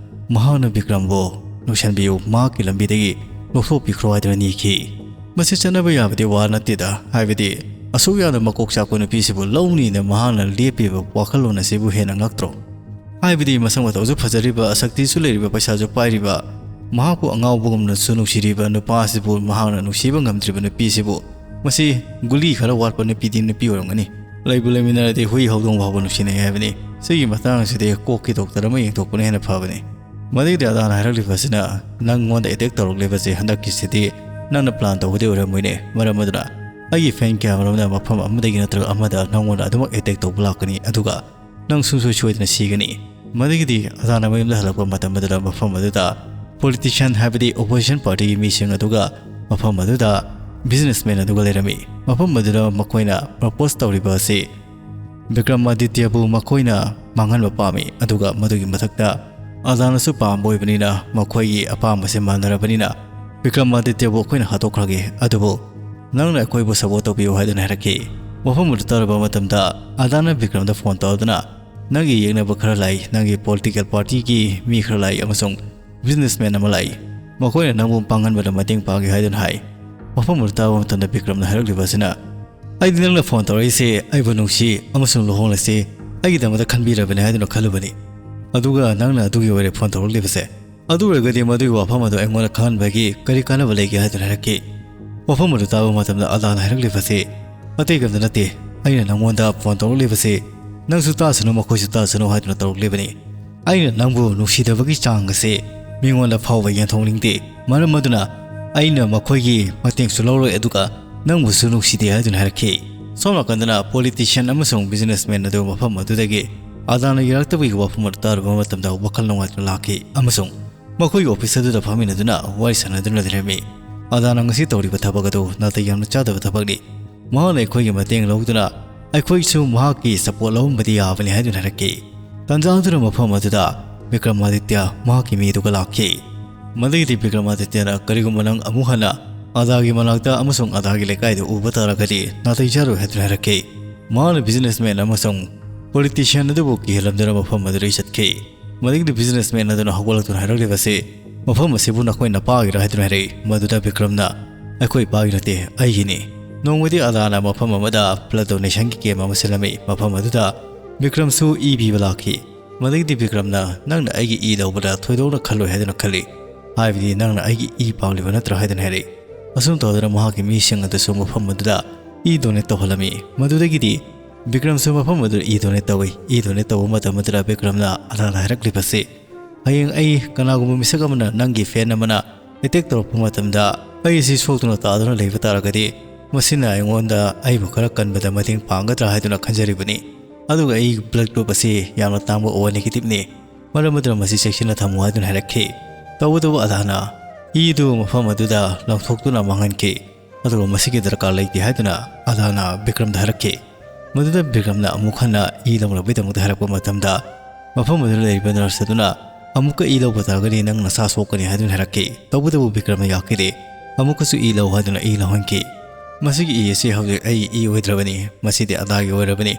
ꯃꯍꯥꯛꯅ ꯕꯤꯀ꯭ꯔꯝꯕꯨ ꯅꯨꯡꯁꯟꯕꯤꯌꯨ, ꯃꯍꯥꯛꯀꯤ ꯂꯝꯕꯤꯗꯒꯤ ꯂꯧꯊꯣꯛꯄꯤꯈ꯭ꯔꯣ ꯍꯥꯏꯗꯨꯅ ꯅꯤꯈꯤ꯫ ꯃꯁꯤ ꯆꯠꯅꯕ ꯌꯥꯕꯗꯤ ꯋꯥ ꯅꯠꯇꯦꯗ, ꯍꯥꯏꯕꯗꯤ ꯑꯁꯨꯛ ꯌꯥꯝꯅ ꯃꯀꯣꯛ ꯆꯥꯛꯄ ꯅꯨꯄꯤꯁꯤꯕꯨ ꯂꯧꯅꯤꯅ ꯃꯍꯥꯛꯅ ꯂꯦꯞꯄꯤꯕ ꯋꯥꯈꯜꯂꯣꯟ ꯑꯁꯤꯕꯨ ꯍꯦꯟꯅ ꯉꯛꯇ꯭ꯔꯣ? ꯍꯥꯏꯕꯗꯤ ꯃꯁꯛ ꯃꯇꯧꯁꯨ ꯐꯖꯔꯤꯕ, ꯁꯛꯇꯤꯁꯨ ꯂꯩꯔꯤꯕ, ꯄꯩꯁꯥꯁꯨ ꯄꯥꯏꯔꯤꯕ, ꯃꯍꯥꯛꯄꯨ ꯑꯉꯥꯎꯕꯒꯨꯝꯅꯁꯨ ꯅꯨꯡꯁꯤꯔꯤꯕ ꯅꯨꯄꯥ ꯑꯁꯤꯕꯨ ꯃꯍꯥꯛꯅ ꯅꯨꯡꯁꯤꯕ ꯉꯝꯗ꯭ꯔꯤꯕ ꯅꯨꯄꯤꯁꯤꯕꯨ, ꯃꯁꯤ ꯒꯨꯂꯤ ꯈꯔ ꯋꯥꯠꯄ ꯅꯨꯄꯤꯗꯤ ꯅꯨꯄꯤ ꯑꯣꯏꯔꯝꯒꯅꯤ꯫ ꯂꯩꯕꯨ ꯂꯩꯃꯤꯟꯅꯔꯗꯤ ꯍꯨꯏ ꯍꯧꯗꯣꯡ ꯐꯥꯎꯕ ꯅꯨꯡꯁꯤꯅꯩ ꯍꯥꯏꯕꯅꯤ꯫ ꯁꯤꯒꯤ ꯃꯇꯥꯡ ꯑꯁꯤꯗꯤ ꯀꯣꯛꯀꯤ ꯗꯣꯛꯇꯔ ꯑꯃ ꯌꯦꯡꯊꯣꯛꯄꯅ ꯍꯦꯟꯅ ꯐꯕꯅꯤ꯫ ꯃꯗꯨꯒꯤꯗꯤ ꯑꯗꯥꯅ ꯍꯥꯏꯔꯛꯂꯤꯕꯁꯤꯅ, "ꯅꯪꯉꯣꯟꯗ ꯑꯦꯇꯦꯛ ꯇꯧꯔꯛꯂꯤꯕꯁꯦ ꯍꯟꯗꯛꯀꯤꯁꯤꯗꯤ ꯅꯪꯅ ꯄ꯭ꯂꯥꯟ ꯇꯧꯕꯗꯤ ꯑꯣꯏꯔꯝꯃꯣꯏꯅꯦ꯫ ꯃꯔꯝ ꯑꯗꯨꯅ ꯑꯩꯒꯤ ꯐꯦꯟ ꯀꯌꯥꯃꯔꯨꯝꯅ ꯃꯐꯝ ꯑꯃꯗꯒꯤ ꯅꯠꯇ꯭ꯔꯒ ꯑꯃꯗ ꯅꯪꯉꯣꯟꯗ ꯑꯗꯨꯃꯛ ꯑꯦꯇꯦꯛ ꯇꯧꯕ ꯂꯥꯛꯀꯅꯤ, ꯑꯗꯨꯒ ꯅꯪ ꯁꯨꯡꯁꯣꯏ ꯁꯣꯏꯗꯅ ꯁꯤꯒꯅꯤ"꯫ ꯃꯗꯨꯒꯤꯗꯤ ꯑꯗꯥꯅ ꯃꯌꯨꯝꯗ ꯍꯜꯂꯛꯄ ꯃꯇꯝ ꯑꯗꯨꯗ ꯃꯐꯝ ꯑꯗꯨꯗ ꯄꯣꯂꯤꯇꯤꯁꯤꯌꯥꯟ, ꯍꯥꯏꯕꯗꯤ ꯑꯣꯄꯣꯖꯤꯁꯟ ꯄꯥꯔꯇꯤꯒꯤ ꯃꯤꯁꯤꯡ ꯑꯗꯨꯒ ꯃꯐꯝ ꯑꯗꯨꯗ ꯕꯤꯖꯤꯅꯦꯁꯃꯦꯟ ꯑꯗꯨꯒ ꯂꯩꯔꯝꯃꯤ꯫ ꯃꯐꯝ ꯑꯗꯨꯗ ꯃꯈꯣꯏꯅ ꯄ꯭ꯔꯄꯣꯁ ꯇꯧꯔꯤꯕ ꯑꯁꯤ ꯕꯤꯀ꯭ꯔꯃꯥꯗꯤꯇ꯭ꯌꯕꯨ ꯃꯈꯣꯏꯅ ꯃꯥꯡꯍꯟꯕ ꯄꯥꯝꯃꯤ, ꯑꯗꯨꯒ ꯃꯗꯨꯒꯤ ꯃꯊꯛꯇ ꯑꯗꯥꯅꯁꯨ ꯄꯥꯝꯕ ꯑꯣꯏꯕꯅꯤꯅ ꯃꯈꯣꯏꯒꯤ ꯑꯄꯥꯝꯕꯁꯦ ꯃꯥꯟꯅꯔꯕꯅꯤꯅ ꯕꯤꯀ꯭ꯔꯃꯥꯗꯤꯇ꯭ꯌꯕꯨ ꯑꯩꯈꯣꯏꯅ ꯍꯥꯠꯇꯣꯛꯈ꯭ꯔꯒꯦ, ꯑꯗꯨꯕꯨ ꯅꯪꯅ ꯑꯩꯈꯣꯏꯕꯨ ꯁꯄꯣꯔꯠ ꯇꯧꯕꯤꯌꯨ ꯍꯥꯏꯗꯨꯅ ꯍꯥꯏꯔꯛꯈꯤ꯫ ꯋꯥꯐꯝ ꯑꯗꯨ ꯇꯥꯔꯕ ꯃꯇꯝꯗ ꯑꯗꯥꯅ ꯕꯤꯀ꯭ꯔꯝꯗ ꯐꯣꯟ ꯇꯧꯗꯨꯅ, "ꯅꯪꯒꯤ ꯌꯦꯛꯅꯕ ꯈꯔ ꯂꯥꯛꯏ, ꯅꯪꯒꯤ ꯄꯣꯂꯤꯇꯤꯀꯦꯜ ꯄꯥꯔꯇꯤꯒꯤ ꯃꯤ ꯈꯔ ꯂꯥꯛꯏ ꯑꯃꯁꯨꯡ ꯕꯤꯖꯤꯅꯦꯁꯃꯦꯟ ꯑꯃ ꯂꯥꯛꯏ꯫ ꯃꯈꯣꯏꯅ ꯅꯪꯕꯨ ꯄꯥꯡꯍꯟꯕꯗ ꯃꯇꯦꯡ ꯄꯥꯡꯒꯦ" ꯍꯥꯏꯗꯨꯅ ꯍꯥꯏ꯫ ꯋꯥꯐꯝ ꯑꯗꯨ ꯇꯥꯕ ꯃꯇꯝꯗ ꯕꯤꯀ꯭ꯔꯝꯅ ꯍꯥꯏꯔꯛꯂꯤꯕ ꯑꯁꯤꯅ, "ꯑꯩꯗꯤ ꯅꯪꯅ ꯐꯣꯟ ꯇꯧꯔꯛꯏꯁꯦ ꯑꯩꯕꯨ ꯅꯨꯡꯁꯤ ꯑꯃꯁꯨꯡ ꯂꯨꯍꯣꯡꯂꯁꯤ ꯑꯩꯒꯤꯗꯃꯛꯇ ꯈꯟꯕꯤꯔꯕꯅꯤ ꯍꯥꯏꯗꯨꯅ ꯈꯜꯂꯨꯕꯅꯤ, ꯑꯗꯨꯒ ꯅꯪꯅ ꯑꯗꯨꯒꯤ ꯑꯣꯏꯔꯦ ꯐꯣꯟ ꯇꯧꯔꯛꯂꯤꯕꯁꯦ꯫ ꯑꯗꯨ ꯑꯣꯏꯔꯒꯗꯤ ꯃꯗꯨꯒꯤ ꯋꯥꯐꯝ ꯑꯗꯨ ꯑꯩꯉꯣꯟꯗ ꯈꯪꯍꯟꯕꯒꯤ ꯀꯔꯤ ꯀꯥꯟꯅꯕ ꯂꯩꯒꯦ?" ꯍꯥꯏꯗꯨꯅ ꯍꯥꯏꯔꯛꯈꯤ꯫ ꯋꯥꯐꯝ ꯑꯗꯨ ꯇꯥꯕ ꯃꯇꯝꯗ ꯑꯗꯥꯅ ꯍꯥꯏꯔꯛꯂꯤꯕꯁꯤ, "ꯑꯇꯩ ꯀꯔꯤꯝꯇ ꯅꯠꯇꯦ, ꯑꯩꯅ ꯅꯪꯉꯣꯟꯗ ꯐꯣꯟ ꯇꯧꯔꯛꯂꯤꯕꯁꯤ ꯅꯪꯁꯨ ꯇꯥꯁꯅꯨ, ꯃꯈꯣꯏꯁꯨ ꯇꯥꯁꯅꯨ ꯍꯥꯏꯗꯨꯅ ꯇꯧꯔꯛꯂꯤꯕꯅꯤ꯫ ꯑꯩꯅ ꯅꯪꯕꯨ ꯅꯨꯡꯁꯤꯗꯕꯒꯤ ꯆꯥꯡ ꯑꯁꯤ ꯃꯤꯉꯣꯟꯗ ꯐꯥꯎꯕ ꯌꯦꯟꯊꯣꯛꯅꯤꯡꯗꯦ꯫ ꯃꯔꯝ ꯑꯗꯨꯅ ꯑꯩꯅ ꯃꯈꯣꯏꯒꯤ ꯃꯇꯦꯡꯁꯨ ꯂꯧꯔꯣꯏ, ꯑꯗꯨꯒ ꯅꯪꯕꯨꯁꯨ ꯅꯨꯡꯁꯤꯗꯦ" ꯍꯥꯏꯗꯨꯅ ꯍꯥꯏꯔꯛꯈꯤ꯫ ꯁꯣꯝ ꯅꯥꯀꯟꯗꯅ ꯄꯣꯂꯤꯇꯤꯁꯤꯌꯥꯟ ꯑꯃꯁꯨꯡ ꯕꯤꯖꯤꯅꯦꯁꯃꯦꯟ ꯑꯗꯨ ꯃꯐꯝ ꯑꯗꯨꯗꯒꯤ ꯑꯗꯥꯅ ꯌꯥꯔꯛꯇꯕꯒꯤ ꯋꯥꯐꯝ ꯑꯗꯨ ꯇꯥꯔꯨꯕ ꯃꯇꯝꯗ ꯋꯥꯈꯜ ꯅꯨꯡꯉꯥꯏꯇꯅ ꯂꯥꯛꯈꯤ ꯑꯃꯁꯨꯡ ꯃꯈꯣꯏꯒꯤ ꯑꯣꯐꯤꯁ ꯑꯗꯨꯗ ꯐꯝꯃꯤꯟꯅꯗꯨꯅ ꯋꯥꯔꯤ ꯁꯥꯟꯅꯗꯨꯅ ꯂꯩꯔꯝꯃꯤ꯫ "ꯑꯗꯥꯅ ꯉꯁꯤ ꯇꯧꯔꯤꯕ ꯊꯕꯛ ꯑꯗꯨ ꯅꯥꯇꯩ ꯌꯥꯝꯅ ꯆꯥꯗꯕ ꯊꯕꯛꯅꯤ꯫ ꯃꯍꯥꯛꯅ ꯑꯩꯈꯣꯏꯒꯤ ꯃꯇꯦꯡ ꯂꯧꯗꯨꯅ ꯑꯩꯈꯣꯏꯁꯨ ꯃꯍꯥꯛꯀꯤ ꯁꯄꯣꯔꯠ ꯂꯧꯔꯝꯕꯗꯤ ꯌꯥꯕꯅꯤ" ꯍꯥꯏꯗꯨꯅ ꯍꯥꯏꯔꯛꯈꯤ꯫ ꯇꯥꯟꯖꯥ ꯑꯗꯨꯅ ꯃꯐꯝ ꯑꯗꯨꯗ ꯕꯤꯀ꯭ꯔꯃꯥꯗꯤꯇ꯭ꯌ ꯃꯍꯥꯛꯀꯤ ꯃꯤꯗꯨꯒ ꯂꯥꯛꯈꯤ꯫ ꯃꯗꯨꯒꯤꯗꯤ ꯕꯤꯀ꯭ꯔꯃꯥꯗꯤꯇ꯭ꯌꯅ, "ꯀꯔꯤꯒꯨꯝꯕ ꯅꯪ ꯑꯃꯨꯛ ꯍꯟꯅ ꯑꯗꯥꯒꯤ ꯃꯅꯥꯛꯇ ꯑꯃꯁꯨꯡ ꯑꯗꯥꯒꯤ ꯂꯩꯀꯥꯏꯗ ꯎꯕ ꯇꯥꯔꯒꯗꯤ ꯅꯥꯇꯩ ꯆꯥꯔꯣꯏ" ꯍꯥꯏꯗꯨꯅ ꯍꯥꯏꯔꯛꯈꯤ꯫ ꯃꯍꯥꯛꯅ ꯕꯤꯖꯤꯅꯦꯁꯃꯦꯟ ꯑꯃꯁꯨꯡ ꯄꯣꯂꯤꯇꯤꯁꯤꯌꯥꯟ ꯑꯗꯨꯕꯨ ꯀꯤꯍꯜꯂꯝꯗꯨꯅ ꯃꯐꯝ ꯑꯗꯨꯗꯒꯤ ꯆꯠꯈꯤ꯫ ꯃꯗꯨꯒꯤꯗꯤ ꯕꯤꯖꯤꯅꯦꯁꯃꯦꯟ ꯑꯗꯨꯅ ꯍꯧꯒꯠꯂꯛꯇꯨꯅ ꯍꯥꯏꯔꯛꯂꯤꯕꯁꯤ, "ꯃꯐꯝ ꯑꯁꯤꯕꯨ ꯅꯈꯣꯏ ꯅꯄꯥꯒꯤꯔꯥ?" ꯍꯥꯏꯗꯨꯅ ꯍꯥꯏꯔꯛꯏ꯫ ꯃꯗꯨꯗ ꯕꯤꯀ꯭ꯔꯝꯅ, "ꯑꯩꯈꯣꯏ ꯏꯄꯥꯒꯤ ꯅꯠꯇꯦ, ꯑꯩꯒꯤꯅꯤ꯫ ꯅꯣꯡꯃꯗꯤ ꯑꯗꯥꯅ ꯃꯐꯝ ꯑꯃꯗ ꯕ꯭ꯂꯗ ꯗꯣꯅꯦꯁꯟꯒꯤ ꯀꯦꯝ ꯑꯃ ꯁꯤꯜꯂꯝꯃꯤ꯫ ꯃꯐꯝ ꯑꯗꯨꯗ ꯕꯤꯀ꯭ꯔꯝꯁꯨ ꯏ ꯄꯤꯕ ꯂꯥꯛꯈꯤ꯫ ꯃꯗꯨꯒꯤꯗꯤ ꯕꯤꯀ꯭ꯔꯝꯅ, 'ꯅꯪꯅ ꯑꯩꯒꯤ ꯏ ꯂꯧꯕꯗ ꯊꯣꯏꯗꯣꯛꯅ ꯈꯜꯂꯣꯏ ꯍꯥꯏꯗꯨꯅ ꯈꯜꯂꯤ, ꯍꯥꯏꯕꯗꯤ ꯅꯪꯅ ꯑꯩꯒꯤ ꯏ ꯄꯥꯝꯂꯤꯕ ꯅꯠꯇ꯭ꯔꯥ?' ꯍꯥꯏꯗꯨꯅ ꯍꯥꯏꯔꯛꯏ꯫ ꯑꯁꯨꯝ ꯇꯧꯗꯨꯅ ꯃꯍꯥꯛꯀꯤ ꯃꯤꯁꯤꯡ ꯑꯗꯨꯁꯨ ꯃꯐꯝ ꯑꯗꯨꯗ ꯏ ꯗꯣꯅꯦꯠ ꯇꯧꯍꯜꯂꯝꯃꯤ꯫ ꯃꯗꯨꯗꯒꯤꯗꯤ ꯕꯤꯀ꯭ꯔꯝꯁꯨ ꯃꯐꯝ ꯑꯗꯨꯗ ꯏ ꯗꯣꯅꯦꯠ ꯇꯧꯏ꯫ ꯏ ꯗꯣꯅꯦꯠ ꯇꯧꯕ ꯃꯇꯝ ꯑꯗꯨꯗ ꯕꯤꯀ꯭ꯔꯝꯅ ꯑꯗꯥꯗ ꯍꯥꯏꯔꯛꯂꯤꯕꯁꯤ, "ꯍꯌꯦꯡ ꯑꯩ ꯀꯅꯥꯒꯨꯝꯕ ꯃꯤꯁꯛ ꯑꯃꯅ, ꯅꯪꯒꯤ ꯐꯦꯟ ꯑꯃꯅ ꯑꯦꯇꯦꯛ ꯇꯧꯔꯛꯄ ꯃꯇꯝꯗ ꯑꯩ ꯑꯁꯤ ꯁꯣꯛꯇꯨꯅ ꯇꯥꯗꯨꯅ ꯂꯩꯕ ꯇꯥꯔꯒꯗꯤ ꯃꯁꯤꯅ ꯑꯩꯉꯣꯟꯗ ꯑꯩꯕꯨ ꯈꯔ ꯀꯟꯕꯗ ꯃꯇꯦꯡ ꯄꯥꯡꯒꯗ꯭ꯔꯥ ꯍꯥꯏꯗꯨꯅ ꯈꯟꯖꯔꯤꯕꯅꯤ꯫ ꯑꯗꯨꯒ ꯑꯩ ꯕ꯭ꯂꯗ ꯒ꯭ꯔꯨꯞ ꯑꯁꯤ ꯌꯥꯝꯅ ꯇꯥꯡꯕ ꯑꯣ ꯅꯦꯒꯦꯇꯤꯚꯅꯤ꯫ ꯃꯔꯝ ꯑꯗꯨꯅ ꯃꯁꯤ ꯆꯦꯛꯁꯤꯟꯅ ꯊꯝꯃꯨ" ꯍꯥꯏꯗꯨꯅ ꯍꯥꯏꯔꯛꯈꯤ꯫ ꯇꯧꯕꯇꯕꯨ ꯑꯗꯥꯅ ꯏꯗꯨ ꯃꯐꯝ ꯑꯗꯨꯗ ꯂꯪꯊꯣꯛꯇꯨꯅ ꯃꯥꯡꯍꯟꯈꯤ꯫ ꯑꯗꯨꯒ ꯃꯁꯤꯒꯤ ꯗꯔꯀꯥꯔ ꯂꯩꯇꯦ ꯍꯥꯏꯗꯨꯅ ꯑꯗꯥꯅ ꯕꯤꯀ꯭ꯔꯝꯗ ꯍꯥꯏꯔꯛꯈꯤ꯫ ꯃꯗꯨꯗ ꯕꯤꯀ꯭ꯔꯝꯅ ꯑꯃꯨꯛ ꯍꯟꯅ ꯏ ꯂꯧꯅꯕꯒꯤꯗꯃꯛꯇ ꯍꯥꯏꯔꯛꯄ ꯃꯇꯝꯗ, ꯃꯐꯝ ꯑꯗꯨꯗ ꯂꯩꯔꯤꯕ ꯅꯔꯁ ꯑꯗꯨꯅ "ꯑꯃꯨꯛꯀ ꯏ ꯂꯧꯕ ꯇꯥꯔꯒꯗꯤ ꯅꯪ ꯅꯁꯥ ꯁꯣꯛꯀꯅꯤ" ꯍꯥꯏꯗꯨꯅ ꯍꯥꯏꯔꯛꯈꯤ꯫ ꯇꯧꯕꯇꯕꯨ ꯕꯤꯀ꯭ꯔꯝꯅ ꯌꯥꯈꯤꯗꯦ꯫ "ꯑꯃꯨꯛꯀꯁꯨ ꯏ ꯂꯧ" ꯍꯥꯏꯗꯨꯅ ꯏ ꯂꯧꯍꯟꯈꯤ꯫ "ꯃꯁꯤꯒꯤ ꯏ ꯑꯁꯤ ꯍꯧꯖꯤꯛ ꯑꯩ ꯏ ꯑꯣꯏꯗ꯭ꯔꯕꯅꯤ, ꯃꯁꯤꯗꯤ ꯑꯗꯥꯒꯤ ꯑꯣꯏꯔꯕꯅꯤ꯫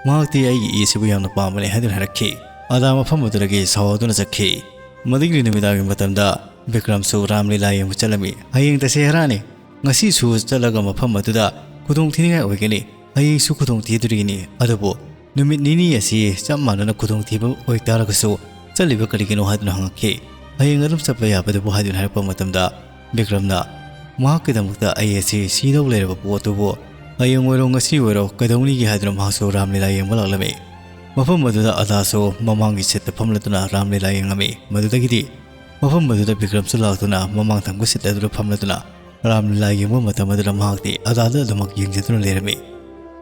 ꯃꯍꯥꯛꯇꯤ ꯑꯩꯒꯤ ꯏ ꯑꯁꯤꯕꯨ ꯌꯥꯝꯅ ꯄꯥꯝꯕꯅꯤ" ꯍꯥꯏꯗꯨꯅ ꯍꯥꯏꯔꯛꯈꯤ꯫ ꯑꯗꯥ ꯃꯐꯝ ꯑꯗꯨꯗꯒꯤ ꯁꯥꯎꯗꯨꯅ ꯆꯠꯈꯤ꯫ ꯃꯗꯨꯒꯤ ꯅꯨꯃꯤꯗꯥꯡꯒꯤ ꯃꯇꯝꯗ ꯕꯤꯀ꯭ꯔꯝꯁꯨ ꯔꯥꯝꯂꯤꯂꯥ ꯌꯦꯡꯕ ꯆꯠꯂꯝꯃꯤ꯫ "ꯍꯌꯦꯡ ꯗꯁꯦꯍꯔꯥꯅꯤ, ꯉꯁꯤꯁꯨ ꯆꯠꯂꯒ ꯃꯐꯝ ꯑꯗꯨꯗ ꯈꯨꯗꯣꯡ ꯊꯤꯅꯤꯡꯉꯥꯏ ꯑꯣꯏꯒꯅꯤ, ꯍꯌꯦꯡꯁꯨ ꯈꯨꯗꯣꯡ ꯊꯤꯗꯣꯔꯤꯅꯤ, ꯑꯗꯨꯕꯨ ꯅꯨꯃꯤꯠ ꯅꯤꯅꯤ ꯑꯁꯤ ꯆꯞ ꯃꯥꯟꯅꯅ ꯈꯨꯗꯣꯡꯊꯤꯕ ꯑꯣꯏꯇꯥꯔꯒꯁꯨ ꯆꯠꯂꯤꯕ ꯀꯔꯤꯒꯤꯅꯣ?" ꯍꯥꯏꯗꯨꯅ ꯍꯪꯉꯛꯈꯤ꯫ "ꯍꯌꯦꯡ ꯑꯗꯨꯝ ꯆꯠꯄ ꯌꯥꯕꯗꯨꯕꯨ?" ꯍꯥꯏꯗꯨꯅ ꯍꯥꯏꯔꯛꯄ ꯃꯇꯝꯗ ꯕꯤꯀ꯭ꯔꯝꯅ, "ꯃꯍꯥꯛꯀꯤꯗꯃꯛꯇ ꯑꯩ ꯑꯁꯤ ꯁꯤꯗꯧ ꯂꯩꯔꯕ ꯄꯣꯠꯇꯨꯕꯨ ꯍꯌꯦꯡ ꯑꯣꯏꯔꯣ ꯉꯁꯤ ꯑꯣꯏꯔꯣ ꯀꯩꯗꯧꯅꯤꯒꯦ?" ꯍꯥꯏꯗꯨꯅ ꯃꯍꯥꯛꯁꯨ ꯔꯥꯝꯂꯤꯂꯥ ꯌꯦꯡꯕ ꯂꯥꯛꯂꯝꯃꯤ꯫ ꯃꯐꯝ ꯑꯗꯨꯗ ꯑꯗꯥꯁꯨ ꯃꯃꯥꯡꯒꯤ ꯁꯤꯠꯇ ꯐꯝꯂꯗꯨꯅ ꯔꯥꯝꯂꯤꯂꯥ ꯌꯦꯡꯂꯝꯃꯤ꯫ ꯃꯗꯨꯗꯒꯤꯗꯤ ꯃꯐꯝ ꯑꯗꯨꯗ ꯕꯤꯀ꯭ꯔꯝꯁꯨ ꯂꯥꯛꯇꯨꯅ ꯃꯃꯥꯡ ꯊꯪꯕ ꯁꯤꯠ ꯑꯗꯨꯗ ꯐꯝꯂꯗꯨꯅ ꯔꯥꯝꯂꯤꯂꯥ ꯌꯦꯡꯕ ꯃꯇꯝ ꯑꯗꯨꯗ ꯃꯍꯥꯛꯇꯤ ꯑꯗꯥꯗ ꯑꯗꯨꯃꯛ ꯌꯦꯡꯖꯗꯨꯅ ꯂꯩꯔꯝꯃꯤ꯫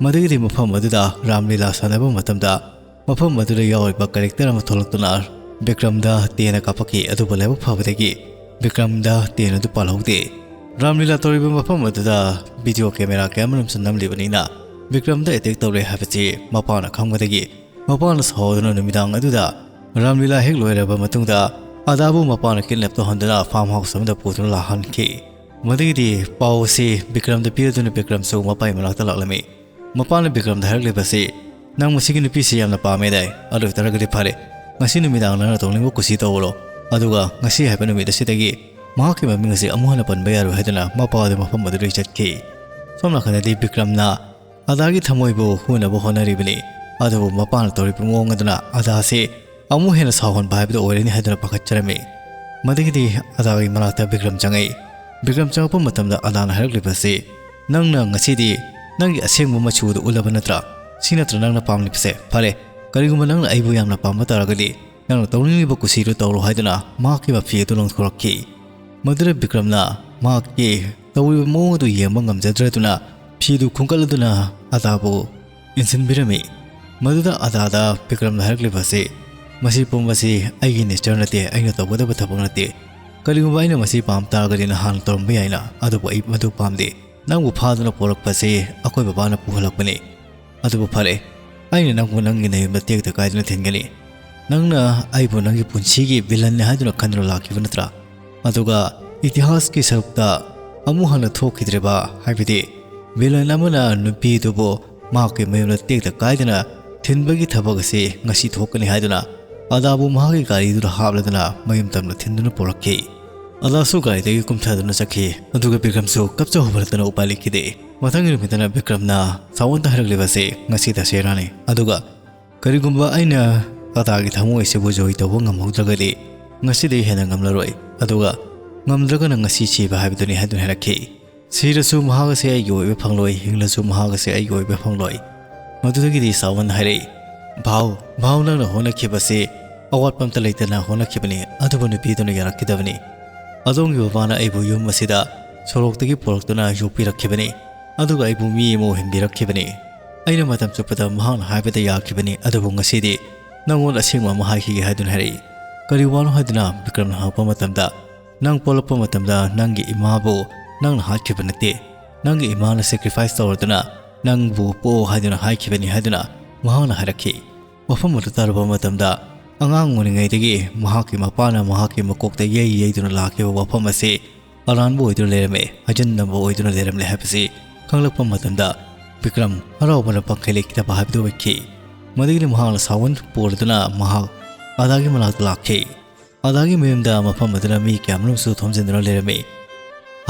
ꯃꯗꯨꯒꯤꯗꯤ ꯃꯐꯝ ꯑꯗꯨꯗ ꯔꯥꯝꯂꯤꯂꯥ ꯁꯥꯟꯅꯕ ꯃꯇꯝꯗ ꯃꯐꯝ ꯑꯗꯨꯗ ꯌꯥꯎꯔꯤꯕ ꯀꯦꯔꯦꯛꯇꯔ ꯑꯃ ꯊꯣꯛꯂꯛꯇꯨꯅ ꯕꯤꯀ꯭ꯔꯝꯗ ꯇꯦꯟꯅ ꯀꯥꯞꯄꯛꯈꯤ꯫ ꯑꯗꯨꯕꯨ ꯂꯥꯏꯕꯛ ꯐꯕꯗꯒꯤ ꯕꯤꯀ꯭ꯔꯝꯗ ꯇꯦꯟ ꯑꯗꯨ ꯄꯥꯜꯍꯧꯗꯦ꯫ ꯔꯥꯝꯂꯤꯂꯥ ꯇꯧꯔꯤꯕ ꯃꯐꯝ ꯑꯗꯨꯗ ꯚꯤꯗꯤꯑꯣ ꯀꯦꯃꯦꯔꯥ ꯀꯌꯥ ꯑꯃꯔꯣꯝꯁꯨ ꯅꯝꯂꯤꯕꯅꯤꯅ ꯕꯤꯀ꯭ꯔꯝꯗ ꯑꯦꯇꯦꯛ ꯇꯧꯔꯦ ꯍꯥꯏꯕꯁꯤ ꯃꯄꯥꯅ ꯈꯪꯕꯗꯒꯤ ꯃꯄꯥꯅ ꯁꯥꯎꯗꯨꯅ ꯅꯨꯃꯤꯗꯥꯡ ꯑꯗꯨꯗ ꯔꯥꯝꯂꯤꯂꯥ ꯍꯦꯛ ꯂꯣꯏꯔꯕ ꯃꯇꯨꯡꯗ ꯑꯗꯥꯕꯨ ꯃꯄꯥꯅ ꯀꯤꯗꯅꯦꯞ ꯇꯧꯍꯟꯗꯨꯅ ꯐꯥꯔꯝ ꯍꯥꯎꯁ ꯑꯃꯗ ꯄꯨꯗꯨꯅ ꯂꯥꯛꯍꯟꯈꯤ꯫ ꯃꯗꯨꯒꯤꯗꯤ ꯄꯥꯎ ꯑꯁꯤ ꯕꯤꯀ꯭ꯔꯝꯗ ꯄꯤꯔꯗꯨꯅ ꯕꯤꯀ꯭ꯔꯝꯁꯨ ꯃꯄꯥꯒꯤ ꯃꯅꯥꯛꯇ ꯂꯥꯛꯂꯝꯃꯤ꯫ ꯃꯄꯥꯅ ꯕꯤꯀ꯭ꯔꯝꯗ ꯍꯥꯏꯔꯛꯂꯤꯕꯁꯤ, "ꯅꯪ ꯃꯁꯤꯒꯤ ꯅꯨꯄꯤꯁꯤ ꯌꯥꯝꯅ ꯄꯥꯝꯃꯦꯗꯥꯏ? ꯑꯗꯨ ꯑꯣꯏꯇꯥꯔꯒꯗꯤ ꯐꯔꯦ, ꯉꯁꯤ ꯅꯨꯃꯤꯗꯥꯡ ꯅꯪꯅ ꯇꯧꯅꯤꯡꯕ ꯀꯨꯁꯤ ꯇꯧꯔꯣ꯫ ꯑꯗꯨꯒ ꯉꯁꯤ ꯍꯥꯏꯕ ꯅꯨꯃꯤꯠ ꯑꯁꯤꯗꯒꯤ ꯃꯍꯥꯛꯀꯤ ꯃꯃꯤꯡ ꯑꯁꯤ ꯑꯃꯨꯛ ꯍꯟꯅ ꯄꯟꯕ ꯌꯥꯔꯣꯏ" ꯍꯥꯏꯗꯨꯅ ꯃꯄꯥ ꯑꯗꯨ ꯃꯐꯝ ꯑꯗꯨꯗꯒꯤ ꯆꯠꯈꯤ꯫ ꯁꯣꯝ ꯅꯥꯀꯟꯗꯗꯤ ꯕꯤꯀ꯭ꯔꯝꯅ ꯑꯗꯥꯒꯤ ꯊꯃꯣꯏꯕꯨ ꯍꯨꯅꯕ ꯍꯣꯠꯅꯔꯤꯕꯅꯤ꯫ ꯑꯗꯨꯕꯨ ꯃꯄꯥꯅ ꯇꯧꯔꯤꯕ ꯃꯑꯣꯡ ꯑꯗꯨꯅ ꯑꯗꯥꯁꯤ ꯑꯃꯨꯛ ꯍꯦꯟꯅ ꯁꯥꯎꯍꯟꯕ ꯍꯥꯏꯕꯗꯨ ꯑꯣꯏꯔꯅꯤ ꯍꯥꯏꯗꯨꯅ ꯄꯥꯈꯠꯆꯔꯝꯃꯤ꯫ ꯃꯗꯨꯒꯤꯗꯤ ꯑꯗꯥꯒꯤ ꯃꯅꯥꯛꯇ ꯕꯤꯀ꯭ꯔꯝ ꯆꯪꯉꯛꯏ꯫ ꯕꯤꯀ꯭ꯔꯝ ꯆꯪꯉꯛꯄ ꯃꯇꯝꯗ ꯑꯗꯥꯅ ꯍꯥꯏꯔꯛꯂꯤꯕꯁꯤ, "ꯅꯪꯅ ꯉꯁꯤꯗꯤ ꯅꯪꯒꯤ ꯑꯁꯦꯡꯕ ꯃꯆꯨꯗꯨ ꯎꯠꯂꯕ ꯅꯠꯇ꯭ꯔꯥ? ꯁꯤ ꯅꯠꯇ꯭ꯔ ꯅꯪꯅ ꯄꯥꯝꯂꯤꯕꯁꯦ? ꯐꯔꯦ, ꯀꯔꯤꯒꯨꯝꯕ ꯅꯪꯅ ꯑꯩꯕꯨ ꯌꯥꯝꯅ ꯄꯥꯝꯕ ꯇꯥꯔꯒꯗꯤ ꯅꯪꯅ ꯇꯧꯅꯤꯡꯂꯤꯕ ꯀꯨꯁꯤꯗꯨ ꯇꯧꯔꯣ" ꯍꯥꯏꯗꯨꯅ ꯃꯍꯥꯛꯀꯤ ꯃꯐꯤ ꯑꯗꯨ ꯂꯪꯊꯣꯔꯛꯈꯤ꯫ ꯃꯗꯨꯗ ꯕꯤꯀ꯭ꯔꯝꯅ ꯃꯍꯥꯛꯀꯤ ꯇꯧꯔꯤꯕ ꯃꯑꯣꯡ ꯑꯗꯨ ꯌꯦꯡꯕ ꯉꯝꯖꯗ꯭ꯔꯗꯨꯅ ꯐꯤꯗꯨ ꯈꯨꯝꯒꯠꯂꯗꯨꯅ ꯑꯗꯥꯕꯨ ꯏꯟꯁꯤꯟꯕꯤꯔꯝꯃꯤ꯫ ꯃꯗꯨꯗ ꯑꯗꯥꯗ ꯕꯤꯀ꯭ꯔꯝꯅ ꯍꯥꯏꯔꯛꯂꯤꯕ ꯑꯁꯤ, "ꯃꯁꯤ ꯄꯨꯝꯕꯁꯤ ꯑꯩꯒꯤ ꯅꯦꯆꯔ ꯅꯠꯇꯦ, ꯑꯩꯅ ꯇꯧꯒꯗꯕ ꯊꯕꯛ ꯅꯠꯇꯦ꯫ "ꯀꯔꯤꯒꯨꯝꯕ ꯑꯩꯅ ꯃꯁꯤ ꯄꯥꯝ ꯇꯥꯔꯒꯗꯤ ꯅꯍꯥꯟ ꯇꯧꯔꯝꯕ ꯌꯥꯏꯅ, ꯑꯗꯨꯕꯨ ꯑꯩ ꯃꯗꯨ ꯄꯥꯝꯗꯦ꯫ ꯅꯪꯕꯨ ꯐꯥꯗꯨꯅ ꯄꯨꯔꯛꯄꯁꯤ ꯑꯩꯈꯣꯏ ꯕꯕꯥꯅ ꯄꯨꯍꯜꯂꯛꯄꯅꯤ꯫ ꯑꯗꯨꯕꯨ ꯐꯔꯦ, ꯑꯩꯅ ꯅꯪꯕꯨ ꯅꯪꯒꯤ ꯅꯌꯨꯝꯗ ꯇꯦꯛꯇ ꯀꯥꯏꯗꯅ ꯊꯤꯟꯒꯅꯤ꯫ ꯅꯪꯅ ꯑꯩꯕꯨ ꯅꯪꯒꯤ ꯄꯨꯟꯁꯤꯒꯤ ꯚꯤꯂꯟꯅꯤ ꯍꯥꯏꯗꯨꯅ ꯈꯟꯗꯨꯅ ꯂꯥꯛꯈꯤꯕ ꯅꯠꯇ꯭ꯔꯥ? ꯑꯗꯨꯒ ꯏꯇꯤꯍꯥꯁꯀꯤ ꯁꯔꯨꯛꯇ ꯑꯃꯨꯛ ꯍꯟꯅ ꯊꯣꯛꯈꯤꯗ꯭ꯔꯤꯕ, ꯍꯥꯏꯕꯗꯤ ꯚꯤꯂꯟ ꯑꯃꯅ ꯅꯨꯄꯤꯗꯨꯕꯨ ꯃꯍꯥꯛꯀꯤ ꯃꯌꯨꯝꯗ ꯇꯦꯛꯇ ꯀꯥꯏꯗꯅ ꯊꯤꯟꯕꯒꯤ ꯊꯕꯛ ꯑꯁꯤ ꯉꯁꯤ ꯊꯣꯛꯀꯅꯤ ꯍꯥꯏꯗꯨꯅ ꯑꯗꯥꯕꯨ ꯃꯍꯥꯛꯀꯤ ꯒꯥꯔꯤꯗꯨꯗ ꯍꯥꯞꯂꯗꯨꯅ ꯃꯌꯨꯝ ꯇꯝꯅ ꯊꯤꯟꯗꯨꯅ ꯄꯨꯔꯛꯈꯤ꯫ ꯑꯗꯥꯁꯨ ꯒꯥꯔꯤꯗꯒꯤ ꯀꯨꯝꯊꯗꯨꯅ ꯆꯠꯈꯤ꯫ ꯑꯗꯨꯒ ꯕꯤꯀ꯭ꯔꯝꯁꯨ ꯀꯞꯆꯍꯧꯕ ꯅꯠꯇꯅ ꯎꯄꯥꯏ ꯂꯩꯈꯤꯗꯦ꯫ ꯃꯊꯪꯒꯤ ꯅꯨꯃꯤꯠꯇꯅ ꯕꯤꯀ꯭ꯔꯝꯅ ꯁꯥꯋꯟꯇ ꯍꯥꯏꯔꯛꯂꯤꯕ ꯑꯁꯤ ꯉꯁꯤ ꯗꯁꯦꯔꯥꯅꯤ꯫ ꯑꯗꯨꯒ "ꯀꯔꯤꯒꯨꯝꯕ ꯑꯩꯅ ꯑꯗꯥꯒꯤ ꯊꯃꯣꯏ ꯑꯁꯤꯕꯨ ꯖꯣꯏ ꯇꯧꯕ ꯉꯝꯍꯧꯗ꯭ꯔꯒꯗꯤ ꯉꯁꯤꯗꯒꯤ ꯍꯦꯟꯅ ꯉꯝꯂꯔꯣꯏ꯫ ꯑꯗꯨꯒ ꯉꯝꯗ꯭ꯔꯒꯅ ꯉꯁꯤ ꯁꯤꯕ ꯍꯥꯏꯕꯗꯨꯅꯤ" ꯍꯥꯏꯗꯨꯅ ꯍꯥꯏꯔꯛꯈꯤ꯫ "ꯁꯤꯔꯁꯨ ꯃꯍꯥꯛ ꯑꯁꯤ ꯑꯩꯒꯤ ꯑꯣꯏꯕ ꯐꯪꯂꯣꯏ, ꯍꯤꯡꯂꯁꯨ ꯃꯍꯥꯛ ꯑꯁꯤ ꯑꯩꯒꯤ ꯑꯣꯏꯕ ꯐꯪꯂꯣꯏ"꯫ ꯃꯗꯨꯗꯒꯤꯗꯤ ꯁꯥꯋꯟ ꯍꯥꯏꯔꯛꯏ, "ꯚꯥꯎ, ꯚꯥꯎ, ꯅꯪꯅ ꯍꯣꯠꯅꯈꯤꯕꯁꯤ ꯑꯋꯥꯠꯄ ꯑꯝꯇ ꯂꯩꯇꯅ ꯍꯣꯠꯅꯈꯤꯕꯅꯤ, ꯑꯗꯨꯕꯨ ꯅꯨꯄꯤꯗꯨꯅ ꯌꯥꯔꯛꯈꯤꯗꯕꯅꯤ꯫ ꯑꯗꯣꯝꯒꯤ ꯕꯕꯥꯅ ꯑꯩꯕꯨ ꯌꯨꯝ ꯑꯁꯤꯗ ꯁꯣꯔꯣꯛꯇꯒꯤ ꯄꯨꯔꯛꯇꯨꯅ ꯌꯣꯛꯄꯤꯔꯛꯈꯤꯕꯅꯤ, ꯑꯗꯨꯒ ꯑꯩꯕꯨ ꯃꯤ ꯑꯃ ꯑꯣꯏꯍꯟꯕꯤꯔꯛꯈꯤꯕꯅꯤ꯫ ꯑꯩꯅ ꯃꯇꯝ ꯆꯨꯞꯄꯗ ꯃꯍꯥꯛꯅ ꯍꯥꯏꯕꯗ ꯌꯥꯈꯤꯕꯅꯤ, ꯑꯗꯨꯕꯨ ꯉꯁꯤꯗꯤ ꯅꯪꯉꯣꯟꯗ ꯑꯁꯦꯡꯕ ꯑꯃ ꯍꯥꯏꯈꯤꯒꯦ" ꯍꯥꯏꯗꯨꯅ ꯍꯥꯏꯔꯛꯏ꯫ "ꯀꯔꯤ ꯋꯥꯅꯣ?" ꯍꯥꯏꯗꯨꯅ ꯕꯤꯀ꯭ꯔꯝꯅ ꯍꯪꯉꯛꯄ ꯃꯇꯝꯗ, "ꯅꯪ ꯄꯣꯛꯂꯛꯄ ꯃꯇꯝꯗ ꯅꯪꯒꯤ ꯏꯃꯥꯕꯨ ꯅꯪꯅ ꯍꯥꯠꯈꯤꯕ ꯅꯠꯇꯦ꯫ ꯅꯪꯒꯤ ꯏꯃꯥꯅ ꯁꯦꯀ꯭ꯔꯤꯐꯥꯏꯁ ꯇꯧꯔꯗꯨꯅ ꯅꯪꯕꯨ ꯄꯣꯛꯑꯣ ꯍꯥꯏꯗꯨꯅ ꯍꯥꯏꯈꯤꯕꯅꯤ" ꯍꯥꯏꯗꯨꯅ ꯃꯍꯥꯛꯅ ꯍꯥꯏꯔꯛꯈꯤ꯫ ꯋꯥꯐꯝ ꯑꯗꯨ ꯇꯥꯔꯨꯕ ꯃꯇꯝꯗ, ꯑꯉꯥꯡ ꯑꯣꯏꯔꯤꯉꯩꯗꯒꯤ ꯃꯍꯥꯛꯀꯤ ꯃꯄꯥꯅ ꯃꯍꯥꯛꯀꯤ ꯃꯀꯣꯛꯇ ꯌꯩ ꯌꯩꯗꯨꯅ ꯂꯥꯛꯈꯤꯕ ꯋꯥꯐꯝ ꯑꯁꯤ ꯑꯔꯥꯟꯕ ꯑꯣꯏꯗꯨꯅ ꯂꯩꯔꯝꯃꯦ, ꯍꯥꯏꯖꯤꯟꯅꯕ ꯑꯣꯏꯗꯨꯅ ꯂꯩꯔꯝꯂꯦ ꯍꯥꯏꯕꯁꯤ ꯈꯪꯂꯛꯄ ꯃꯇꯝꯗ ꯕꯤꯀ꯭ꯔꯝ ꯍꯔꯥꯎꯕꯅ ꯄꯪꯈꯩ ꯂꯩꯈꯤꯗꯕ ꯍꯥꯏꯕꯗꯨ ꯑꯣꯏꯈꯤ꯫ ꯃꯗꯨꯒꯤꯗꯤ ꯃꯍꯥꯛꯅ ꯁꯥꯋꯟ ꯄꯨꯔꯗꯨꯅ ꯃꯍꯥꯛ ꯑꯗꯥꯒꯤ ꯃꯅꯥꯛꯇ ꯂꯥꯛꯈꯤ꯫ ꯑꯗꯥꯒꯤ ꯃꯌꯨꯝꯗ ꯃꯐꯝ ꯑꯗꯨꯗ ꯃꯤ ꯀꯌꯥꯃꯔꯨꯝꯁꯨ ꯊꯣꯝꯖꯤꯟꯗꯨꯅ ꯂꯩꯔꯝꯃꯤ꯫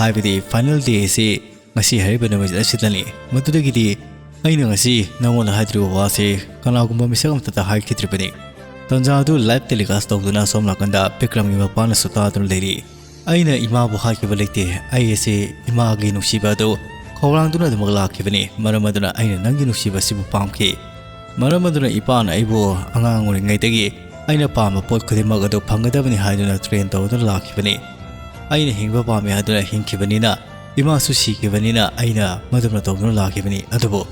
ꯍꯥꯏꯕꯗꯤ ꯐꯥꯏꯅꯦꯜ ꯗꯦ ꯑꯁꯤ ꯉꯁꯤ ꯍꯥꯏꯔꯤꯕ ꯅꯨꯃꯤꯠ ꯑꯁꯤꯗꯅꯤ꯫ ꯃꯗꯨꯗꯒꯤꯗꯤ ꯑꯩꯅ ꯉꯁꯤ ꯅꯉꯣꯟꯗ ꯍꯥꯏꯗ꯭ꯔꯤꯕ ꯋꯥꯁꯤ ꯀꯅꯥꯒꯨꯝꯕ ꯃꯤꯁꯛ ꯑꯃꯠꯇꯗ ꯍꯥꯏꯈꯤꯗ꯭ꯔꯤꯕꯅꯤ꯫ ꯇꯟꯖꯥ ꯑꯗꯨ ꯂꯥꯏꯚ ꯇꯦꯂꯤꯀꯥꯁ ꯇꯧꯗꯨꯅ ꯑꯁꯣꯝ ꯅꯥꯀꯟꯗ ꯕꯤꯀ꯭ꯔꯝꯒꯤ ꯃꯄꯥꯅꯁꯨ ꯇꯥꯗꯨꯅ ꯂꯩꯔꯤ꯫ ꯑꯩꯅ ꯏꯃꯥꯕꯨ ꯍꯥꯏꯈꯤꯕ ꯂꯩꯇꯦ꯫ ꯑꯩ ꯑꯁꯤ ꯏꯃꯥꯒꯤ ꯅꯨꯡꯁꯤꯕ ꯑꯗꯨ ꯈꯧꯔꯥꯡꯗꯨꯅ ꯑꯗꯨꯃꯛ ꯂꯥꯛꯈꯤꯕꯅꯤ꯫ ꯃꯔꯝ ꯑꯗꯨꯅ ꯑꯩꯅ ꯅꯪꯒꯤ ꯅꯨꯡꯁꯤꯕ ꯑꯁꯤꯕꯨ ꯄꯥꯝꯈꯤ꯫ ꯃꯔꯝ ꯑꯗꯨꯅ ꯏꯄꯥꯅ ꯑꯩꯕꯨ ꯑꯉꯥꯡ ꯑꯣꯏꯔꯤꯉꯩꯗꯒꯤ ꯑꯩꯅ ꯄꯥꯝꯕ ꯄꯣꯠ ꯈꯨꯗꯤꯡꯃꯛ ꯑꯗꯨ ꯐꯪꯒꯗꯕꯅꯤ ꯍꯥꯏꯗꯨꯅ ꯇ꯭ꯔꯦꯟ ꯇꯧꯗꯨꯅ ꯂꯥꯛꯈꯤꯕꯅꯤ꯫ ꯑꯩꯅ ꯍꯤꯡꯕ ꯄꯥꯝꯃꯤ ꯍꯥꯏꯗꯨꯅ ꯍꯤꯡꯈꯤꯕꯅꯤꯅ, ꯏꯃꯥꯁꯨ ꯁꯤꯈꯤꯕꯅꯤꯅ ꯑꯩꯅ ꯃꯗꯨꯝꯅ ꯇꯧꯗꯨꯅ ꯂꯥꯛꯈꯤꯕꯅꯤ꯫ ꯑꯗꯨꯕꯨ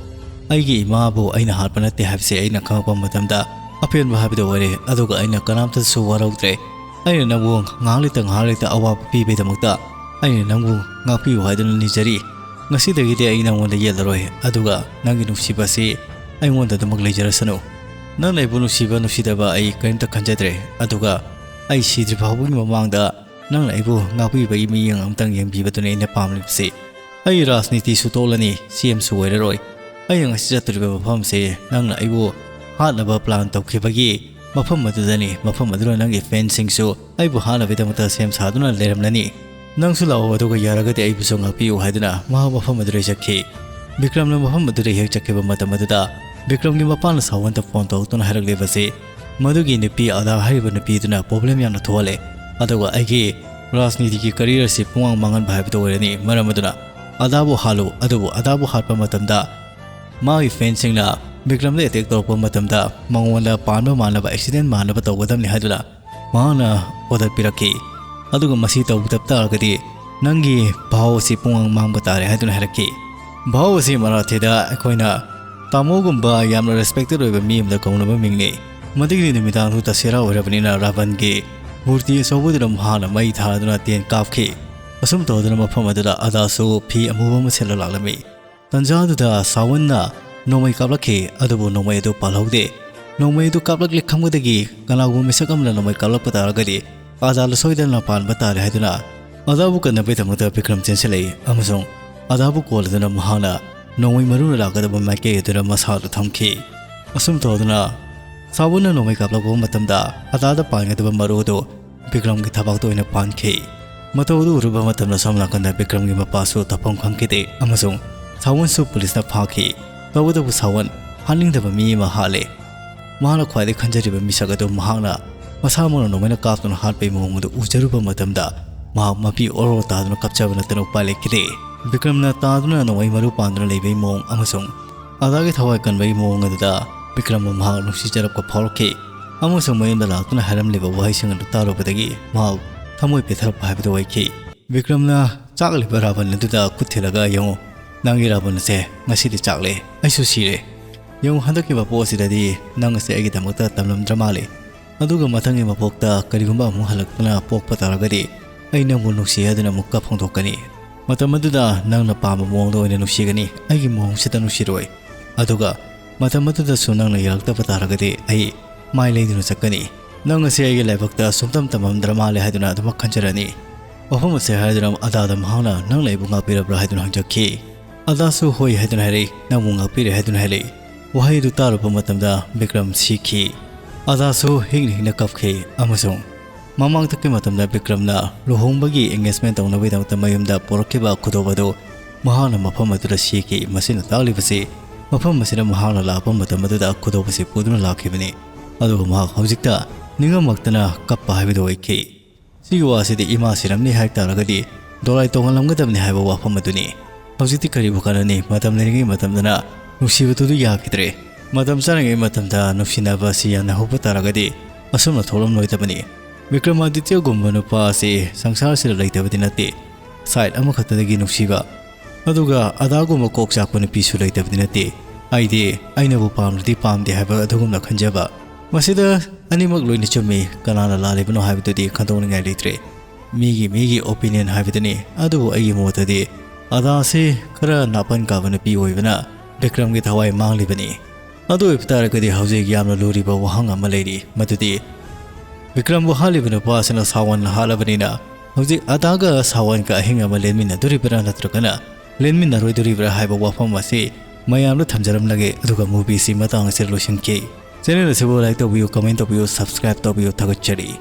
ꯑꯩꯒꯤ ꯏꯃꯥꯕꯨ ꯑꯩꯅ ꯍꯥꯠꯄ ꯅꯠꯇꯦ ꯍꯥꯏꯕꯁꯤ ꯑꯩꯅ ꯈꯪꯂꯛꯄ ꯃꯇꯝꯗ ꯑꯄꯦꯟꯕ ꯍꯥꯏꯕꯗꯨ ꯑꯣꯏꯔꯦ꯫ ꯑꯗꯨꯒ ꯑꯩꯅ ꯀꯅꯥꯝꯇꯁꯨ ꯋꯥꯔꯧꯗ꯭ꯔꯦ꯫ ꯑꯩꯅ ꯅꯪꯕꯨ ꯉꯥꯏꯍꯥꯛ ꯂꯩꯇ ꯉꯥꯏꯍꯥꯛ ꯂꯩꯇ ꯑꯋꯥꯕ ꯄꯤꯕꯒꯤꯗꯃꯛꯇ ꯑꯩꯅ ꯅꯪꯕꯨ ꯉꯥꯛꯄꯤꯌꯨ ꯍꯥꯏꯗꯨꯅ ꯅꯤꯖꯔꯤ꯫ ꯉꯁꯤꯗꯒꯤꯗꯤ ꯑꯩ ꯅꯪꯉꯣꯟꯗ ꯌꯦꯠꯂꯔꯣꯏ, ꯑꯗꯨꯒ ꯅꯪꯒꯤ ꯅꯨꯡꯁꯤꯕ ꯑꯁꯤ ꯑꯩꯉꯣꯟꯗ ꯑꯗꯨꯃꯛ ꯂꯩꯖꯔꯁꯅꯨ꯫ ꯅꯪꯅ ꯑꯩꯕꯨ ꯅꯨꯡꯁꯤꯕ ꯅꯨꯡꯁꯤꯗꯕ ꯑꯩ ꯀꯔꯤꯝꯇ ꯈꯟꯖꯗ꯭ꯔꯦ, ꯑꯗꯨꯒ ꯑꯩ ꯁꯤꯗ꯭ꯔꯤ ꯐꯥꯎꯕꯒꯤ ꯃꯃꯥꯡꯗ ꯅꯪꯅ ꯑꯩꯕꯨ ꯉꯥꯛꯄꯤꯕꯒꯤ ꯃꯤꯠꯌꯦꯡ ꯑꯃꯇꯪ ꯌꯦꯡꯕꯤꯕꯗꯨꯅꯤ ꯑꯩꯅ ꯄꯥꯝꯂꯤꯕꯁꯤ꯫ ꯑꯩ ꯔꯥꯖꯅꯤꯇꯤꯁꯨ ꯇꯣꯛꯂꯅꯤ, ꯁꯤ ꯑꯦꯝꯁꯨ ꯑꯣꯏꯔꯔꯣꯏ꯫ ꯑꯩꯅ ꯉꯁꯤ ꯆꯠꯇꯣꯔꯤꯕ ꯃꯐꯝꯁꯦ ꯅꯪꯅ ꯑꯩꯕꯨ ꯍꯥꯠꯅꯕ ꯄ꯭ꯂꯥꯟ ꯇꯧꯈꯤꯕꯒꯤ ꯃꯐꯝ ꯑꯗꯨꯗꯅꯤ꯫ ꯃꯐꯝ ꯑꯗꯨꯗ ꯅꯪꯒꯤ ꯐꯦꯟꯁꯤꯡꯁꯨ ꯑꯩꯕꯨ ꯍꯥꯠꯅꯕꯒꯤꯗꯃꯛꯇ ꯁꯦꯝ ꯁꯥꯗꯨꯅ ꯂꯩꯔꯝꯂꯅꯤ꯫ ꯅꯪꯁꯨ ꯂꯥꯛꯑꯣ, ꯑꯗꯨꯒ ꯌꯥꯔꯒꯗꯤ ꯑꯩꯕꯨꯁꯨ ꯉꯥꯛꯄꯤꯌꯨ ꯍꯥꯏꯗꯨꯅ ꯃꯍꯥꯛ ꯃꯐꯝ ꯑꯗꯨꯗ ꯆꯠꯈꯤ꯫ ꯕꯤꯀ꯭ꯔꯝꯅ ꯃꯐꯝ ꯑꯗꯨꯗ ꯍꯦꯛ ꯆꯠꯈꯤꯕ ꯃꯇꯝ ꯑꯗꯨꯗ ꯕꯤꯀ꯭ꯔꯝꯒꯤ ꯃꯄꯥꯅ ꯁꯥꯋꯟꯇ ꯐꯣꯟ ꯇꯧꯔꯛꯇꯨꯅ ꯍꯥꯏꯔꯛꯂꯤꯕꯁꯤ, ꯃꯗꯨꯒꯤ ꯅꯨꯄꯤ ꯑꯗꯥ ꯍꯥꯏꯔꯤꯕ ꯅꯨꯄꯤꯗꯨꯅ ꯄ꯭ꯔꯣꯕ꯭ꯂꯦꯝ ꯌꯥꯝꯅ ꯊꯣꯛꯍꯜꯂꯦ, ꯑꯗꯨꯒ ꯑꯩꯒꯤ ꯔꯥꯖꯅꯤꯇꯤꯒꯤ ꯀꯔꯤꯌꯔ ꯑꯁꯤ ꯄꯨꯡꯃꯥꯡ ꯃꯥꯡꯍꯟꯕ ꯍꯥꯏꯕꯗꯨ ꯑꯣꯏꯔꯅꯤ꯫ ꯃꯔꯝ ꯑꯗꯨꯅ ꯑꯗꯥꯕꯨ ꯍꯥꯠꯂꯨ, ꯑꯗꯨꯕꯨ ꯑꯗꯥꯕꯨ ꯍꯥꯠꯄ ꯃꯇꯝꯗ ꯃꯥꯒꯤ ꯐꯦꯟꯁꯤꯡꯅ ꯕꯤꯀ꯭ꯔꯝꯗ ꯑꯦꯇꯦꯛ ꯇꯧꯔꯛꯄ ꯃꯇꯝꯗ ꯃꯉꯣꯟꯗ ꯄꯥꯟꯕ ꯃꯥꯟꯅꯕ, ꯑꯦꯛꯁꯤꯗꯦꯟ ꯃꯥꯟꯅꯕ ꯇꯧꯒꯗꯕꯅꯤ ꯍꯥꯏꯗꯨꯅ ꯃꯍꯥꯛꯅ ꯑꯣꯔꯗꯔ ꯄꯤꯔꯛꯈꯤ꯫ ꯑꯗꯨꯒ ꯃꯁꯤ ꯇꯧꯗꯕ ꯇꯥꯔꯒꯗꯤ ꯅꯪꯒꯤ ꯚꯥꯎ ꯑꯁꯤ ꯄꯨꯡꯃꯥꯡ ꯃꯥꯡꯕ ꯇꯥꯔꯦ ꯍꯥꯏꯗꯨꯅ ꯍꯥꯏꯔꯛꯈꯤ꯫ ꯚꯥꯎ ꯑꯁꯤ ꯃꯔꯥꯊꯤꯗ ꯑꯩꯈꯣꯏꯅ ꯇꯥꯃꯣꯒꯨꯝꯕ ꯌꯥꯝꯅ ꯔꯦꯁꯄꯦꯛꯇꯦꯠ ꯑꯣꯏꯕ ꯃꯤ ꯑꯃꯗ ꯀꯧꯅꯕ ꯃꯤꯡꯅꯤ꯫ ꯃꯗꯨꯒꯤ ꯅꯨꯃꯤꯗꯥꯡꯗꯨ ꯗꯁꯦꯔꯥ ꯑꯣꯏꯔꯕꯅꯤꯅ ꯔꯥꯕꯟꯒꯤ ꯃꯨꯔꯇꯤ ꯑꯆꯧꯕꯗꯨꯅ ꯃꯍꯥꯛꯅ ꯃꯩ ꯊꯥꯗꯨꯅ ꯇꯦꯟ ꯀꯥꯞꯈꯤ꯫ ꯑꯁꯨꯝ ꯇꯧꯗꯨꯅ ꯃꯐꯝ ꯑꯗꯨꯗ ꯑꯗꯥꯁꯨ ꯐꯤ ꯑꯃꯨꯕ ꯑꯃ ꯁꯦꯠꯂ ꯂꯥꯛꯂꯝꯃꯤ꯫ ꯇꯟꯖꯥꯗꯨꯗ ꯁꯥꯋꯟꯅ ꯅꯣꯡꯃꯩ ꯀꯥꯞꯂꯛꯈꯤ, ꯑꯗꯨꯕꯨ ꯅꯣꯡꯃꯩ ꯑꯗꯨ ꯄꯥꯜꯍꯧꯗꯦ꯫ ꯅꯣꯡꯃꯩ ꯑꯗꯨ ꯀꯥꯞꯂꯛꯂꯦ ꯈꯪꯕꯗꯒꯤ ꯀꯅꯥꯒꯨꯝꯕ ꯃꯤꯁꯛ ꯑꯃꯅ ꯅꯣꯡꯃꯩ ꯀꯥꯞꯂꯛꯄ ꯇꯥꯔꯒꯗꯤ ꯑꯗꯥꯗ ꯁꯣꯏꯗꯅ ꯄꯥꯟꯕ ꯇꯥꯔꯦ ꯍꯥꯏꯗꯨꯅ ꯑꯗꯥꯕꯨ ꯀꯟꯅꯕꯒꯤꯗꯃꯛꯇ ꯕꯤꯀ꯭ꯔꯝ ꯆꯦꯟꯁꯤꯜꯂꯛꯏ ꯑꯃꯁꯨꯡ ꯑꯗꯥꯕꯨ ꯀꯣꯜꯂꯗꯨꯅ ꯃꯍꯥꯛꯅ ꯅꯣꯡꯃꯩ ꯃꯔꯨꯅ ꯂꯥꯛꯀꯗꯕ ꯃꯥꯏꯀꯩ ꯑꯗꯨꯗ ꯃꯁꯥꯗꯨ ꯊꯝꯈꯤ꯫ ꯑꯁꯨꯝ ꯇꯧꯗꯨꯅ ꯁꯥꯋꯟꯅ ꯅꯣꯡꯃꯩ ꯀꯥꯞꯂꯛꯄ ꯃꯇꯝꯗ ꯑꯗꯥꯗ ꯄꯥꯟꯒꯗꯕ ꯃꯔꯨ ꯑꯗꯨ ꯕꯤꯀ꯭ꯔꯝꯒꯤ ꯊꯕꯥꯛꯇ ꯑꯣꯏꯅ ꯄꯥꯟꯈꯤ꯫ ꯃꯇꯧ ꯑꯗꯨ ꯎꯔꯨꯕ ꯃꯇꯝꯗ ꯁꯣꯝ ꯅꯥꯀꯟꯗ ꯕꯤꯀ꯭ꯔꯝꯒꯤ ꯃꯄꯥꯁꯨ ꯇꯧꯐꯝ ꯈꯪꯈꯤꯗꯦ ꯑꯃꯁꯨꯡ ꯁꯥꯋꯟꯁꯨ ꯄꯨꯂꯤꯁꯅ ꯐꯥꯈꯤ꯫ ꯇꯧꯕꯇꯕꯨ ꯁꯥꯋꯟ ꯍꯥꯠꯅꯤꯡꯗꯕ ꯃꯤ ꯑꯃ ꯍꯥꯠꯂꯦ꯫ ꯃꯍꯥꯛꯅ ꯈ꯭ꯋꯥꯏꯗꯒꯤ ꯈꯟꯖꯔꯤꯕ ꯃꯤꯁꯛ ꯑꯗꯨ ꯃꯍꯥꯛꯅ ꯃꯁꯥꯃꯛꯅ ꯅꯣꯡꯃꯩꯅ ꯀꯥꯞꯇꯨꯅ ꯍꯥꯠꯄꯒꯤ ꯃꯑꯣꯡ ꯑꯗꯨ ꯎꯖꯔꯨꯕ ꯃꯇꯝꯗ ꯃꯍꯥꯛ ꯃꯄꯤ ꯑꯣꯔꯣ ꯇꯥꯗꯨꯅ ꯀꯞꯆꯕ ꯅꯠꯇꯅ ꯎꯄꯥꯏ ꯂꯩꯈꯤꯗꯦ꯫ ꯕꯤꯀ꯭ꯔꯝꯅ ꯇꯥꯗꯨꯅ ꯅꯣꯡꯃꯩ ꯃꯔꯨ ꯄꯥꯟꯗꯨꯅ ꯂꯩꯕꯒꯤ ꯃꯑꯣꯡ ꯑꯃꯁꯨꯡ ꯑꯗꯥꯒꯤ ꯊꯋꯥꯏ ꯀꯟꯕꯒꯤ ꯃꯑꯣꯡ ꯑꯗꯨꯗ ꯕꯤꯀ꯭ꯔꯝꯕꯨ ꯃꯍꯥꯛ ꯅꯨꯡꯁꯤꯖꯔꯛꯄ ꯐꯥꯎꯔꯛꯈꯤ ꯑꯃꯁꯨꯡ ꯃꯌꯨꯝꯗ ꯂꯥꯛꯇꯨꯅ ꯍꯥꯏꯔꯝꯂꯤꯕ ꯋꯥꯍꯩꯁꯤꯡ ꯑꯗꯨ ꯇꯥꯔꯨꯕꯗꯒꯤ ꯃꯍꯥꯛ ꯊꯃꯣꯏ ꯄꯦꯊꯔꯛꯄ ꯍꯥꯏꯕꯗꯨ ꯑꯣꯏꯈꯤ꯫ ꯕꯤꯀ꯭ꯔꯝꯅ ꯆꯥꯛꯂꯤꯕ ꯔꯥꯕꯟ ꯑꯗꯨꯗ ꯈꯨꯠ ꯊꯤꯜꯂꯒ, "ꯌꯦꯡꯉꯨ, ꯅꯪꯒꯤ ꯔꯥꯕꯟ ꯑꯁꯦ ꯉꯁꯤꯗꯤ ꯆꯥꯛꯂꯦ, ꯑꯩꯁꯨ ꯁꯤꯔꯦ꯫ ꯌꯦꯡꯉꯨ, ꯍꯟꯗꯛꯀꯤ ꯃꯄꯣꯛ ꯑꯁꯤꯗꯗꯤ ꯅꯪ ꯑꯁꯤ ꯑꯩꯒꯤꯗꯃꯛꯇ ꯇꯝꯂꯝꯗ꯭ꯔ ꯃꯥꯜꯂꯦ꯫ ꯑꯗꯨꯒ ꯃꯊꯪꯒꯤ ꯃꯄꯣꯛꯇ ꯀꯔꯤꯒꯨꯝꯕ ꯑꯃꯨꯛ ꯍꯜꯂꯛꯇꯨꯅ ꯄꯣꯛꯄ ꯇꯥꯔꯒꯗꯤ, ꯑꯩ ꯅꯪꯕꯨ ꯅꯨꯡꯁꯤ ꯍꯥꯏꯗꯨꯅ ꯑꯃꯨꯛ ꯀꯞ ꯐꯣꯡꯗꯣꯛꯀꯅꯤ꯫ ꯃꯇꯝ ꯑꯗꯨꯗ ꯅꯪꯅ ꯄꯥꯝꯕ ꯃꯑꯣꯡꯗ ꯑꯣꯏꯅ ꯅꯨꯡꯁꯤꯒꯅꯤ, ꯑꯩꯒꯤ ꯃꯑꯣꯡꯁꯤꯗ ꯅꯨꯡꯁꯤꯔꯣꯏ꯫ ꯑꯗꯨꯒ ꯃꯇꯝ ꯑꯗꯨꯗꯁꯨ ꯅꯪꯅ ꯌꯥꯔꯛꯇꯕ ꯇꯥꯔꯒꯗꯤ, ꯑꯩ ꯃꯥꯏ ꯂꯩꯗꯨꯅ ꯆꯠꯀꯅꯤ꯫ ꯅꯪ ꯑꯁꯤ ꯑꯩꯒꯤ ꯂꯥꯏꯕꯛꯇ ꯁꯨꯝꯇꯝ ꯇꯝꯃꯝꯗ꯭ꯔ ꯃꯥꯜꯂꯦ ꯍꯥꯏꯗꯨꯅ ꯑꯗꯨꯃꯛ ꯈꯟꯖꯔꯅꯤ꯫ ꯋꯥꯐꯝ ꯑꯁꯤ ꯍꯥꯏꯗꯨꯅ ꯑꯗꯥꯗ ꯃꯍꯥꯛꯅ, "ꯅꯪꯅ ꯑꯩꯕꯨ ꯉꯥꯛꯄꯤꯔꯕ꯭ꯔꯥ?" ꯍꯥꯏꯗꯨꯅ ꯍꯪꯖꯈꯤ꯫ ꯑꯗꯥꯁꯨ "ꯍꯣꯏ" ꯍꯥꯏꯗꯨꯅ ꯍꯥꯏꯔꯛꯏ꯫ "ꯅꯪꯕꯨ ꯉꯥꯛꯄꯤꯔꯦ" ꯍꯥꯏꯗꯨꯅ ꯍꯥꯏꯔꯛꯏ꯫ ꯋꯥꯍꯩꯗꯨ ꯇꯥꯔꯨꯕ ꯃꯇꯝꯗ ꯕꯤꯀ꯭ꯔꯝ ꯁꯤꯈꯤ꯫ ꯑꯗꯥꯁꯨ ꯍꯤꯡꯅ ꯍꯤꯡꯅ ꯀꯞꯈꯤ ꯑꯃꯁꯨꯡ ꯃꯃꯥꯡꯊꯛꯀꯤ ꯃꯇꯝꯗ ꯕꯤꯀ꯭ꯔꯝꯅ ꯂꯨꯍꯣꯡꯕꯒꯤ engagement ꯇꯧꯅꯕꯒꯤꯗꯃꯛꯇ ꯃꯌꯨꯝꯗ ꯄꯨꯔꯛꯈꯤꯕ ꯈꯨꯗꯣꯞ ꯑꯗꯨ ꯃꯍꯥꯛꯅ ꯃꯐꯝ ꯑꯗꯨꯗ ꯁꯤꯈꯤ꯫ ꯃꯁꯤꯅ ꯇꯥꯛꯂꯤꯕꯁꯤ, ꯃꯐꯝ ꯑꯁꯤꯗ ꯃꯍꯥꯛꯅ ꯂꯥꯛꯄ ꯃꯇꯝ ꯑꯗꯨꯗ ꯈꯨꯗꯣꯞ ꯑꯁꯤ ꯄꯨꯗꯨꯅ ꯂꯥꯛꯈꯤꯕꯅꯤ꯫ ꯑꯗꯨꯒ ꯃꯍꯥꯛ ꯍꯧꯖꯤꯛꯇ ꯅꯤꯡꯉꯝꯃꯛꯇꯅ ꯀꯞꯄ ꯍꯥꯏꯕꯗꯨ ꯑꯣꯏꯈꯤ꯫ ꯁꯤꯒꯤ ꯋꯥꯁꯤꯗꯤ ꯏꯃꯥ ꯁꯤꯔꯝꯅꯤ ꯍꯥꯏ ꯇꯥꯔꯒꯗꯤ ꯗꯣꯂꯥꯏ ꯇꯣꯡꯍꯜꯂꯝꯒꯗꯕꯅꯤ ꯍꯥꯏꯕ ꯋꯥꯐꯝ ꯑꯗꯨꯅꯤ꯫ ꯍꯧꯖꯤꯛꯇꯤ ꯀꯔꯤꯕꯨ ꯀꯥꯟꯅꯅꯤ? ꯃꯇꯝ ꯂꯩꯔꯤꯉꯩ ꯃꯇꯝꯗꯅ ꯅꯨꯡꯁꯤꯕꯗꯨꯗꯤ ꯌꯥꯈꯤꯗ꯭ꯔꯦ꯫ ꯃꯇꯝ ꯆꯥꯔꯤꯉꯩ ꯃꯇꯝꯗ ꯅꯨꯡꯁꯤꯅꯕ ꯑꯁꯤ ꯌꯥꯅꯍꯧꯕ ꯇꯥꯔꯒꯗꯤ ꯑꯁꯨꯝꯅ ꯊꯣꯛꯂꯝꯂꯣꯏꯗꯕꯅꯤ꯫ ꯕꯤꯀ꯭ꯔꯃꯥꯗꯤꯇ꯭ꯌꯒꯨꯝꯕ ꯅꯨꯄꯥ ꯑꯁꯤ ꯁꯪꯁꯥꯔꯁꯤꯗ ꯂꯩꯇꯕꯗꯤ ꯅꯠꯇꯦ꯫ Side ꯑꯃꯈꯛꯇꯗꯒꯤ ꯅꯨꯡꯁꯤꯕ, ꯑꯗꯨꯒ ꯑꯗꯥꯒꯨꯝꯕ ꯀꯣꯛ ꯆꯥꯛꯄ ꯅꯨꯄꯤꯁꯨ ꯂꯩꯇꯕꯗꯤ ꯅꯠꯇꯦ꯫ ꯑꯩꯗꯤ ꯑꯩꯅꯕꯨ ꯄꯥꯝꯂꯗꯤ ꯄꯥꯝꯗꯦ ꯍꯥꯏꯕ ꯑꯗꯨꯒꯨꯝꯅ ꯈꯟꯖꯕ꯫ ꯃꯁꯤꯗ ꯑꯅꯤꯃꯛ ꯂꯣꯏꯅ ꯆꯨꯝꯃꯤ, ꯀꯅꯥꯅ ꯂꯥꯜꯂꯤꯕꯅꯣ ꯍꯥꯏꯕꯗꯨꯗꯤ ꯈꯟꯗꯣꯛꯅꯤꯡꯉꯥꯏ ꯂꯩꯇ꯭ꯔꯦ꯫ ꯃꯤꯒꯤ ꯃꯤꯒꯤ opinion ꯍꯥꯏꯕꯗꯨꯅꯤ꯫ ꯑꯗꯨꯕꯨ ꯑꯩꯒꯤ ꯃꯣꯠꯇꯗꯤ ꯑꯗꯥꯁꯤ ꯈꯔ ꯅꯥꯄꯟ ꯀꯥꯕ ꯅꯨꯄꯤ ꯑꯣꯏꯕꯅ ꯕꯤꯀ꯭ꯔꯝꯒꯤ ꯊꯋꯥꯏ ꯃꯥꯡꯂꯤꯕꯅꯤ꯫ ꯑꯗꯨ ꯑꯣꯏꯕ ꯇꯥꯔꯒꯗꯤ ꯍꯧꯖꯤꯛ ꯌꯥꯝꯅ ꯂꯨꯔꯤꯕ ꯋꯥꯍꯪ ꯑꯃ ꯂꯩꯔꯤ, ꯃꯗꯨꯗꯤ ꯕꯤꯀ꯭ꯔꯝꯕꯨ ꯍꯥꯠꯂꯤꯕ ꯅꯨꯄꯥ ꯑꯁꯤꯅ ꯁꯥꯋꯟ ꯍꯥꯠꯂꯕꯅꯤꯅ, ꯍꯧꯖꯤꯛ ꯑꯗꯥꯒ ꯁꯥꯋꯟꯒ ꯑꯍꯤꯡ ꯑꯃ ꯂꯦꯟꯃꯤꯟꯅꯗꯣꯔꯤꯕ꯭ꯔꯥ ꯅꯠꯇ꯭ꯔꯒꯅ ꯂꯦꯟꯃꯤꯟꯅꯔꯣꯏꯗꯣꯔꯤꯕ꯭ꯔꯥ ꯍꯥꯏꯕ ꯋꯥꯐꯝ ꯑꯁꯤ ꯃꯌꯥꯝꯗ ꯊꯝꯖꯔꯝꯂꯒꯦ꯫ ꯑꯗꯨꯒ movieꯁꯤ ꯃꯇꯥꯡ ꯑꯁꯤꯗ ꯂꯣꯏꯁꯤꯟꯈꯤ꯫ Channel ꯑꯁꯤꯕꯨ like ꯇꯧꯕꯤꯌꯨ, comment ꯇꯧꯕꯤꯌꯨ, subscribe ꯇꯧꯕꯤꯌꯨ꯫ ꯊꯥꯒꯠꯆꯔꯤ꯫